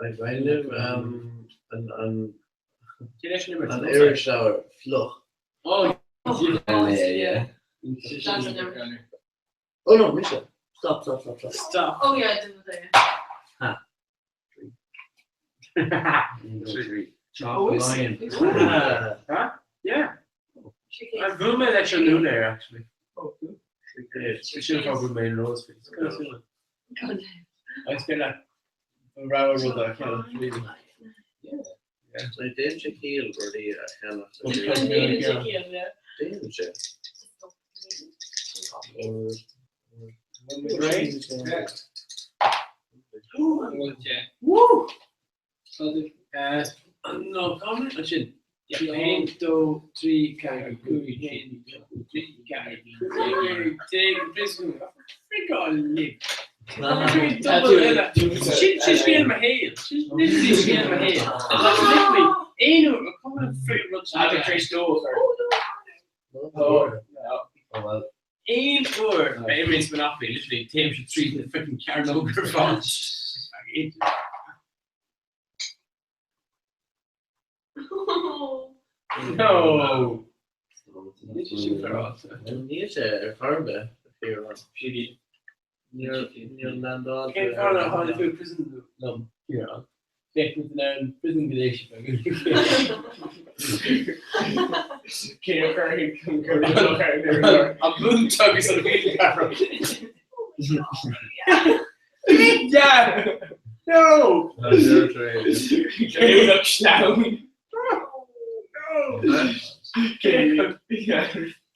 I live um, an an Cé leis an imirt? an iriseoir fliuch. Oh, yeah, yeah. Oh no, mise. Stop, stop, stop, stop. Stop. Oh yeah, I didn't say. Ha. Oh, is Lion. Huh? Yeah. I bhuail mé leis an úinéir actually. Oh, cool. Sin fá bhfuil mé in Rose Face. Agus bhí le an rogha rud a cheannach really. Yeah. So déan sé cíl rudaí a cheannach. Déan sé. Great. Yeah. Woo! No, ansin. 1, 2, 3, 4, 5, 1, 2, 3, 4, 5, 6, 7, Frigáil libh. Sin sin scéal mo shaoil. Sin literally scéal mo shaoil. Literally, aon uair, come on, frick rud sin. Tá tar éis dó a chur. Oh, no. Aon uair a imríonn Monopoly, literally, téimse tríd na frickin' cearnóg ar fad. No! Níl sé sin féaráilte. Níl sé ar chor ar bith, fíor. Níl landáil. Cén fáth ar tháinig tú prison liom, Ciarán? Bheadh muid in ann prison go léir Cé a chuirfidh an cur ar an An múinteoir agus an wheelbarrow. Yeah! No! Cé sleamhain. No! Cé a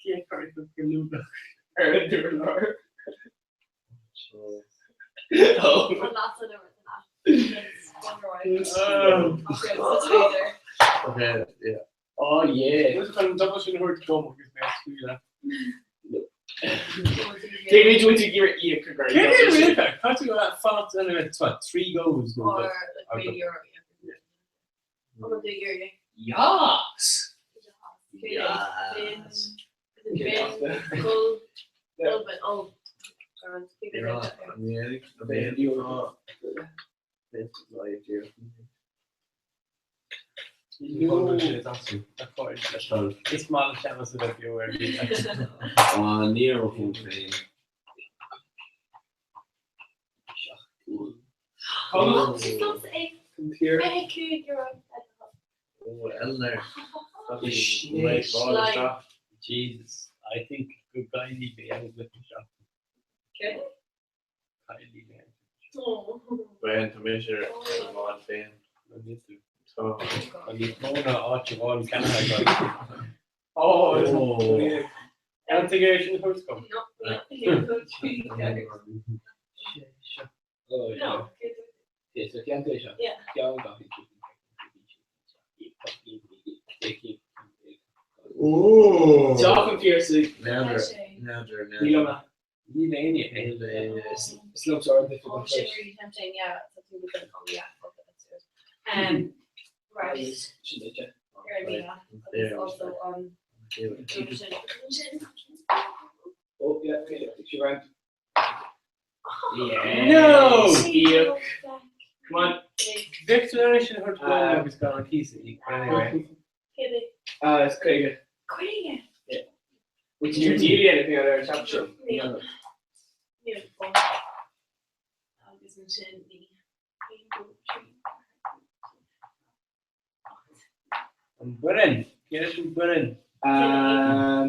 chuirfidh an cur ar an urlár? Oh. Okay, yeah. Oh yeah. Bhfuil an double sin a thabhairt dom agus mé a scaoileadh. Cé mhéad bhfuil tú ag iarraidh íoc a Cé mhéad bhfuil Tá tú ag fanacht in a what, 3 goes nó Or like euro. Yes! Yes. Is maith le Séamus a bheith beo ar líne. Ah, ní ar mo thóg féin. Oh, Eleanor. Jesus, I think go gcaillfidh mé an cluiche seo. Caillfidh mé. Brian, tá mise ar an mbád féin. Tá. Tá níos mó ná áit amháin ceannaithe agam. Oh. An tuige é sin a thabhairt dom? Oh, yeah. Yeah, so ceann é seo. Ceann gach Oh. Teach an Phiarsaigh. N'fheadar, n'fheadar, Níl n'fheadar. ann. Níl éinne. Níl éinne. Is liom sár Oh, Right. Sin é. Oh, yeah, okay, she went. Yeah. No! Íoc. Come on. Victor sin a thabhairt dom agus gan an cíos a íoc, but anyway. Ah, it's Craig. Would you deal anything out there, chap? No. An bhfoireann. Cé leis an bhfoireann? Um,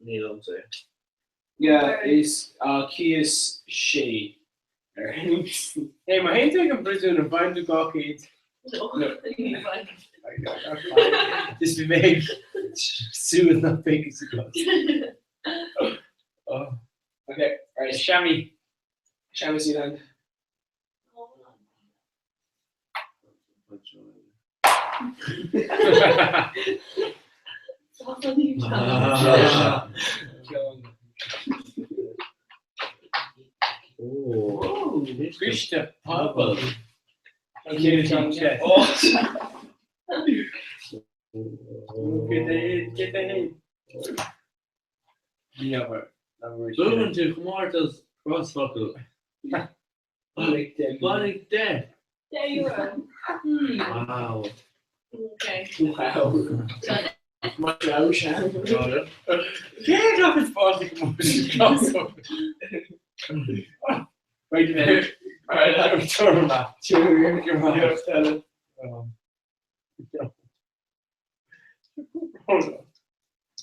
Níl agamsa. yeah, is cíos sé. Hey, má théann tú ag an bpríosún an bhfaigheann tú 200? No. Just bhí mé ag súil nach mbeidh sa gcás. Oh. Okay, right. Seamaí. Seamaí Zealand. Oh. Coiste pobail. An chéad ceann sé. Buann tú comórtas crosfhocal. Bailigh 10. €10. Wow. Okay. Wow. Cé nach is fáilte comórtas crosfhocal? Wait a minute. Alright, I'm turn back.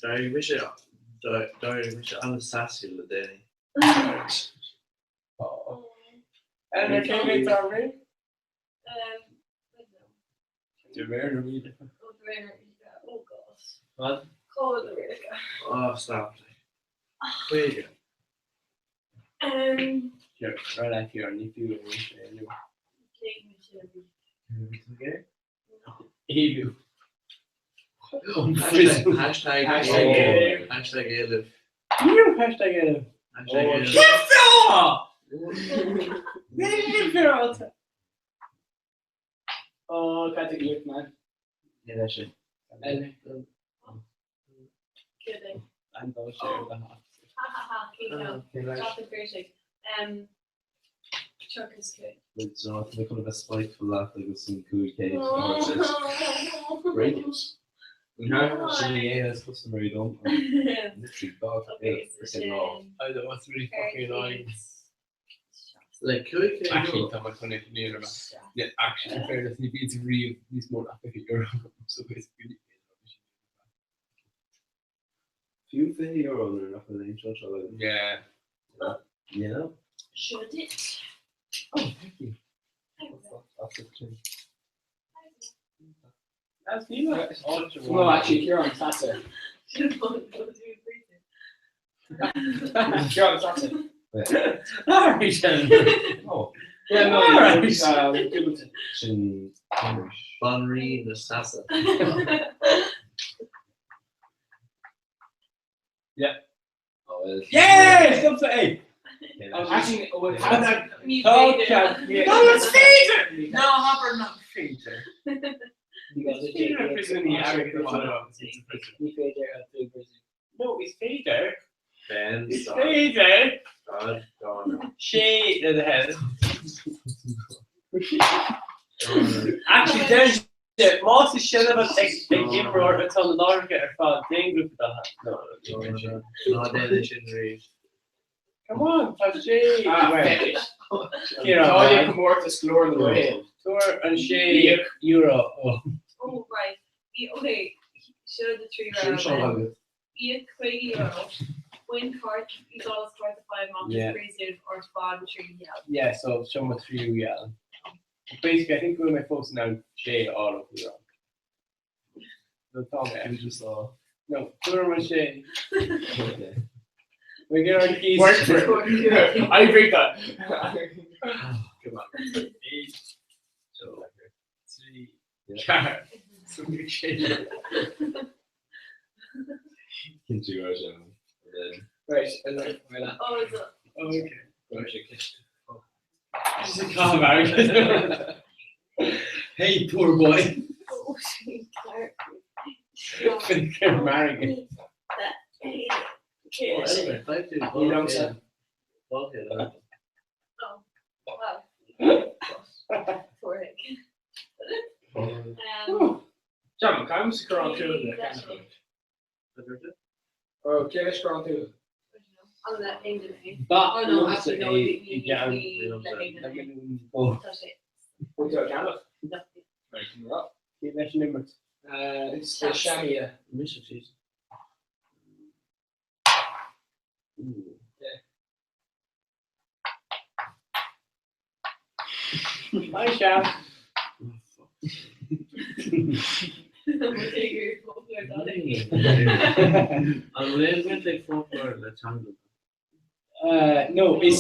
D'éirigh mise d'éirigh mise an-sassy le déanaí. And cé mhéad tá ré? De réir na míle. Oh God. What? Cód na rialacha. Oh, stop. Chuige. Um, Here, right out here, ní fiú é Okay. Éú. Hashtag hashtag hashtag éileamh. Níl hashtag éileamh. Hashtag éileamh. Oh, cad é man. Ní leis sin. Kidding. An dul sé ar do hat. Ha ha ha, cén ceann? Stop the cursing. Um, Chuck is good. So tá mé chun a bheith spiteful leat agus an 500 Oh. Break it. Sin é as customary dom. Literally God Okay, so freaking law. sin I don't know, it's really fucking annoying. Le 500 Actually, euro. tá mar chun é ní ar Yeah, actually, in fairness, ní bhíonn riamh níos mó ná €50 so basically. Fiú €20 nuair nach bhfuil aon seo seo agat. Yeah. Yeah. Should it? Oh, thank you. That's it too. That's Nima. No, actually, Ciarán Sasser. Should one go to prison? Ciarán Sasser. Alright then. Oh, Yeah, no, Alright. Goodmanton. sin Banríon na Sasa. Oh, well. Yes! Stop the A. Actually, oh, How that? Ní Oh, féidir. yeah. No, it's Peter! No, Hopper, not Peter. Ní Peter prison ní airgead féidir a tú prison. No, it's Peter. Ben It's Stad Peter. Stad Donna. Sé le the hell. Actually, there's más is sin ag imreoir atá na láithreacha ar fad déan grúpa datha. No, no, Ná déanann sin riamh. Come on, tá sé. Ah, Well, fetish. Ciarán, Tá man. comórtas glór na Gael. Tuair an sé euro. Oh. Oh, right. Okay, should the tree Sin seo round. agat. Iad €50. Win card, úsáid card to five amach Yeah. príosún or fan trí gheall. Yeah, so seo mo tríú gheall. Basically, I think we're my folks now sé all of euro. No, tá mé. You just saw. No, tuair an sé. Okay. We get our keys. Work for it. I agree that. Come on. Eight, So, three, yeah. four. Something Cinnte go raibh sé ann. And then Right, and then, well, Oh, is it? Okay. Go raibh sé ceist. Just a calm out. Hey, poor boy. Oh, she Clark. They're marrying. Okay. Oh, anyway, thank you. You don't say. Okay, then. Oh, well. Torhic. John, caim sa chur an tú Oh, cé leis chur an tú? On the England. Ba Oh, no, actually, no, we- we- gan. we let England. Oh, Tá sé. Bhfuil tú ceannach? No. Right, you're up. leis an imirt. It's the Shamia. Mise cheese. Ooh. Hi, Sham. Oh, fuck. An bhfuil muid ag foclóir le teanga? No, is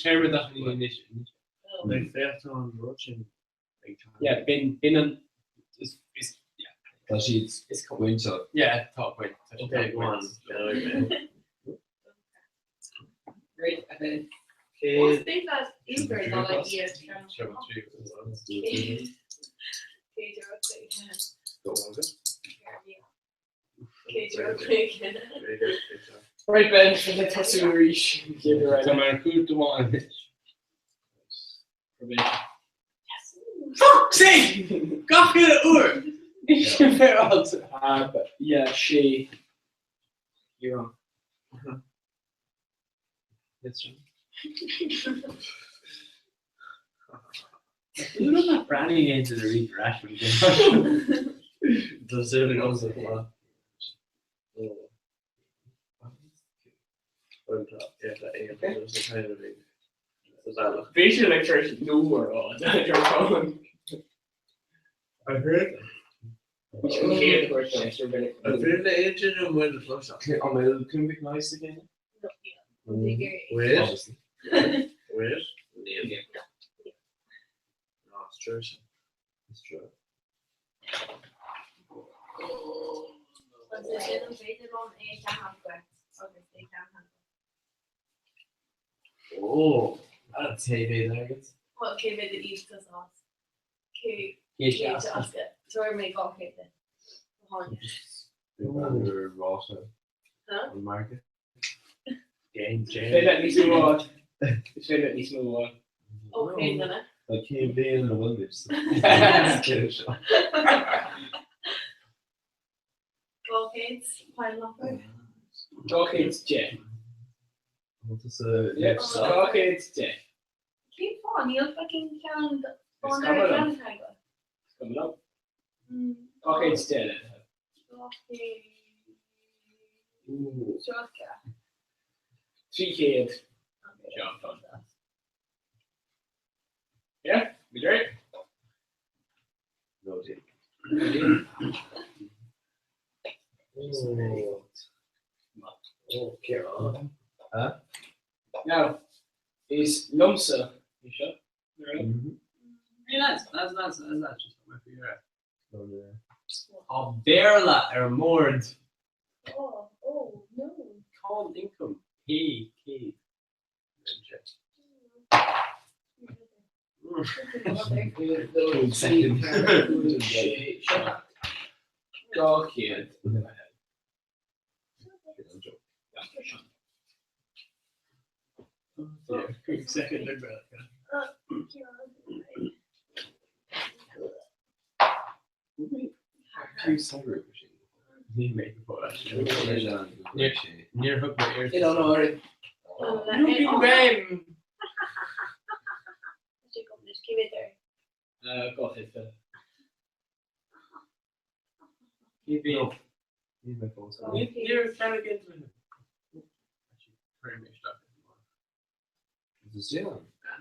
téarma dat ní anois. Like féach an rud sin ag teanga. Yeah, bin an is yeah, Tá siad is com buinte. yeah, tá point. Tá siad Okay, go on. point. Right, and then. Right Ben, le tosú arís. Tá mé ar chúl amháin anois. Fuck's sake! Gach uile uair! Níl sé féaráilte. Yeah, sé. You're wrong. Yes, John. Ní breathnaigh aon duine rí ar ais Tá súil agamsa chomh maith. Bhí sé like tar éis no a rá your phone. I heard. An féidir le aon duine an bhfuil An bhfuil cúig nice again? Wait. Wait. Níl. No, it's true. It's true. Oh, that's heavy targets. Well, cé mhéad a íoc tusa as? Cé cé as Tabhair mé 200 de. Huh? An market. Féidir leat níos mó a fháil. Is féidir leat níos mó a fháil. Ó cén duine? Like cén bhliain ina bhfuil muid? 200 pile offer. 210. Yeah, 210. Cén fáth? Níl fucking ceann Is cuma liom. Is cuma liom. 210 le. 230. 300. Job done. Yeah, be great. No deal. Oh, Ciarán. Huh? Now, is liomsa í seo? Hey lads, lads, lads, lads, lads, just my figure out. Tá Béarla ar an mbord. Oh, oh, no. Cáin ioncaim, P, C. Second. 200. Quick second. Ní mé Níor thug mé air. You don't know already. Go ahead, Phil. No. Níor ceann again.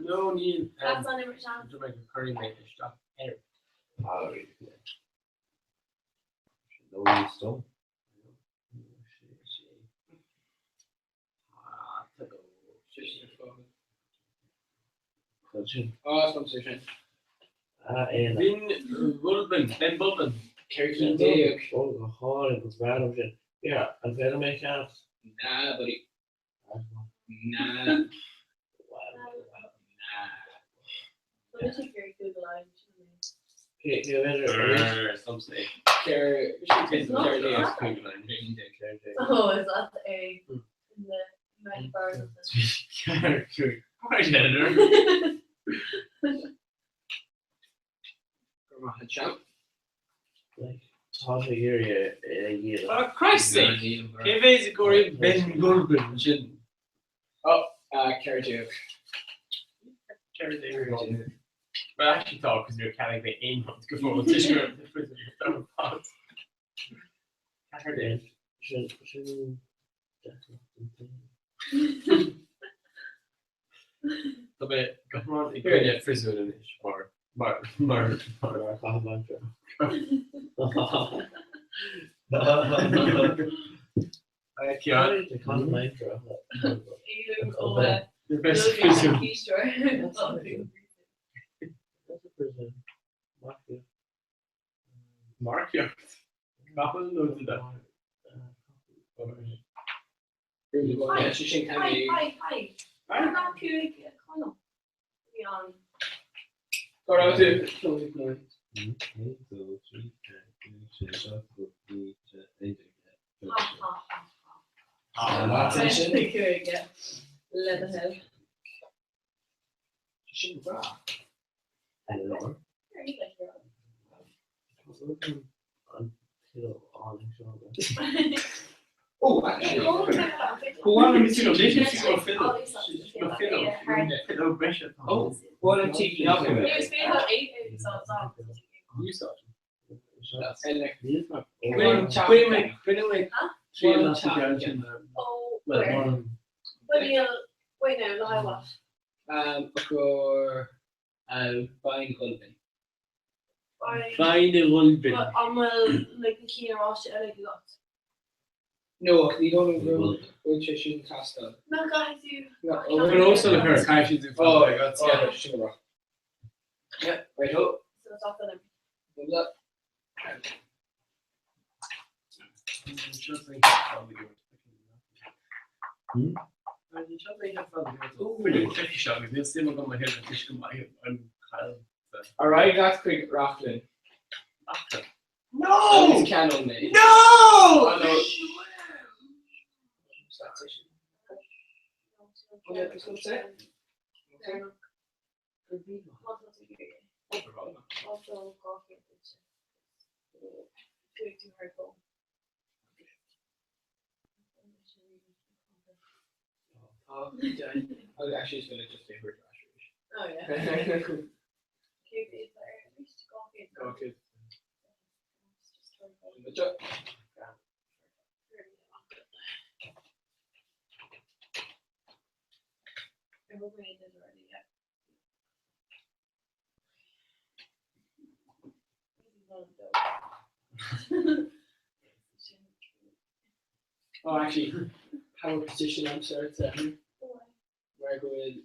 No, níl. That's on number seven. Dúirt mé go cuirfidh mé isteach air. No use dom. Ah, is sin. Ah, é. Ben Bulben, Ben Bulben. 14. Oh, go háirithe go breá liom sin. Yeah, an féidir mé ceann? Nah, buddy. Nah. Cé cé bhféidir Some say. Oh, is that a in the United Bars or something? Tá sé iarraidh é a dhíol. For Christ's sake! Cé mhéad i gcóirí Ben Bulben sin? Oh, 14. 14. Well, actually tá, cos níor cheannaigh mé aon rud go fóill toisc go raibh na frizzle ar fad. 14. Sin sin Tá mé go hiomlán i gcoinne friosúin anois mar mar mar mar mar chaitheamh aimsire. Cian? Caitheamh aimsire. Marcaíocht. Capall nó duine? Hi, hi, hi. Go raibh tú. Le do thoil. Sin breá. Oh, actually. Go on and see Oh, what a cheeky Fine Ghulbin. An bhfuil like na cinn oráiste eile agat? No, ní dóigh liom go bhfuil sé sin teastáil. Ná caithfidh tú. But also her, caithfidh tú Oh, yeah, sin go Yeah, right ho. So it's off the Ar aghaidh leat chuig Reachlainn. No! Agus ceannóidh mé. No! Actually, it's gonna just take her Oh yeah. Okay. Oh, actually, power position am sir mar go bhfuil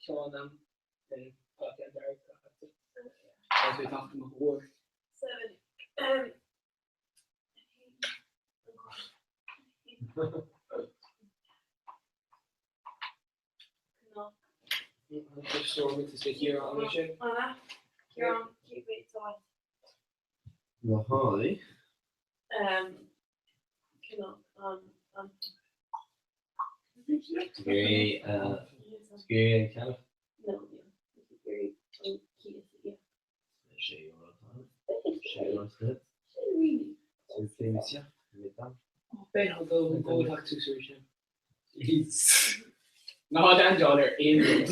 ceann am den podcast Agus bhí tacht mo mhór. Mahaí. Scéal ceannach. Ná leaindeáil ar aon rud.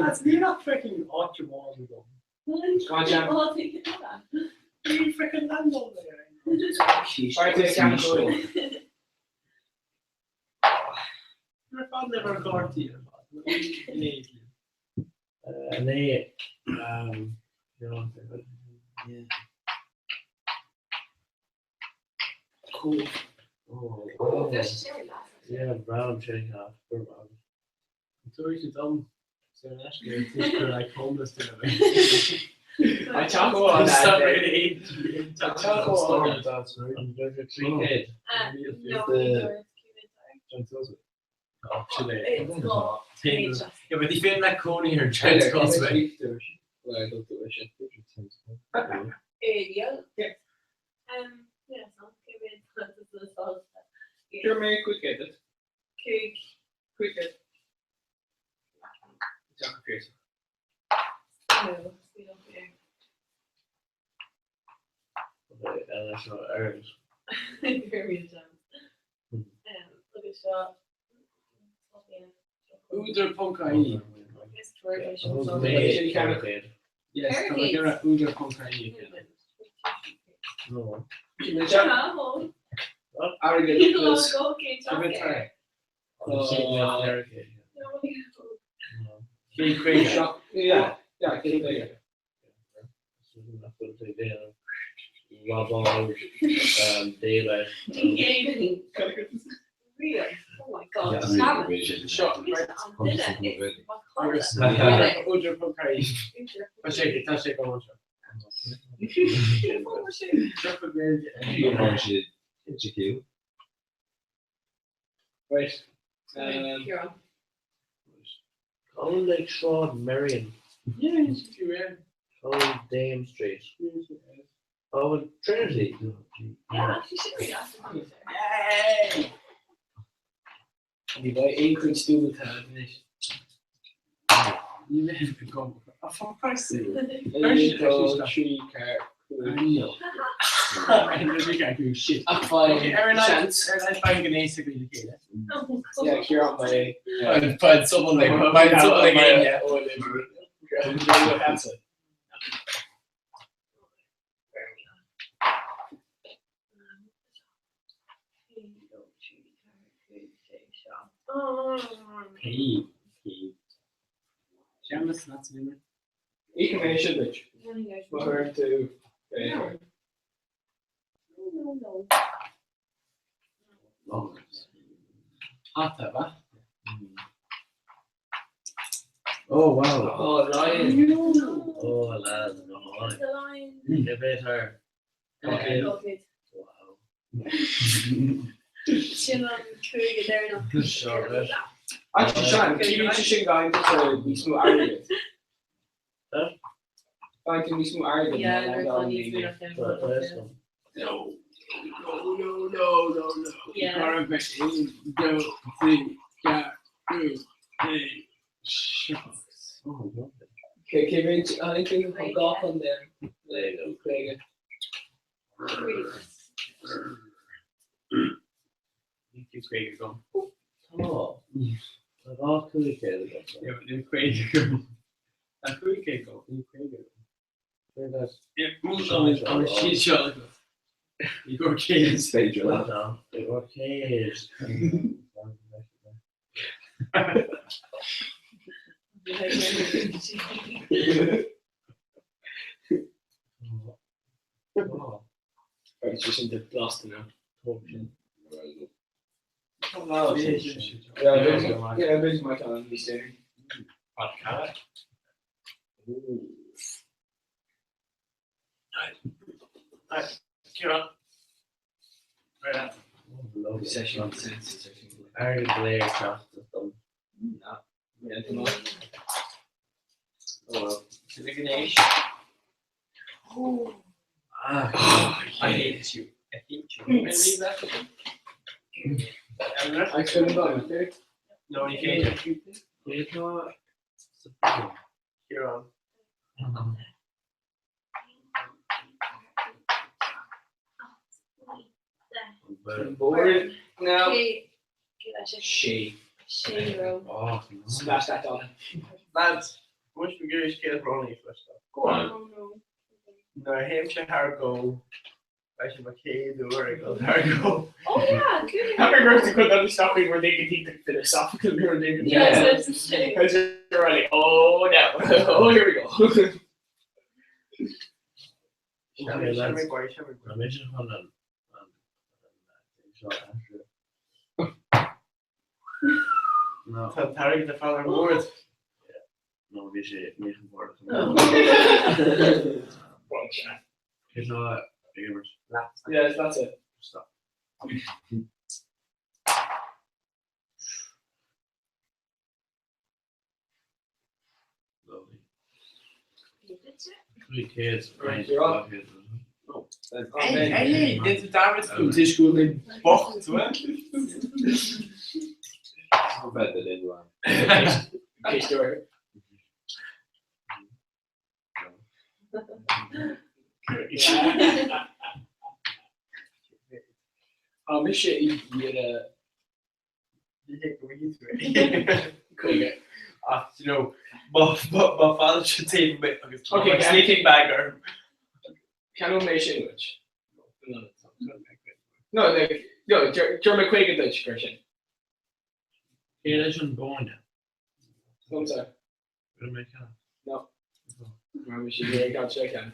That's níl ach freaking áit amháin agam. Níl freaking leaindeáil mé ar aon rud. Ar fad libh ar chártaí ar fad. In éad libh. Cool. Oh, yeah, brown training half. Tabhair tú dom sa leis gur like homeless duine mé. I talk all that. I talk all that. Yeah, but ní féidir leat cónaí ar Giant's Causeway. Údar ponc IE. Yes, tá mé ag iarraidh údar ponc IE a dhéanamh. Airgead plus. Robáil déile. Right. Um, Oh, like Sráid Merrion. Yeah, yeah. Oh, Dame Street. Oh, Trinity. Yeah, actually, sin really awesome. Yay! Ní bheidh aon chuid dúbailte anois. Ní bheidh agam. Oh, for Christ's sake. 1, 2, 3, 4, 5. Shit. Ach fine. Chance. Ar gnéas go chéile. Yeah, Ciarán my. Find someone like find someone like yeah. Answer. P P. Seamus not in Information duit. Má tú. No, no. Hata ba? Oh, wow. Oh, lion. Oh, lads, no. The lion. They're better. Okay. Okay. Wow. Sin an cúige deireanach. Sure. right. Actually, Sean, cíonn sé sin gain níos mó airgead. Huh? Faigheann tú níos mó airgead Yeah, ná nuair ná atá níos mó daoine. ná ceann. But that's one. No. No, no, no, no, no. Yeah. Cara, 1, 2, 3, 4, 5, 6. Oh, lovely. Okay, cé mhéad anything an gá an there? There you go. Cléige. Craig go. Oh. I've all cool kids. Yeah, but then Craig go. Tá cúig go. Ní Craig go. Yeah, oh, she's seo. Ní go céad. Stage leat. No, they were kids. Oh, Right, sé sin de blasta now. oh, Yeah, yeah, beidir mai an níos déanaí. Ciarán. Right. Lovely. Session. Ari Blair craft them. No. Yeah, come on. Oh well. Ganéis. Ah, I hate you. I hate you. Leave that. I couldn't buy it. No, ní féidir. it's not. Ciarán. Board. No. Cé cé leis She. sé ro. Oh, Smash that down. Lads, muid go gur scéal Ronnie first. Go on. Oh no. Nuair théim sé thar go leis an chéad uair ag dul thar go. Oh yeah, good. Happy birthday could not stopping where they could take the philosophical where they could Yeah, that's the same. Because you're like, oh no, oh here we go. Okay, lads. boy, shall we I'm just on an. No, Tá tar de father Lord. no, bhí sé mé an bord. Oh. Here's not gamers. Yeah, that's it. Stop. Lovely. Three kids. Right, you're up. Hey, hey, dit is David Tuis bocht, hè? Bed the lid one. Okay, Stuart. Tá mis sé i dtíre chuige. Ah, you know, má fad se taobh mé agus Okay, okay, sleeping bag orm. Cean mé sin duit? No, like, no, deir mé chuige duit gur sin. Cé leis an bóine? Domsa. Rinne mé ceann. No. Mar sé dé gan sé cean.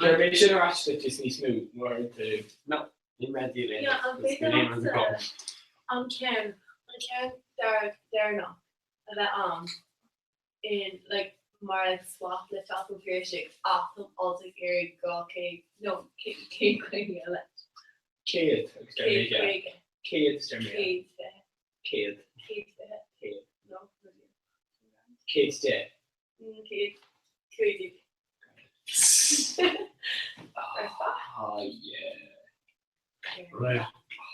Deir mé sin ar ais duit is níos mó mar tú. Ní mé dí lé. Yeah, an féidir an ceann an ceann dar deireanach a bheith ann in like mar like swap le teach an Phiarsaigh ach an alt ag iarraidh dhá céad no céad céad caoga eile. Céad agus deir mé Céad ceann. caoga. Céad deir mé. Céad fiche. Céad. Céad fiche. Céad. No. 110. 115. Ah, yeah. Right.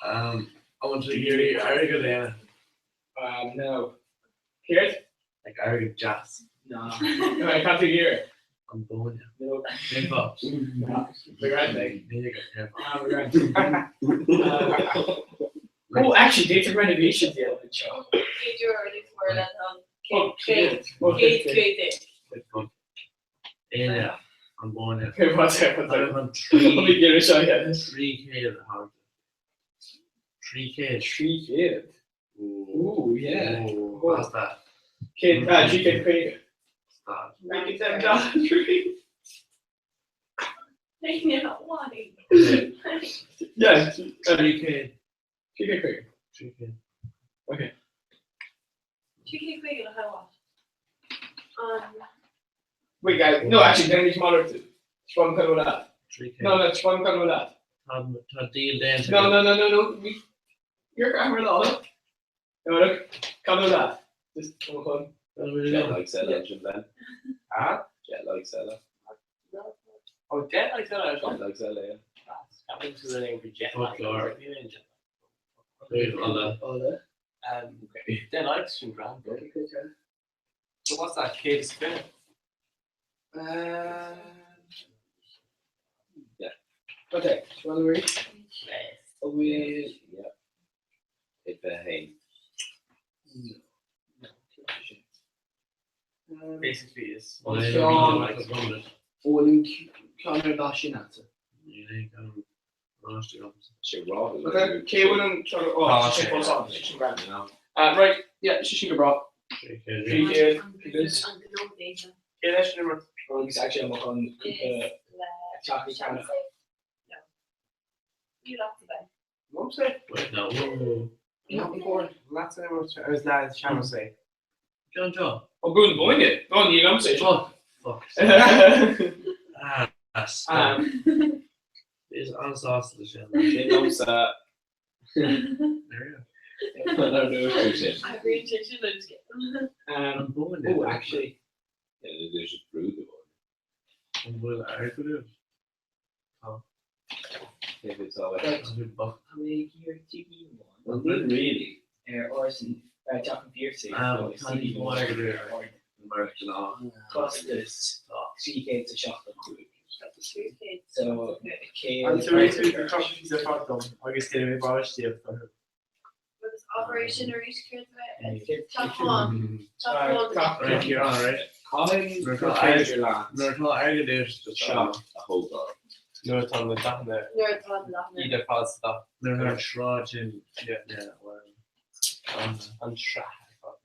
I want to hear you airgead é. No. Céard? Like airgead deas. No. No, can't you hear? An bóine. No. Cén fáth? No. Regret me. Ní cén Ah, regret. Oh, actually, data renovation deal in show. Oh, 115. fáth. Éine an bóine. Okay, what's it? What's it? An Let me give it a shot. Yeah. 3 céad a 3 céad. 3 céad. Ooh, yeah. Ooh, what's that? Céad, 3 céad 50. Stop. Make it $10. Yeah, why? Yeah. 3 céad. 3 céad 50. 3 céad. Okay. 3 céad 50 le what? Wait, guys. No, actually, then we monitor. Spam kan that. 3 céad. No, spam kan that. Tá díol déanta. No. We, you're grammar law. No, look. Kan that. Just come on. Jet like Sella, Jim Ben. Ah? Jet like Sella. Oh, jet like Sella. Jet like Sella, yeah. That means the name for jet Fuck lag. Laura. Jet Wait, Ola. Ola. Dead likes from Grand. So what's that kid spin? Yeah. Okay. Do you want to read? We. Yeah. If hey. Basically, is Sean. Olin Connor Bashinata. Okay. Cé bhfuil oh, sin fós an, sin grand. Right, yeah, sin go breá. 3 céad. Good. Cé leis an number? Agus actually amach an teachtaí ceannach. You lot to bed. Mumsy? Wait, no. Whoa. That's the name of it was that Shamusay. John John. Ó gún bóine? Ó ní liomsa. Oh, fuck. Ah, stop. Is ansásta le sin. Sin liomsa. There you go. Sin. I really should just get Um, An bóine. oh, actually. Yeah, there's just brew the one. An bhfuil airgead? If it's all like. Right. An bhfuil bocht? How many gear TV Well, one? not really. Orson, Jack and Piercy. Ah, tá níos mó airgead ar mar gná. Costas 3 céad sa seachtain. So céad. And so we the top of the dom agus dé mé baistíoh. Agus operation arís céard Top one. Top one. Right, you're on, right? Colin Nuair atá airgead air just Seo a thógáil. Nuair atá na dathanna Nuair atá na dathanna. iad ar fad sa dath. Nuair atá an sráid sin. Yeah. Yeah, well. An sraith ar fad.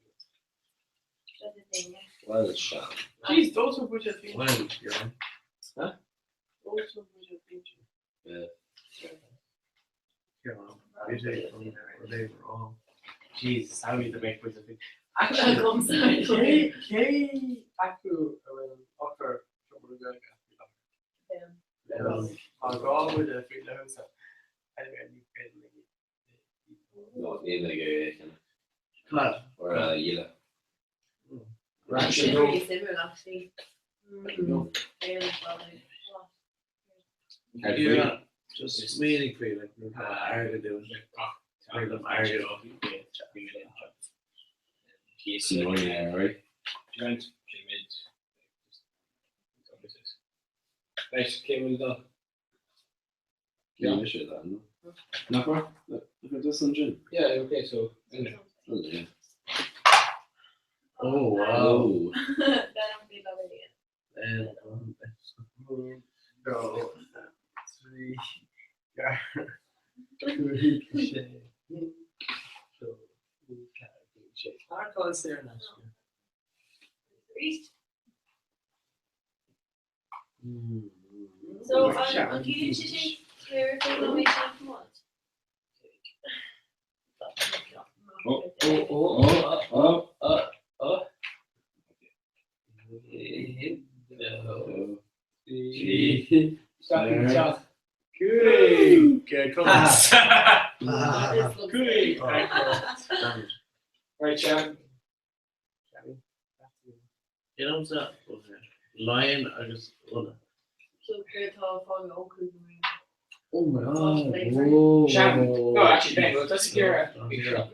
Well, Sean. Jeez, those were budget Well, you're on. Those were budget Yeah. You're on. You say they were wrong. Jesus, how we the make with the Actually, Come sorry. cé cé acu a bhfuil offer Tá gá bhfuil a frí lehsa. No, níl ag é sin. Cad? Or a dhíle. Sin really similar actually. No. Yeah. Just meaning for you, like nuair atá airgead air. Nuair atá airgead off. Sin right? Right, Right, cé bhfuil dul? Yeah, sé that. No. Nach raibh? Nach raibh this an gin? Yeah, okay, so. Anyway. Oh, yeah. Oh, wow. Oh. Then I'm be loving it. And Go. 3 4 5 sé. 2 4 sé. Tá sé na. Arís. So an cíonn sé sin cléir nó méid sin come Oh, oh, oh, oh, oh, oh, oh. No. Three. Stop in chat. Cúig. Okay, come on. Cúig. Right, Sean. Déanaimse Laighean agus Uladh. So céard tá fágtha ó Chúige Mumhan? Oh my God, whoa. Sean, no, actually, Ben, well, that's a Yeah, no, yeah.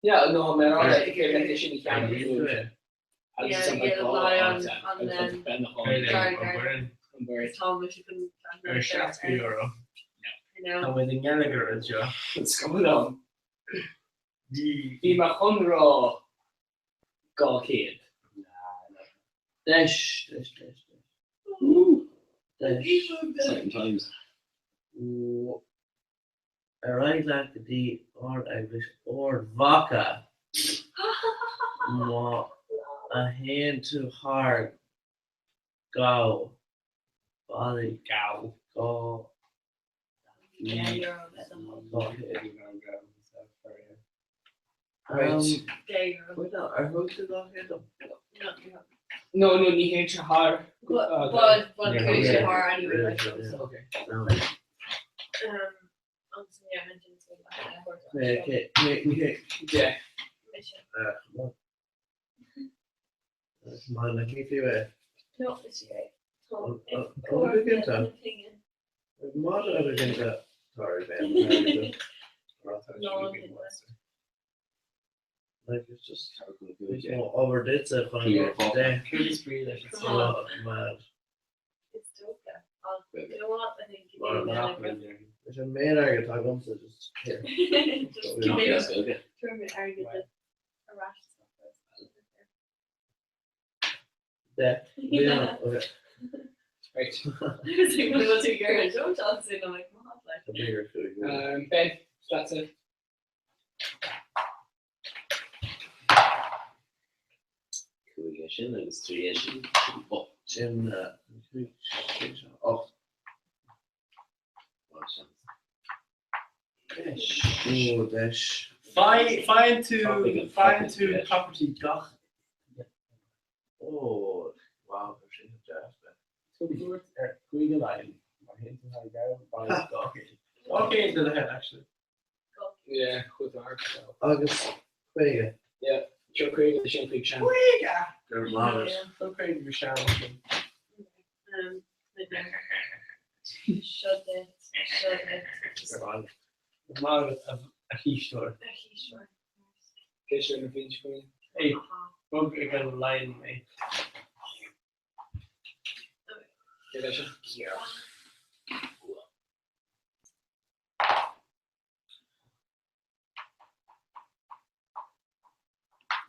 Yeah, no, man, all right, okay, let sin a cheann. Yeah, yeah, Laighean and then Tá mise chun Ar €60. I know. Tá muid i ngeilleagar anseo. It's coming on. Bhí mé chun rá 200. Deis, deis, deis, deis. Deis. Exciting times. Ar aghaidh leat go dtí Ard-Eaglais Ard Mhacha má a théann tú thar gabh bealaigh Gabh. gabh Ar thug tú 200 dom? No, no, ní théann sé thar. But but chuaigh sé thar anyway like so. Okay. Agus yeah, mention to Okay, okay, Yeah. Má na ní fiú é. No, is é. Má a genta Sorry, Like it's just obair duitse chun de mad. It's dope. You know what? I think Is an méid airgead atá agamsa just here. Just give me throw me airgead ar ais. De. Yeah. Okay. Right. I was like, what do you get? Don't Johnson. I'm like, mad like. Ben, that's it. Cúig é sin agus trí é sin. Sin 8. Ó, deis. Faigheann tú faigheann tú property gach. Ó, wow, tá sin deas. Tug cuairt ar Chúige Laighean má théann tú thar Gabh Bealaigh 200. 200 to the head actually. Yeah, chuid thar. Agus 50. Yeah, seo 50 sin chuig Sean. 50! Go raibh maith agat. Seo 50 go Sean. Shut it, shut it. Go raibh maith agat a chísteoir. A chísteoir. Cé sin na bhíonn faoi? Hey, bog ag an line mé. Cé leis sin?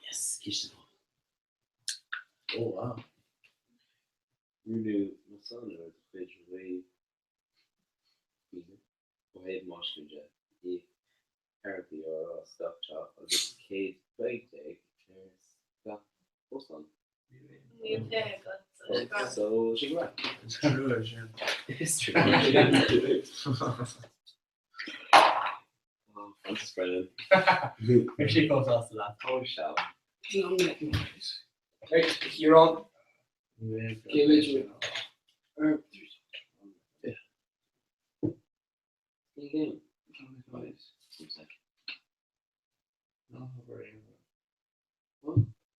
Yes, ciste. Oh wow. Rinneadh measúnú ar do chuid réadmhaoine ó thaobh máisliú de, bhí €40 as gach teach agus €115 ar gach óstán. Níl pé agat. So, sin go maith. Is trua sin. Is trua. Oh, Francis Brennan. Bhí sí fós sásta leat. Oh, shall. Right, you're on. Cé mhéad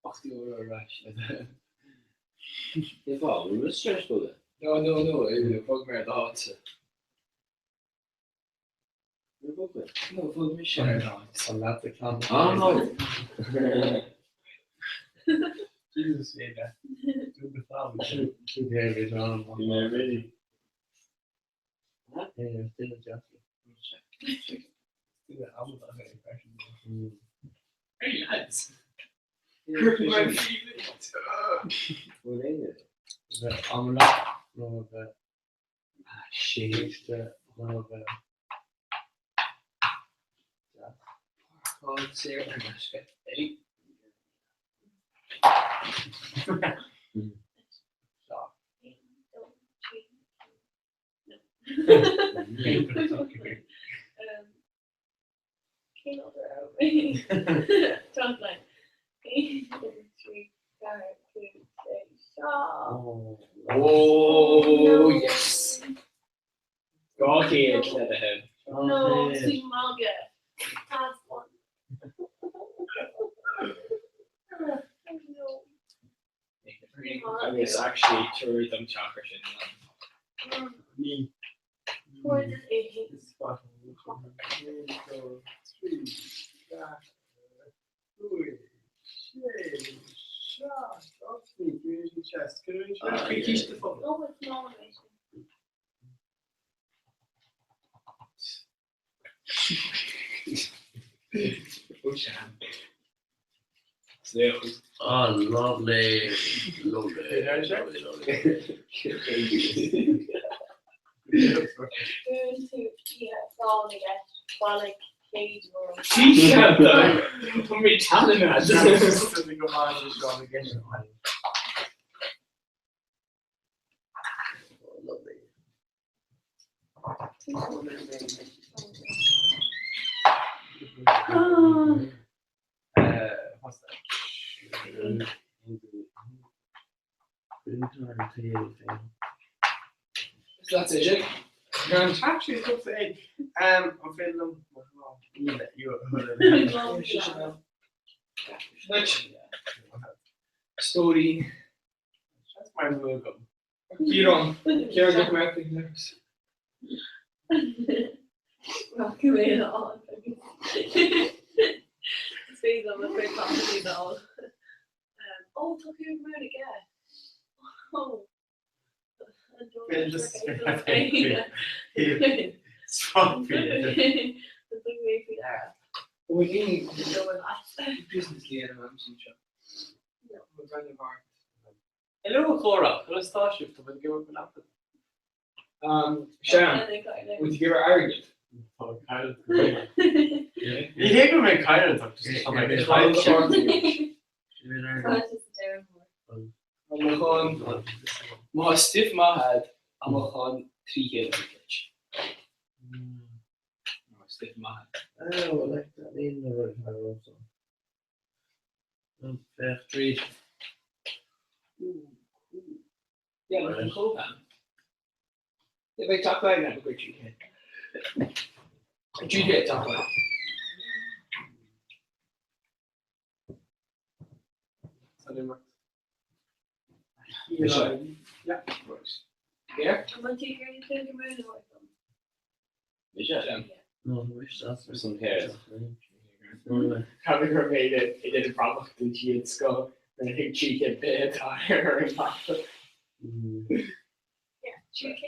€80 ar ais. No, no, no, bhog mé ar d'áit. No, bhog mise ar d'áit. An leat a ceann. Ah, no. Jesus, Eva. Do the flower. Bhí mé ready. Hey, lads. Tá saor in aisce. Ellie. Cén áit a raibh mé? Trans line. 1, 2, 3, 4, 5, 6, 7. Oh, yes. 200 le do thoil. No, sí magadh. That's one. Agus actually tabhair dom teach ar sin. Ní. Oh, lovely, lovely, lovely, lovely. That's it. Actually, it's up to eight. An féidir liom Story. That's my logo. Ciarán, Ciarán go mbeadh Is féidir liom a chuid taifeadtaí a fháil. Ó, tá tú ag múineadh aige. Ó. Business Hello a chara, conas tá sibh? Tá mé ag imirt Monopoly. Seán, bhfuil tú ag iarraidh airgead? Ní hé go mbeidh caillte ach just tá mé ag Má tá stuif maith agat, tá mé chun 300 a thabhairt duit. Má tá stuif maith agat. Oh, I like that name, the right also. Féach tríd. Yeah, look an chomh Yeah, beidh top line agat go 3K. 3K top line. Yeah. Yeah? No, wish that's some hair. Caithfidh gur mhéad idir an bhrabach den chéad scoth nuair a thig 300 bit atá ar an mapa. Yeah, 3K?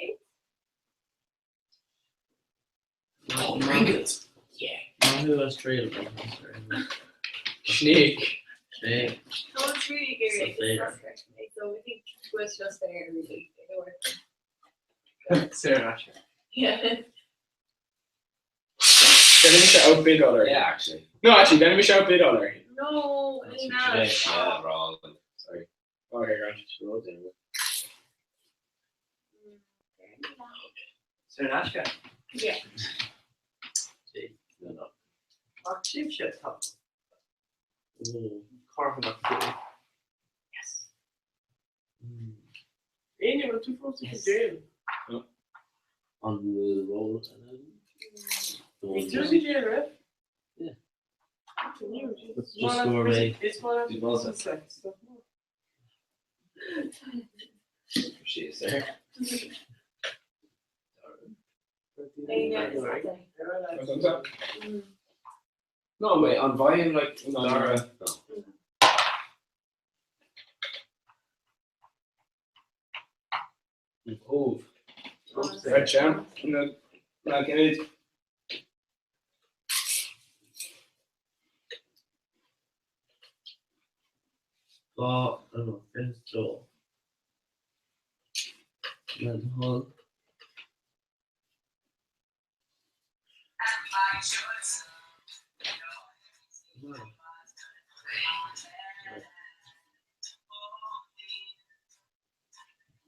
Oh, Pringles! Yeah. Who has trail? Snake. Snake. No, it's really good. So I think it was just there really. Sarah Asher. Yeah. Then we should outbid all Yeah, actually. No, actually, then we should outbid all No, That's not. today. Yeah, we're all sorry. Okay, grand. Sarah Asher. Yeah. No, no. Ach sibhse tá. Carthanach. Yes. Aon bhfuil tú fós i jail? On the roll. Bhí tú i jail, right? Yeah. It's Just score me. It's one of sex. She is there. No, wait, on Vine, like, Dara. No. Oh. Right, Jam. No, not get it. Dá an fhios Le hall.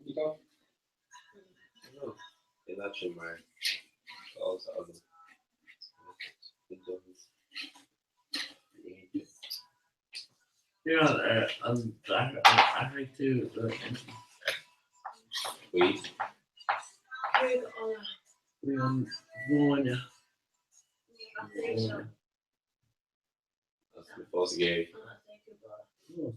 You go. No. Yeah, that's in my also other. You're on an athraigh tú Wait. Bhí an bháine. That's the boss game. Yeah.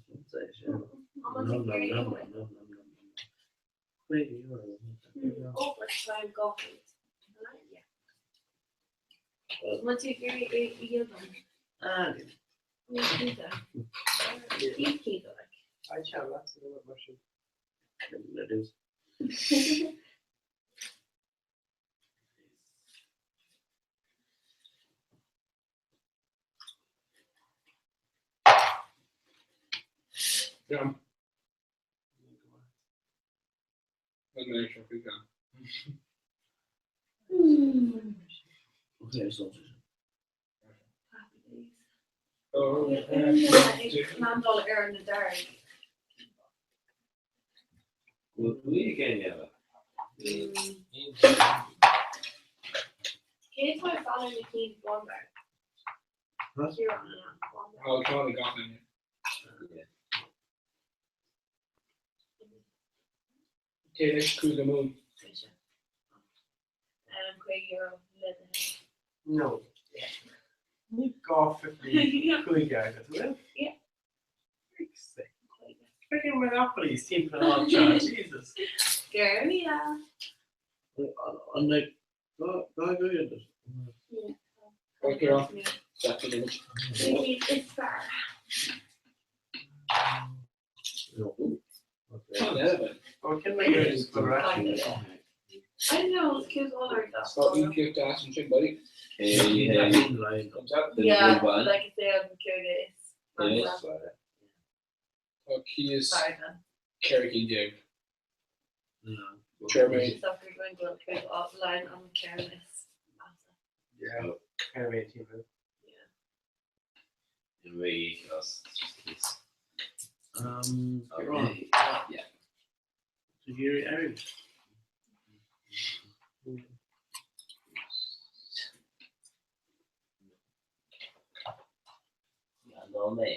Landál ar na dearg. Cé tá ag bailiú na cinn bándearg? Ciarán, an ea? Cé leis Cúige Mumhan? €50 le do thoil. No. Ní gá fucking cúige agat, bhfuil? Yeah. Freaking monopolies timpeall an áit seo, Jesus. Girl, yeah. An like, gá go dhéanamh? Yeah. Okay, off. Jack and Lynch. It's far. I know, cause all our Stop you kicked ass and shit, buddy. Yeah, like I say, I'm curious. Tá cíos Sorry, then. ceithre déag. Jeremy. Soccer going to go offline on the curious. Yeah. Kind of made Okay. Yeah. Gary Irish. No mé.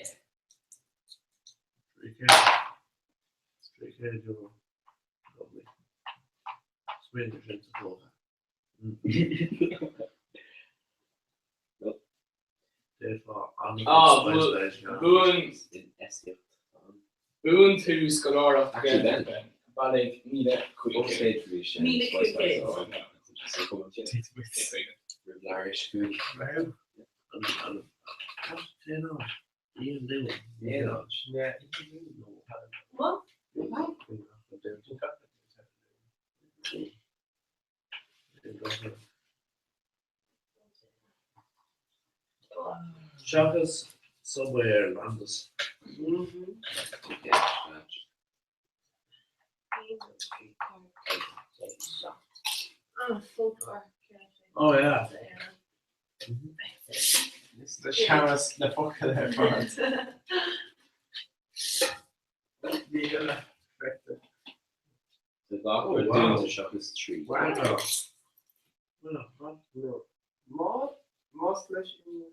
Lovely. Smaoinigh sin sa tóga. Ah, buan buan tú scoláireacht Actually, Ben. Gaeltachta bailigh 1,500. What? Seachas Subway ar Landis. Oh, folklore. Oh yeah. Is the seamas le focail ar fad. The Oh, wow. seachas trí. Wow. No. Má más leis an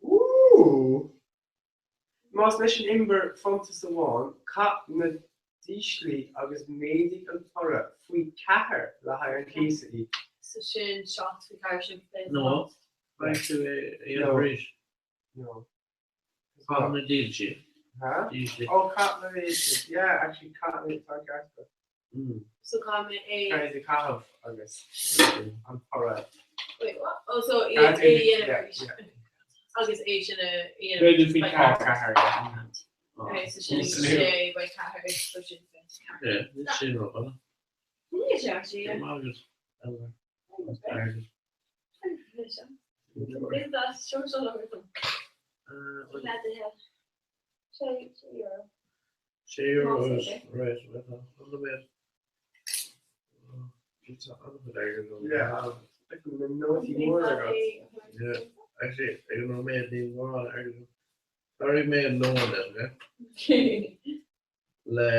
Ooh! Más leis an imir frontas amháin, caith na díslí agus méadaigh an toradh faoi cheathair le haghaidh an chíosa í. So sin shot faoi ceathair sin faoi No. Back to No. Arís. No. Caith na dílsí. Huh? Díslí. Oh, caith na díslí. Yeah, actually caith na tá ceart. So caith mé é. Caith na caitheamh agus an toradh. Wait, what? Oh, so é Caith é na- dhéanamh yeah, arís. yeah. Agus é sin a dhéanamh B'fhéidir faoi by ceathair. ceathair. Okay, so sin Níos lú. sé by ceathair, so sin faoi ceathair. Yeah, sin rud. Níl sé actually, yeah. Margaret. Is that social algorithm? Glad to have. Sé euro. Sé euro right, on the bed. Yeah. Na nótaí móra agat. Yeah, actually, ag an mé ní mórán airgead. Tharraing mé an lón leis, okay? Le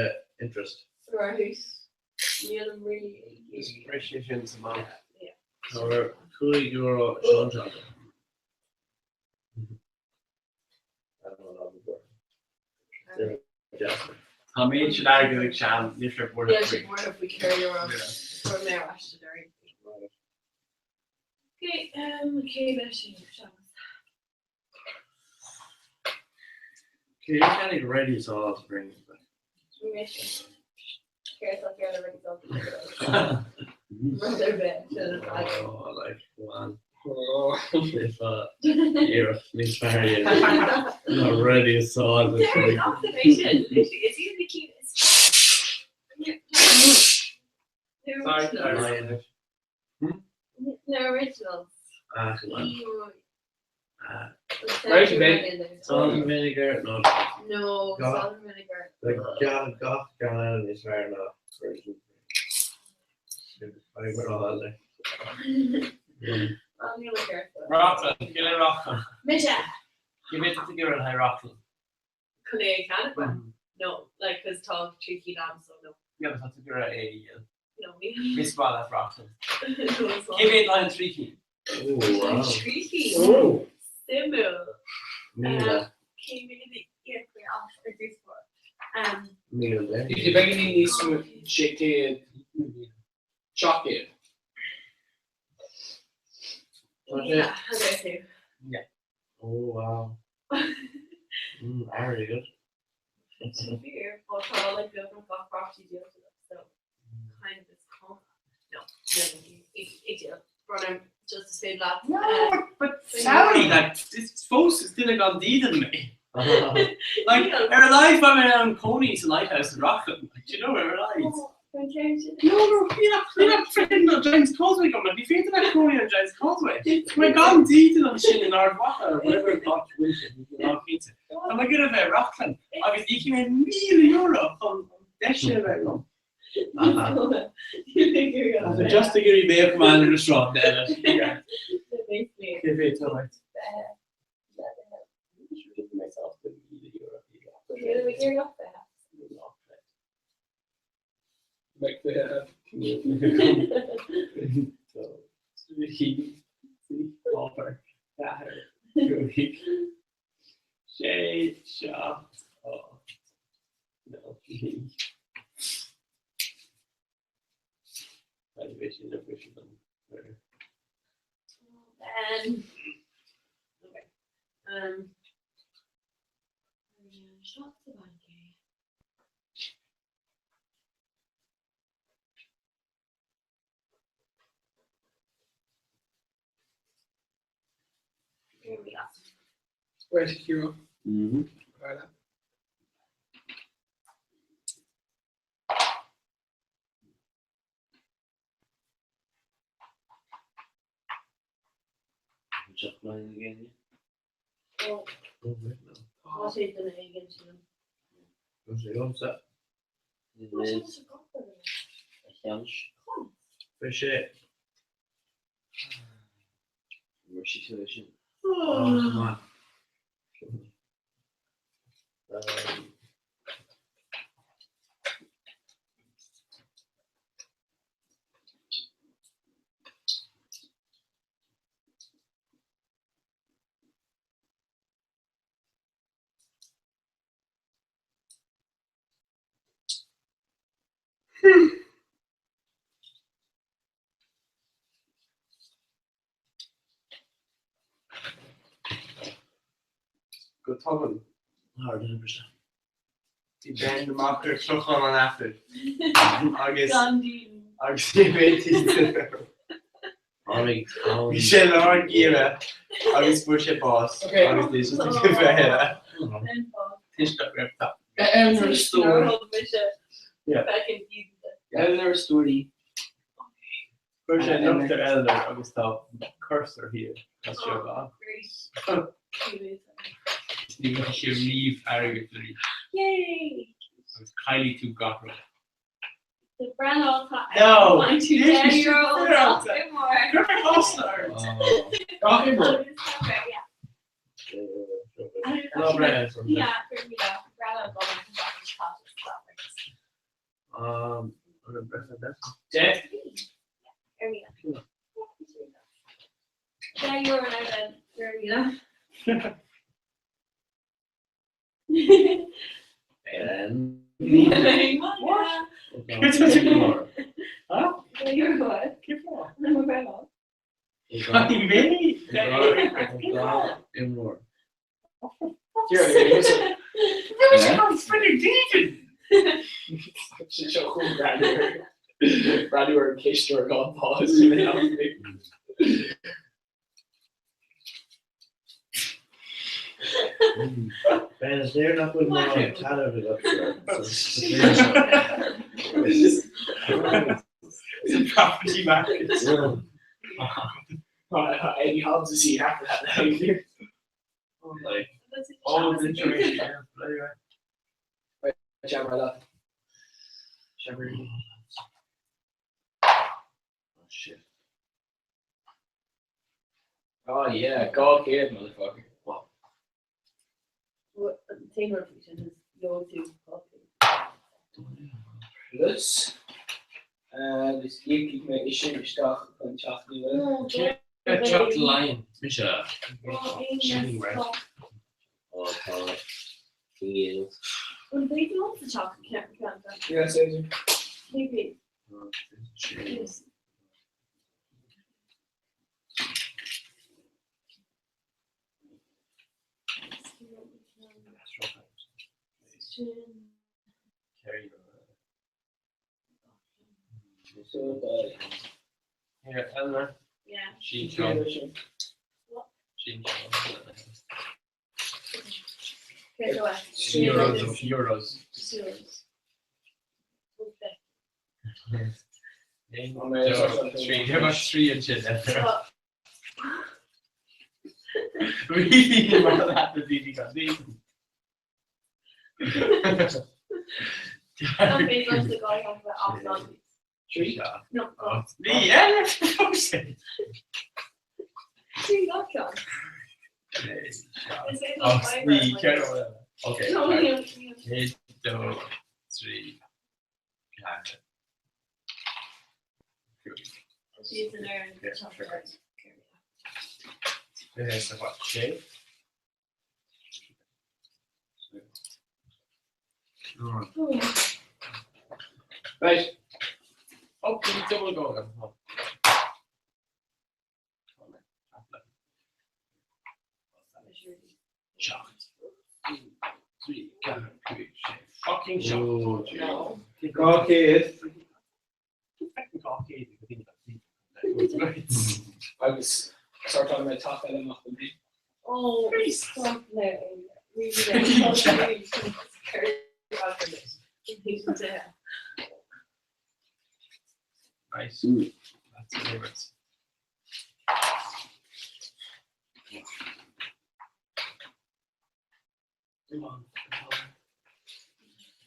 interest. Right. Níl really. Is breis sin sa man. Yeah. Tá €5 sean sean. Tá mé sin airgead ag sean ní sé bord Yeah, sin more if we carry euro. For mé ras to dairy. Okay, okay, leis sin sean. Can you kind of ready salt bring Oh, like one. If iarracht níos fearr ná ready salt. Sorry. Na originals. Ah, come on. Ah. Right, Ben. Salt and vinegar, no. No, salt and vinegar. Like gach gach ceann eile níos fearr ná version. Rochlann, Gille Rochlann. Mise. Cé mhéad atá ag le haghaidh Rochlann? Chun é a cheannach? No, like, cos tá 3 cinn agam, so no. Yeah, but tá tú ag iarraidh é a dhíol. No, ní. Is maith leat Rochlann. Cé mhéad le haghaidh an 3 cinn? Oh, wow. 3 cinn? Oh. Suimiúil. 1000. Cé mhéad a íocfaí as ar dtús báire? 1000. Bhí beagáinín níos mó, 600, 700. Yeah, how dare you. Yeah. Oh, wow. Airgead. Fear, but tá like beagnach gach property díolta so kind of is calm. No, no, Brother, just to say that. No, but sorry, like, it's fós is duine gan dídean mé. Like, ar a laghad bheidh mé in ann cónaí sa Lighthouse in Rockland, like, do you know, ar a laghad. No, no, níl ach freaking an Giant's Causeway agam, like, ní féidir leat cónaí ar Giant's Causeway. Tá mé gan dídean ansin in Ard Mhacha or whatever an áit a bhfuil sé, níl mé cinnte. Tá mé ag iarraidh a bheith i Rockland agus íocfaidh mé €1,000 chun an deis sin a bheith agam. Tá just ag iarraidh mé a choimeád ar an sráid eile. Cé mhéad tá uait? Okay. Shots of Here we go. Where's Hero? Mm-hmm. Right. Chuck line again, Oh, yeah? tá sé duine éigin sin. It is a cheanns. Bhí sé. Bhí sí sin. Oh, come on. Go tobann. Hard ambaiste. Bhí Ben amach ar Chlochán an Aifir agus Gan díon. agus ní bhféadfaí Tháinig Bhí sé i lár an gheimhridh agus fuair sé bás Okay. agus ní just ag bheith eile. Tuisce nach raibh ta. Eleanor story. Yeah. Eleanor story. Fuair sé locht ar Eleanor agus tá cursor thiar as seo go. Ní bheidh sé riamh airgead arís. Yay! Agus caillfidh tú gach rud. The Brennan No! My two 10-year-old Cuir osna ort. Gach imreoir. No, Brennan. Yeah, for me, Brennan Death. Yeah, you're an then. You're Ben. What? Huh? You're what? Cé fáth? I'm a grandma. Mé? Imreoir. Here, Sin seo chomh greannmhar. Breathnú ar an cisteoir gan pás. Ben, is léir nach bhfuil mórán talaimh agat sa property market. Eddie Hobbs is he after that Like, all the information. Right, Jammer that. Jammer. Oh shit. Oh yeah, 200 motherfucker. What? An t-aon rud faoi sin is gheobhaidh tú coffee. Plus, agus íocfaidh mé é sin isteach chun teach nua. Teach Laighean. Mise. Ó tá Gael. An féidir liom sa teach ceantar? Yeah, is féidir. Cé Here, Eleanor. Yeah. She John. She Euros. Euros. Euros. Trí ansin. Really mar leat na daoine gan daoine. Trí? No. Bhí eile Trí gach ceann. Bhí ceann Ok. 1, 2, 3, 4. Sé? Right. Oh, double go agam. Seacht. 3, 4, 5, 6. Fucking seacht. 200. Agus sortáil mé teach eile amach don bhliain. Oh, stop now. Really, Nice. That's the favourites.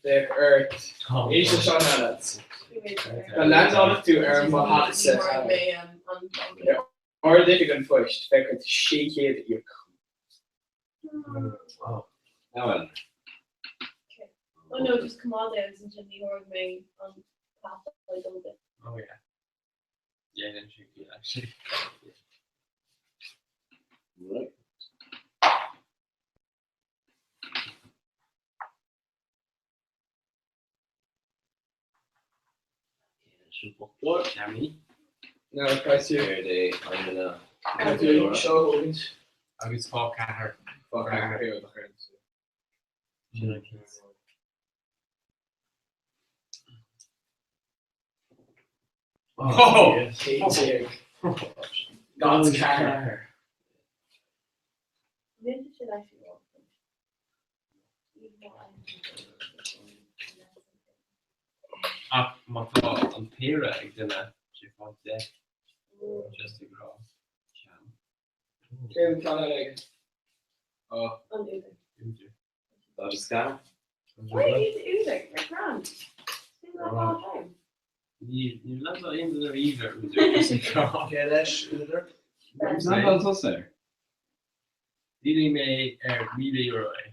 Féach ort. Éist leis seo now lads. Dá leaindeálfadh tú ar mo theachsa ar Ard-Oifig an Phoist, bheadh ort 600 a íoc. Now Eleanor. Oh no, just come on down since ní thabharfaidh mé an path le dul de. Oh yeah. Yeah, then she could actually. Right. Jamie. No, caithfidh tú. Céard é I'm gonna. Caithfidh tú seo a thógaint. Agus fá ceathair. Fá ceathair é a chuireann tú. Sin an chéad. Oh! 11. Gan ceathair. Níl sé actually wrong. Ach má tá an péire ag duine, sé fá 10. Just ag rá. Ceann. Cén ceann eile aige? Oh. An údar. Údar. Tá sé scan? Why are you the údar? You're grand. Say that all the time. Ní leis aon duine riamh ar údar, just ag rá. Cé leis údar? Ná tusa air. Díolfaidh mé ar €1,000 é.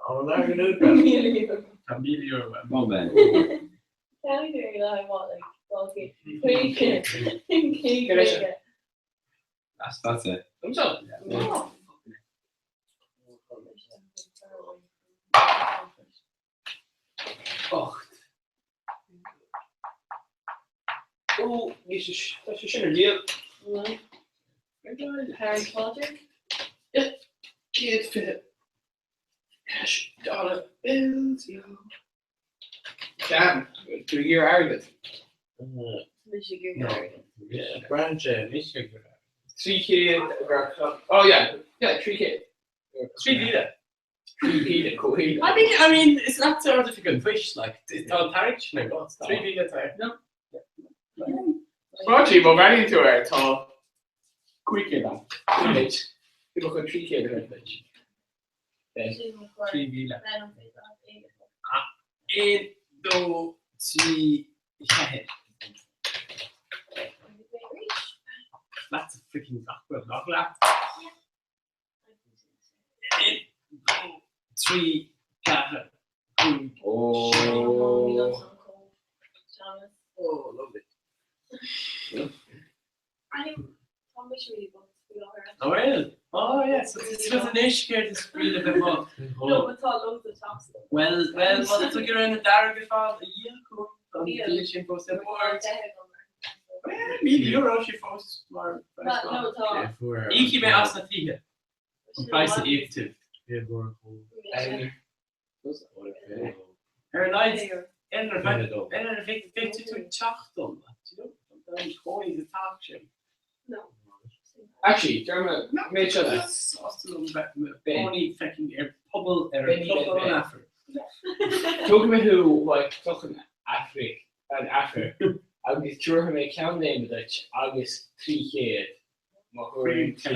An airgead údar? Tá €1,000 uaim. Come on Ben. Ceannaigh tú é le haghaidh what, like, 200, 500, Cé leis 150. That's it. Thumbs up. Oh. 8. Ó, ní sé tá sé sin ar díol. Harry Potter? 120. Cash dollar bills, yo. Damn, tú ag iarraidh airgead. Braitheann sé anois ag 300 gur Oh yeah, yeah, 300. 3,000. 3,000 comhshaoil. I mean, I mean, is leatsa Ard-Oifig an Phoist, like, tá an t-airgead sin agat, 3,000 atá air. No. Actually, má bhreathnaíonn tú air, tá 500 ann. Duit. Bhí mo chun 300 a thabhairt duit. 3,000. 1, 2, 3, 4. Leatsa freaking gach rud, nach leat? 1, 2, 3, 4, 5, Oh. Oh, lovely. Oh, well. Oh, yeah, so it's got an anois céard is brí le bheith bocht. No, but tá loads of tops. Well, well, má tá tú ag iarraidh na dearg ar fad a dhíol chugam, tá an duine sin fós ar bord. Well, €1,000 sé fós mar praghas No, tá. Íocfaidh mé as na tithe. An praghas a íoc tú. Ar a laghad, ar a bheidh tú ag teacht dom, do you know? Tá cónaí sa teach sin. No. Actually, Dermot, mé seo leat. Sásta liom bheith i mo chónaí fucking ar phuball ar an Clochán an Aifir. Tógfaidh mé thú chuig Clochán Aifric, an Aifir, agus tabharfaidh mé ceann léime duit agus 300 má thabhaireann tú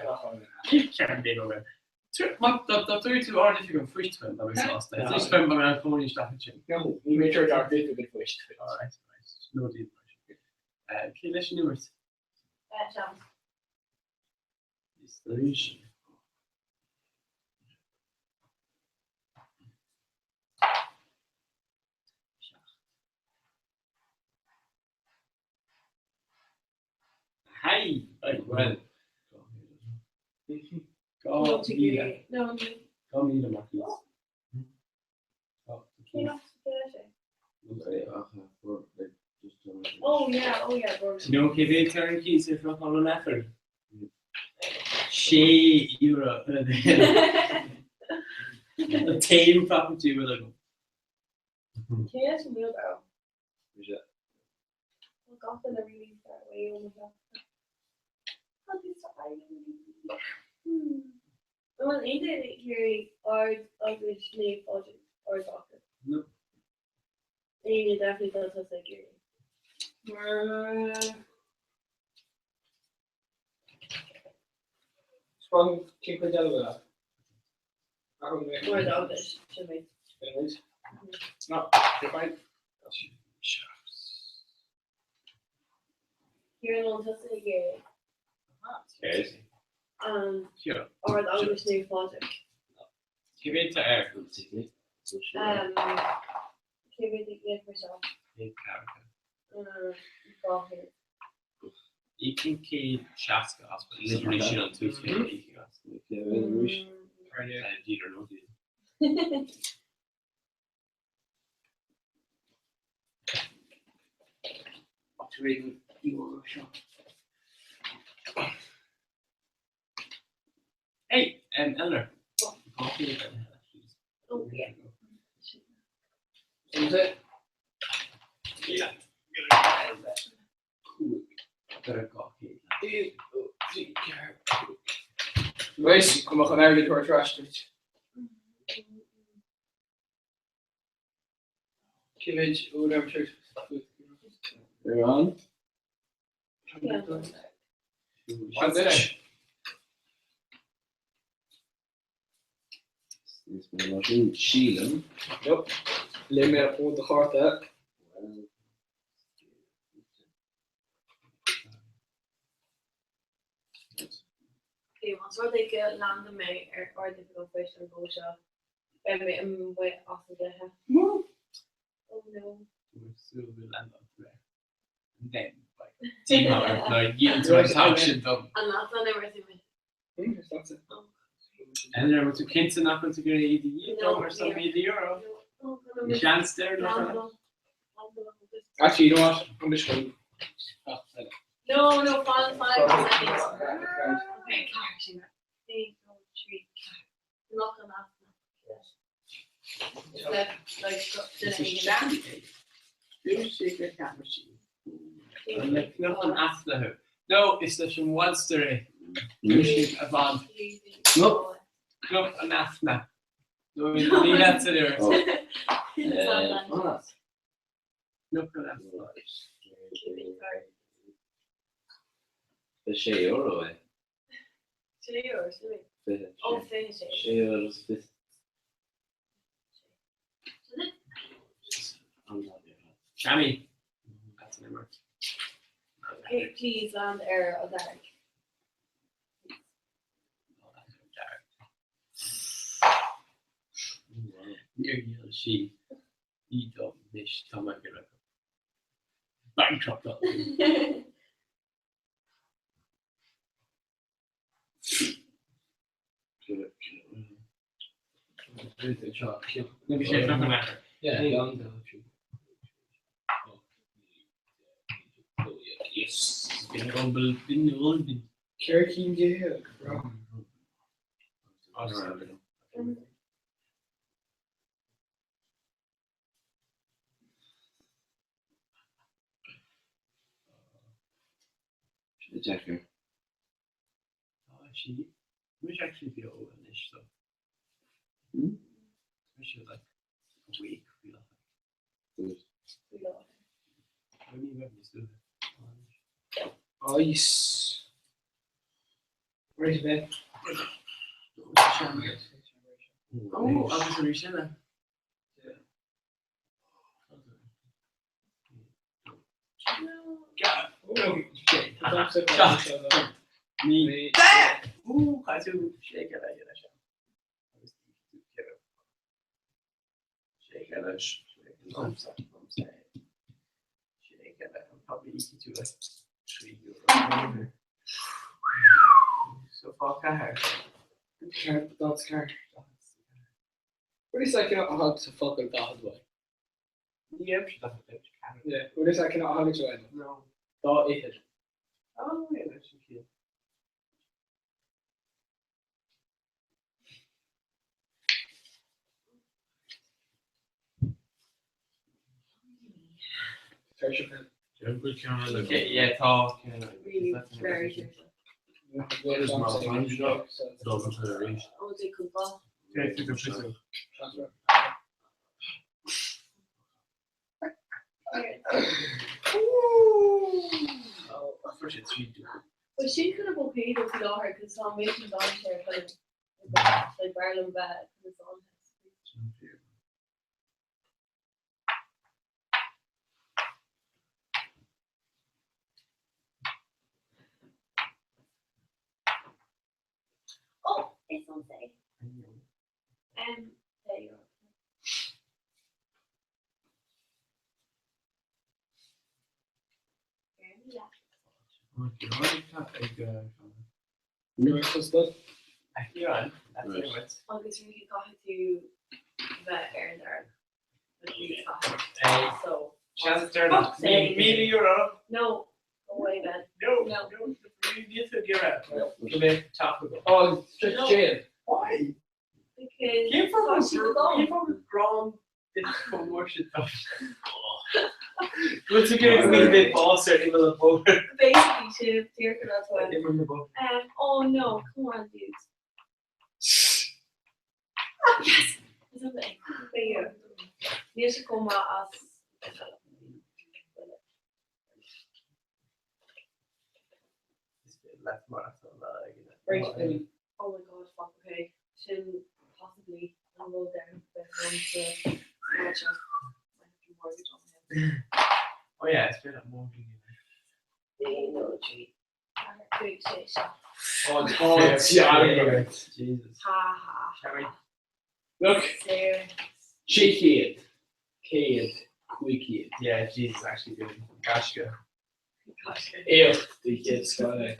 Clochán an Aifir. Ceann léime uaim. Má tabharfaidh tú Ard-Oifig an Phoist dom, beidh mé sásta. Is beidh mé in cónaí isteach ansin. No, ní mé tabhairt Ard-Oifig an Phoist duit. All right, all right. No deal. Cé leis an imirt? Seans. Is arís. Hey, well. 2000. No, 2000 mar cíos. Oh yeah, oh yeah, bro. Do you know cé mhéad atá ar an cíos ar Chlochán an Aifir? €6 an duine. An t-aon property a bhfuil agam. Cé leis an wheelbarrow? Well, gach duine really far away ó mo theach. Agus tá Hmm. An bhfuil aon duine ag iarraidh Ard-Eaglais Naomh Pádraig Ard Mhacha? No. Éinne definitely tá tusa ag iarraidh. Sprang cén chuid eile bhfuil ann? Ard Eaglais, sin mé. No, you're fine. Ciarán, an bhfuil tusa ag iarraidh. Céard? An Ard-Eaglais Naomh Pádraig. Cé mhéad atá air? Cé mhéad a íocfar seo? 200. Íocaim 160 as, but literally sin an t-uasmhéid a íocfaidh as. Deal or no deal. Hey, um, Eleanor. Coffee Oh, yeah. Is it? Yeah. Anois, go mbeadh an airgead a thabhairt ar ais duit. Cé mhéad uair aimsir? Ar an? An duit? Níos mó ná sin, sílim. Nope. Léigh mé ó do chárta. Ok, más rud é go landann mé ar Ard-Oifig an Phoist an go seo, beidh mé amuigh as an gcluiche. Oh no. Súil go landán tú air. And then, like, díomá ort nuair a dhíolann tú an t-am sin dom. An leat an imirt mé? Eleanor, bhfuil tú cinnte nach bhfuil tú ag iarraidh iad a dhíol dom ar son €1,000? Bhí seans deireanach ann. Actually, you know what? I'm just going. No, no, fan, fan, Okay, car, sin. 1, 2, 3, 4. Loch an Easna. Le like duine éigin eile. Dúirt sé gur cheap sí. An le Cnoc an Easna thú? No, is leis an Mhonster é. Dúirt sé a bhfad. Cnoc? Cnoc an Easna. No, ní leat san iris. Cnoc an Easna. Is €6 é. €6, sin é. 26. Ó, 26. €6.20. Sammy. That's an imirt. Okay, please land ar an dearg. Níor dhíol sí í dom anois tá mé go bankrupt. 14 bro. Deacair. Tá sí Mise actually beo anois so. Tá sé like awake faoi láthair. Ní bheidh níos luaithe. Ice. Right then. Oh, agus arís eile. So fá ceathair. That's car. What is that cannot to focal dahad way? Ní raibh siad ach ag ceathair. Yeah, what is that cannot tháinig sé No. Dá fhichead. Oh, yeah, that's cute. Okay, yeah, tá. Really very cheerful. Oh, they could well. Well, sin kind of okay though faoi láthair cos tá méid an dainséar kind of like b'fhearr liom bheith kind of on Oh, it's on say. There you are. Agus really caithfidh tú bheith ar an dearg. So Seans deireanach. €1,000. No, go away then. No, no, níl tú ag iarraidh. Go mbeadh teach agam. Oh, just jail. Why? Because Cén fáth tá siad agam. cén fáth grán duit chomh mór sin dom? Go bhfuil tú ag iarraidh go mbeidh mé bás ar imeall an bhóthair. Basically, sin díreach an rud atá. Imeall na bóthair. Oh no, come on dude. Yes! Is it me? Beidh. Níl sé chomh maith as Is mar atá lá ag an Right, Ellie. Oh my god, fuck, okay. Sin possibly an rud deireanach bheith ann sa sráid seo. I have to mortgage on him. Oh yeah, it's been a mortgage. 1, 2, 3, 4, 5, 6, 7. Oh, Oh, dearg. Jesus. Ha ha. Shall we? Look, Sarah. sé chéad, céad, cúig chéad. Yeah, Jesus, actually good. Gashka. Gosh. Éacht de chéad scoil.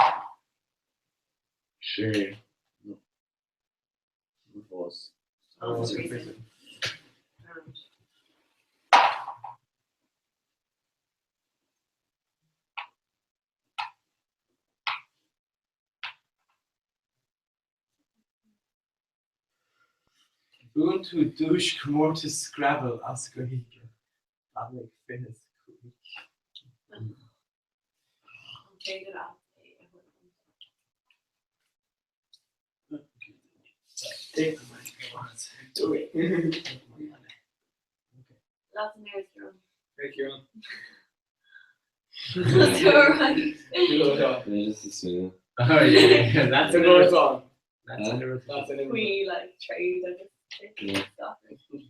Sure. No. Was. Oh, That's reason. Buann tú duais comórtas Scrabble as Gaeilge. Roghnaigh 25. An féidir leat é a thabhairt domsa? Lots of nerves, Ciarán. Hey, Ciarán. That's all right. Oh yeah, that's a good one. That's a good That's a good We like trade and Yeah. stuff.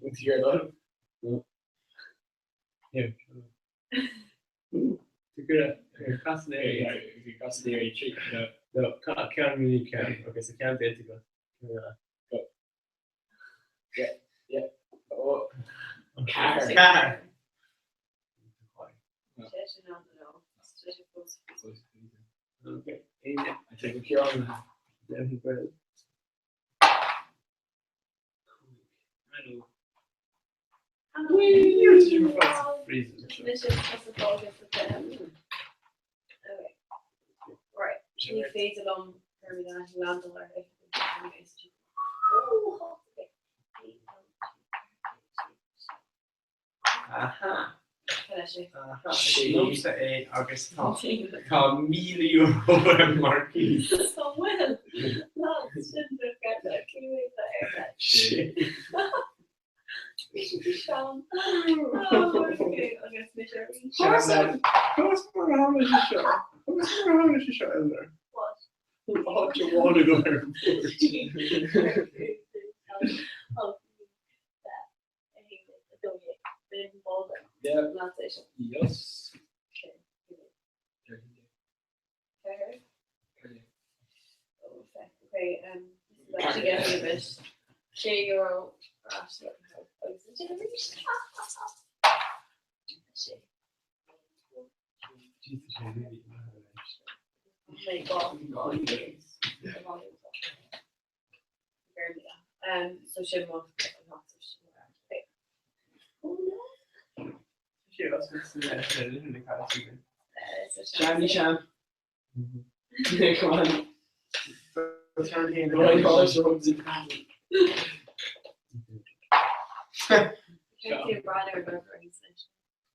What's your love? Here. Cross the area. Cross the area. Treat. No. No, can't really count. Okay, so can't be to go. Go. Yeah, yeah. Oh. Car. Car. Okay. I take a Ciarán. Then Right. Ní féidir liom ar leandal Aha. Liomsa é agus tá tá €1,000 ar marcaí. Bhfuil sin Yeah. Yes. Okay, this is actually getting a bit €6 So sin mo Shammy sham. Come on.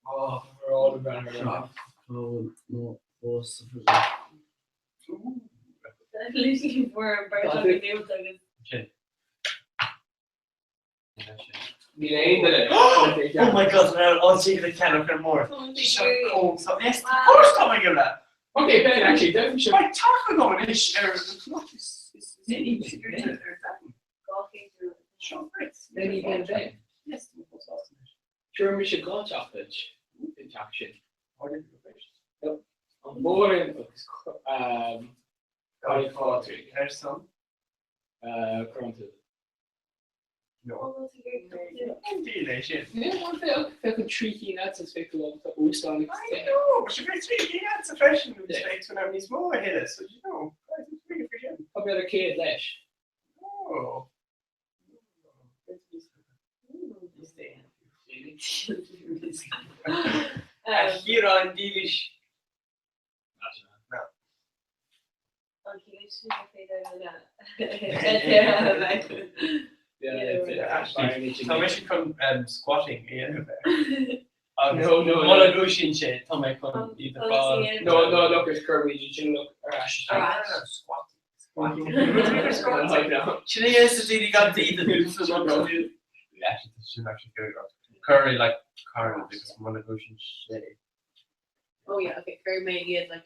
Oh, we're all the banner. Oh, no, Literally were Oh my god, now I'll see the can of more. Yes, of course coming in that. Okay, Ben, actually, definitely. My talk going is Maybe Ben Ben. Yes, Sure, we should go chocolate. Injection. Yep. An bórin agus Fáilte. Ar son? Currently. No. Sin. Fe an trí cinn is fé ústáin I know, but you're 3 that's a fashion mistakes when I'm níos mó a héile, so you know. Tá be a céad leis. Oh. Hír dílis. Tá mé chun squatting a dhéanamh No, no, Má no. go sin sé tá mé chun iad a fáil. No, no, look, it's Kirby, you look ar ais. Sin é sa daoine gan daoine. Curry like Carl because man go sin sé. Oh yeah, okay. Curry mé iad like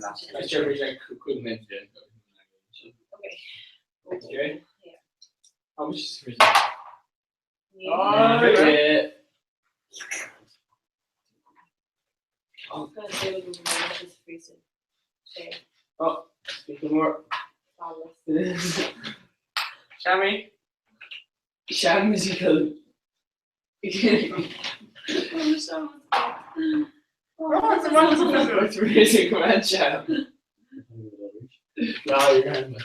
na céad I sure wish I could mention it. Okay. Okay. Yeah. How much is for Yeah. Oh, yeah. Oh, speaking more. Shammy. Sham musical. Oh, it's a wonderful It's really grand sham. No, you're grand.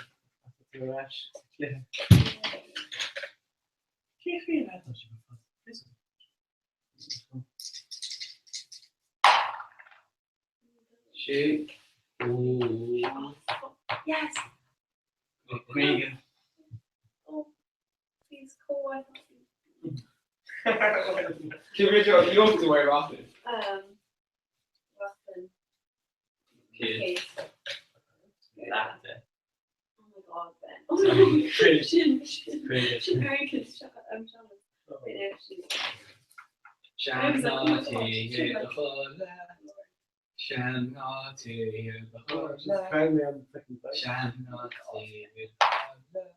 She. Ooh. Yes. Regan. Oh, please come. Cé mhéad a gheobhaidh tú uaidh Rothlin? Rothlin. Céad. Leath. Oh my god, Ben. Oh my god. Sin, sin, sin airgead, I'm jealous. Wait, actually. Sean ná téigh a chodladh. Sean ná téigh a chodladh. Sean ná téigh a chodladh.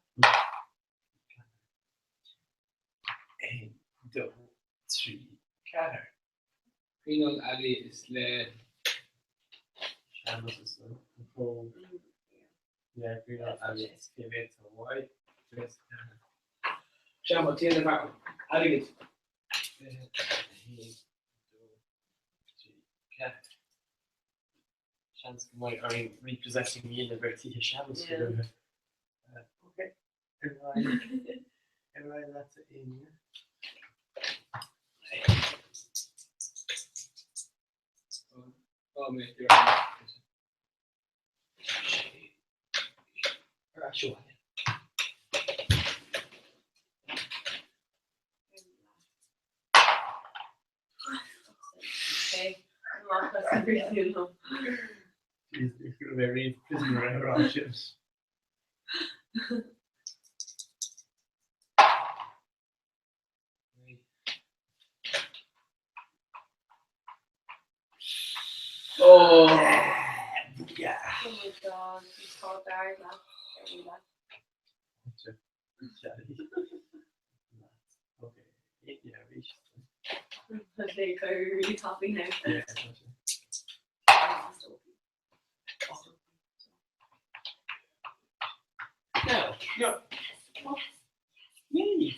1, 2, 3, 4. Caoineadh an Ealaí is le. Seamus is le. Yeah, Caoineadh an Ealaí is cé mhéad tá uaidh? Seamus, téann na airgead. 1, 2, 3, 4. Seans go mbeidh orainn repossessing a dhéanamh ar tithe Seamus go luath. Ok, ar aghaidh, ar aghaidh leat a Áine. Tá mé ag iarraidh. Ar ais abhaile. Okay. Amach as an bpríosún liom. Jeez, go raibh mé riamh prisoner ar an ships. Oh! Yeah. Oh my god, bhí tá dearg leat ar mí leat. Okay. Yeah, arís. Okay, go really toppy now. Yeah. No, no. Yes.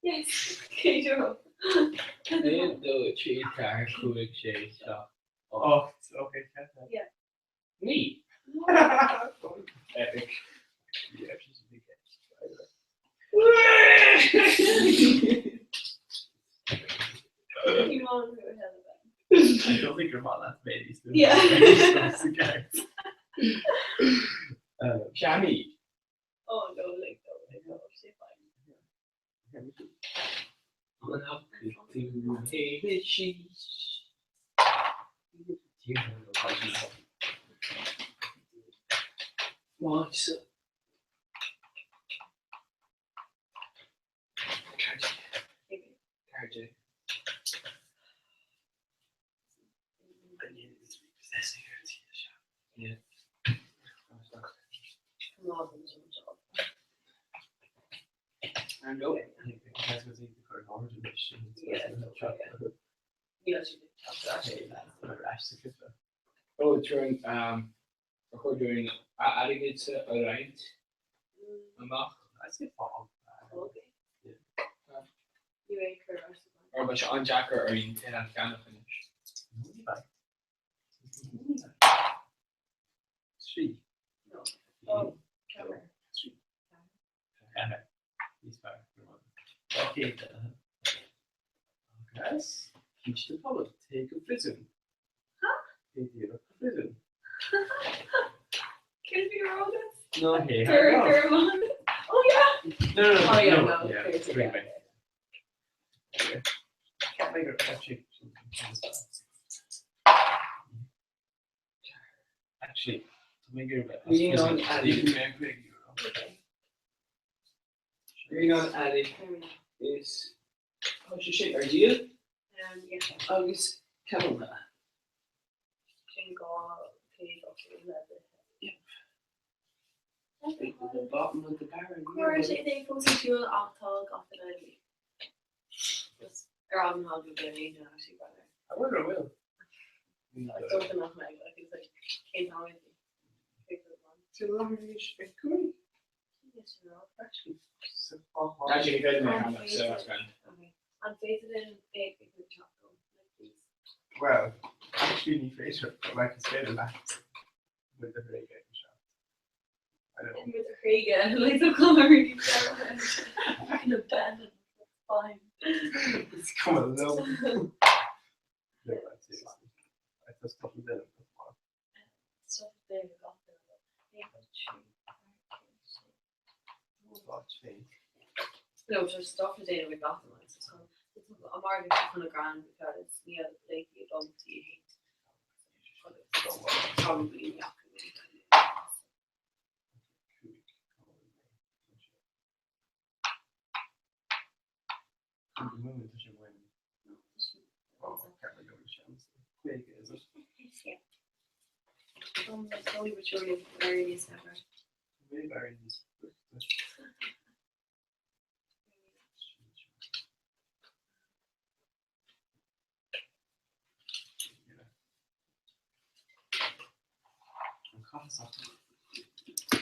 Yes. Okay, Joe. 1, 2, 3, 4, 5, 6, 7, 8. Okay, Yeah. Me. Epic. Yeah, she's a big You want who hell I don't think your mom left babies. Yeah. Shammy. Oh no, like no, like no, she's fine. What's up? Cardi. Yeah. Come on, job. And go. Yeah, she did. Oh, during during airgead a roinnt amach. Okay. You ain't for us. Or ba sé an-deacair orainn tithe a cheannach anois. Trí. No. Oh, camera. Trí. Níos fearr. Okay. Agus císte pobal, téigh go príosún. Téigh díreach go príosún. Can be wrong. No, hey, Gur, gur, man. Oh yeah. No, no, no, Oh, yeah, no, no, yeah, okay, bring yeah. me. Okay. Can't make it actually. Actually, make it about. Lean on Ali. Lean on Ali is oh sé sin ar díol Yeah. agus ceanna. Sin gá céad ocht leathan. The bottom of the barrel. Cuir sé é fós ar siúl ach tá gach duine eile. Just ar an hád go bhfuil aon actually brother. I wonder will. I don't think enough meg like it's like cén t-am To Irish Equity. Yes, you know. Actually, Actually, féidir mé cheannach, so that's grand. Okay. An féidir linn é ag an teach like please. Well, actually, ní féidir, but like is féidir leat with the Réige seo. I don't know. And with the Craig, like the color really I can abandon. It's fine. It's come alone. No, that's seriously. I just thought we did it before. Stuff there, got there. Watch me. No, tá stuff le déanamh ag gach duine agus is chun an margadh seo chun a grand because níl léi dom tí hate. Probably ní fhaca mé. Slowly but surely, very níos ever.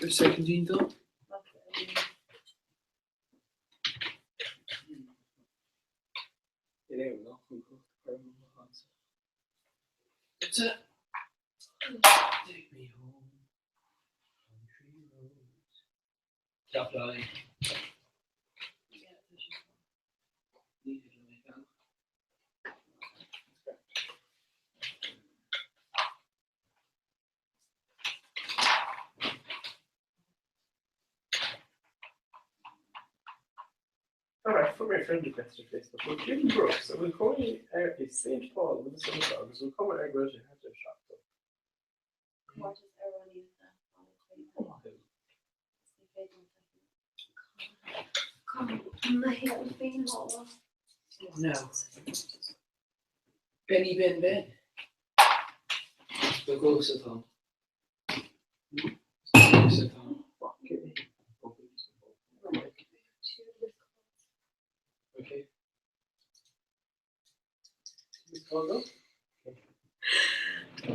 Ar soicindín dó? It's a Take me home, country roads. Stop lying. Alright, fuair mé friend request ar Facebook ó Jim Brooks a bhfuil cónaí air i Saint Paul, Minnesota agus a bhfuil cuma air go bhfuil sé thart ar 70. Comórtas amhránaíochta No. Benny Ben Ben. Do gós atá. Okay.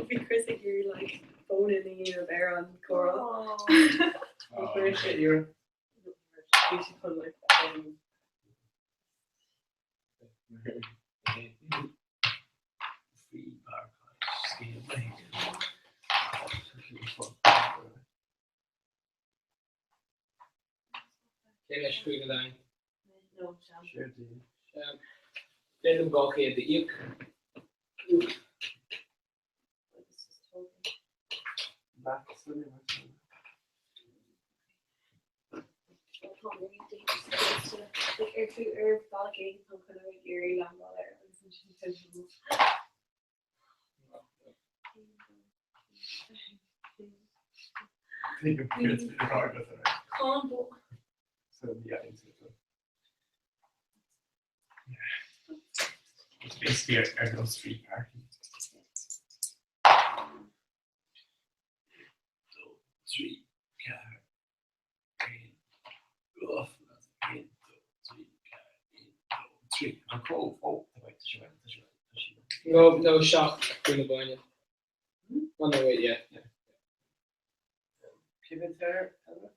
Bhí Chris ag iarraidh like phone in a dhéanamh ar an chomhrá. Chuir sé iarraidh. Bhí sé chun like phone. Cé leis chuig an No, Déanaim 200 a íoc. It's basically ar nós free parking. 2, 3, 4, 1, 2, 1, 2, 3, 4, 1, 2, 3. An Cóbh, ó, tá tá sé tá sé tá sé. No, no, 7 Brú na Bóinne. Oh no, wait, yeah. Yeah. Cé mhéad fear eile?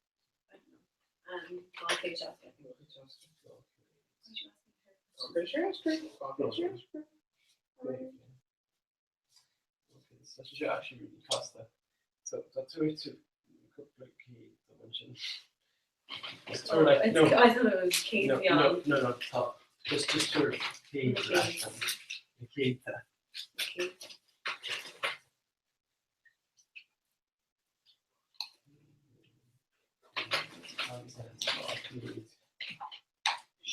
Tá sé seo actually really casta. So tá tú tú cúpla céad dom ansin. Just tabhair like no. I thought it was céad No, bhí no, ann. no, no, tá. Just just tabhair céad leis an na céadta.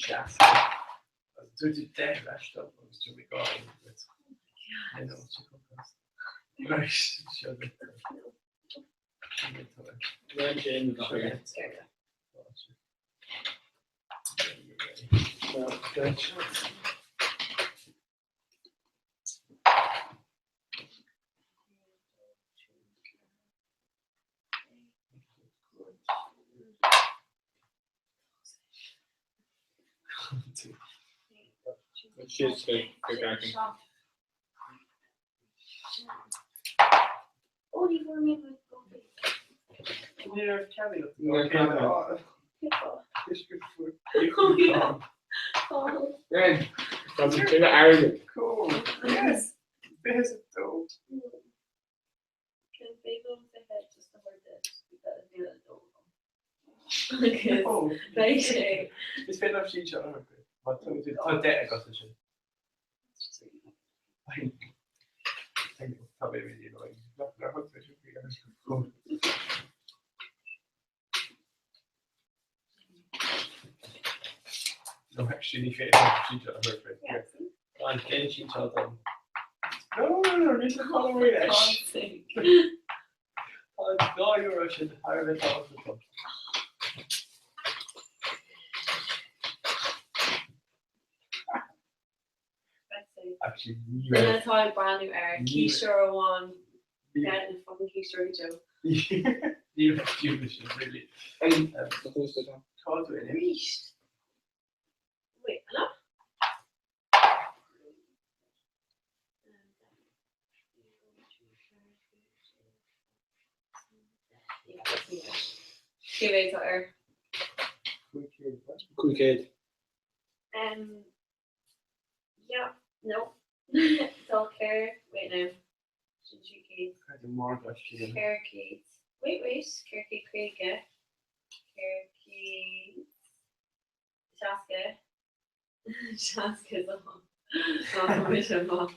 60. Dúirt tú 10 leis dom agus tú ag gáire duit. I know, it's a casta. Right, seo duit. Cool. Yes. There's a dog. Oh. Is féidir liom sin seo a Tá 10 agat ansin. Tá mé really annoying. Nár thug tú sin faoi deara? Actually, ní féidir sínteáil a thabhairt faoi. An déan sínteáil dom. No, no, no, níl tú fáil réidh leis. Tá an €2 sin thar a bheith tábhachtach dom. Actually, ní Duine raibh. atá ag breathnú ar císteoir amháin, get in the fucking císteoir go deo. Ní raibh fiú sin, really. Cá tú in? Arís. Wait, hello? Cé mhéad atá air? 500. Um, yeah, no. Tá ceir, wait now. Sin 300. 400. Wait, wait, 450. 400. 60. 60 is on. Ná mise amach.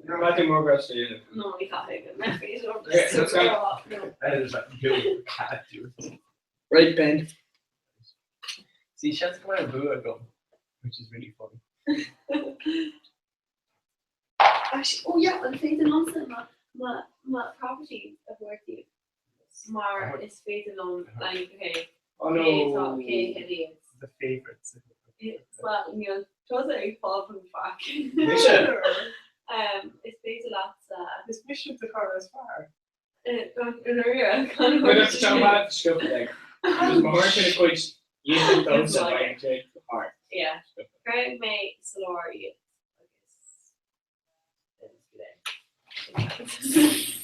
No, I think more grass to you. No, ní chaithfidh go mbeifí Okay, let's go. That is like no cat do. Right, Ben. See, seans go mbeidh bua agam, which is really funny. Actually, oh yeah, an féidir liomsa mo mo mo property a thabhairt daoibh mar is féidir liom like okay Oh cé no. tá cé hiad. The favourites. Well, níl tusa ag fáil an faic. Mise? Um, is féidir leatsa Is mise do chara is fearr. Yeah. Cuirfidh mé sa lár iad agus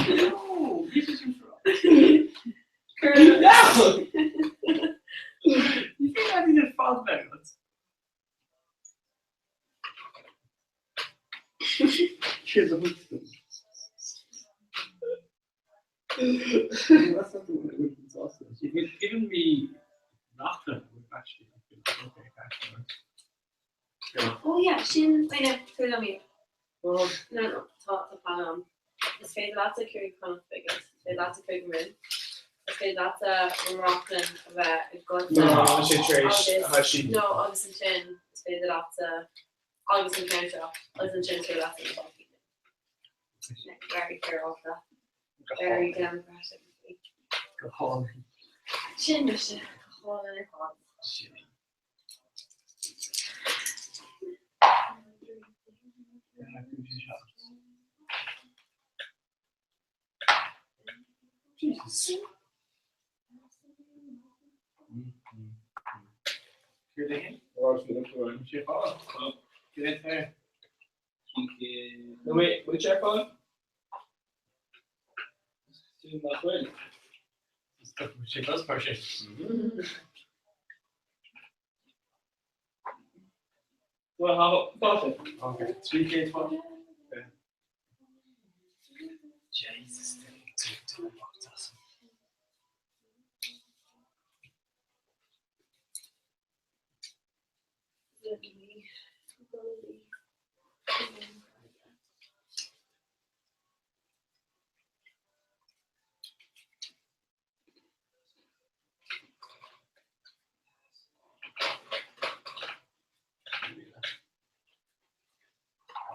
No, you just Cuir No! You think I need a fad moment? Here's a hook. That's not the one that would have been sausage. If you'd given me nothing, I would have actually been like, okay, actually. Oh yeah, sin wait no, cuir liom iad. Well, No, no, tá tá plean agam. Is féidir leatsa Cúige Chonnacht agus is féidir leatsa Cúige Mumhan. Is féidir leatsa Rockland a bheith ag goil No, tá sé tar éis- tá sí- No, agus ansin is féidir leatsa agus an ceann seo agus ansin is féidir leatsa na Balcaí. Very fair off that. Very democratic. Go hálainn. Sin mise, go hálainn ar fad. Sin. Jesus. Céard é sin? Sé fáil. Céard é? No, wait, which ar fáil? Sin nach bhfuil. Sé bus par sé. Well, how about it? Okay, 3K fáil. Jesus, awesome. Lovely. Lovely.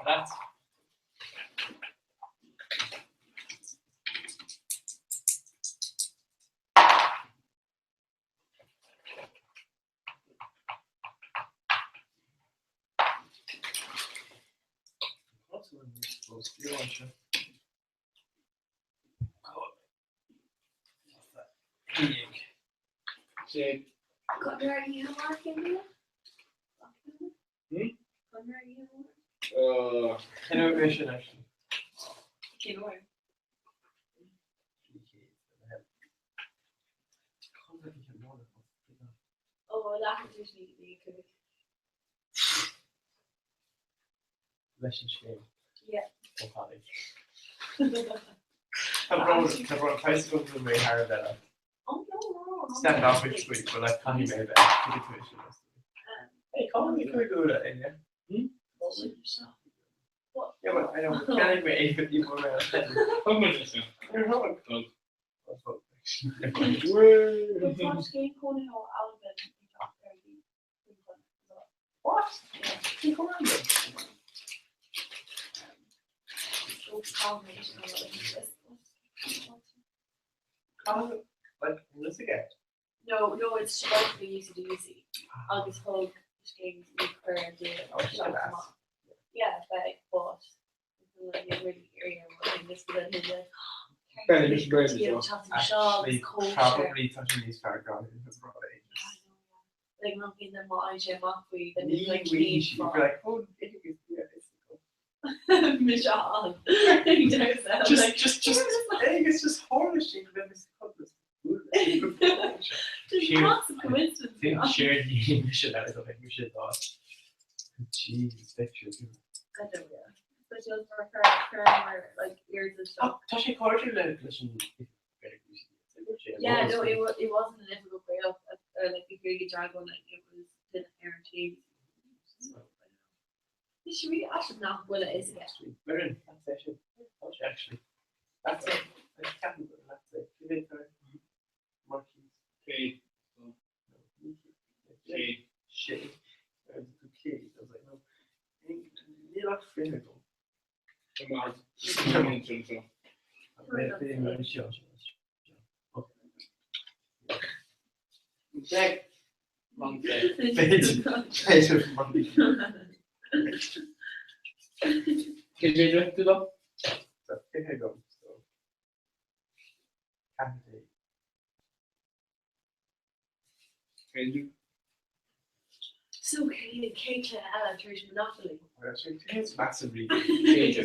That's What's one you're supposed to do, aren't you? Sé. Conor, you working Hmm? Conor, you Innovation actually. Cén uair? Oh, leath ní ní cúig. Leis an scéim. Yeah. Ó tháinig. Tá brón tá brón caiis go mé thar bheith. Oh, no, no, no. Stand off which week, but like caithfidh mé bheith Tuige tú sin. Hey, cá bhfuil mé go inne? Hmm? Yeah, but I know can't mé é ní mé. Thug muid sin. You're wrong. Thug. Tá scéim cónaithe ó Albain ag teacht ar bhí. What? Cén chomh random? Like, this again. No, no, it's supposed to be UCD agus thug James ní chuir Yeah, but but Probably tá sé níos fearr gan Like má bhíonn má fhaigheann sé amach faoi then Ní it's like bhfuil cén sí fáth. like oh it is yeah it's Mise an. Just just just it's just tharla sé go raibh mé There's lots of coincidence. Think shared ní mise le go mbeidh sé dá. Jesus, picture. I don't know. But just for her, her like ears and stuff. Tá sé cairdiúil le leis an Yeah, no, it was it wasn't an difficult way up. Uh, like the really dragon, like it was the guarantee. So, I don't know. Should we actually not will it is again? We're that's it. Actually, that's it. I can't that's it. Give it her. Marquis. K. K. Shay. K. I was like, no. Níl ach fiche agam. So cé cé cluiche eile tar éis Monopoly? It's massively It's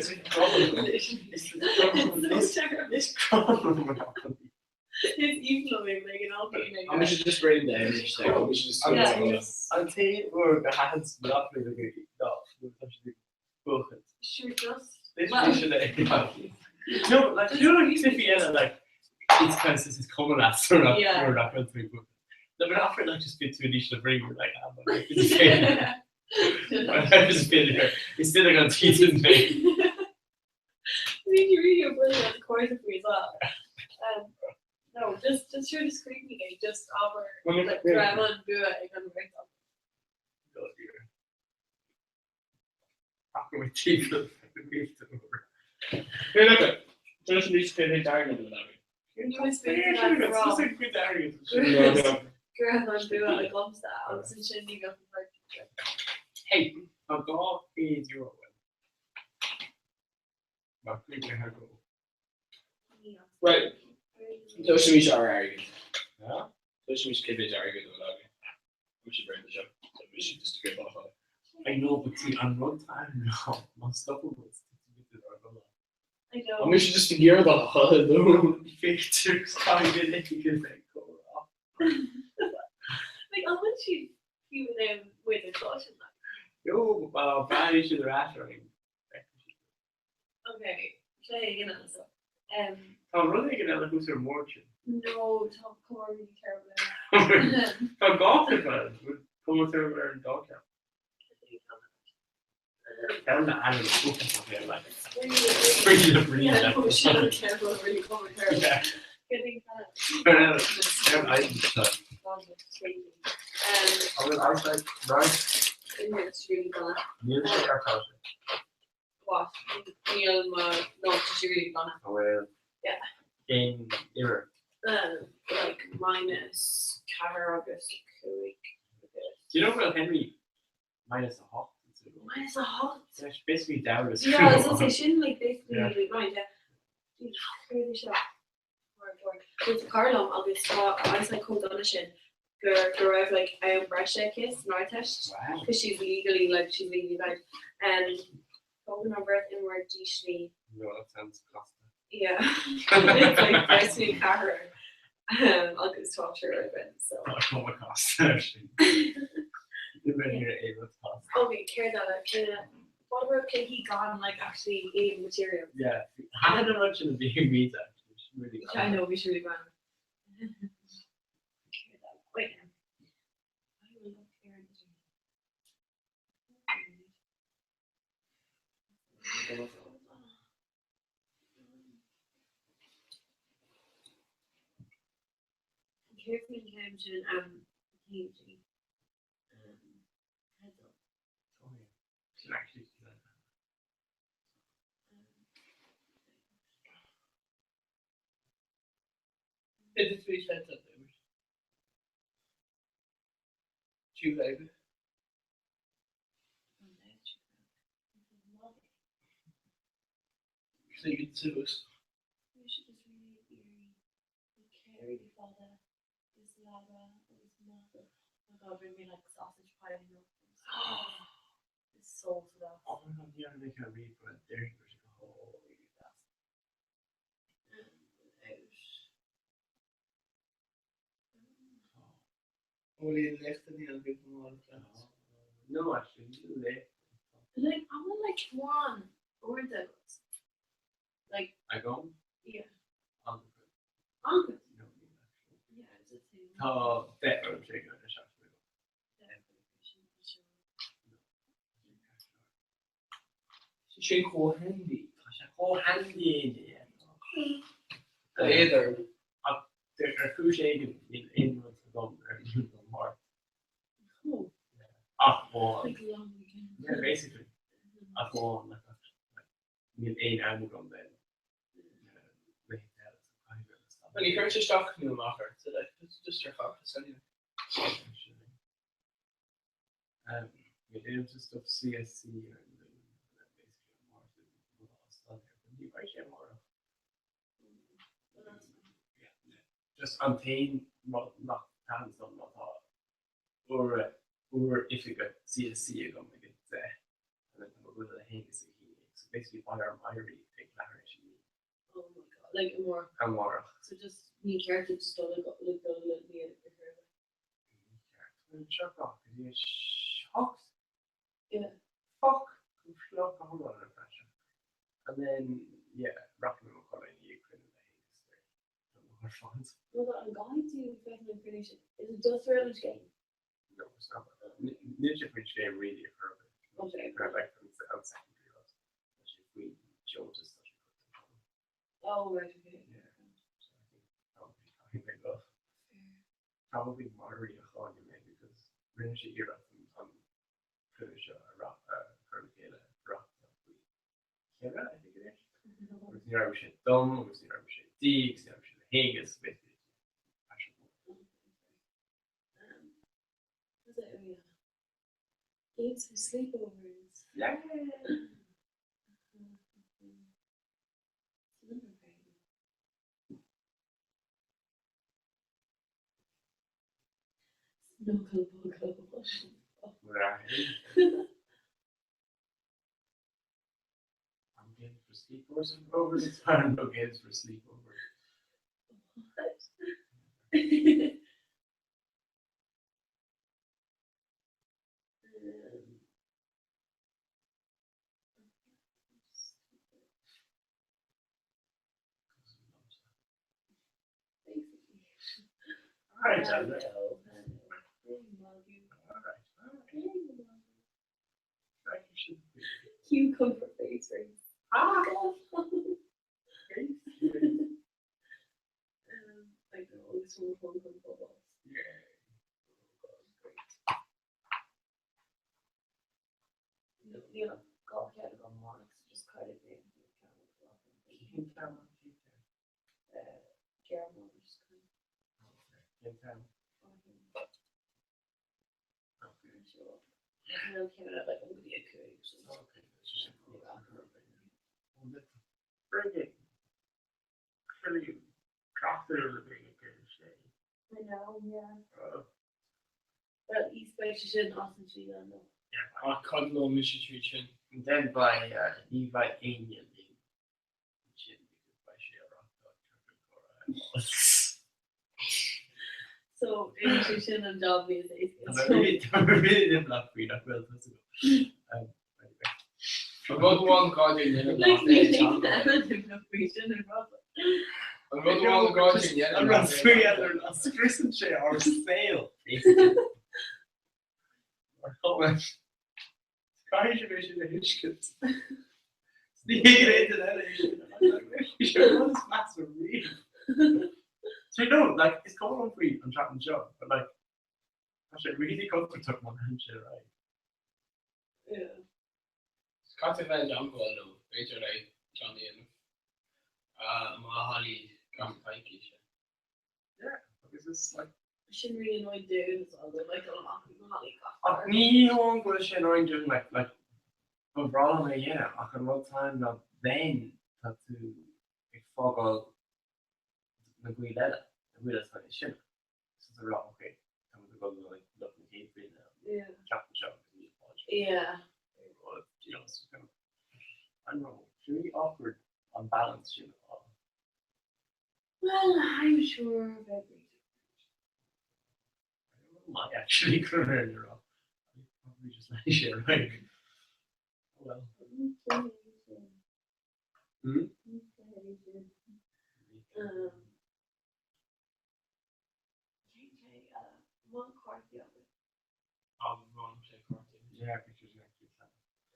It's probably Monopoly. It's evil of him, like an all being We should just bring the image there. We should just Yeah. An t uair go hahanns Monopoly ná buchan. Sure, just This well, should No, but like you know Tiffy Ella like it's kind of since it's coming last or not Yeah. or not going to be booked. No, but after like just get to an ring we're like ah, my life is a failure. My life is a failure. It's still like on teeth and me. Did you really brilliant at the course of me as well? No, just just sure just screaming it, just over Well, like yeah. grandma and bua ag an right up. After we teeth Here, look it. Just need to take diagram of that. You was speaking that It's a good area. No, no. Grandma and bua ag gomsa agus an sin ní go Hey, tá gá chéad euro. Má go go. Right. Those we are arrogant. Yeah? Those we should be arrogant about We should bring the show. We should just give off. I know, but see, on run time now, my stuff was I know. And we should just gear the hell though. Features kind of because they go off. Like I want you you them with a caution like Yo, well, bad issue the rat ring. okay, play again also. Tá rud ag eile who's ar mór No Tom come on really terrible. Tá gá cum ar an dá Ceann na ainm like Really, really Yeah, no, she don't care about really come terrible. Yeah. Getting kind of Right. In it's really gonna Níl sé ar tá what Neil ma no she's really gonna Well Yeah. in error. like minus ceathair agus cúig Do you know what Henry minus a hot? minus a hot Yeah, she basically down as Yeah, I was gonna say sin like basically Yeah. like right yeah. Crazy seo. With Carlom agus tá agus like chomh dona sin gur go raibh like am breise aici san Ardteist Wow. because she's legally like she's legally blind. Tógann an bheirt imreoir dísní No, that sounds costly. Yeah. It's like breastfeed ceathair agus tá sé roimh so. Holocaust actually. You've been here able to cost. Okay, céard eile cé what about cluichí gan like actually aon material? Yeah. I had a bunch of the meat actually. It's really I know we should really run. Wait now. I will look here and Carefully counting PG. Heads up. Sin actually Is it sweet said something? Two baby. Sligean suas. Oh my God, ní raibh mé ag ríomh but déarfainn go raibh sé go hálainn deas. Bhfuil léachta ní an bhí No, actually, níl léacht. Like, I'm gonna like one or the like Agam? Yeah. An An No, níl actually. Yeah, it's a thing. Tá deich orm sé go na seachtain. Sin chomh handy. Tá sé chomh handy B'fhéidir. Ach ar chúis éigin níl aon rud agam ar an Máirt. Ach amháin. Like long weekend. Yeah, basically. Ach amháin like níl aon am agam then. Well, ní chuireann sé isteach nó amach ort, so like, it's just your focus anyway. Níl aon stuff CSC ar an basically ní bheidh sé amárach. Just an t-aon rud nach taitníonn liom ná tá uair uair oifige CSC agam ag a 10 and then tá mo bhuille le hAonghus ag a 11 so basically beidh orm éirí ag leathuair tar éis a 9. Oh my god, like amárach. Amárach. So just ní ceart duit just dul ag like dul le ní ar ar Ní ceart. Bhuel seo go dtí a 7. Yeah. Fuck! Go fliuch go hiomlán ar pressure. And then yeah, rachaidh mé i mo chodladh i ndiaidh cruinniú le hAonghus ar ar fad. Well, an gcaithfidh tú féachaint an cruinniú sin? Is it just for an scéim? No, it's not. Níl sé faoin scéim really a chur ar bith. Okay. Kind of like an an secondary rud. Tá sé faoin deontas tá sé curtha. Oh, right, okay. Yeah. So I think probably caithfidh mé dul. Probably Mairí a cháineadh mé because rinne sí iarracht an an cruinniú seo a ra a chur le chéile reachtáil faoi cheithre, I think it is. Agus ní raibh sé dom agus ní raibh sé di agus ní raibh sé le hAonghus basically. Was it, oh yeah. Games for sleepovers. Yeah. Snuggle buggle. Right. I'm games for sleepovers and overs. There are no games for sleepovers. What? All right, All right. All right. All right. Cue comfort face race. Ah! I know, this one will come footballs. Yeah. No, you know, go ahead and go more, just cut it in. Jeremy, just kind of. No, came out like I'm gonna get so. Friggin' Killian Tractor being a good shame. I know, yeah. Uh, Well, East Bay sin as an sí an Ach cad lo mis trí sin. And then by ní bheidh éinne linn sin because beidh sé a rá So sé sin an job bhí really nach faoi nach bhfuil tusa go. An rud amháin gá An rud amháin gá An rud faoi ar scriosann sé ár saol basically. Mar chuma. Caithfidh sé bheith sin a thuiscint. Ní hé an eile é sin. Sé rud is measa riamh. So no, like, is cuma liom faoi an tseachtain seo, but like, tá sé really contúirteach má leanann sé ar aghaidh. Yeah. Caithfidh bheith i dteagmháil leo, b'fhéidir le ceann a dhéanamh má thaillí gach coicíse. Yeah, agus is like. Sin really annoying dúinn as well though, like dul amach ag na hallaí gach Ach uair. ní hamháin go bhfuil sé annoying dúinn like like ba bhreá liom é a dhéanamh ach an rud atá ann ná then tá tú ag fágáil na baill eile, na baill atá níos sine. So tá rá ok, tá muid ag dul go like lucht na chéad bhliana Yeah. seachtain seo agus níl fáilte. Yeah. You know, it's kind of, I don't know, it's really awkward an balance sin a fháil. Well, I'm sure beidh réiteach I don't know why actually go raibh ar rá. Probably just lean sé ar aghaidh. Oh well. Hmm? Um, One cártaí agat. I'll run play cártaí. Yeah, pictures actually.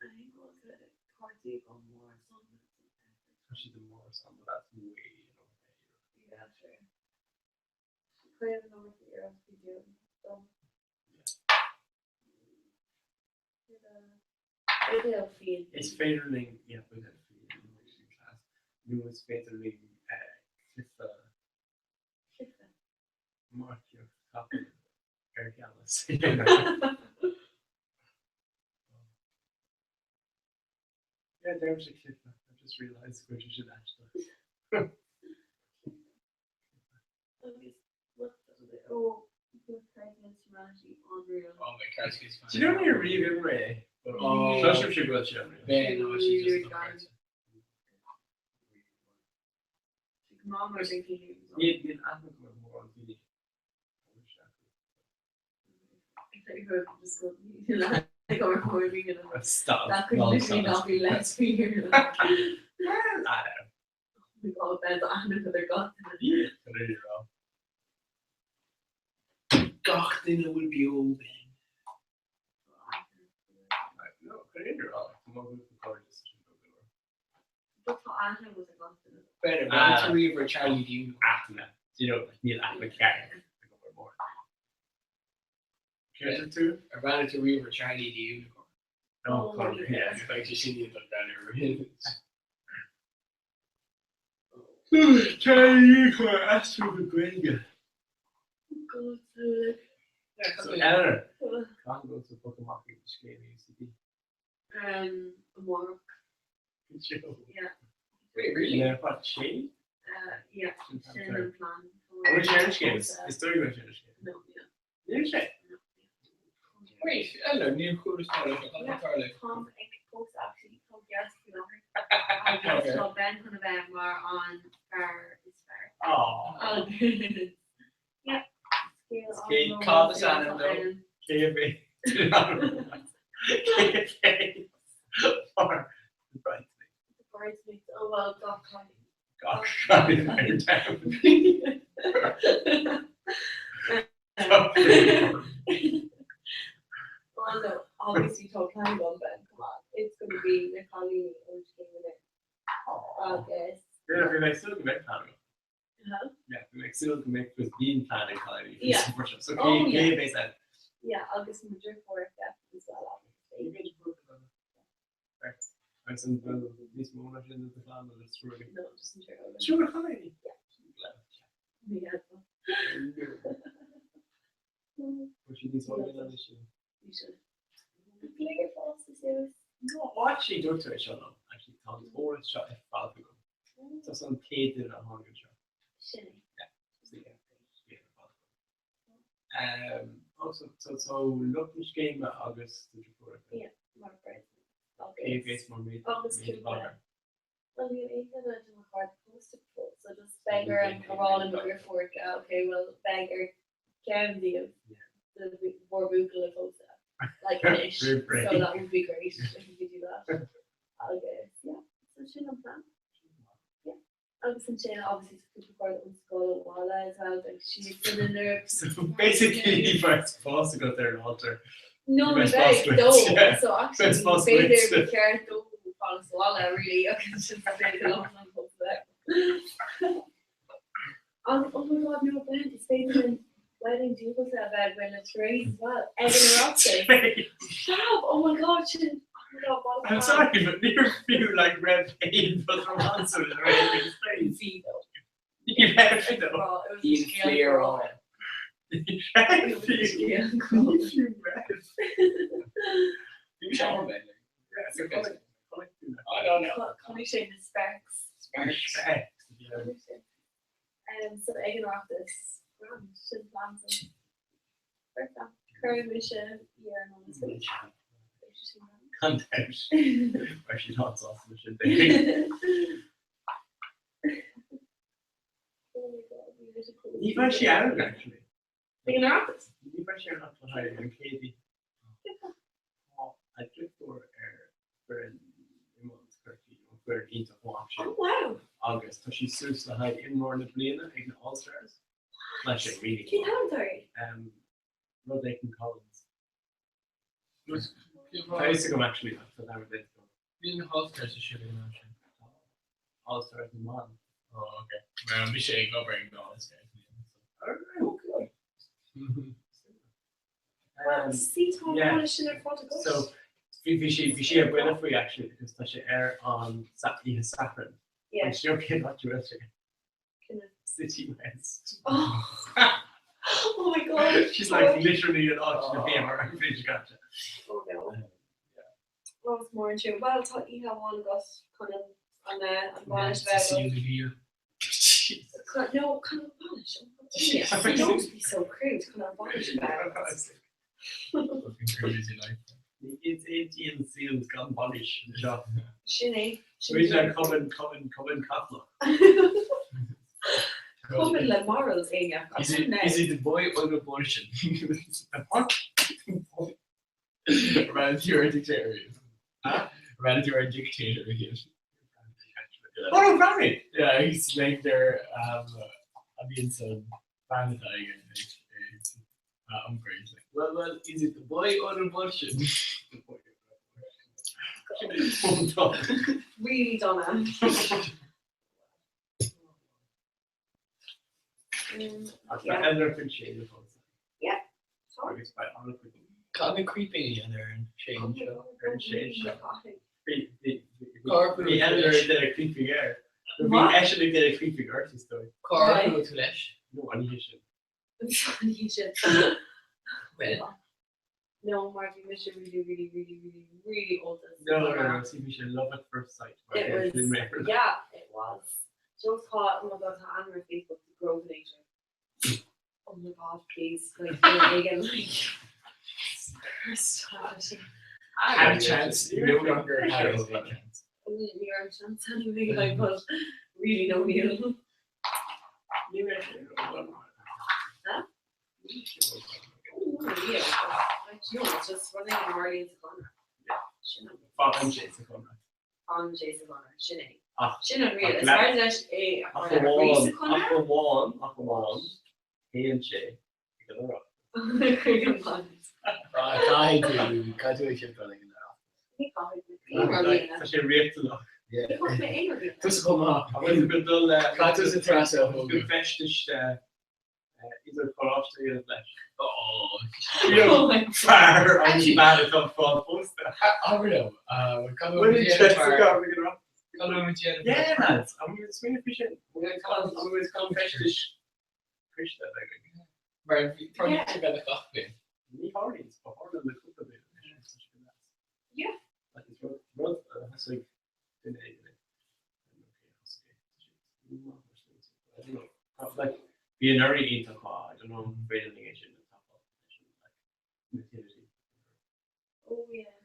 I think we'll get cártaí go mór son. Tá siad i mór son, but that's way over there. Yeah, sure. Cuir an number for your video. Done. Is féidir linn yeah, but class. Nó is féidir linn cluiche marcaíocht capall ar ghealas. Yeah, there's a cliff. I just realised go raibh sin aisteach. Oh, Cards Against Humanity unreal. Oh my Cards Against Do you know when you're reading Ray? Oh. Cloisim sé go bhfuil sé unreal. Ben, no, she's just not cards. Mom or drinking games. Níl níl aithne agam ar mhórán daoine. I thought you were just going like a recording and I'm like, Stop. that could Long literally stop. not be less weird. Like, Well, I don't know. oh my god, Ben, aithne ar gach Yeah, there you go. Gach duine bhfuil beo Ben. No, there you go. Tá mo ghrúpa cairde sa sin go leor. But tá aithne was a gach duine. Better, Ah. uh, riamh ar Charlie the Unicorn. Aithne. Do you know, like, níl aithne ceart ag obair mór. Céard tú? Ar bhreathnaigh tú riamh ar Charlie the Unicorn. No, Oh, Conor, yeah. Like sé sin iad an breathnú ar. Charlie Unicorn aistriú go Gaeilge. God, so like, So Eleanor, Cathain go bhfuil tú ag amach ag scéim UCD. amárach. Yeah. Wait, really? Yeah, what, sé? Yeah, Sin an sin plan. an plan. An bhfuil sé ar an scéim? Is dóigh go bhfuil sé ar an scéim. No, yeah. Níl sé. Wait, Eleanor, níor chuala snála seo, cad atá tarla? Tom ag pósadh actually tá geas faoi láthair. Agus tá Ben chun a bheith mar an fear is fearr. Aw. Agus yeah, scéal Cé- an-rómhánsúil cad is atá ainm dó? ann. Cé a bheidh Cé a bheidh mar the bridesmaid? The bridesmaids, oh well, gach cailín. Gosh, I'm down. Well, no, obviously tá plean agam Ben, come on. It's going to be na cailíní ón scéim in Agus Yeah, bhí mé ag súil go mbeadh plean agam. huh? Yeah, bhí mé ag súil go mbeadh because bíonn plean ag cailíní. Yeah. So Oh, cé yeah. cé a bheidh ann? Yeah, agus mo dheirfiúr as well, obviously. Agus an bhfuil níos mó ná sin de phlean nó just rudaí? No, just an triúr. Triúr cailíní? Yeah. Bhfuil siad níos óige ná sin? You should. Léir fásta suas. No, actually dúirt tú é seo liom. Actually tá an t-eolas seo ar fad agam. Tá an chéad duine a tháinig anseo. Sin é. Yeah. So, yeah. Yeah, ar fad agam. Um, oh, so, so, so lucht na scéime agus do deirfiúr. Yeah, mar bridesmaids. Cé a bheas mar maid Agus maid of cúpla. honor? Well, níl aon duine de mo chairde pósta fós, so just beidh orm a rá le mo dheirfiúr, okay, well, beidh ar ceann díobh do bhur mbuachaill a phósadh. Like anois. So that would be great if you could do that. Agus, yeah, so sin an plan. Yeah. Agus ansin, obviously, tá cúpla cairde ón scoil abhaile as well, beidh siad san in ar So basically, bheadh fás agat ar an altar. No, Bheadh ní fás bheidh, duit, dó. yeah. So actually, Bheadh fás b'fhéidir duit. ba cheart dó fanacht sa bhaile, really, agus just b'fhéidir liom an pósadh. Agus, oh my God, no, Ben, is féidir linn wedding dúbailte a bheith againn le Therese as well, ag an Oireachtas. Fab! Oh my God, sin, oh my God, what a I'm sorry, but níor fiú like raibh aon rud rómánsúil in Arabian Space. Bhí though. Ní raibh though. Bhí flair ann. Ní raibh fiú. Ní fiú raibh. Bhí sé ann then. Yeah, so chonaic tú na. I don't know. Chonaic sé na sparks. Sparks. So ag an Oireachtas, grand, sin plan san. Perfect. Cuirfidh mise í ar an eolas faoi. Beidh sé sin grand. Gan dabht. Beidh siad an-sásta leis sin. Oh my God, bhí mise chomh Ní bheidh sí ann actually. Ag an Oireachtas? Ní bheidh sí ann ach le haghaidh an chéad oíche. Tá a deirfiúr ar foireann iomáint Chorcaí, an foireann iontach mhaith sin. Oh wow! Agus tá sí suas le haghaidh imreoir na bliana ag na All Stars. Tá sé really Cén t-ainm atá uirthi? Rud éigin Collins. Tá fhios agam actually ach tá dearmad déanta agam. Bhí na All Stars ar siúl ag an am sin. All Stars na mban. Oh ok. Mar mise ag obair ag na All Stars. Alright. Well, see tá Yeah. an sin ar fad agat. So bhí bhí sí bhí sí ar buile faoi actually because tá sé ar an oíche Sathairn. Yeah. Agus you know cén áit a bhfuil sé? Cén áit? City West. Oh. oh my god. She's like literally an áit na bhí mar an bhliain seo caite. Oh no. Well, it's more true. Well, tá oíche amháin agat chun an an an bhainis a bheith agat. No, chun an bhainis. Oh, Don't be so crude chun an bhainis a bheith agat. It's 18 seals gan bainis anseo. Sin é. Sin Bhí sé é. cumann cumann cumann Caitliceach. Cumann le morals éinne. Is it, is it the boy or the abortion? What? Rather you're a dictator. Huh? Rather you're a dictator here. Oh, right. Yeah, he's like their a bhíonn san bean atá aige anois ag iompar. He's like, well, well, is it the boy or the abortion? Really dona. Tá Eleanor Finch fós. Yeah. Agus beidh an-chuid Cad na creeping a dhéanamh ar an séan seo? ar an séan seo. Bhí Cár bhí Eleanor ag déanamh creeping air. Bhí eisean ag déanamh creeping uirthi is dóigh. Cár chuaigh tú leis? No, an oíche sin. An oíche sin. Well. No, mar bhí mise really, really, really, really, really old. No, no, no, see bhí sé love at first sight. It was, yeah, it was. Joe thought, oh my god, tá ainm ar Facebook, the Grovenator. Oh my god, please, like, again, like, cursed. Had a chance, no longer has a chance. Ní raibh chance anyway, like, but really no níl. Ní raibh sé ró-mhaith. Huh? Oh, yeah. Like, you know, it's just running in Marlene sa Chonradh. Sin an Fan sé sa Chonradh. Fan sé sa Chonradh, sin é. Ach, Sin an riail. ach Is le- fearr leis é a Ach chur ar amháin, sa ach Chonradh. amháin, ach amháin, théann sé ag an Oireachtas. Chuig an bhainis. Caithfidh tú, caithfidh tú é sin dul ag an Oireachtas. Ní chaithfidh mé aon rud a dhéanamh. Tá sé riachtanach. Yeah. Ní chaithfidh mé aon rud a dhéanamh. Tusa chomh maith. An bhfuil tú go dul le Caithfidh tú sa treas a go thógáil. feistis idir choláiste a dhéanamh leis. Oh. Oh my Fear agus bean atá fáil pósta. Abair liom, cad Bhfuil bhfuil interest agat ag an Oireachtas? Cad bhfuil muid déanamh? Yeah, lads, an bhfuil smaoineamh faoi sin? An bhfuil chun feistis Criste a bheith againn? Mar tá sé bheith gach bliain. Ní tharlaíonn, ba tharla le cúpla bliain anois, tá sé go deas. Yeah. Like, is rud rud a thosaigh duine éigin é. I don't know. Like, bhí anuraidh iontach maith, I don't know an féidir linn é sin a thapáil leis an like, nativity. Oh yeah.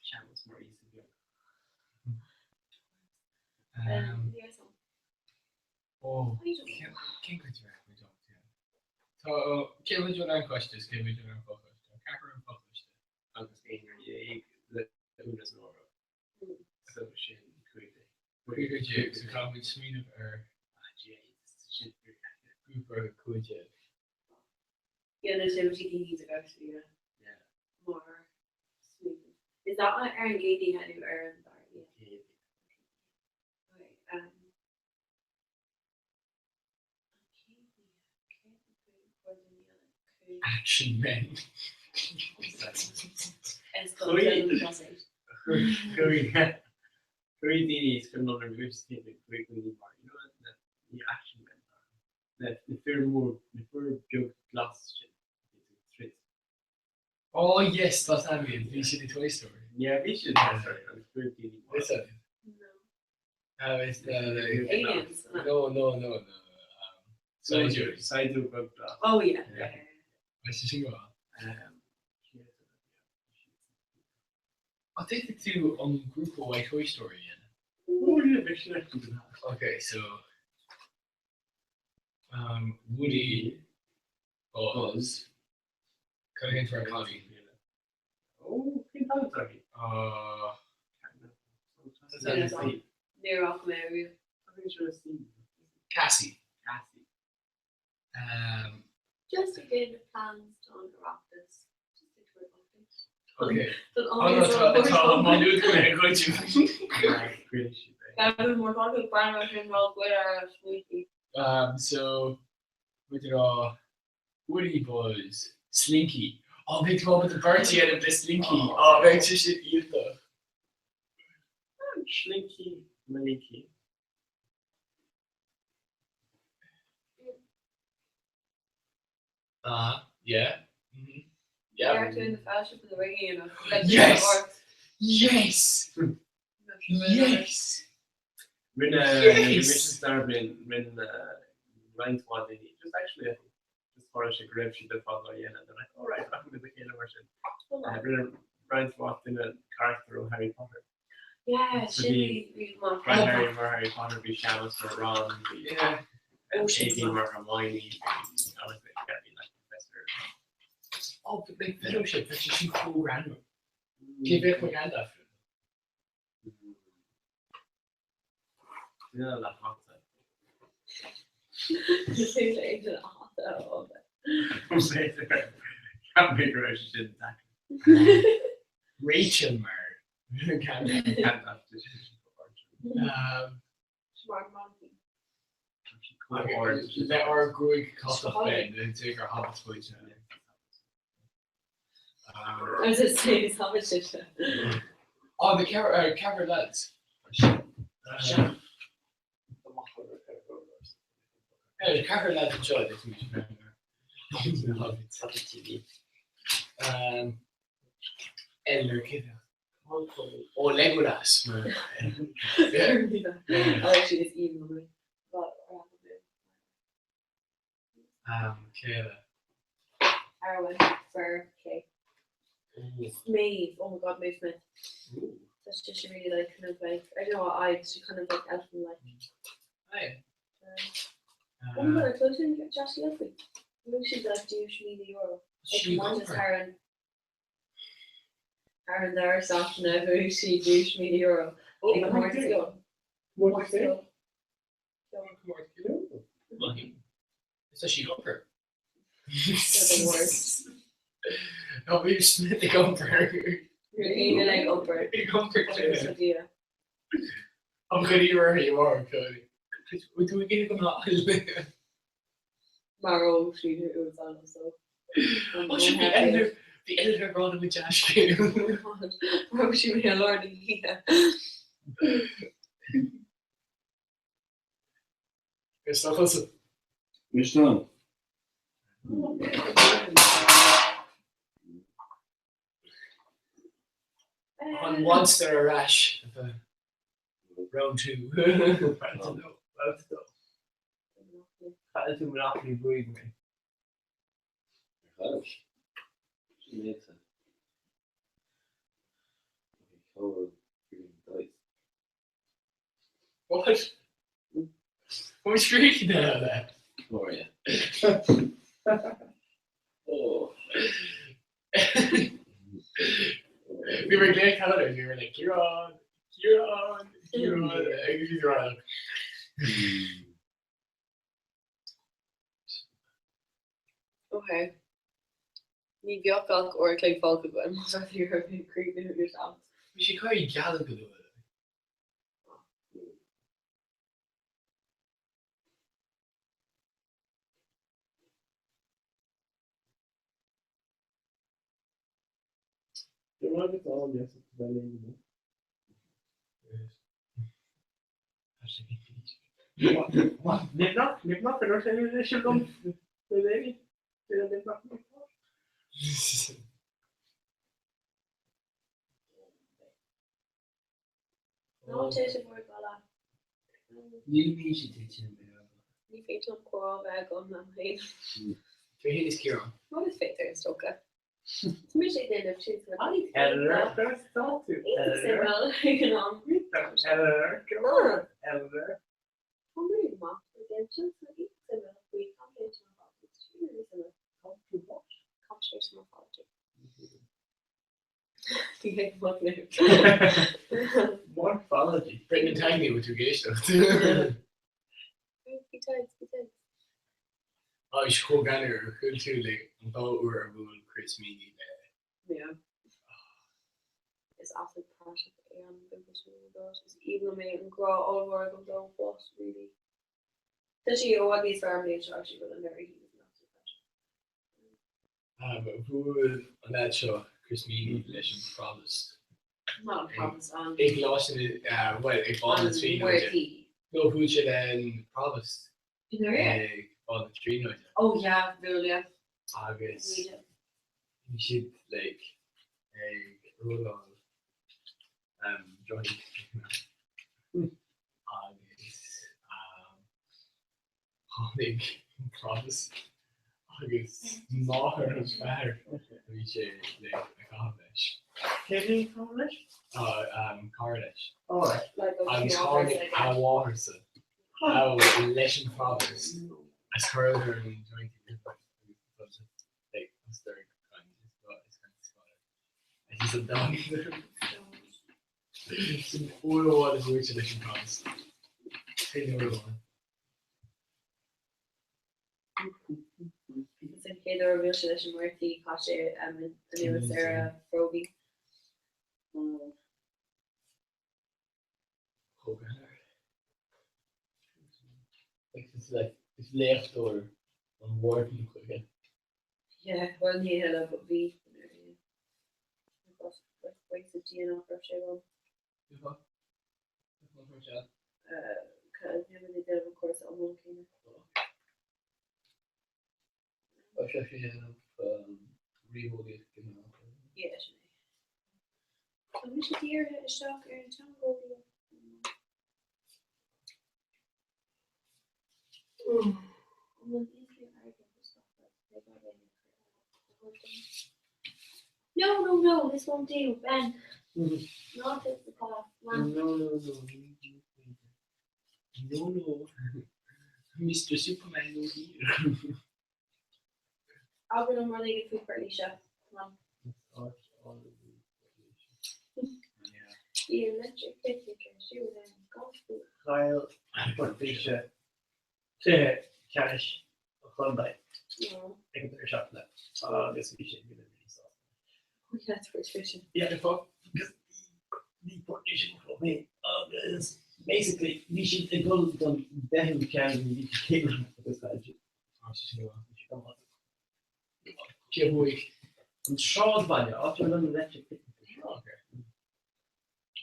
Seamus mar Íosa beag. Um, Ní raibh san. Oh, cén chuid de muid á Tá cé muid ar an choiste is cé muid ar an bhfochoiste, Tá ceathrar an fochoiste. Agus aonrar dhéag le Úna is Nóra. So sin 15. 15, so caithfidh muid smaoineamh ar Ah, jeez, sin grúpa 15. Yeah, no, sé muid ag iad actually, yeah. Yeah. Mar smaoineamh. Is that ar an gcéad oíche nó ar an dara oíche? Céad. Okay, Action men. Is go Chuaigh daoine is go an Rúis ag chuaigh daoine mar you know na ní action men na na fir mór na fir beag glas sin troid. Oh yes, tá Sammy, bhí siad i Toy Story. Yeah, bhí siad i Toy Story agus chuaigh daoine mar. Is that it's the Aliens. No, no, no, no. Saighdiúir. Saighdiúir beag glas. Oh yeah. Yeah. Is sin go. An d'fhéadfadh tú an grúpa ó Toy Story a dhéanamh? Oh yeah, bhí sin acu. Okay, so Woody, Buzz, cad a dhéanfar ar Connie? Oh, cén t-ainm atá aici? Níor fhág mé ariamh. Cassie. Cassie. Just ag déanamh plans don Oireachtas. Just ag tabhairt update. Okay. Don Tá má nuad go ag goid. Gabhadh mór fágtha breathnú ar sin rá go ar a smaointe. So, muid ag rá Woody Buzz, Slinky. Ó, bhí tú ábalta beirt a dhéanamh de Slinky. Ó, bheadh sé sin iontach. Slinky Malinky. Ah, yeah. Mm-hmm. Yeah. They're doing the Fellowship of the Ring, you know. Like, Yes! Yes! Yes! Rinne Yes! mise star bliain rinne roinnt mhaith daoine just actually I think just tharla sé go raibh siad ar fad á dhéanamh they're like all right rachaidh muid le chéile mar sin. Rinne roinnt mhaith duine carachtar ó Harry Potter. Yeah, So sin bhí really, really maith. Bhí Harry mar Harry Potter, bhí Seamus mar Ron, bhí Yeah. Aideen mar Hermione, bhí honestly, yeah, bhí like Professor. Oh, but like Fellowship, bheadh sé sin chomh greannmhar. Cé bheadh mar Gandalf? Duine le hata. Is é duine le hata a fháil. B'fhéidir. Ceap mé go raibh sé sin deacair. Rachel mar Gandalf. Gandalf. Smart monkey. Le ár gruaig cosach féin, le gur hobbits muid. I was just saying, is hobbit shit. Oh, the ceathrar lads. Yeah, the ceathrar lads anseo, they think Hobbits. TV. Eleanor Kidder. Oh, Legolas. Yeah. Oh, actually, it's even. But, Céile. Arwen, Fur, K. Maeve, oh my god, Maeve Smith. That's just really like kind of like I don't know what I she kind of like elfin like. Aye. Oh my god, I told you Josh Leslie. I think she's like douche me the euro. She Like just Aaron. Aaron there Sasha who she douche me the euro. Oh, Like my more What to go. Is that she Gumper? The worst. No, bhí Smith ag iompar. You're like Oprah. Ag iompar Idea. An chuid í mar tú ag go ná. Mar ó sí was on so. Oh, sin bhí editor bhí editor rá go jazz. Mar sí mé lord here. Is nach Which one? An monster ar ais round 2. Caithfidh tú Monopoly buaigh mé. What? Which Greek now that? Oh yeah. Oh. We were getting colors. We were like, Kieran, Kieran, Kieran, Kieran. Okay. Ní bheadh ach uair an chloig fágtha againn más rud é go raibh mé ag críochnú ar am. Bhí sé caiid geal go dúil. Go raibh all yes Nimhneach? Nimhneach? An dúirt sé sin liom le déanaí? Nimhneach? Ná téigh i bhur gcodladh. Níl mise tite i mbéal. Ní féidir liom comhrá a bheith agam liom féin. Tú féin is Ciarán. Rud is féidir, is dócha. Tá mise ag déanamh sin sa Morphology. Brendan Tagney bhfuil tú ag éisteacht. Á, is chomh greannmhar ar chuala tú like an dá uair a bhuail Chris Meaney le. Yeah. Is absolute praiseach é an buachaill sin, oh my God. Is aoibhinn liom é, an grá ollmhór agam dó, but really. Tá sé i bhfad níos fearr an bhliain seo actually but anuraidh he was an absolute praiseach. Bhuail an leaid seo, Chris Meaney, leis an Provost. Not an Provost, an. Ag Coláiste na, bhuel, ag Ball na Tríonóide. No, bhuail sé le an Provost. I nDoire? Ag Ball na Tríonóide. Oh yeah, bhuail, yeah. Agus bhí siad, like, ag rolláil joint agus Tháinig an Provost agus máthair an fear a bhí sé le caitheamh leis. Cé a bhí ag caitheamh leis? Cara leis. Agus tháinig a mháthairsa ann leis an Provost is chuireadar an joint Sin uair amháin a bhuail sé leis an Provost. Sin uair amháin. Is an chéad uair a bhuail sé leis an Murty, chaith sé anuas ar a bhrógaí. Is léachtóir an Mhártain chuige. Yeah, bhuel ní hea, but bhí. Waste of DNA raibh sé ann. Tá mise dírithe isteach ar an teangeolaíocht. No, no, no, this won't do, Ben. Not this the path, man. No, no, no. No, no. Mr. Superman no here. Abair liom rud éigin faoi Port Laoise. Come on. Bhí Electric Picnic ar siúl ar an galfbhall. Chaill Port Laoise cluiche ceannais an chontae ag an deireadh seachtaine agus bhí sé go really sásta. Oh yeah, that's Port Laoise. Yeah, because bhí Port Laoise mo chlub féin agus basically bhí siad ag dul don deichiú ceann i ndiaidh a chéile agus chaill siad. Cé a bhuaigh? An Sráidbhaile, áit a bhfuil an Electric Picnic.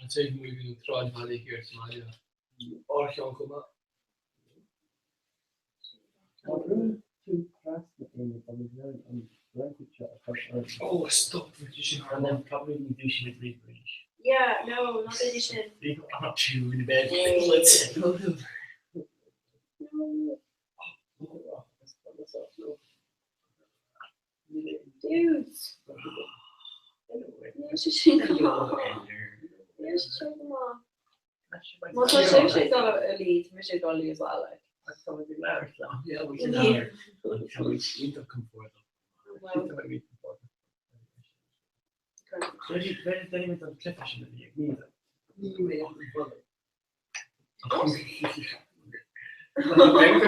An té a bhuaigh an tSráidbhaile thiar sa mbaile. Ár cheann chomh maith. Má bhrúnn tú trasna éinne tá muid in ann an blanket seo a chur orainn. Oh, stop, bhí sin And then probably ní dúisímid riamh arís. Yeah, no, ná déan sin. I'm not too in bed. Let's. No. Dudes. Níl sé sin go maith. Níl sé sin go maith. Má tá sibhse ag dul a luí, tá mise ag dul a luí as well, like. Beidh chun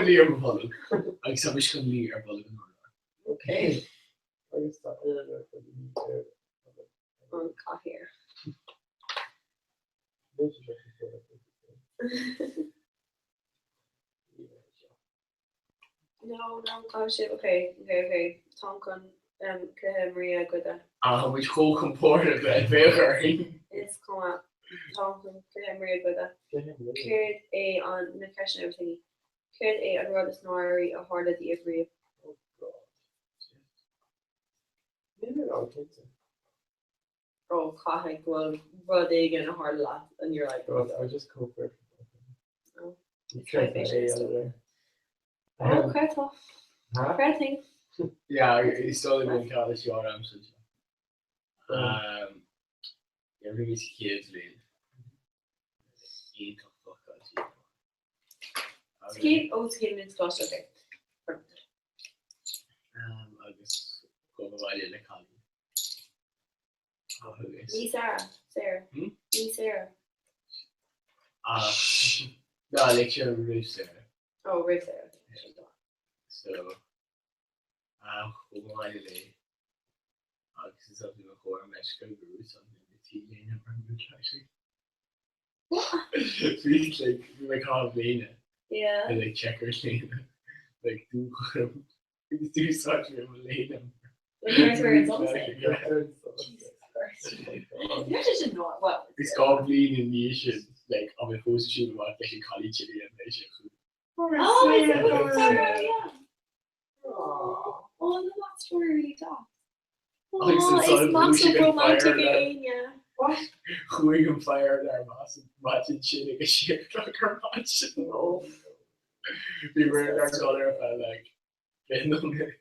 luí ar mo bholg agus tá mise chun luí ar bholg an urláir. Ok. Agus tá Eleanor chun luí ar an chathaoir. No, no, tá sibh, ok, ok, ok, táim chun cluiche Maria a ghoideadh. Ah, tá muid chomh compordach le féach orainn. Is cuma. Tá chun cluiche imreoidh buda. Céard é an na ceisteanna thingy? Céard é an rud is náirí a tharla daoibh riamh? Oh God. Níl mé ró cinnte. Oh caithfidh go bhfuil rud éigin a tharla leat and you're like. God, I was just cope. Oh. Creid é a Oh, creidfeá. Creidfinn. Yeah, is dóigh liom an ceann is fearr agamsa. Um, yeah, bhí mé sa chéad bhliain. Iontach focáilte. Sa chéad, ó, sa chéad bhliain sa choláiste, okay. Um, agus go abhaile le cailín. Oh, who is? Ní Sarah, Sarah. Hmm? Ní Sarah. Ah, no, like sure, roimh Sarah. Oh, roimh Sarah. So, ah, chomh maith léi agus is bhí mo chomhair meisce go raibh something na T-léine mar mhúinteoir. Bhí like bhí mé caitheamh léine. Yeah. Like checker léine. Like dúchram. Agus d'úsáid mé mo léine. Like you're wearing something. Jesus Christ. You're just annoying. Well, Is dhá bhliain i ndiaidh sin like an mé fós ag siúl amach leis an cailín sin a dhéanamh é sin chugam. Oh, is it with Sarah? Yeah. Oh, no, that's really, really tough. Oh, is mac so romantic é Áine. What? Chuaigh an fire alarm as an maidin sin ag a sé a chlog ar maidin. Oh. Bhí mé ar scoil ar feadh like 20 nóiméad.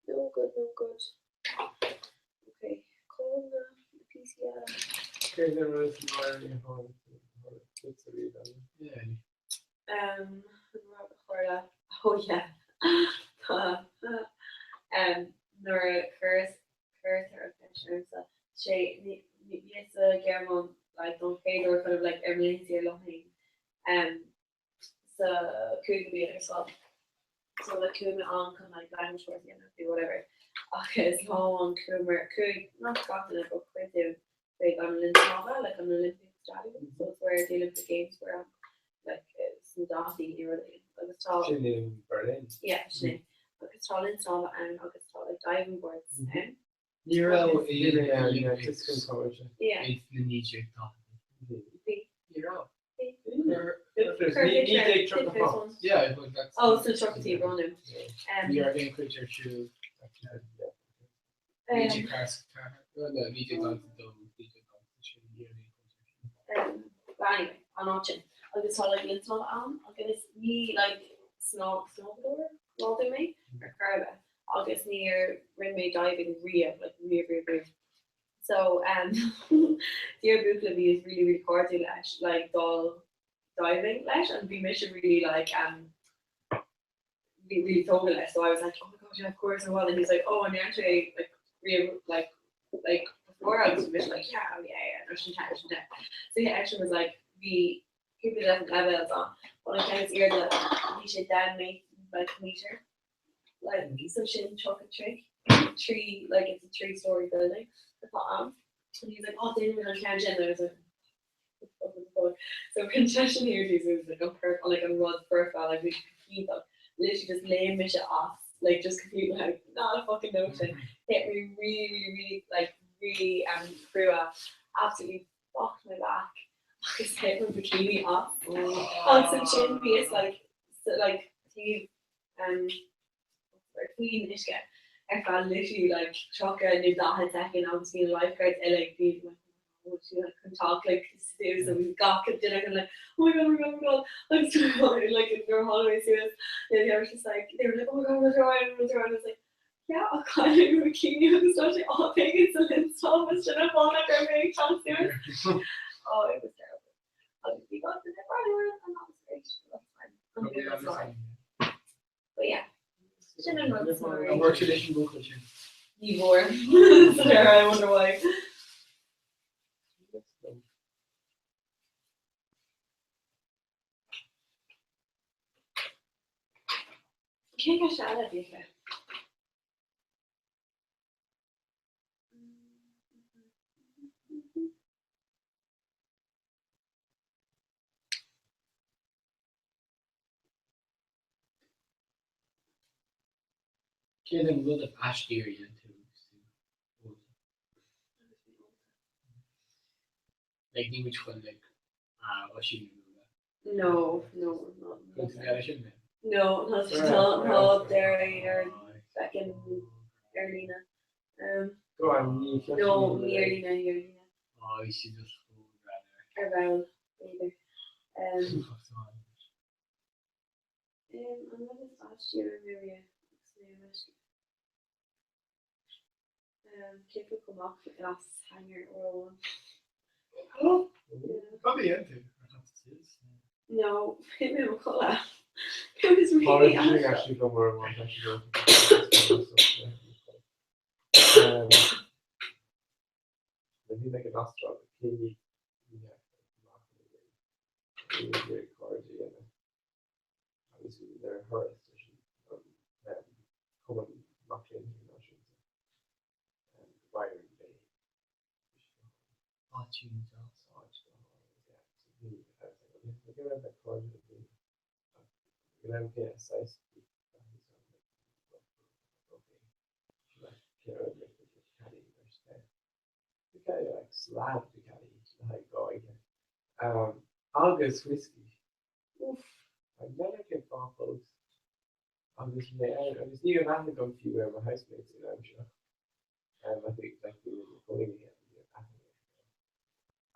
No good, no good. Okay, call na PCL. Cé na rud is náirí a tharla duit ariamh, Anna? Yeah. Um, an rud a tharla, oh yeah, tá, um, nuair a chuir chuirtear an cheist ormsa, sé, ní, ní, ní sa Ghearmáin, like, don chéad uair kind of like ar mo linse liom féin, um, sa cúigiú bliain ar scoil. So like chuaigh mé ann chun like language course a dhéanamh nó whatever agus lá amháin chuamar, chuaigh not gach duine but cuid dúinn chuig an linn snámha like an Olympic Stadium so it's where the Olympic Games were on like sna daichidí nó rud éigin agus tá Sin in Berlin. Yeah sin é. Agus tá linn snámha ann agus tá like diving boards ann. Ní raibh aon Olympics Yeah. ins na 1940idí. Bhí. Ní raibh. Bhí. Hitler, 1938. Yeah, but that's. Oh, sna tríochaidí, brón orm. Ní raibh aon chuid ar siúl. 1944, no, 1942, 1946, ní raibh aon chuid ar siúl. But anyway, an áit sin. Agus tá like linn snámha ann agus ní like snámh snámhadóir láidir mé ar chor ar bith. agus níor rinne mé diving riamh, like riamh riamh riamh. So um d'iarr buachaill a bhí really really cairdiúil leis like dul diving leis and bhí mise really like um bhí really tógtha leis so I was like oh my god yeah of course I will and he's like oh an ndearna tú é like riamh like like before agus bhí mise like yeah oh yeah yeah no sin te sin te. So yeah eisean was like bhí cúpla different levels ann but an ceann is airde bhí sé 10 like meter like so sin 33 trí like it's a three-story building atá ann and he's like oh déanfaidh muid an ceann sin and I was like what the fuck so rinne seisean here so it was like a perf like an rud foirfe like bhí iontach literally just léim mise as like just completely like not a fucking notion hit me really really really like really um crua absolutely fucked my back agus hit my bikini as agus ansin bhíos like so like taobh um, faoin uisce ar feadh literally like 30 nó 40 soicind agus bhí na lifeguards uilig bhí like oh she like chun talk like suas agus gach duine kind of like oh my god oh my god oh my god agus like nuair a tháinig mé suas they were just like they were like oh my god we're drawing we're drawing I was like yeah I'll call you bikini agus tá sé á thagann sa linn snámha sin a bhána gur mé ag teacht suas oh it was terrible agus bhí gach duine bhreathnú and that was great that's fine I'm sorry But yeah. Sin an rud is mó. An bhfuair tú leis an bhuachaill sin? Ní bhfuair. So there, I wonder why. Cén ceist eile a bhí aici? Céard an rud ab aistí ar dhein tú agus tú ólta? Like níl muid chun like Oisín a bhualadh. No, no, no. Go dtí an sin then? No, no, no, deireadh ar feckin ar líne. Um, Go on, ní No, ní ar líne, ní ar líne. Oh, bhí siad just chomh greannmhar. Ar ball, b'fhéidir. Um, um, an rud is aistí ar mé riamh agus mé ar meisce. Um, Clipeadh amach as hanger uair amháin. Cad a dhéan tú? No, bhí mé i mo chodladh. It was really Tharla actually go mór amháin tá sé Bhí mé ag an Astráil céilí agus bhí ar thuras leis an Cumann Mac Léinn Idirnáisiúnta go Byron Bay. Áit iontach. Áit go hálainn, yeah. So bhí, I was like, okay, go raibh mé cairde a bhí go raibh mé saghas okay, slab de Caddy le haghaidh gáige. Agus whiskey. Uff, n'fheadar cén fáth fós. Agus mé ann, agus ní raibh aithne agam fiú ar mo housemates ag an am seo. I think like bhí mé i mo chónaí le chéile, ní raibh aithne agam orthu.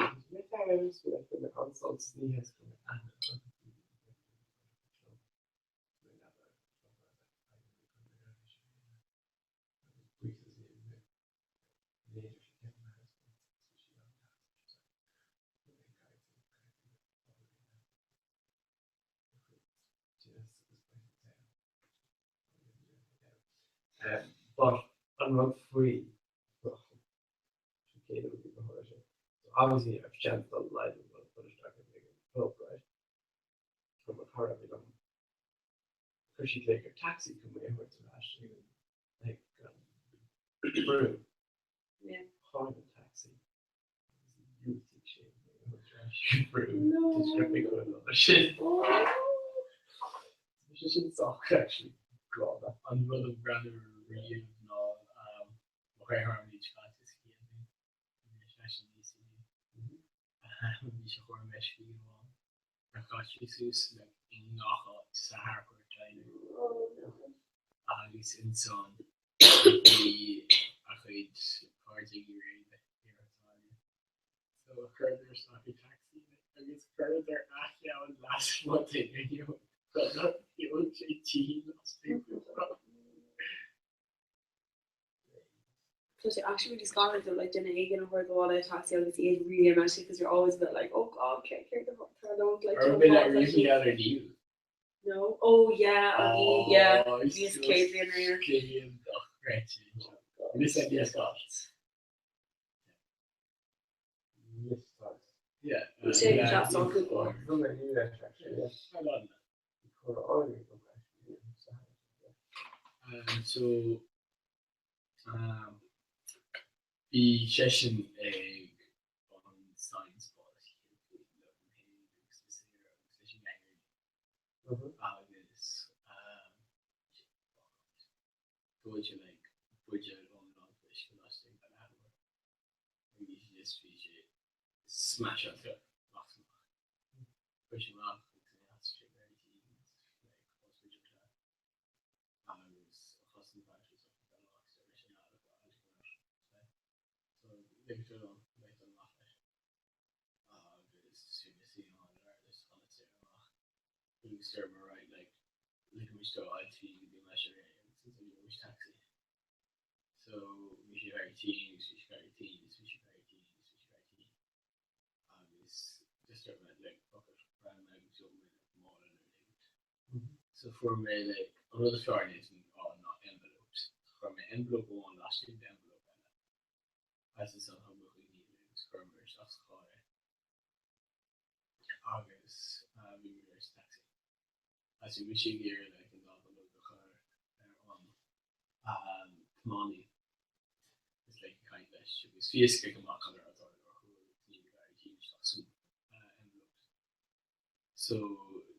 Agus mé ann, agus bhí like bhí mé an-sásta san oíche is go raibh aithne agam. But an rud faoi obviously I've seans dul live and well put isteach ag an club right Tá mo chara bhí liom chuir sí glaoch ar taxi chun mé a thabhairt ar ais chuig an brú. Tháinig an taxi agus dhiúltaigh sé mé a thabhairt ar ais chuig an brú toisc go raibh mé chomh dona sin. Bhí sé sin sách actually gránna. An rud ab ghreannmhaire riamh ná mo dheartháir an bhliain seo caite sa chéad bhliain. Bhí seisean in UCD. Bhí sé chomh meisce amháin. Ar chaith sé suas like i ngach áit sa Harcourt Diner agus ansan bhí a chuid cairde ag iarraidh é a thabhairt abhaile. So chuireadar isteach i taxi é agus chuireadar a cheann lasmuigh den fhuinneog go gheobhadh sé tinn laistigh den roth. Tá sé actually really scanrúil though, like duine éigin a thabhairt abhaile i taxi agus iad really ar meisce because you're always a bit like, oh god, céard céard a tharlódh, like, Ar do bhfuil what, ar like, rí ar níl? No? Oh yeah, a bhí, yeah, Oh, bhí is céad bhliain riamh. Céad dochreidte. This idea Scott. Yeah. Bhí sé ag teacht on cúpla uair. So Bhí seisean ag an Science Ball agus le Sarah agus leis an gceathrar agus dóite like buidéal iomlán fuisce laistigh de leathuair agus just bhí sé smasháilte amach is amach. Chuir sé amach agus sheas sé ar a thaobh like hospital agus chosain fear sé sochaí dá lá agus leis an earra so ligtear dom bheith dul amach leis agus bhí mé suí ann ar leis chun saor amach agus deir mé right like ligimid dó fháil tinn go dtí leis ar é agus ansin gheobhaimid taxi so bhí sé very tinn agus bhí sé very tinn agus bhí sé very tinn agus bhí sé very tinn agus just deir mé like fuck it rang mé agus gheobhaidh mé like mála nó éigint So fuair mé like an rud is fearr anois ná ná envelopes. Chuir mé envelope amháin laistigh de envelope eile. Agus ansan thug mé chuig Neil é agus chuireamar isteach sa charr é. Agus bhí muid ar sa taxi. Agus bhí mise ag iarraidh like an dá bhonnóg a chur ar an tiománaí. Is like ag caint leis agus bhí fhios aige go maith cad a raibh ag tarlú ar chúl agus Neil ag éirí tinn isteach san envelopes. So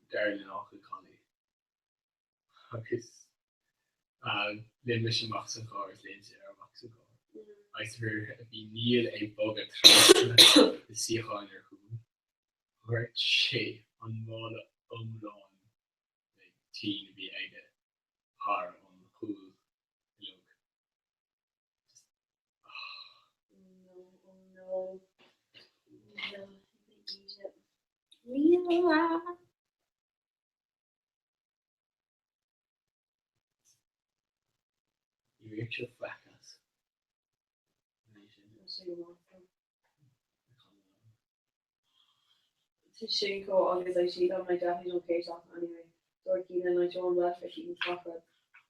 d'éirigh linn dul chuig Collie agus léim mise amach as an charr is léim Sarah amach as an gcarr. Agus nuair a bhí Niall ag bogadh trasna na suíocháin ar chúl, dhoirt sé an mála iomlán like toin a bhí aige thar an chúl uilig. Just ah. No, oh no. No, Niall! Ní raibh sé faic as. Tá sin chomh agus like sílim like definitely don chéad seachtain anyway. Dúirt Cian like Joan Welsh for Cian Scotland.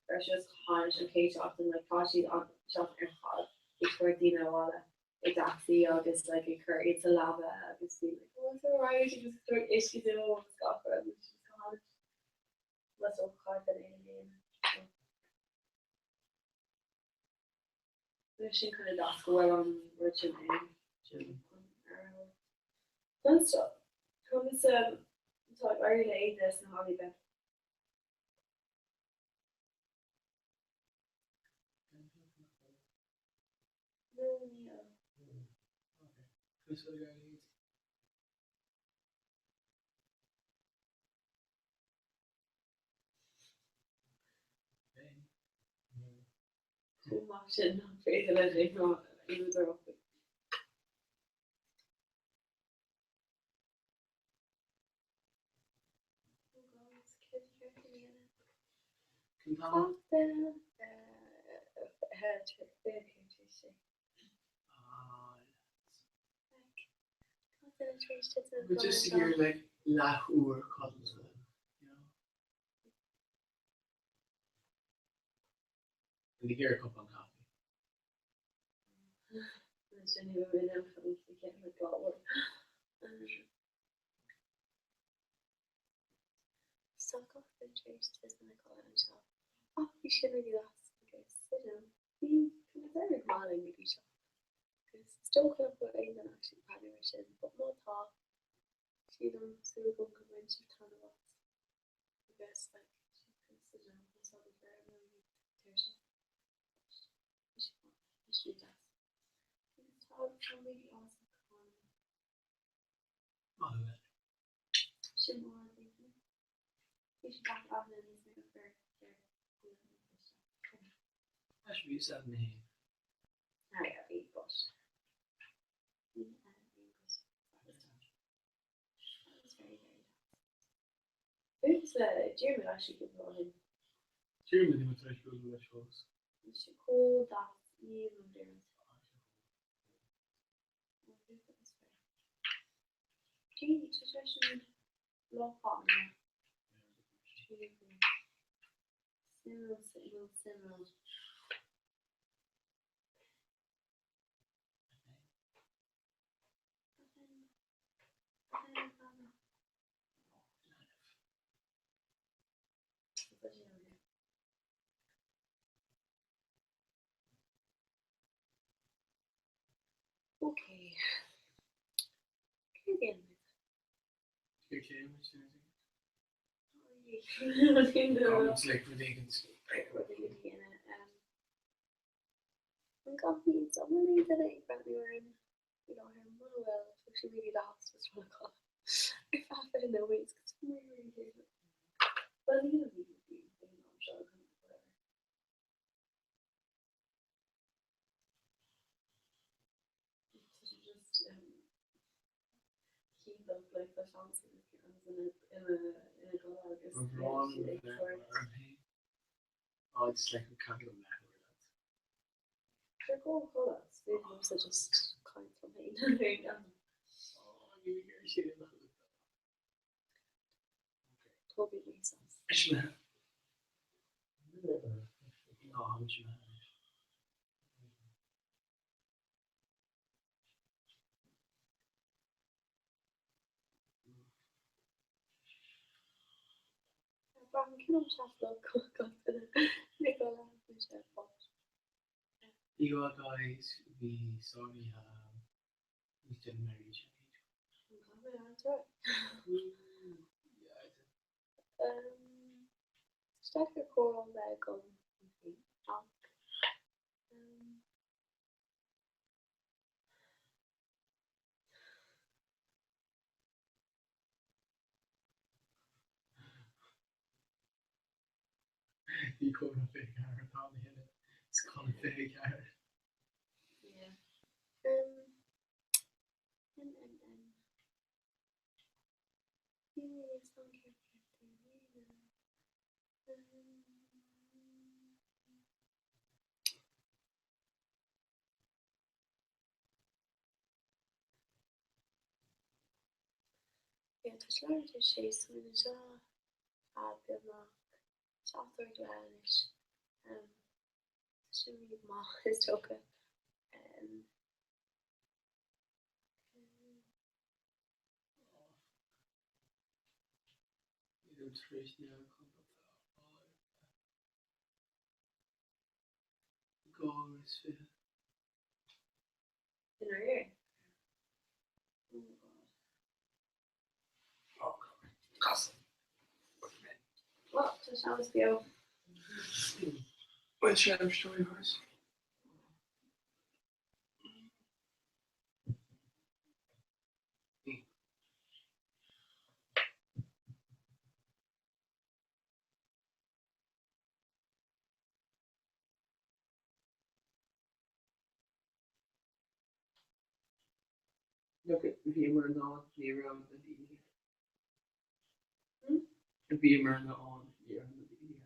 Ar just tháinig an chéad seachtain like tá siad an seachtain ar fad ag tabhairt daoine abhaile i dtaxi agus like ag cur iad sa leaba agus being like oh it's alright agus ag tabhairt uisce dóibh agus gach rud agus just go hálainn. Mas ó chaith an aon aon. Tá sin kind of deas go bhfuil an rud sin ann. Conas conas tá ag éirí le éinne sna hallaí Ben? No, níl. Conas bhfuil ag éirí leat? Chomh maith sin nach féidir leis é rá aon rud a rá faoi. Oh God, céard ceart a dhéanamh? Cén t-am? But just to hear like leathuair codlata, you know? And to hear a cup of coffee. Ach bhí sin really deas agus you know bhí kind of very maith linn go dtí seo agus is dócha nach bhfuil aon duine actually ag breathnú air sin but má tá sílim súil agam go mbain sibh taitneamh as agus like you know tá sé very really tuirseach but bhí sé maith bhí sé deas agus tá tá really awesome chun sin mór daoine. Bhí sé gach aithne níos mé go fir ceart go Leis bhí sé mé. Ah yeah, bhí but ní aon but that was very very deas. Buíochas le Diarmuid actually cúpla lá ó shin. Diarmuid bhí mé tar éis bualadh leis fós. Bhí sé chomh deas ní an Diarmuid. Cén tá sé sin lá fána Simil simil simil. Ok. Céard a dhéanfaimid? An gcaithfimid an bhfuil aon duine ag breathnú orainn faoi láthair? Mura bhfuil, tá sé really deas just rud a chur ar feadh 20 nóiméad 'cause it's really really tuirseach. Bhuel ní bhíonn aon am seo agam whatever. Tá sé just iontach like tá seans ina ina gcodladh agus beidh siad ag tabhairt. Oh, just like an cattle leathuair lads. They're go codladh, is féidir liomsa just caint liom féin ar an Oh, you hear shit in the hood. Toby Lisa. Braithim cineál seasmhach go Nicola Michelle Fox. You guys, bhí sorry bhí déanamh arís. Is deacair comhrá a bheith agam ach Ní comhrá 24 atá ann a thuilleadh, is Conradh 24. Yeah. Um, M M M. Yeah, tá sé leathuair tar éis 6 so muid anseo beagnach 7 uair go leith anois. Um, tá sin rí-mhaith is dócha. Um, Níl tar éis neamhchontúirteach a fháil ar feadh 20. I ndáiríre? Oh God. Well, tá Séamus beo. Bhuel, Séamus, story horse. Look at bhíomar in ann, ní raibh na daoine. Bhíomar in ann, ní raibh na daoine.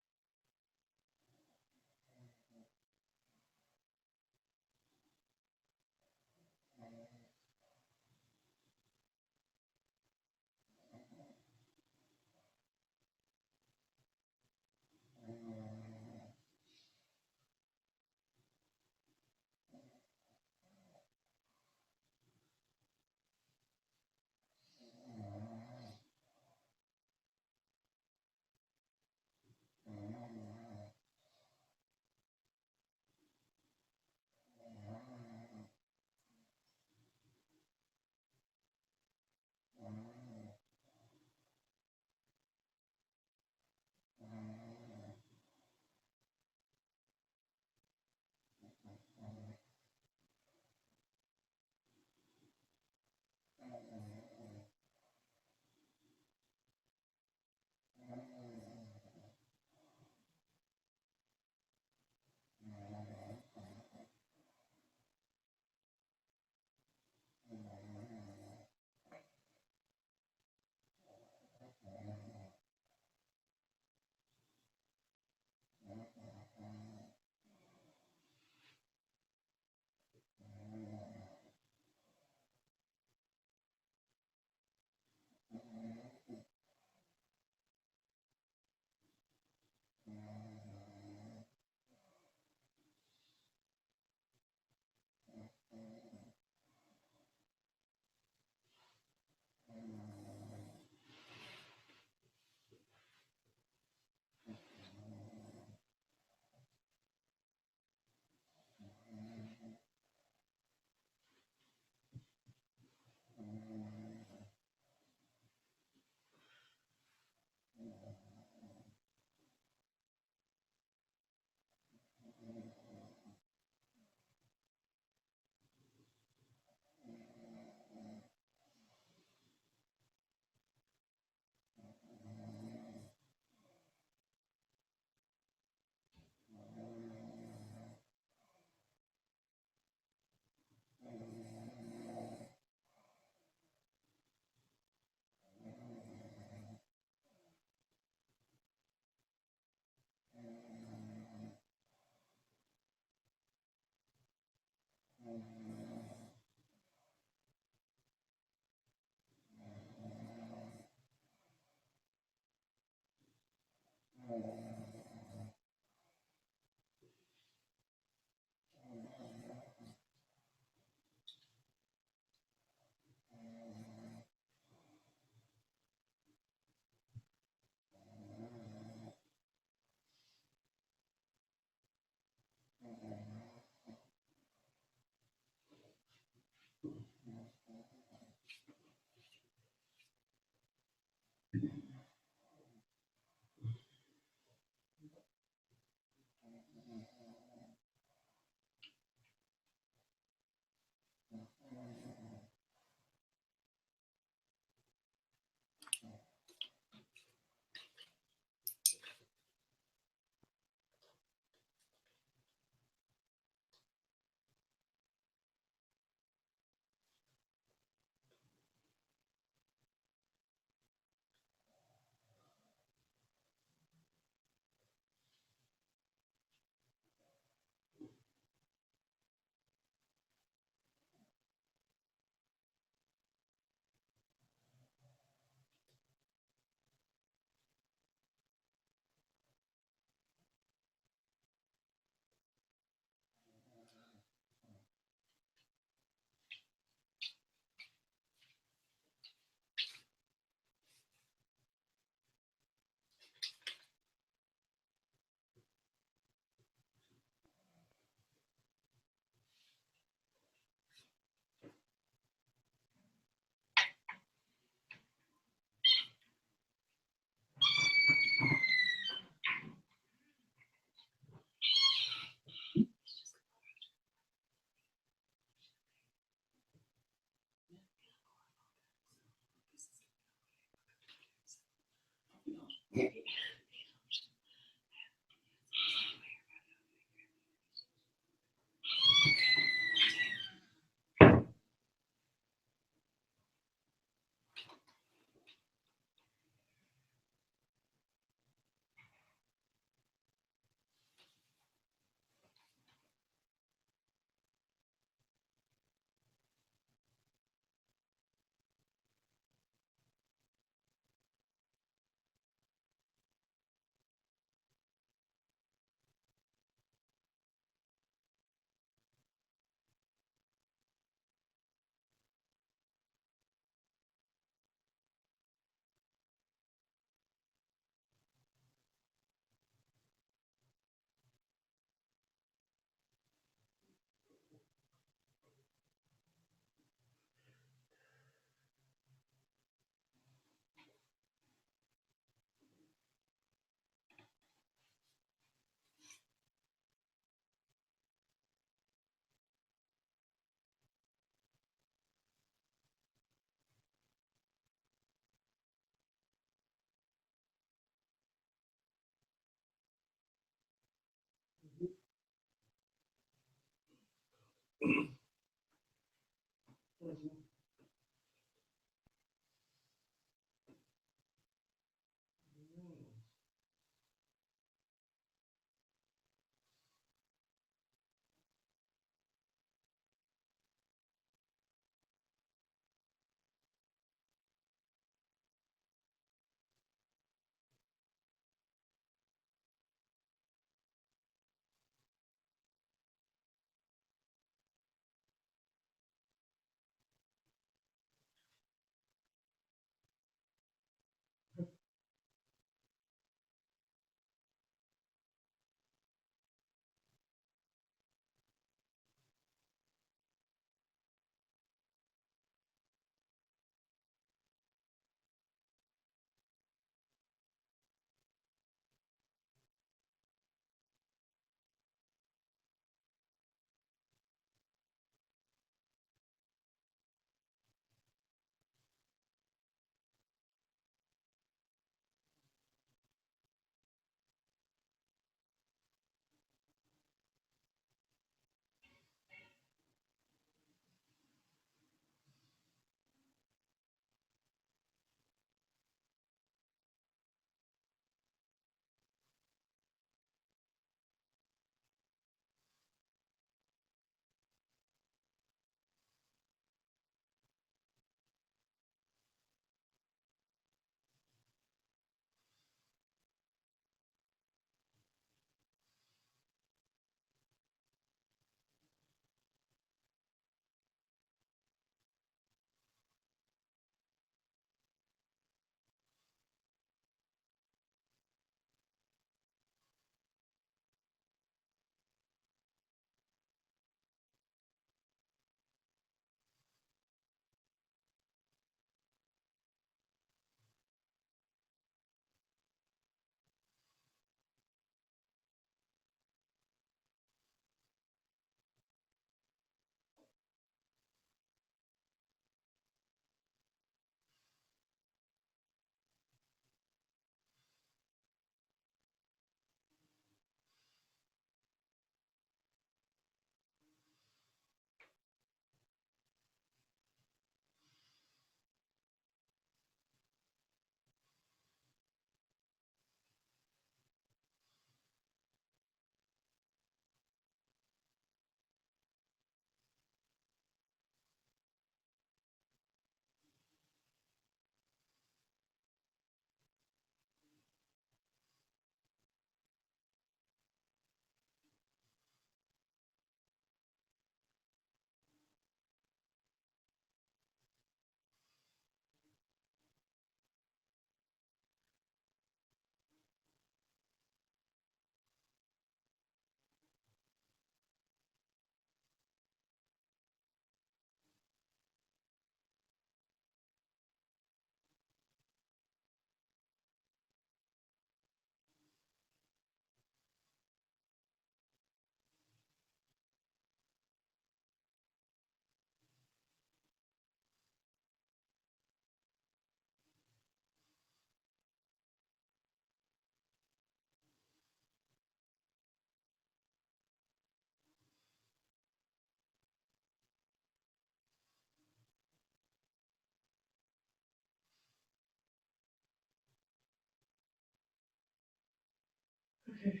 Okay.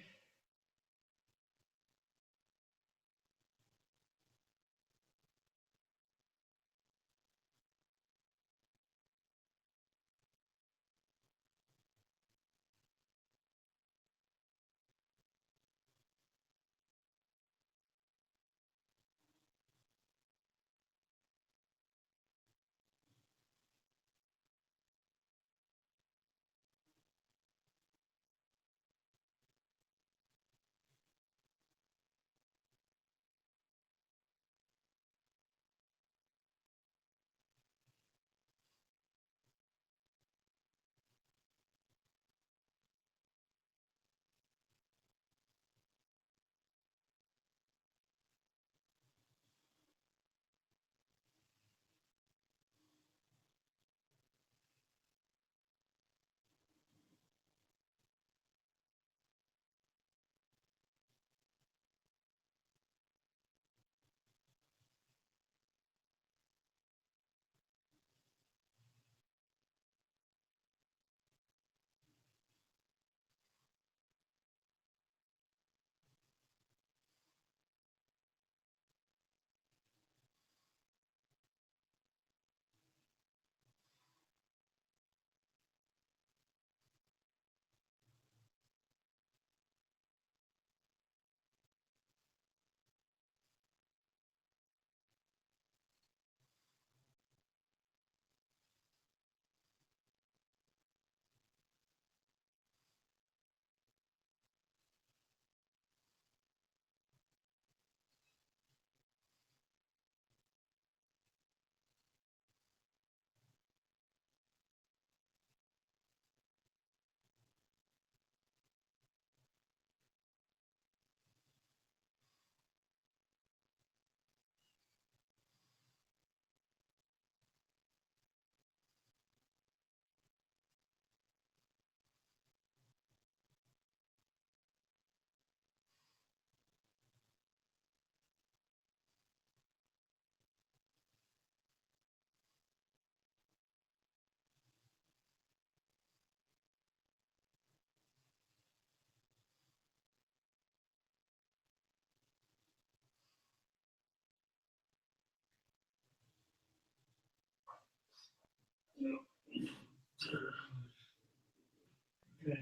Okay.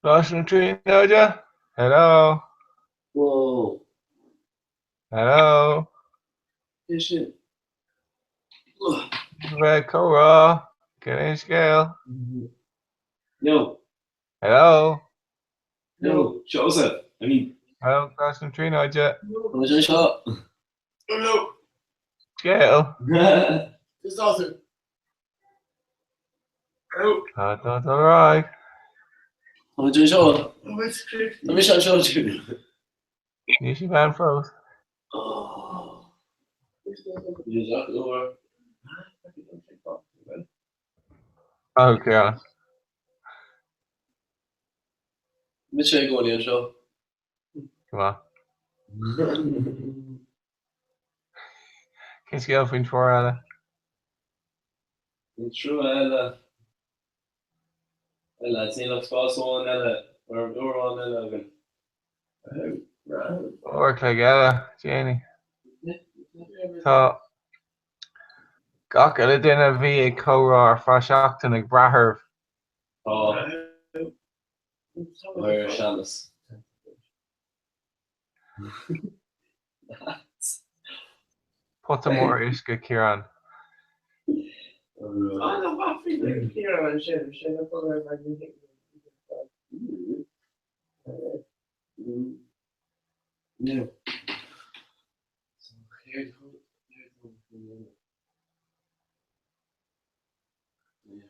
Coláiste na Tríonóide? Hello? Whoa. Hello? É sin. Bheith comhrá, cén é an scéal? No. Hello? No, Joseph. I mean. Hello, Coláiste na Tríonóide. Tá sé seo. Hello. Scéal? Is awesome. Tá tá tá ar aghaidh. Tá sé seo. Tá mise anseo too. Níl sí ann fós. Oh God. Mise i gcónaí anseo. Go maith. Cén scéal faoin triúr eile? An triúr eile. Eile, níl ach spás amháin eile, or uair amháin eile againn. Uair a chloig eile, déanaí. Tá gach uile duine a bhí ag comhrá ar feadh seachtain ag brath oraibh. Tá. Ar seamas. Pota mór uisce, Ciarán.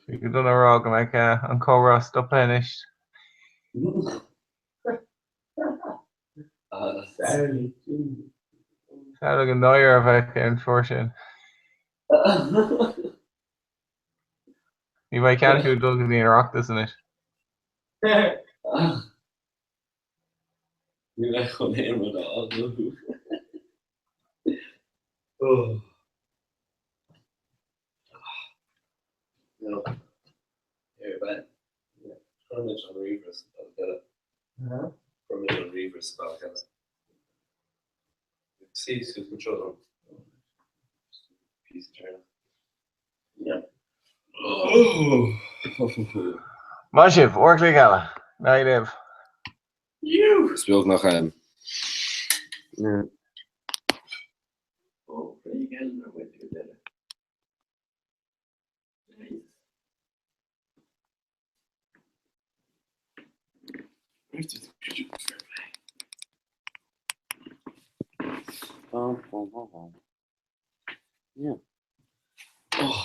Bhí go dona a rá go mbeidh an comhrá stoptha anois. Samhlaigh an náire a bheadh ar an triúr sin. Ní bheidh cead acu dul go dtí an Oireachtas anois. Ní bheidh chun aon rud a fháil uathu. No. Here, Ben. Cuirfimid an ríomhaire sa bhealach eile. Cuirfimid an ríomhaire sa bhealach eile. See, suas anseo dom. Píosa deireanach. Yeah. Maith sibh, uair a chloig eile. Night libh. Is beag nach ann. Bum, bum, bum, bum. Yeah. Oh,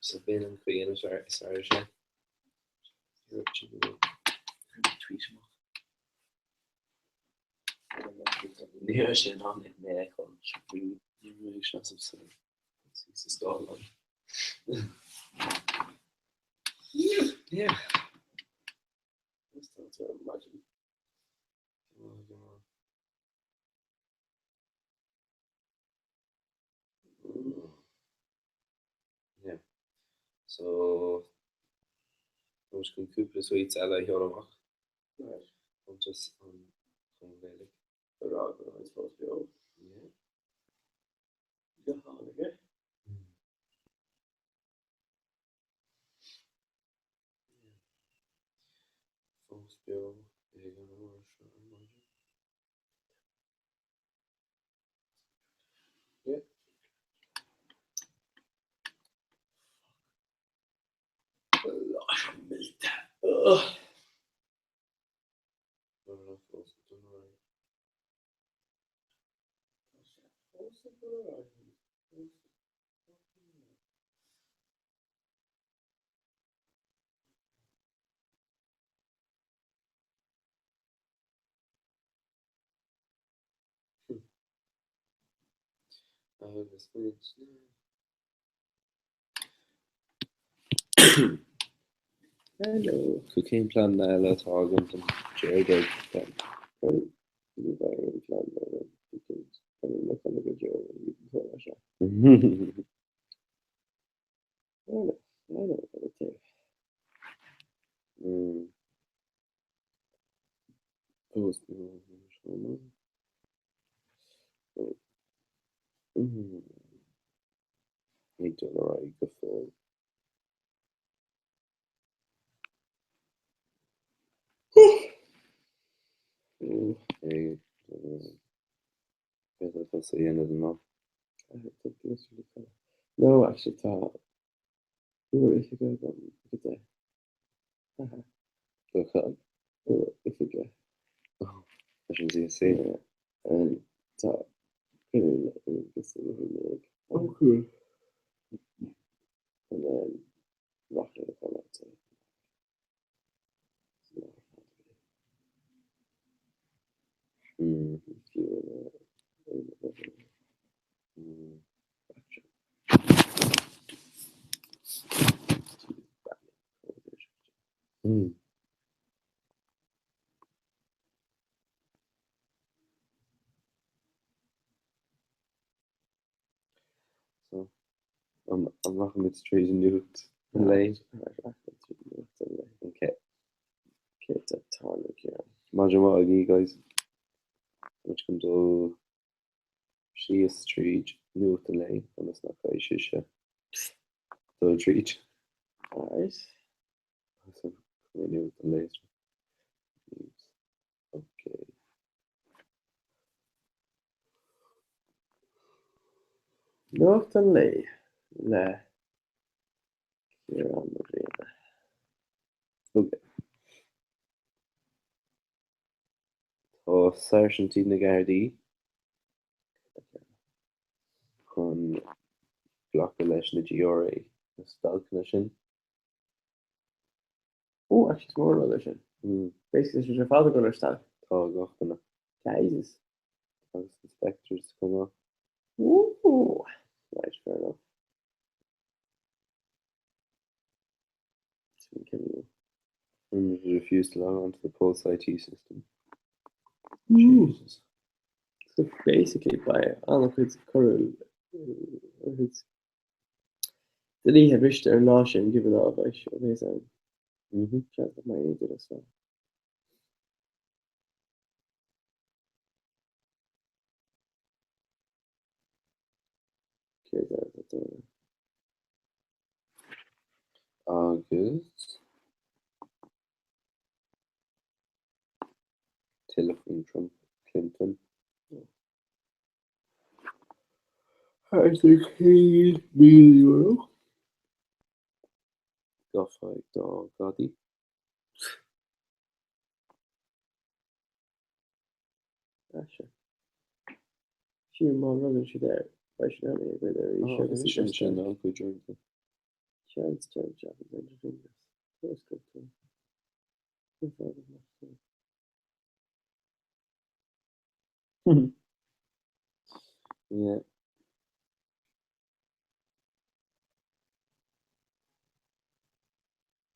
So b'in an chaoi is fearr sé. Ní raibh sé in ann mé a fheiceáil. Ní raibh mé ag seasamh sa scáileán. Yeah. Yeah. So tá chun cúpla tweets eile a sheoladh amach. Cuntas an Chumann Gaeilge. Rá go raibh fós beo. Yeah. Go háirithe. Fós beo ag an uair seo ar maidin. Yeah. Agus muid. Hello. Cén plean eile atá agam don Déardaoin? Ní bheidh aon plean agam because tá mé mo chodladh go deo an tráthnóna seo. I know, I know what it is. Mm. Oh, Ag dul ar aghaidh go fóill. Céard atá tusa a dhéanamh don lá? No, actually tá uair oifige agam ag 10. Haha. Do cad? Uair oifige. Leis an CSC? Yeah. And tá cruinniú le Aonghus ag 11. Oh cool. And then rachaidh le codladh. So, an rachaimid tríd an nuacht an lae? Okay. Céard atá ag tarlú, Ciarán? Maidin mhaith agaibh, guys. Muid chun dul síos tríd nuacht an lae ionas nach gcaillfidh sibhse dul tríd. Alright. So, nuacht an lae. News. Okay. Nuacht an lae le Ciarán Ó Grianna. Ok. Tá sáirsintí na Gardaí chun glacadh leis na GRA, na stailceanna sin. Oh, actually, is mór an rud é sin. Basically, tá siad ar fad ag dul ar stailc. Tá gach duine. Jesus. Agus inspectors chomh maith. Ooh! Right, fair enough. Sin cinneadh. Refuse to log on to the Pulse IT system. Ooh. Jesus. So basically, beidh an-chuid coiriúil, an-chuid Dlíthe briste ar an lá sin, given a bheas ann. Seans nach mbeidh aon duine slán. Céard eile atá ag tarlú? Agus tuilleadh faoin Trump Clinton. Thart ar €100,000 gafa ag dá ghadaí. Sea. Fiú má rugann siad air, beidh siad in ann é a ghoid arís agus Sin sin an cuid uaireanta. Seans, seans, seans, seans, Yeah.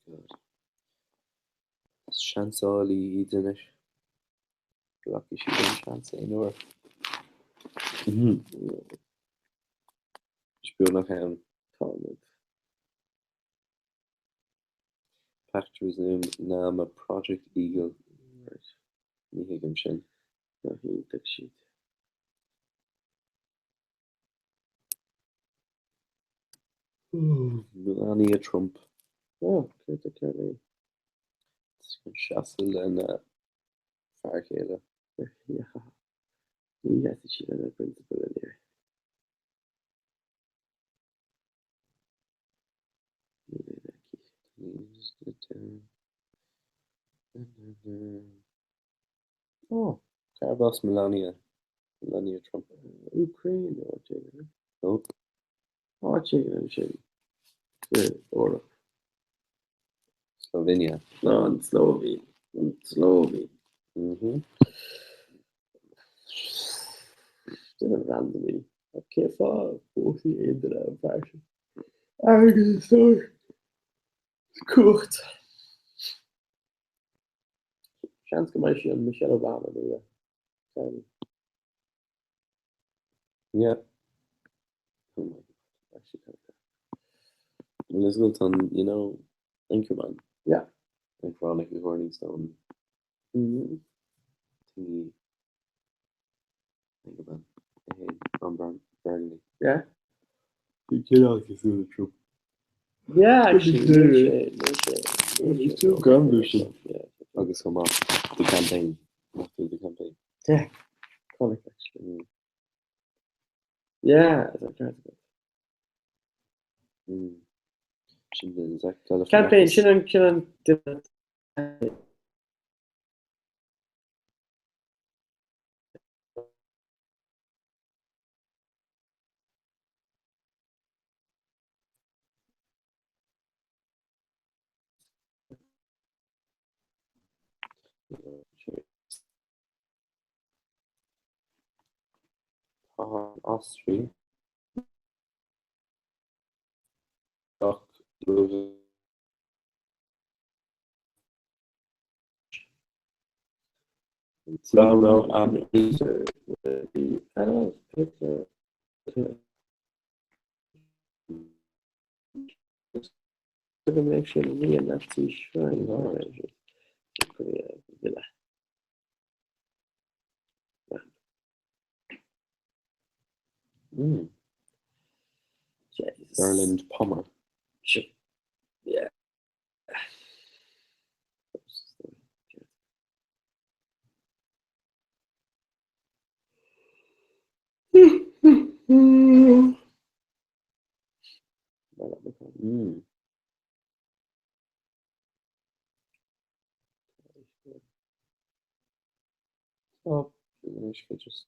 God. Is seansálaí iad anois. Glacfaidh siad an seans aon uair. Is beagnach ann. Táimid. Pact to resume NAMA Project Eagle. Ní thuigim sin. Ná hiontaigh siad. Melania Trump. Ó, céard é Cearnaí? Seasamh lena fear céile. Ní sheasfaidh sí lena bprionsabail in Éirinn. Ó, cárb as Melania? Melania Trump. Úcráin nó áit éigin. Ó. Áit éigin ansin sa Eoraip. Slovenia. Ná an tSlóivéin. An tSlóivéin. Mhm. Duine random í. Ach cén fáth a bpósfaidh aon duine an fear sin? Airgead is dóigh. Cumhacht. Seans go mbeidh sí an Michelle Obama nua. Ceann. Yeah. Oh my God. Actually, kind of. Well, is go an, you know, Anchorman. Yeah. Like Veronica Corningstone. Mm -hmm. Thingy. Anchorman. Hey, Ron Brown. Burnley. Yeah. Bhí cineál cosúil le Trump. Yeah, actually, níl sé, níl sé, níl sé. Tú greannmhar sin. Agus chomh maith, The Campaign. Nach tú The Campaign? Yeah, chonaic actually. Yeah, is that ceart agat? Sin den Zach Galifianakis. Campaign, sin an, sin an duine. Tá an Astria gach luamh Berlind Pommer. Yeah. Mm. Oh, anois go just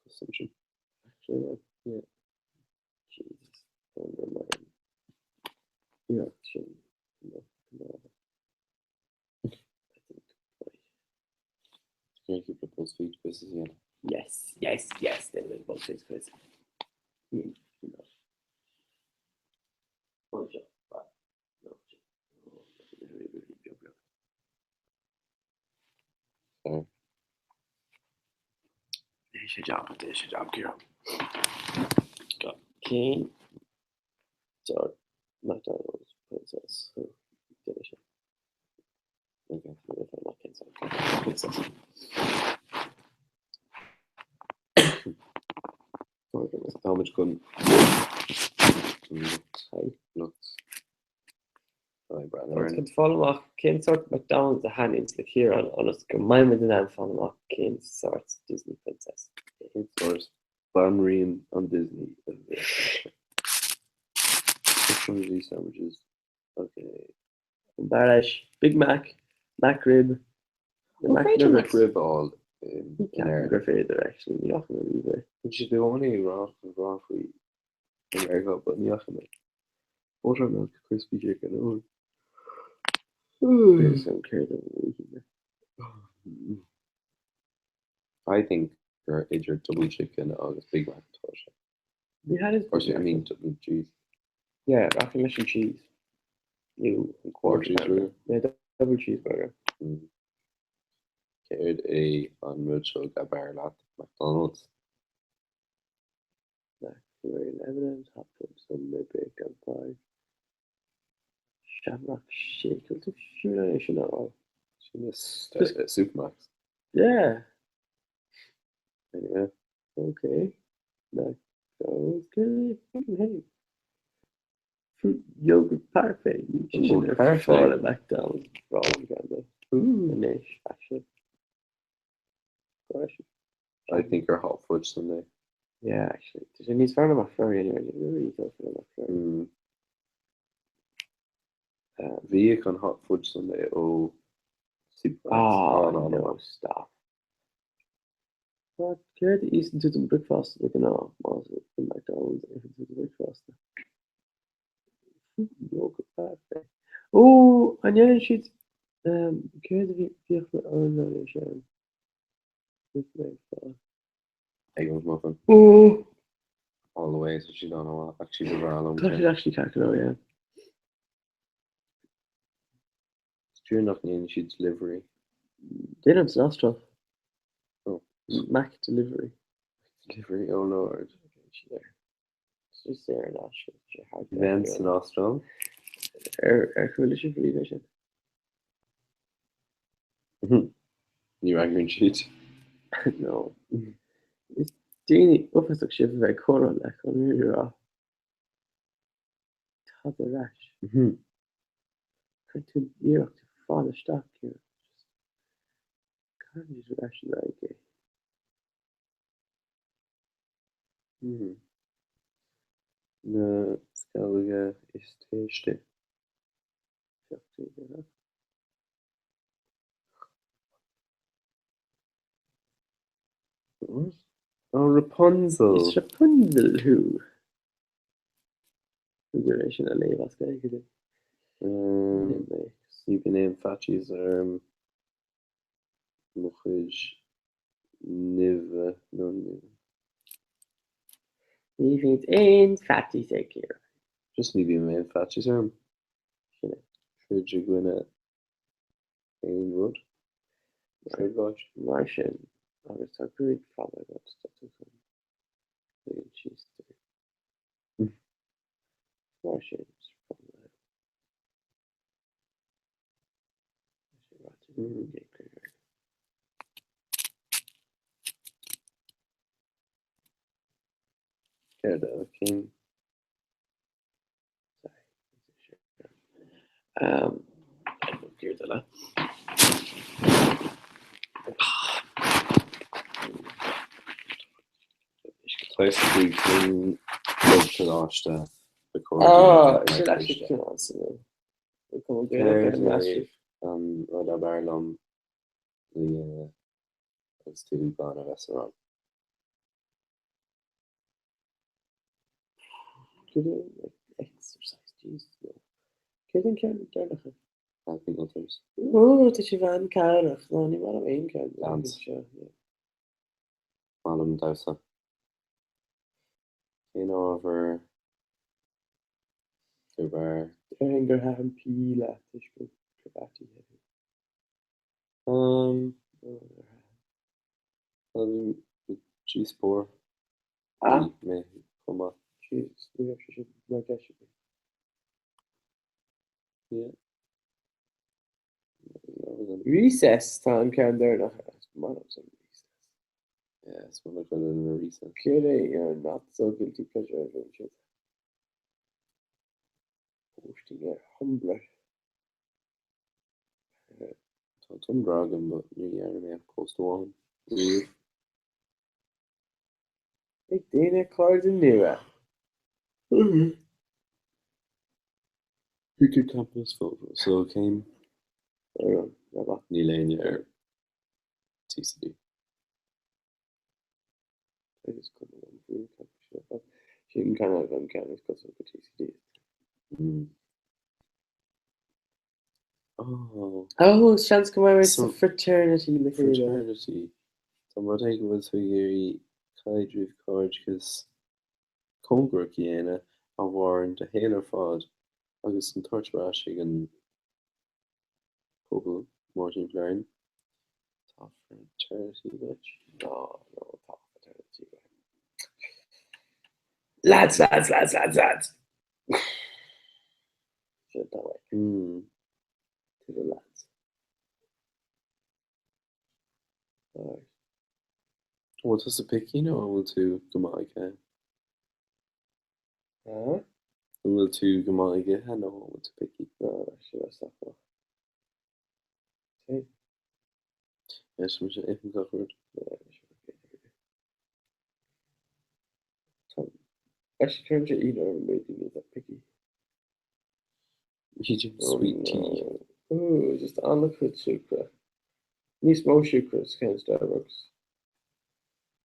consumption. Actually, yeah. Jesus, don't Yeah, sin. No, no. I think. Can you keep the BuzzFeed quizzes again? Yes, yes, yes, they will BuzzFeed quiz. Yeah, you know. Oh, sure. But, no, sure. Sorry. Déan sé job, déan sé job, Ciarán. Got Cén sórt McDonald's princess thú? Déan sé. Okay, cén sórt princess. Táimid chun lucht Chun fáil amach cén sórt McDonald's a thaitníonns le Ciarán ionas go mbeidh muid in ann fáil amach cén sórt Disney Princess é. Cén sórt banríon an Disney a bheadh sé? Which one of these sandwiches? Ok. An b'fhearr leis Big Mac, McRib, nó McNugget? McRib a fháil in Éirinn. Gur féidir actually, ní fhaca mé riamh é. Bhí siad i gcónaí ag rá ag rá faoi i Meiriceá but ní fhaca mé. Buttermilk crispy chicken oh. An céard a bhuafaidh mé? I think gur idir double chicken agus Big Mac atá sé. Ní thaitníonn Or I mean double cheese. Yeah, rachainn leis an cheese. Nó an quarter pounder. Yeah, double cheeseburger. Mm. Céard é an milseog ab fhearr leat? McDonald's. McFlurry M&M's, Hot Fudge Sundae, Bacon Pie, Shamrock Shake, bhfuil tú fiú in ann é sin a fháil? Sin is Supermacs. Yeah. Anyway. Okay. McDonald's, hey. Fruit yogurt parfait. Níl sé sin ar fáil i McDonald's Bhráin Anois, actually. I think gur Hot Fudge Sundae. Yeah, actually. Tá sé níos fearr ná McFlurry anyway. Ní really níos fearr ná McFlurry. Mm. Bhíodh an Hot Fudge Sundae ó Supermacs. Oh, no, no, stop. Tá céard a íosann tú don bricfeasta de ghnáth más i McDonald's a itheann tú do bhricfeasta? Yogurt parfait. Ó, an ndéanann siad céard a bhíodh le an é sin? Egg McMuffin. Ó! All the way, so she don't know what actually the bhreá liom. Tá siad actually ceart go leor, yeah. Is true nach ndéanann siad delivery. Déanann san Astráil. Oh. Mac delivery. Delivery, oh lord. It's saor in aisce. Bheinn san Astráil. Ar chuala sibh riamh é sin? Ní fhreagraíonn siad. No. Daoine uafásach sibh a bheith ag comhrá le chun an fhírinne a rá. Tada ar ais. Cuireann tú an iarracht ar fad isteach Ciarán. Just caitheann siad ar ais in aghaidh é. Na sceallóga is téiste. Oh, Rapunzel! Is Rapunzel thú. B'fhéidir é sin a léamh as Gaeilge di. Ní bhíonn aon faitíos orm mo chuid nimhe nó nimhe. Ní bhíonn aon faitíos ag Ciarán. Just ní bhíonn aon faitíos orm. Sin é. Troid i gcoinne aon rud. Trioblóid. Mar sin, agus tá gruaig fada agat, tá tú chun ligean síos dúinn. Mar sin, is Céard eile? Cén Céard eile? Toisc cén club coláiste ba chóir Ah, sin actually cineál suimiúil. Céard é an rud ab fhearr liom le dhéanamh agus tú gan a bheith sa rang? Céard é exercise, jeez, no. Céard an ceann deireanach? Helping others. Ó, tá sé bhean cabhrach. No, ní maith liom aon ceann Dance. seo. yeah. Maith liom damhsa. Cén ábhar gur bhfearr? Déarfainn gur thaitin PE leat toisc gur acrobatic thú. Um, bhí díospóir Ah? mé chomh maith. Jesus, ní raibh sé sin mar deis againn. Yeah. Recess tá an ceann deireanach. Is maith liomsa recess. Yeah, is maith le chuile dhuine recess. Céard é your not so guilty pleasure a bhíonn siad posting ar Tumblr? Tá Tumblr agam but ní dhearna mé ach post amháin riamh. Ag déanamh cairde nua. Pick a campus photo. So cén Níl éinne ar TCD. Agus cuma liom faoin campus ar fad. Sin kind of an ceann is cosúil go TCD. Oh. Oh, seans go mbeidh muid sa fraternity le chéile. Fraternity. Tá rud é go bhfuil tú ag iarraidh caidreamh cairdeachas cóngarach a dhéanamh a mhaireann do shaol ar fad agus an tabhairt ar ais ag an pobal mórthimpeall orainn. Tá fraternity uait? No, no, tá fraternity uait. Lads, lads, lads, lads, lads! Sin that way. To the lads. Alright. Bhfuil tusa picky nó an bhfuil tú go maith ag ithe? Huh? An bhfuil tú go maith ag ithe nó an bhfuil tú picky? No, actually, that's not well. Okay. Yes, mise ithim gach rud. Yeah, Actually, cuireann sé ionadh orm an méid daoine atá picky. Medium sweet tea. Ooh, just an-chuid siúcra. Níos mó siúcra sa cheann Starbucks.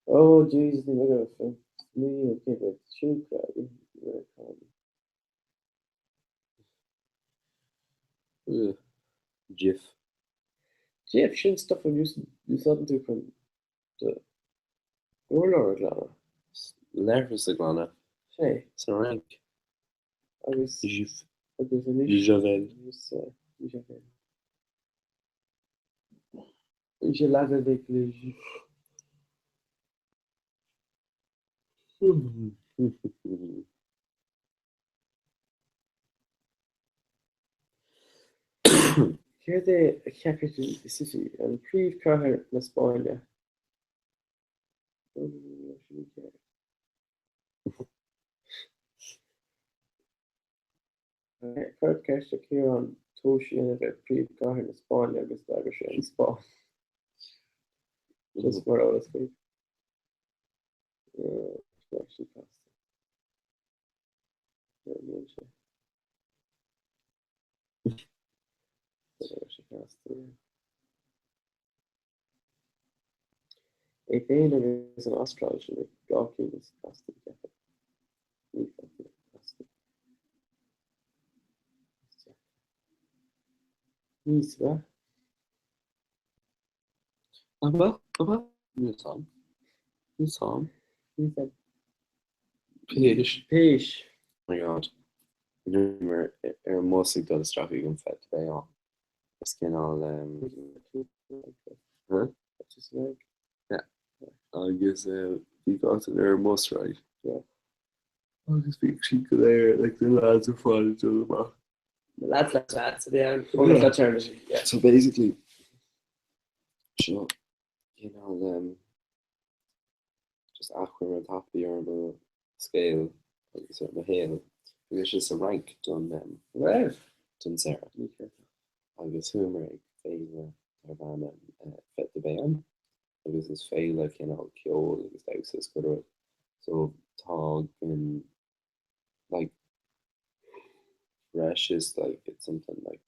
Oh, Jesus, ní bheidh orm smaoineamh cé mhéad siúcra a ith Meiriceánaigh. Ugh. Jif. Jif, sin stuff a úsáideann tú chun do urlár a ghlanadh. Leithreas a ghlanadh. Sé. Sa Fhrainc. Agus. Jif. Agus anois. Javel. Agus Javel. Je lave avec le jif. Céard é a capital city, an príomhchathair na Spáinne? sé mícheart. Cuireadh ceist ar Ciarán tomhas a dhéanamh ar phríomhchathair na Spáinne agus d'fhreagair sé an Spáinn. Just mar eolas daoibh. Actually casta. Níl sé. Sé casta. É féin agus an Astráil sin ag 2 cinn is casta ceapaim. Ní fucking casta. Is deacra. Níos mé. Ach bhuel, ach bhuel. Níl 's a'm. Níl 's a'm. Níl 's a'm. Péis. Péis. Oh my God. Bhíomar ar an mbus ag dul isteach ag an Fête de Bayonne. Is cineál Huh? Yeah. Agus bhí gach duine ar an mbus, right? Yeah. Agus bhí siad go léir, like the lads ar fad ag dul amach. The lads, lads, lads, a bhí ann. Oh, fraternity, yeah. So basically, seo cineál um, just achoimre tapaidh ar mo scéal agus ar mo shaol. Bhí mise sa Fhrainc don um, Raibh? don Sarah. Agus chuamar ag féile darb ainm uh, Fête de Bayonne agus is féile cineál ceoil agus damhsa is chuile rud. So tagann like breis is like it's something like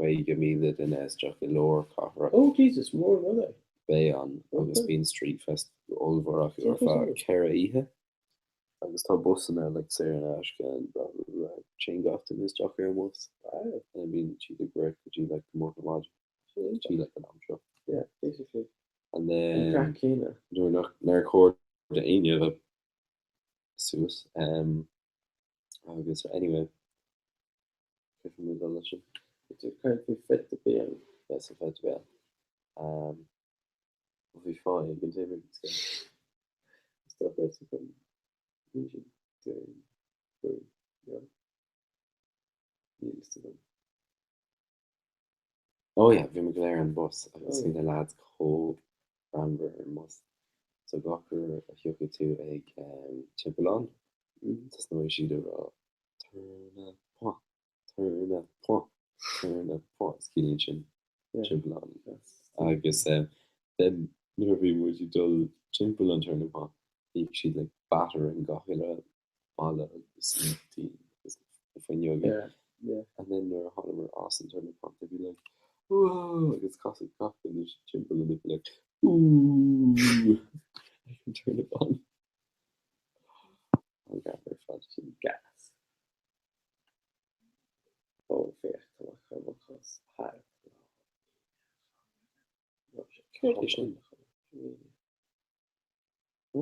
50,000 duine isteach i lár cathrach. Oh Jesus, mór an rud é. Bayonne agus bíonn street fest ollmhór acu ar feadh 4 oíche agus tá busanna like saor in aisce and blah blah blah téann gach duine isteach ar an mbus and bíonn siad ag rith go dtí like go moch ar maidin go dtí like an am seo. Yeah, basically. And then An craic céanna. nuair nach nár chóir d'éinne a bheith suas agus anyway caithfidh mé dul leis sin. Tú ag caint faoi Fête de Bayonne. Yeah, so Fête de Bayonne. Um, bhí fáth éigin taobh ar scoil. Is dócha is chun níl siad doing doing no. Níl fhios agam. Oh yeah, bhí muid go léir ar an bus agus bhí na lads chomh greannmhar ar an mbus. So gach uair a thiocfaidh tú ag timpeallán, tosnóidh siad ag rá tourne point, tourne point, tourne point, is ciallaíonn sin timpeallán. Agus then nuair a bhí muid ag dul timpeall an tourne point, bhíodh siad like battering gach uile balla agus na daoine agus na fuinneoga. And then nuair a thánamar as an tourne point they'd be like whoa agus casadh gach duine timpeall and they'd be like ooh ag an tourne point. An greannmhar ar fad. Sin gas. Ó féach tá mé ag cur mo chos thar Céard é sin? Ó.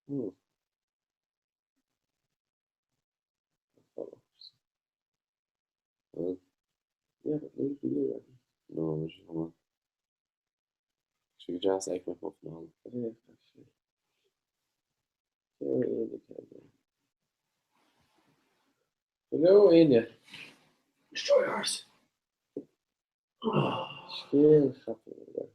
Ó. Well. Yeah, but leave the year. No, bhí sé chomh maith. Sé go deas ag mé chomh fáil. Yeah, actually. Hello, Áine Campbell. Hello, Áine. Destroy ours. Scéal chapall.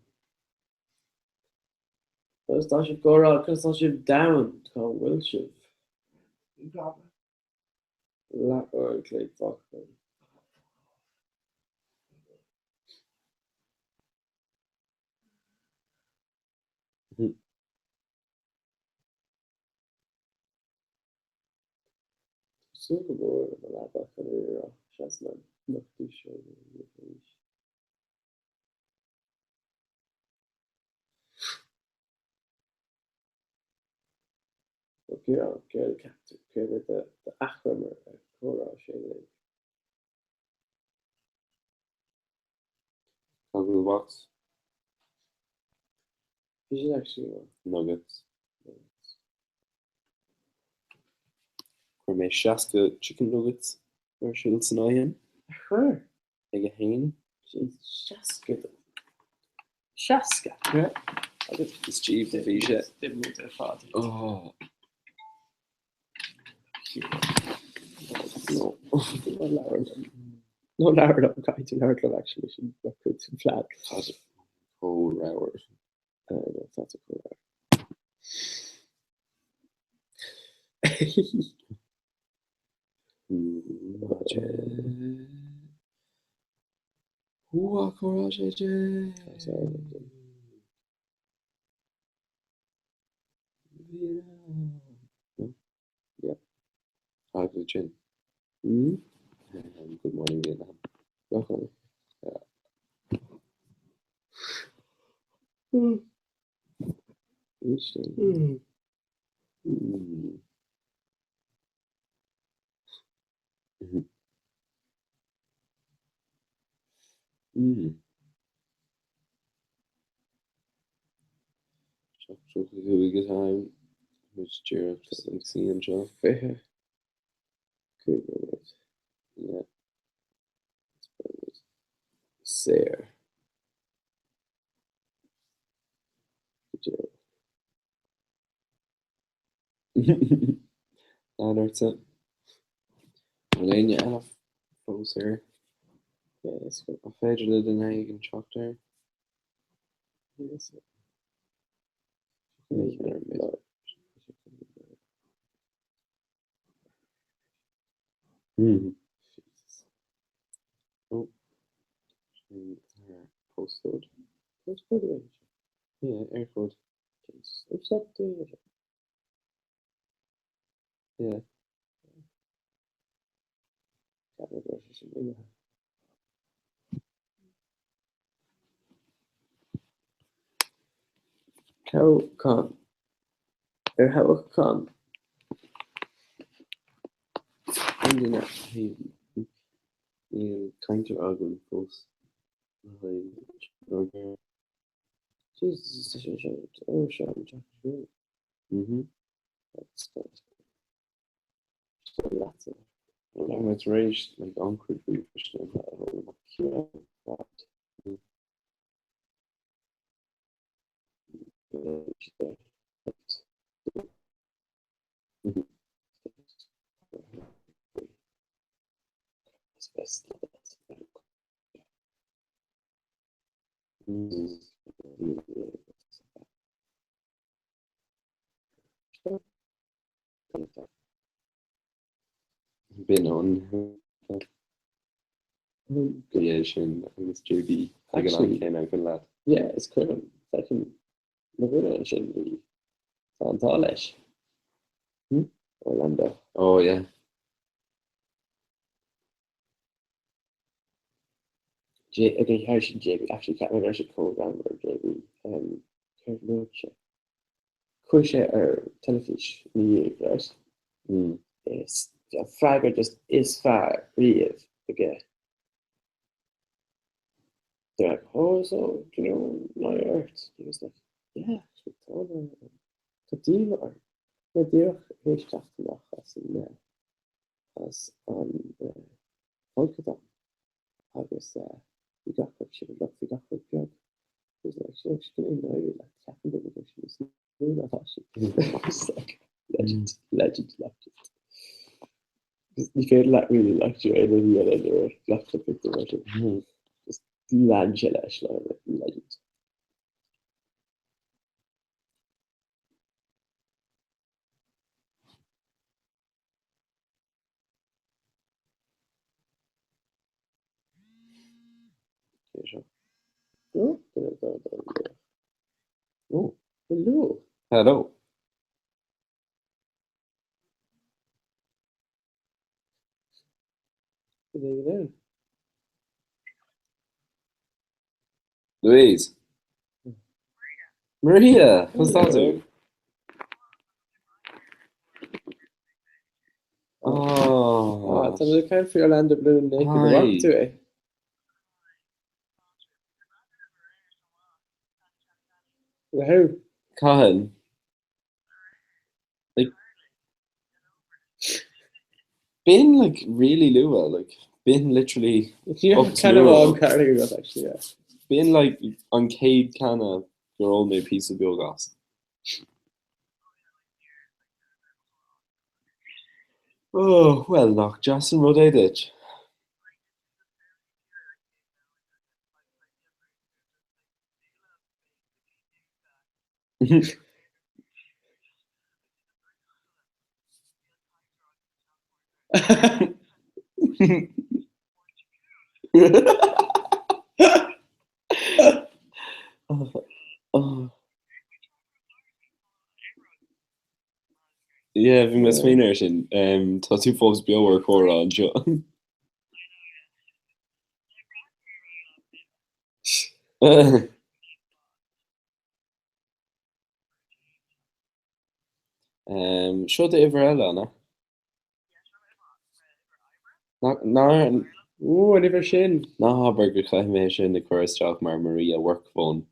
Conas tá sibh comhrá, conas tá sibh domhan, cá bhfuil sibh? Leathuair an chloig fágtha. Tá súil go mór le mo leaba chun an fhírinne a rá, seans nach ndúiseoidh mé riamh arís. Ó Ciaráin, céard a cheap tú? Céard é d'achoimre ar chomhrá Shane Lynch? Cá bhfuil box? Bhí sin actually maith. Nuggets. Nuggets. Chuir mé 60 chicken nuggets ar siúl san oigheann. A chuir? Ag a haon. Sin 60. 60? Yeah. Agus is díobh a bhí sé. D'ith muid ar fad. Oh. No. Labhair liom. No labhair liom, caithfidh tú labhairt liom actually sin cuid den phlean. Chomh ramhar. I know, tá tú chomh ramhar. Yeah. Agus sin. Good morning Vietnam. Yeah. Interesting. 75 atá ann, muid díreach ag suí anseo. 25 nóiméad. Yeah. Beidh muid saor. Go deo. Lean ortsa. An éinne eile fós air? An féidir le duine éigin teacht air? Oh. Postcode. Postcode? Yeah, Eircode. Yeah. Toghchán. Ar thoghchán aon duine Níl cainteoir againn fós le haghaidh Tar éis like an-chuid ríomhphoist a fhoghlaim. B'in an Go sin agus JB ag an am céanna go leat. Yeah, is cuimhin feicim mo dhuine ansin bhí tá an t-ádh leis. Hmm? Orlando. Oh yeah. J okay, how should JB actually ceap mé go raibh sé chomh greannmhar JB um, céard a dúirt sé? Chuaigh sé ar teilifís ina dhiaidh, right? Mm. Is an freagra just is fearr riamh aige. They're like, oh, so, do you know, náire ort? He was like, yeah, actually, tá náire orm. Tá díoma orm. Mé díreach théis teacht amach as an, eh, as an eh, folcadán. Agus bhí gach rud sileach, bhí gach rud beag. He was like, sure, sin é náire, like, ceapann duine go bhfuil sé níos mó ná atá sé. It's like, legend, legend, legend. Just ní féidir leat really like do aon rud a dhéanamh nuair a ghlactar pictiúr mar sin. Just lean sé leis, like, legend. Oh, hello. Hello. Good evening. Louise. Maria, what's that do? Oh, Oh, tá mé caint faoi Orlando Bloom naked Hi. an bhfaca tú é? Le who? Cathain. Like, been like really luath, like been literally Ní up to ceann amháin luath. carraig agat actually, yeah. Been like an chéad canna gur ól mé píosa beag as. Oh, well, nach deas an rud é duit. Yeah, bhí mé ag smaoineamh air sin. Tá tú fós beo ar comhrá anseo. Seo d'uimhir eile, an ea? Ná, Ooh, an uimhir sin! Ná habair go gcaithfidh mé é sin a chur isteach mar Maria work phone.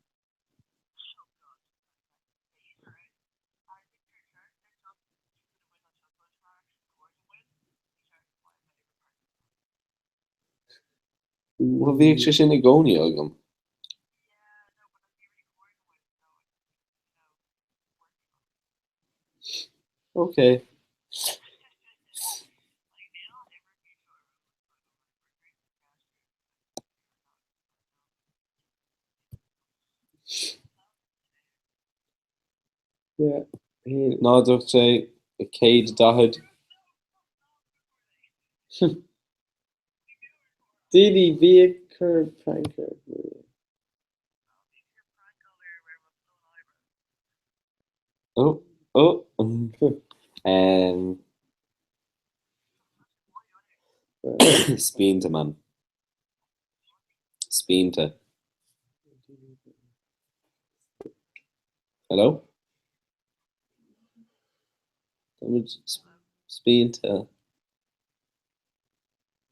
Bhuel, bhíodh sé sin i gcónaí agam. Ok. Yeah. 0 8 6 140. Daoine, bí ag cur prank ar Maria. Oh, oh. Um, Spíonta, man. Spíonta. Hello? Táimid spíonta.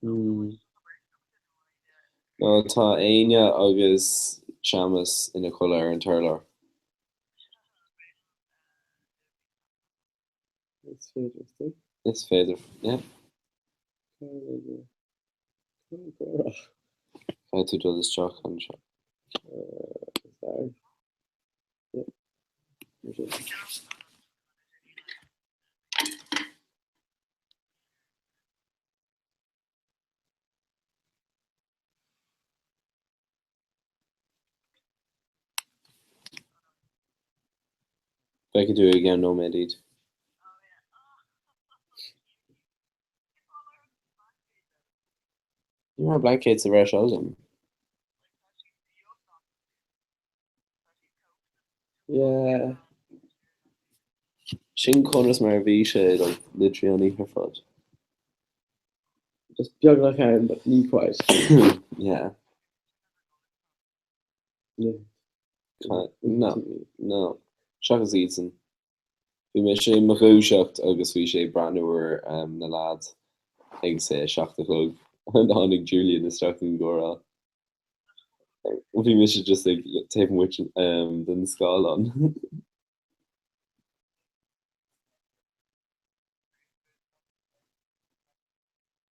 Hmm. No, tá Áine agus Séamus ina chodladh ar an t-urlár. Is féidir, is dóigh. Is féidir, yeah. Caithfidh tú dul isteach anseo. Sorry. Yeah. Feicfidh tú i gceann nóiméad iad. Ní raibh blaincéad sa bhreis agam. Yeah. Sin conas mar a bhí sé like literally an oíche ar fad. Just beagnach ann, but ní quite. Yeah. Yeah. No, no. Seachas iadsan. Bhí mise i mo dhúiseacht agus bhí sé ag breathnú ar na lads ag say a 7 a chlog. Tháinig Julian isteach don gcomhrá. Bhí mise just ag taobh amuigh den scáileán.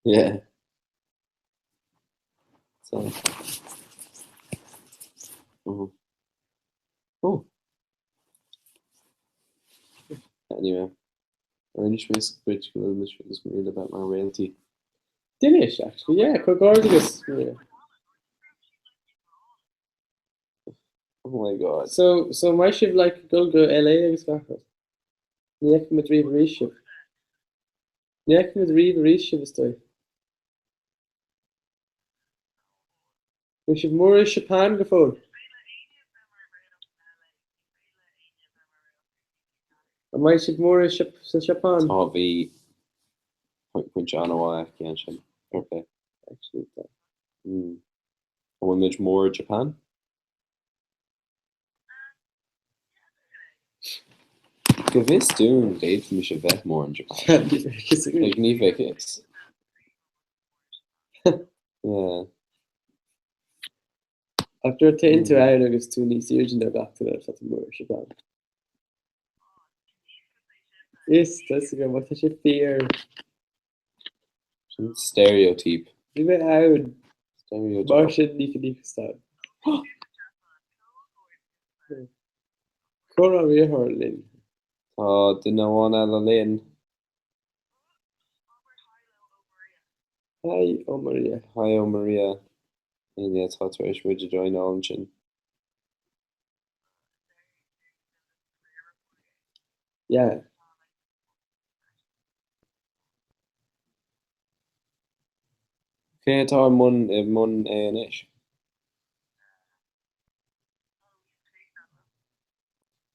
Yeah. So. Oh. Oh. Anyway. Rinne mé scuid go bhfuil mise agus Maria le bheith mar réaltaí. D'inis, actually, yeah, comhghairdeas, Maria. Oh my god. So, so mbeidh sibh like dul go LA agus gach rud? Ní fheicfidh muid riamh arís sibh. Ní fheicfidh muid riamh arís sibh, is dóigh. Beidh sibh mór i Japan go fóill. An mbeidh sibh mór i sa Seapáin? Tá, bhí pointe an-mhaith aici ansin, fair play. Actually, tá. Mm. An bhfuil muid mór i Japan? Go bhfios dúinn, d'fhéadfaimis a bheith mór in Japan. Like, ní bheadh fhios. Yeah. Ach nuair a théann tú ann agus tú níos airde ná gach duine, tá tú mór i Japan. Is, tá fhios agam, ach tá sé fíor. Sin stereotype. Bhí mé ann. Stereotype. Mar sin ní fios dom. Comhrá riarthóir linn. Tá duine amháin eile linn. Haigh, ó Maria. Haigh, ó Maria. Éinne atá tar éis muid a joináil ansin. Yeah. Cé atá i mbun i mbun é anois?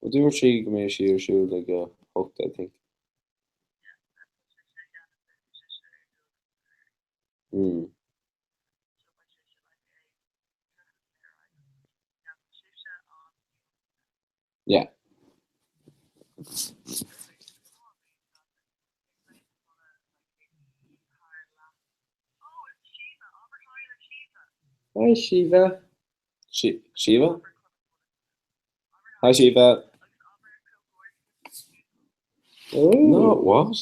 Well dúirt sí go mbeidh sí ar siúl ag a 8 I think. Mm. Yeah. Hi Shiva. Shi Shiva? Hi Shiva. Oh. No, what?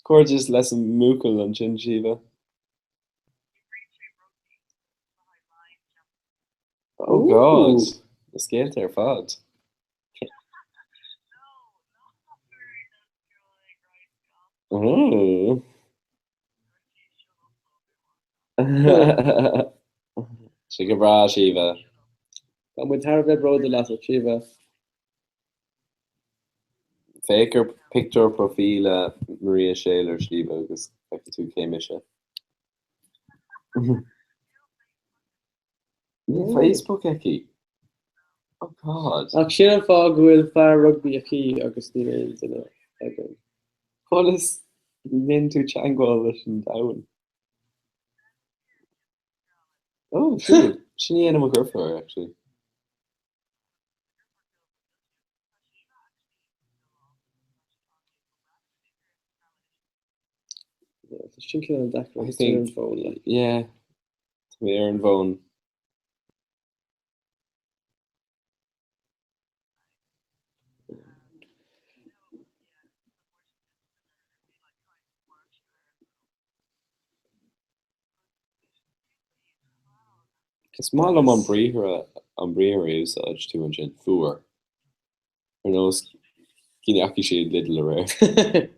Cairdeas leis an mbuachaill ansin Shiva. Oh God, na scéalta ar fad. Oh. Sé go breá, Shiva. Tá muid thar a bheith bródúil asat, Shiva. Féach ar pictiúr próifíle Maria Shayler, Shiva, agus feicfidh tú cé mise. Níl Facebook aici. Oh God. Ach sin an fáth go bhfuil fear rugbaí aici agus níl aon duine againn. Conas a ndéanann tú teagmháil leis an domhan? Oh, cool. Sin í ainm mo dheirfiúr, actually. Sin cineál deacair I agus tú ar an think, bhfón like. yeah, tá mé ar an bhfón. Is maith liom an briathar an briathar a úsáid tú ansin, fuair. Ar nós go ndeachaigh siad Lidl aréir.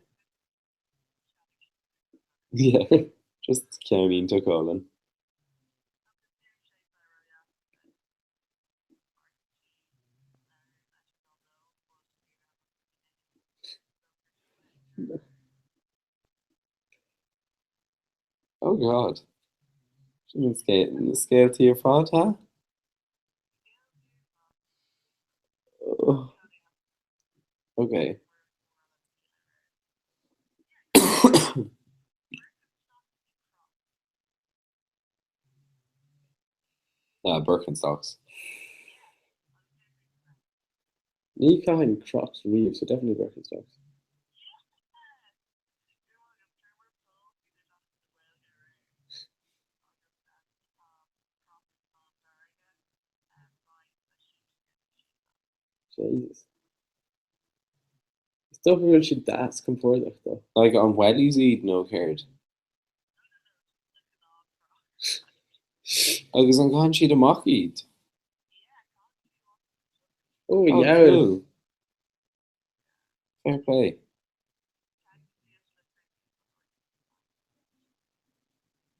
Yeah, just ceann iontach álainn. Oh God. Sin an scéal, na scéaltaí ar fad, ha? Oh. Okay. Ah, Birkenstocks. Ní chaithim Crocs riamh, so definitely Birkenstocks. Jesus. Is dócha go bhfuil siad deas compordach though. Like an wellies iad nó céard? Agus an gcaitheann siad amach iad? Oh, Oh, yeah. cool. Fair play.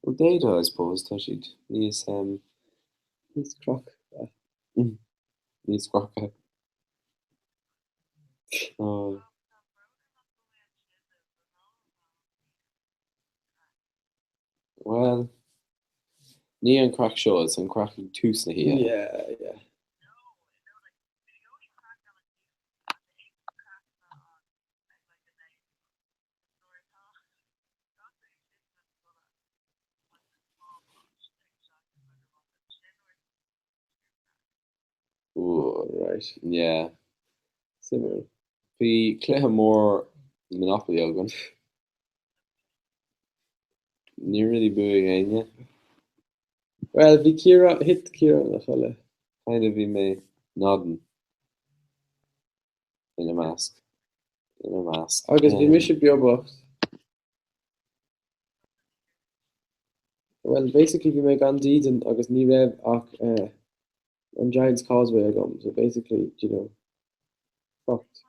Well, d'fhéadfá, I suppose, tá siad níos um, Níos croc. níos croca. Oh. Well, ní an craic seo, is an craic ag tús na hoíche. Yeah, yeah. Ooh, Right. yeah. Suimiúil. Bhí cluiche mór Monopoly againn. Níor really bhuaigh éinne. Well, bhí Ciarán, thit Ciarán a chodladh. Kind of bhí mé nodding ina measc. Ina measc. Agus bhí mise beo bocht. Well, basically bhí mé gan dídean agus ní raibh ach eh, an Giant's Causeway agam, so basically, you know, fucked.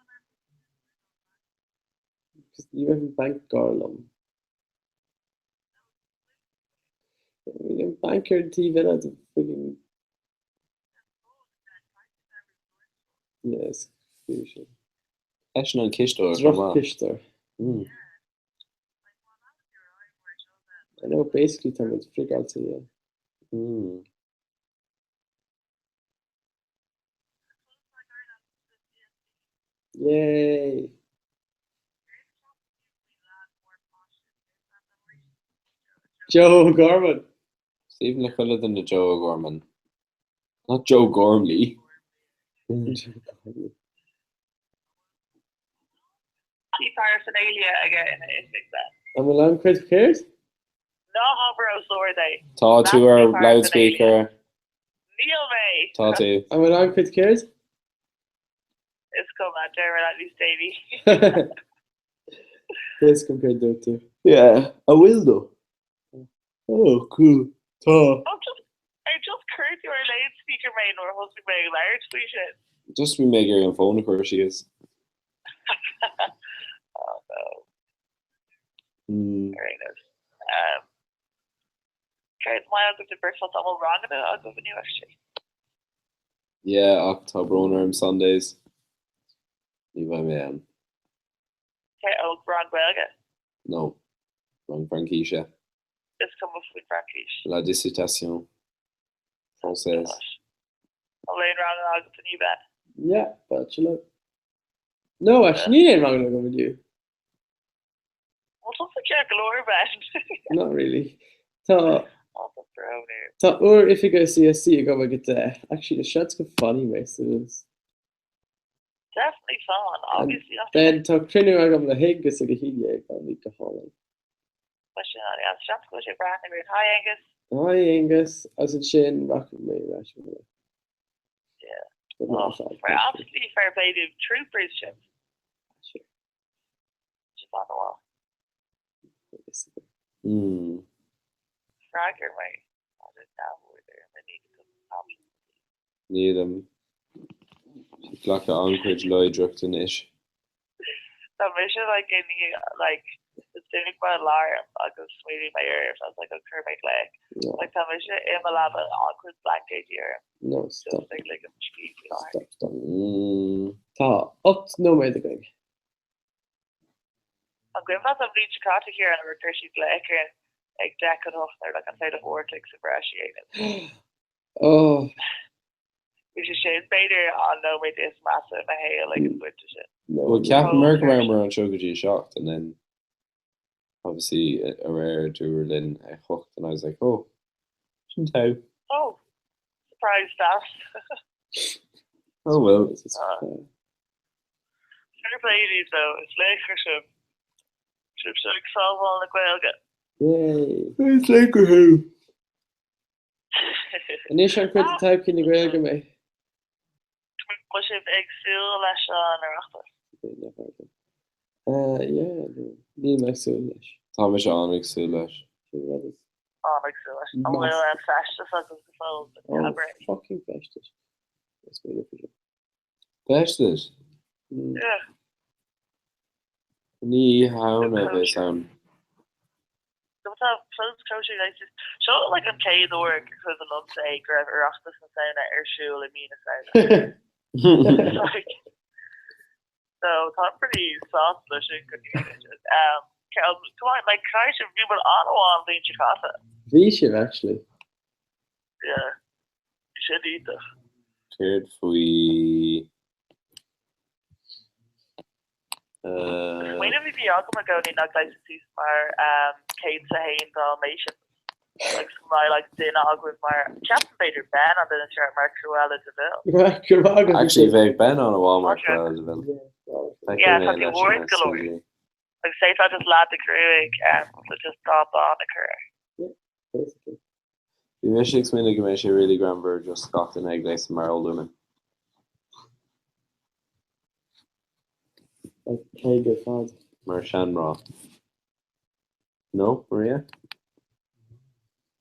Cos ní raibh an banc gar liom. Bhí an banc ar an taobh eile de frigging Yes, bhí sin. Eisean an cisteoir chomh maith. Droch-chisteoir. Mm. I know, basically tá muid frigáilte, yeah. Mm. Yay! Joe O'Gorman. Stephen le chuile duine Joe O'Gorman. Not Joe Gormley. Joe Gormley. Bhí paraphernalia aige ina oifig then. An bhfuil an-chuid céard? Ná habair os ard é. Tá tú ar loudspeaker. Níl mé! Tá tú. An bhfuil an-chuid céard? Is cuma, déarfaidh mé leat níos déanaí. Is cuma céard dúirt tú. Yeah, an bhfuil though? Oh, cool. Tá. Oh, just, ar just chuir tú ar loudspeaker mé nuair a thosaigh mé ag labhairt faoi sin. Just bhí mé ag iarraidh an fón a chur síos. Oh no. Mm. Ar aon nós. Um, Céard maith agaibh do bricfeasta an bhfuil ranganna agaibh inniu actually? Yeah, ach tá brón orm Sundays. Ní bheidh mé ann. Cé ó rang Gaeilge? No. Rang Fraincíse. Is cuma faoin Fhraincis. La dissertation française. An bhfuil aon ranganna agat inniu Ben? Yeah, bachelor. No, actually, níl aon ranganna agam inniu. Bhfuil tusa ceart go leor Ben? Not really. Tá Tá brón orm. Tá uair oifige CSC agam ag 10. Actually, seans go bhfanfaidh mé suas. Definitely fan, obviously not. Then tá cruinniú agam le hAonghus ag 11, that'll be go hálainn. Bhuel sin an-deas, seans go bhfuil sé ag breathnú orainn. Hi Aonghus! Hi Aonghus, agus ansin rachaidh mé ar ais abhaile. Yeah. But Oh, not fad. fair, absolutely fair play to troopers sibh. Sure. Sibh an-mhaith. Hmm. Freagair mé. Nílim. Ag glacadh an-chuid láidreacht anois. Tá mise like i ndiaidh like d'imigh m'alarm agus smaoinigh mé air I was like oh cuir mé glaoch. Like tá mise i mo leaba an-chuid blaincéidí orm. No, stop. Just ag ligean mo scíth faoi láthair. Stop, stop. Mm. Tá 8 nóiméad againn. An gcuimhin leat an bhliain seo caite Ciarán nuair a chuir siad glaoch orainn ag 7:50 nuair like an féile mhór sa bhreis a dhéanamh? Oh. Bhí sé sin b'fhéidir an nóiméad is measa i mo shaol ag an bpointe sin. Well cheapamar go rabhamar anseo go dtí 7 and then obviously aréir dúradh linn a 8 and I was like oh sin togha. Oh, surprise that. Oh well. Fair play daoibh though, is laochra sibh. Sibhse ag sábháil na Gaeilge. Yay! Is laochra thú! Anois an cuid de todhchaí na Gaeilge mé. Bhfuil sibh ag súil leis an Oireachtas? Uh, yeah, no, níl mé ag súil leis. Tá mise an-ag súil leis. An-ag súil leis. An bhfuil an feisteas agaibh go fóill? Oh, fucking feisteas. Is mé le Feisteas? Yeah. Ní Shamhna a bheas ann. Tá close closure like seo like an chéad uair gur cuimhin liomsa é go raibh Oireachtas na Samhna ar siúl i mí na Samhna. Like, so tá pretty sásta leis sin go ndéanfaidh siad. Um, come on, like caithfidh sibh bhí muid an-mhaith an bhliain seo caite. Bhí sibh actually. Yeah. Bhí sin iontach. Céard faoi Smaoineamh a bhí agam i gcónaí ná gléasadh suas mar 101 Dalmatians agus go mbeidh like duine agaibh mar, ceapaim b'fhéidir Ben an duine seo mar Cruella de Vil. Actually bheadh Ben an-mhaith mar Cruella de Vil. Yeah, tá tú ard go leor. Agus d'fhéadfá just leath de ghruaig le just dath bán a chur air. Yeah, basically. Bhí mise ag smaoineamh go mbeidh sé really greannmhar just gach duine ag gléasadh mar old women. Like cé go fad. Mar seanmná. No, Maria?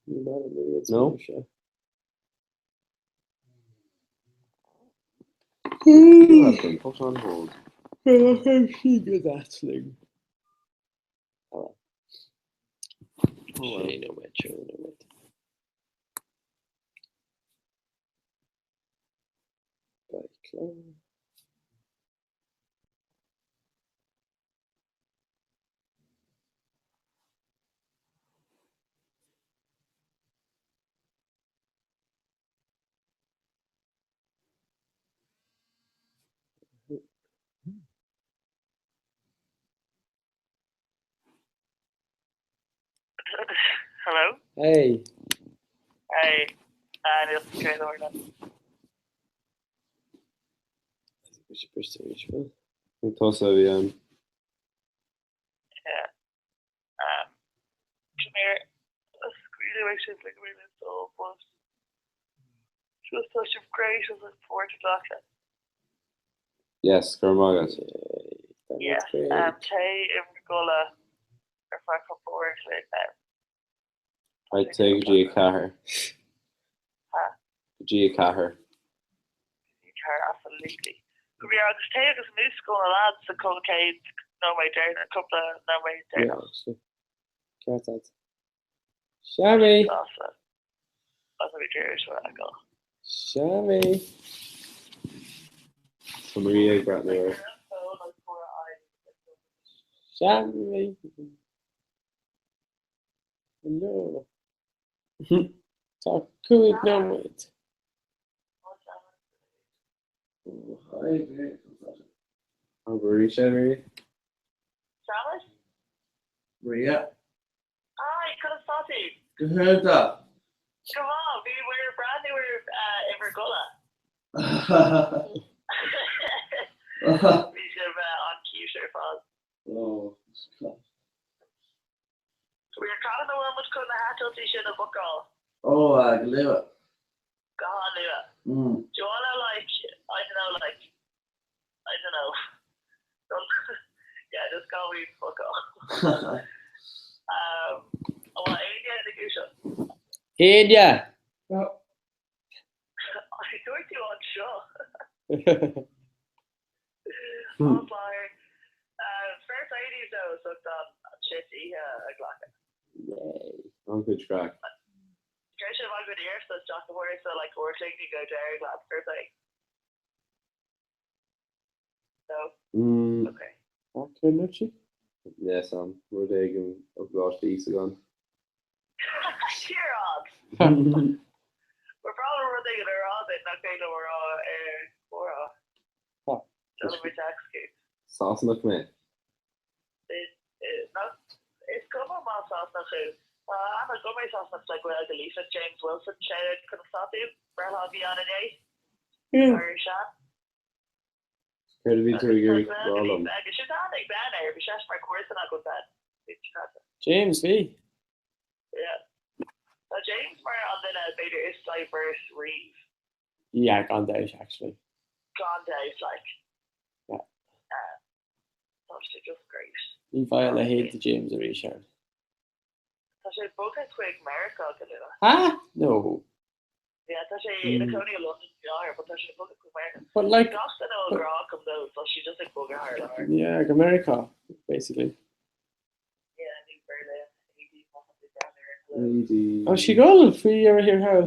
Ní maith le Maria No? seo. You have been put on hold. Sí go that Oh. Sé nóiméad, sé nóiméad. Beidh clár. Hello? Hey. Hey. Ah, níl sa chéad uair liom. Tusa a bhí ann. Yeah. Um, come here. Scaoileadh é sibh le go mbeidh mé so but just tá sibh great as an páirt a ghlacadh. Yes, go raibh maith agat. Yes, um, téigh i bhur gcodladh ar feadh cúpla uair a chloig now. Right, téigh go dtí a 4. Ha? Go dtí a 4. Go dtí a 4, absolutely. Go raibh agus téigh agus múscail na lads sa chéad nóiméad deireanach, cúpla nóiméad deireanach. Yeah, ceart agat. Seamie! Seamie! Tá Maria ag breathnú air. Seamie! Hello. Tá 5 nóiméad. Abair sé, Maria. Maria. Hi, conas tá tú? Go hiontach. Go maith, bhí muid ag breathnú ar i bhur gcodladh. Bhí sibh an-cute ar fad. Oh, class. Bhí ar cathain a bhfuil muid chun na heitiltí sin a bhookáil? Oh, go luath. Go han-luath. Mm. Do you wanna like, I don't know, like, I don't know. Yeah, just go we fuck off. Um, an bhfuil éinne ina dhúiseacht? Éinne! Dúirt tú anseo. Off láthair. Fair play daoibh though, as ucht an shit oíche a ghlacadh. Yay. An-chuid craic. Deir sé maith go d'iarrfá isteach a thabhairt so like uair chloig go deireadh lads, fair play. No? Mm. Okay. Cé Yes, am rud éigin ó Choláiste Íosagáin. Ciarán! Ba bhreá liom rud éigin a rá duit nach féidir liom a rá ar chomhrá. Déanfaidh mé text chugat. Sasanach mé. Is cuma más Sasanach thú. Tá aithne agam ar Sasanach le Gaeilge líofa, James Wilson, sé conas tá tú? Breithlá a bhí ann inné. Ar sean. Céard a bhí tú ag iarraidh rá liom? Agus sin tá ag Ben air, bhí seisean mar comharsan agam Ben. Bhí sé caite. James, bhí. Yeah. Tá James mar an duine b'fhéidir is diverse riamh. Yeah, gan dabht actually. Gan dabht, like. Yeah. Tá sé just great. Ní bheidh a leithéid de James arís ann. Tá sé bogtha chuig Meiriceá go luath. Ha? No. Yeah, tá sé ina chónaí i Londain faoi láthair, but tá sé bogtha chuig Meiriceá. But like. Gach duine a bhfuil grá agam dó, tá sé just ag bogadh thar lear. Yeah, go Meiriceá, basically. Yeah, nó Berlin, AD, má tá tú ag breathnú ar an AD. Tá sí ag dul faoi dheireadh thiar thall.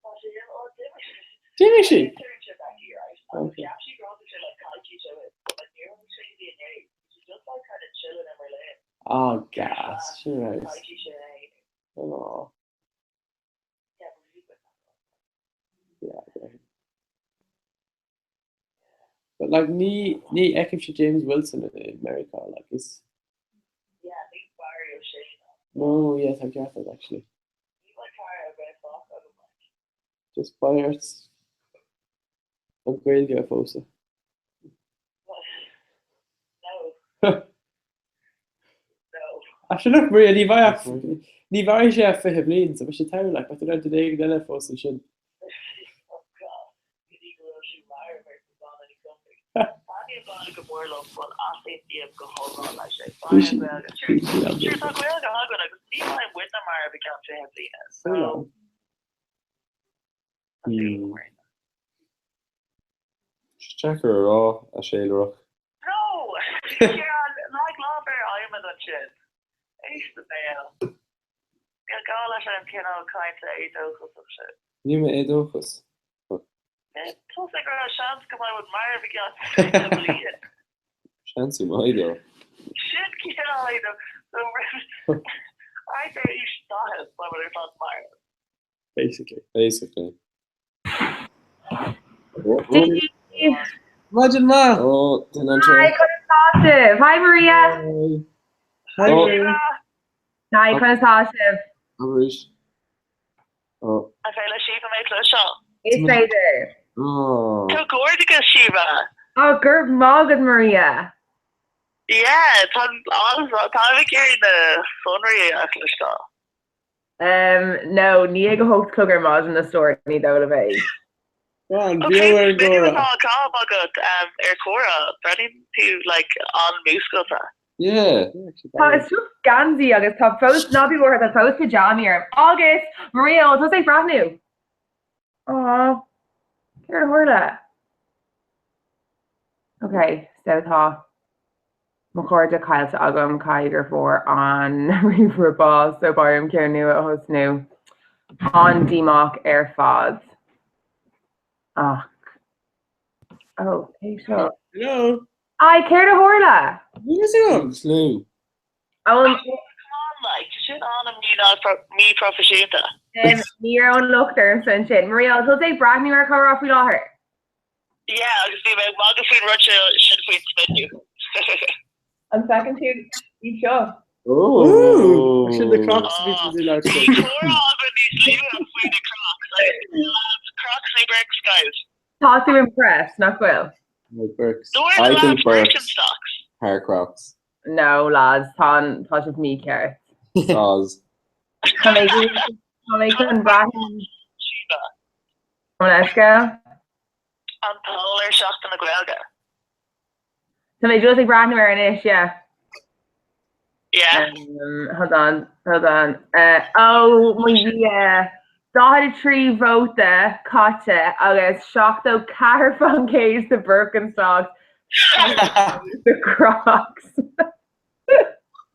Tá sé in, oh, d'imigh sé. D'imigh sí? Turned to Becky, right? Agus cheap sí go raibh sé like coicís ó shin, but like níor tháinig sé go dtí inné. She's just like kind of chilling in Berlin. Oh, gas, sin right. Coicís ó shin. Oh. Yeah, but he's with Yeah, yeah. But like ní ní fheicimse James Wilson i Meiriceá like is Yeah, ní Barry O'Shea ná. No, yeah, tá ceart agat actually. Ní bheidh cara ar bith fágtha agam like. Just beidh ort an Ghaeilge a phósadh. No. No. Actually look Maria, ní bheidh ach ní mhairfidh sé ach 20 bliain so beidh sé togha like beidh tú in ann duine éigin eile a phósadh ansin. Oh God, go dtí go bhfuil sí marbh ar Susanna Ní Chonfaigh. Taitníonn Gaeilge go mór liom but easaontaím go hiomlán leis é. Bhí sí Gaeilge. bhí sí an Sure tá Gaeilge againn agus ní bheidh muidne marbh i gceann 20 bliana so tá sé go mór. Deacair a rá, a Séilearach. No! Ciarán, leag lámh ar adhmad ansin. Éist do bhéal. Níl gá leis an cineál cainte éadóchasach sin. Níl mé éadóchas. Tusa ag rá seans go mbeidh muid marbh i gceann 20 bliain. Seans maith dó. Sin cineál éadóchas. So, thart ar aois 40, beidh muid ar fad marbh. Basically. Basically. Maidin mhaith! Oh, duine anseo. Hi, conas tá sibh? Hi Maria! Hi Maria! Hi, conas tá sibh? Arís. Oh. An féidir le Síomha mé a chloisteáil? Is féidir. Oh. Comhghairdeachas, Síomha! Oh, go raibh maith agat, Maria. Yeah, tá táim ag iarraidh na sonraí a chloisteáil. Um, no, ní ag a hocht a chlog ar maidin a stór, ní dóigh liom é. Ok, b'fhéidir tá caitheamh agat ar comhrá, breathnaíonn tú like an-mhúscailte. Yeah. Tá is just geansaí agus tá fós ná bí buartha tá fós pyjamaí orm. Agus Maria, an bhfuil tusa ag breathnú? Aw, céard a tharla? Ok, so tá mo chairde caillte agam, caithfidh gur fuair an ríomhaire bás, so beidh orm ceann nua a thosnú. An-díomách ar fad. Ach, oh, cé seo? Hello! Ai, céard a tharla? Níl fhios agam! Slú. An Come on, like, sin an-mhíphroifisiúnta. Ní raibh an locht ormsa ansin. Maria, an bhfuil tú ag breathnú ar comhrá faoi láthair? Yeah, agus bhí mé ag magadh faoin rud sin faoin smideadh. An bhfeiceann tú iad seo? Ooh! Sin na Crocs a bhí tú ag labhairt faoi. Bhí comhrá againn níos luaithe faoi na Crocs. Lads, Crocs nó Birks, guys? Tá tú impressed, nach bhfuil? No, Birks. No, the I think lads Birks. Birkenstocks. Thar Crocs. No, lads, tá tá sibh mícheart. Soz. Tá mé tá mé chun breathnú. An leithscéal? An poll ar Seachtain na Gaeilge. Tá mé just ag breathnú air anois, yeah. Yeah. Um, hold on, hold on. Uh, oh, mo Dhia. 43 vóta caite agus 74% do Birkenstocks do Crocs.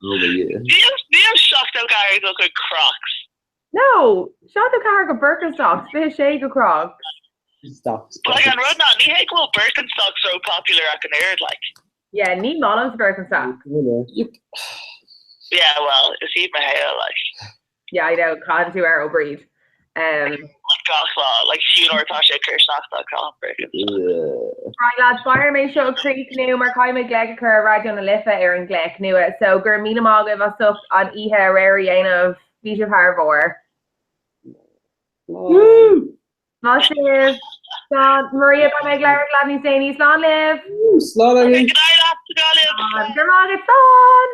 Oh, yeah. Níl 74 go Crocs. No, 74 go Birkenstocks, 26 go Crocs. Stocks. But like an rud ná, ní hé go bhfuil Birkenstocks ró-popular ach an oiread, like. Yeah, ní maith liomsa Birkenstocks. Yep. Yeah, well, is iad mo shaol, like. Yeah, I know, caitheann tú air ó Bríd. Um, Like gach lá, like fiú nuair atá sé ag cur sneachta, caithim Birkenstocks. Right lads, beidh orm é seo a chríochnú mar caithfidh mé glaoch a chur ar Raidió na Life ar an nglaoch nua. So go raibh míle maith agaibh as ucht an oíche aréir a dhéanamh. Bhí sibh thar barr. Woo! Maith sibh. Slán. Maria, beidh mé ag labhairt leat níos déanaí. Slán libh. Slán agaibh. Good night, lads, go Gaillimh. Go raibh maith agat. Slán!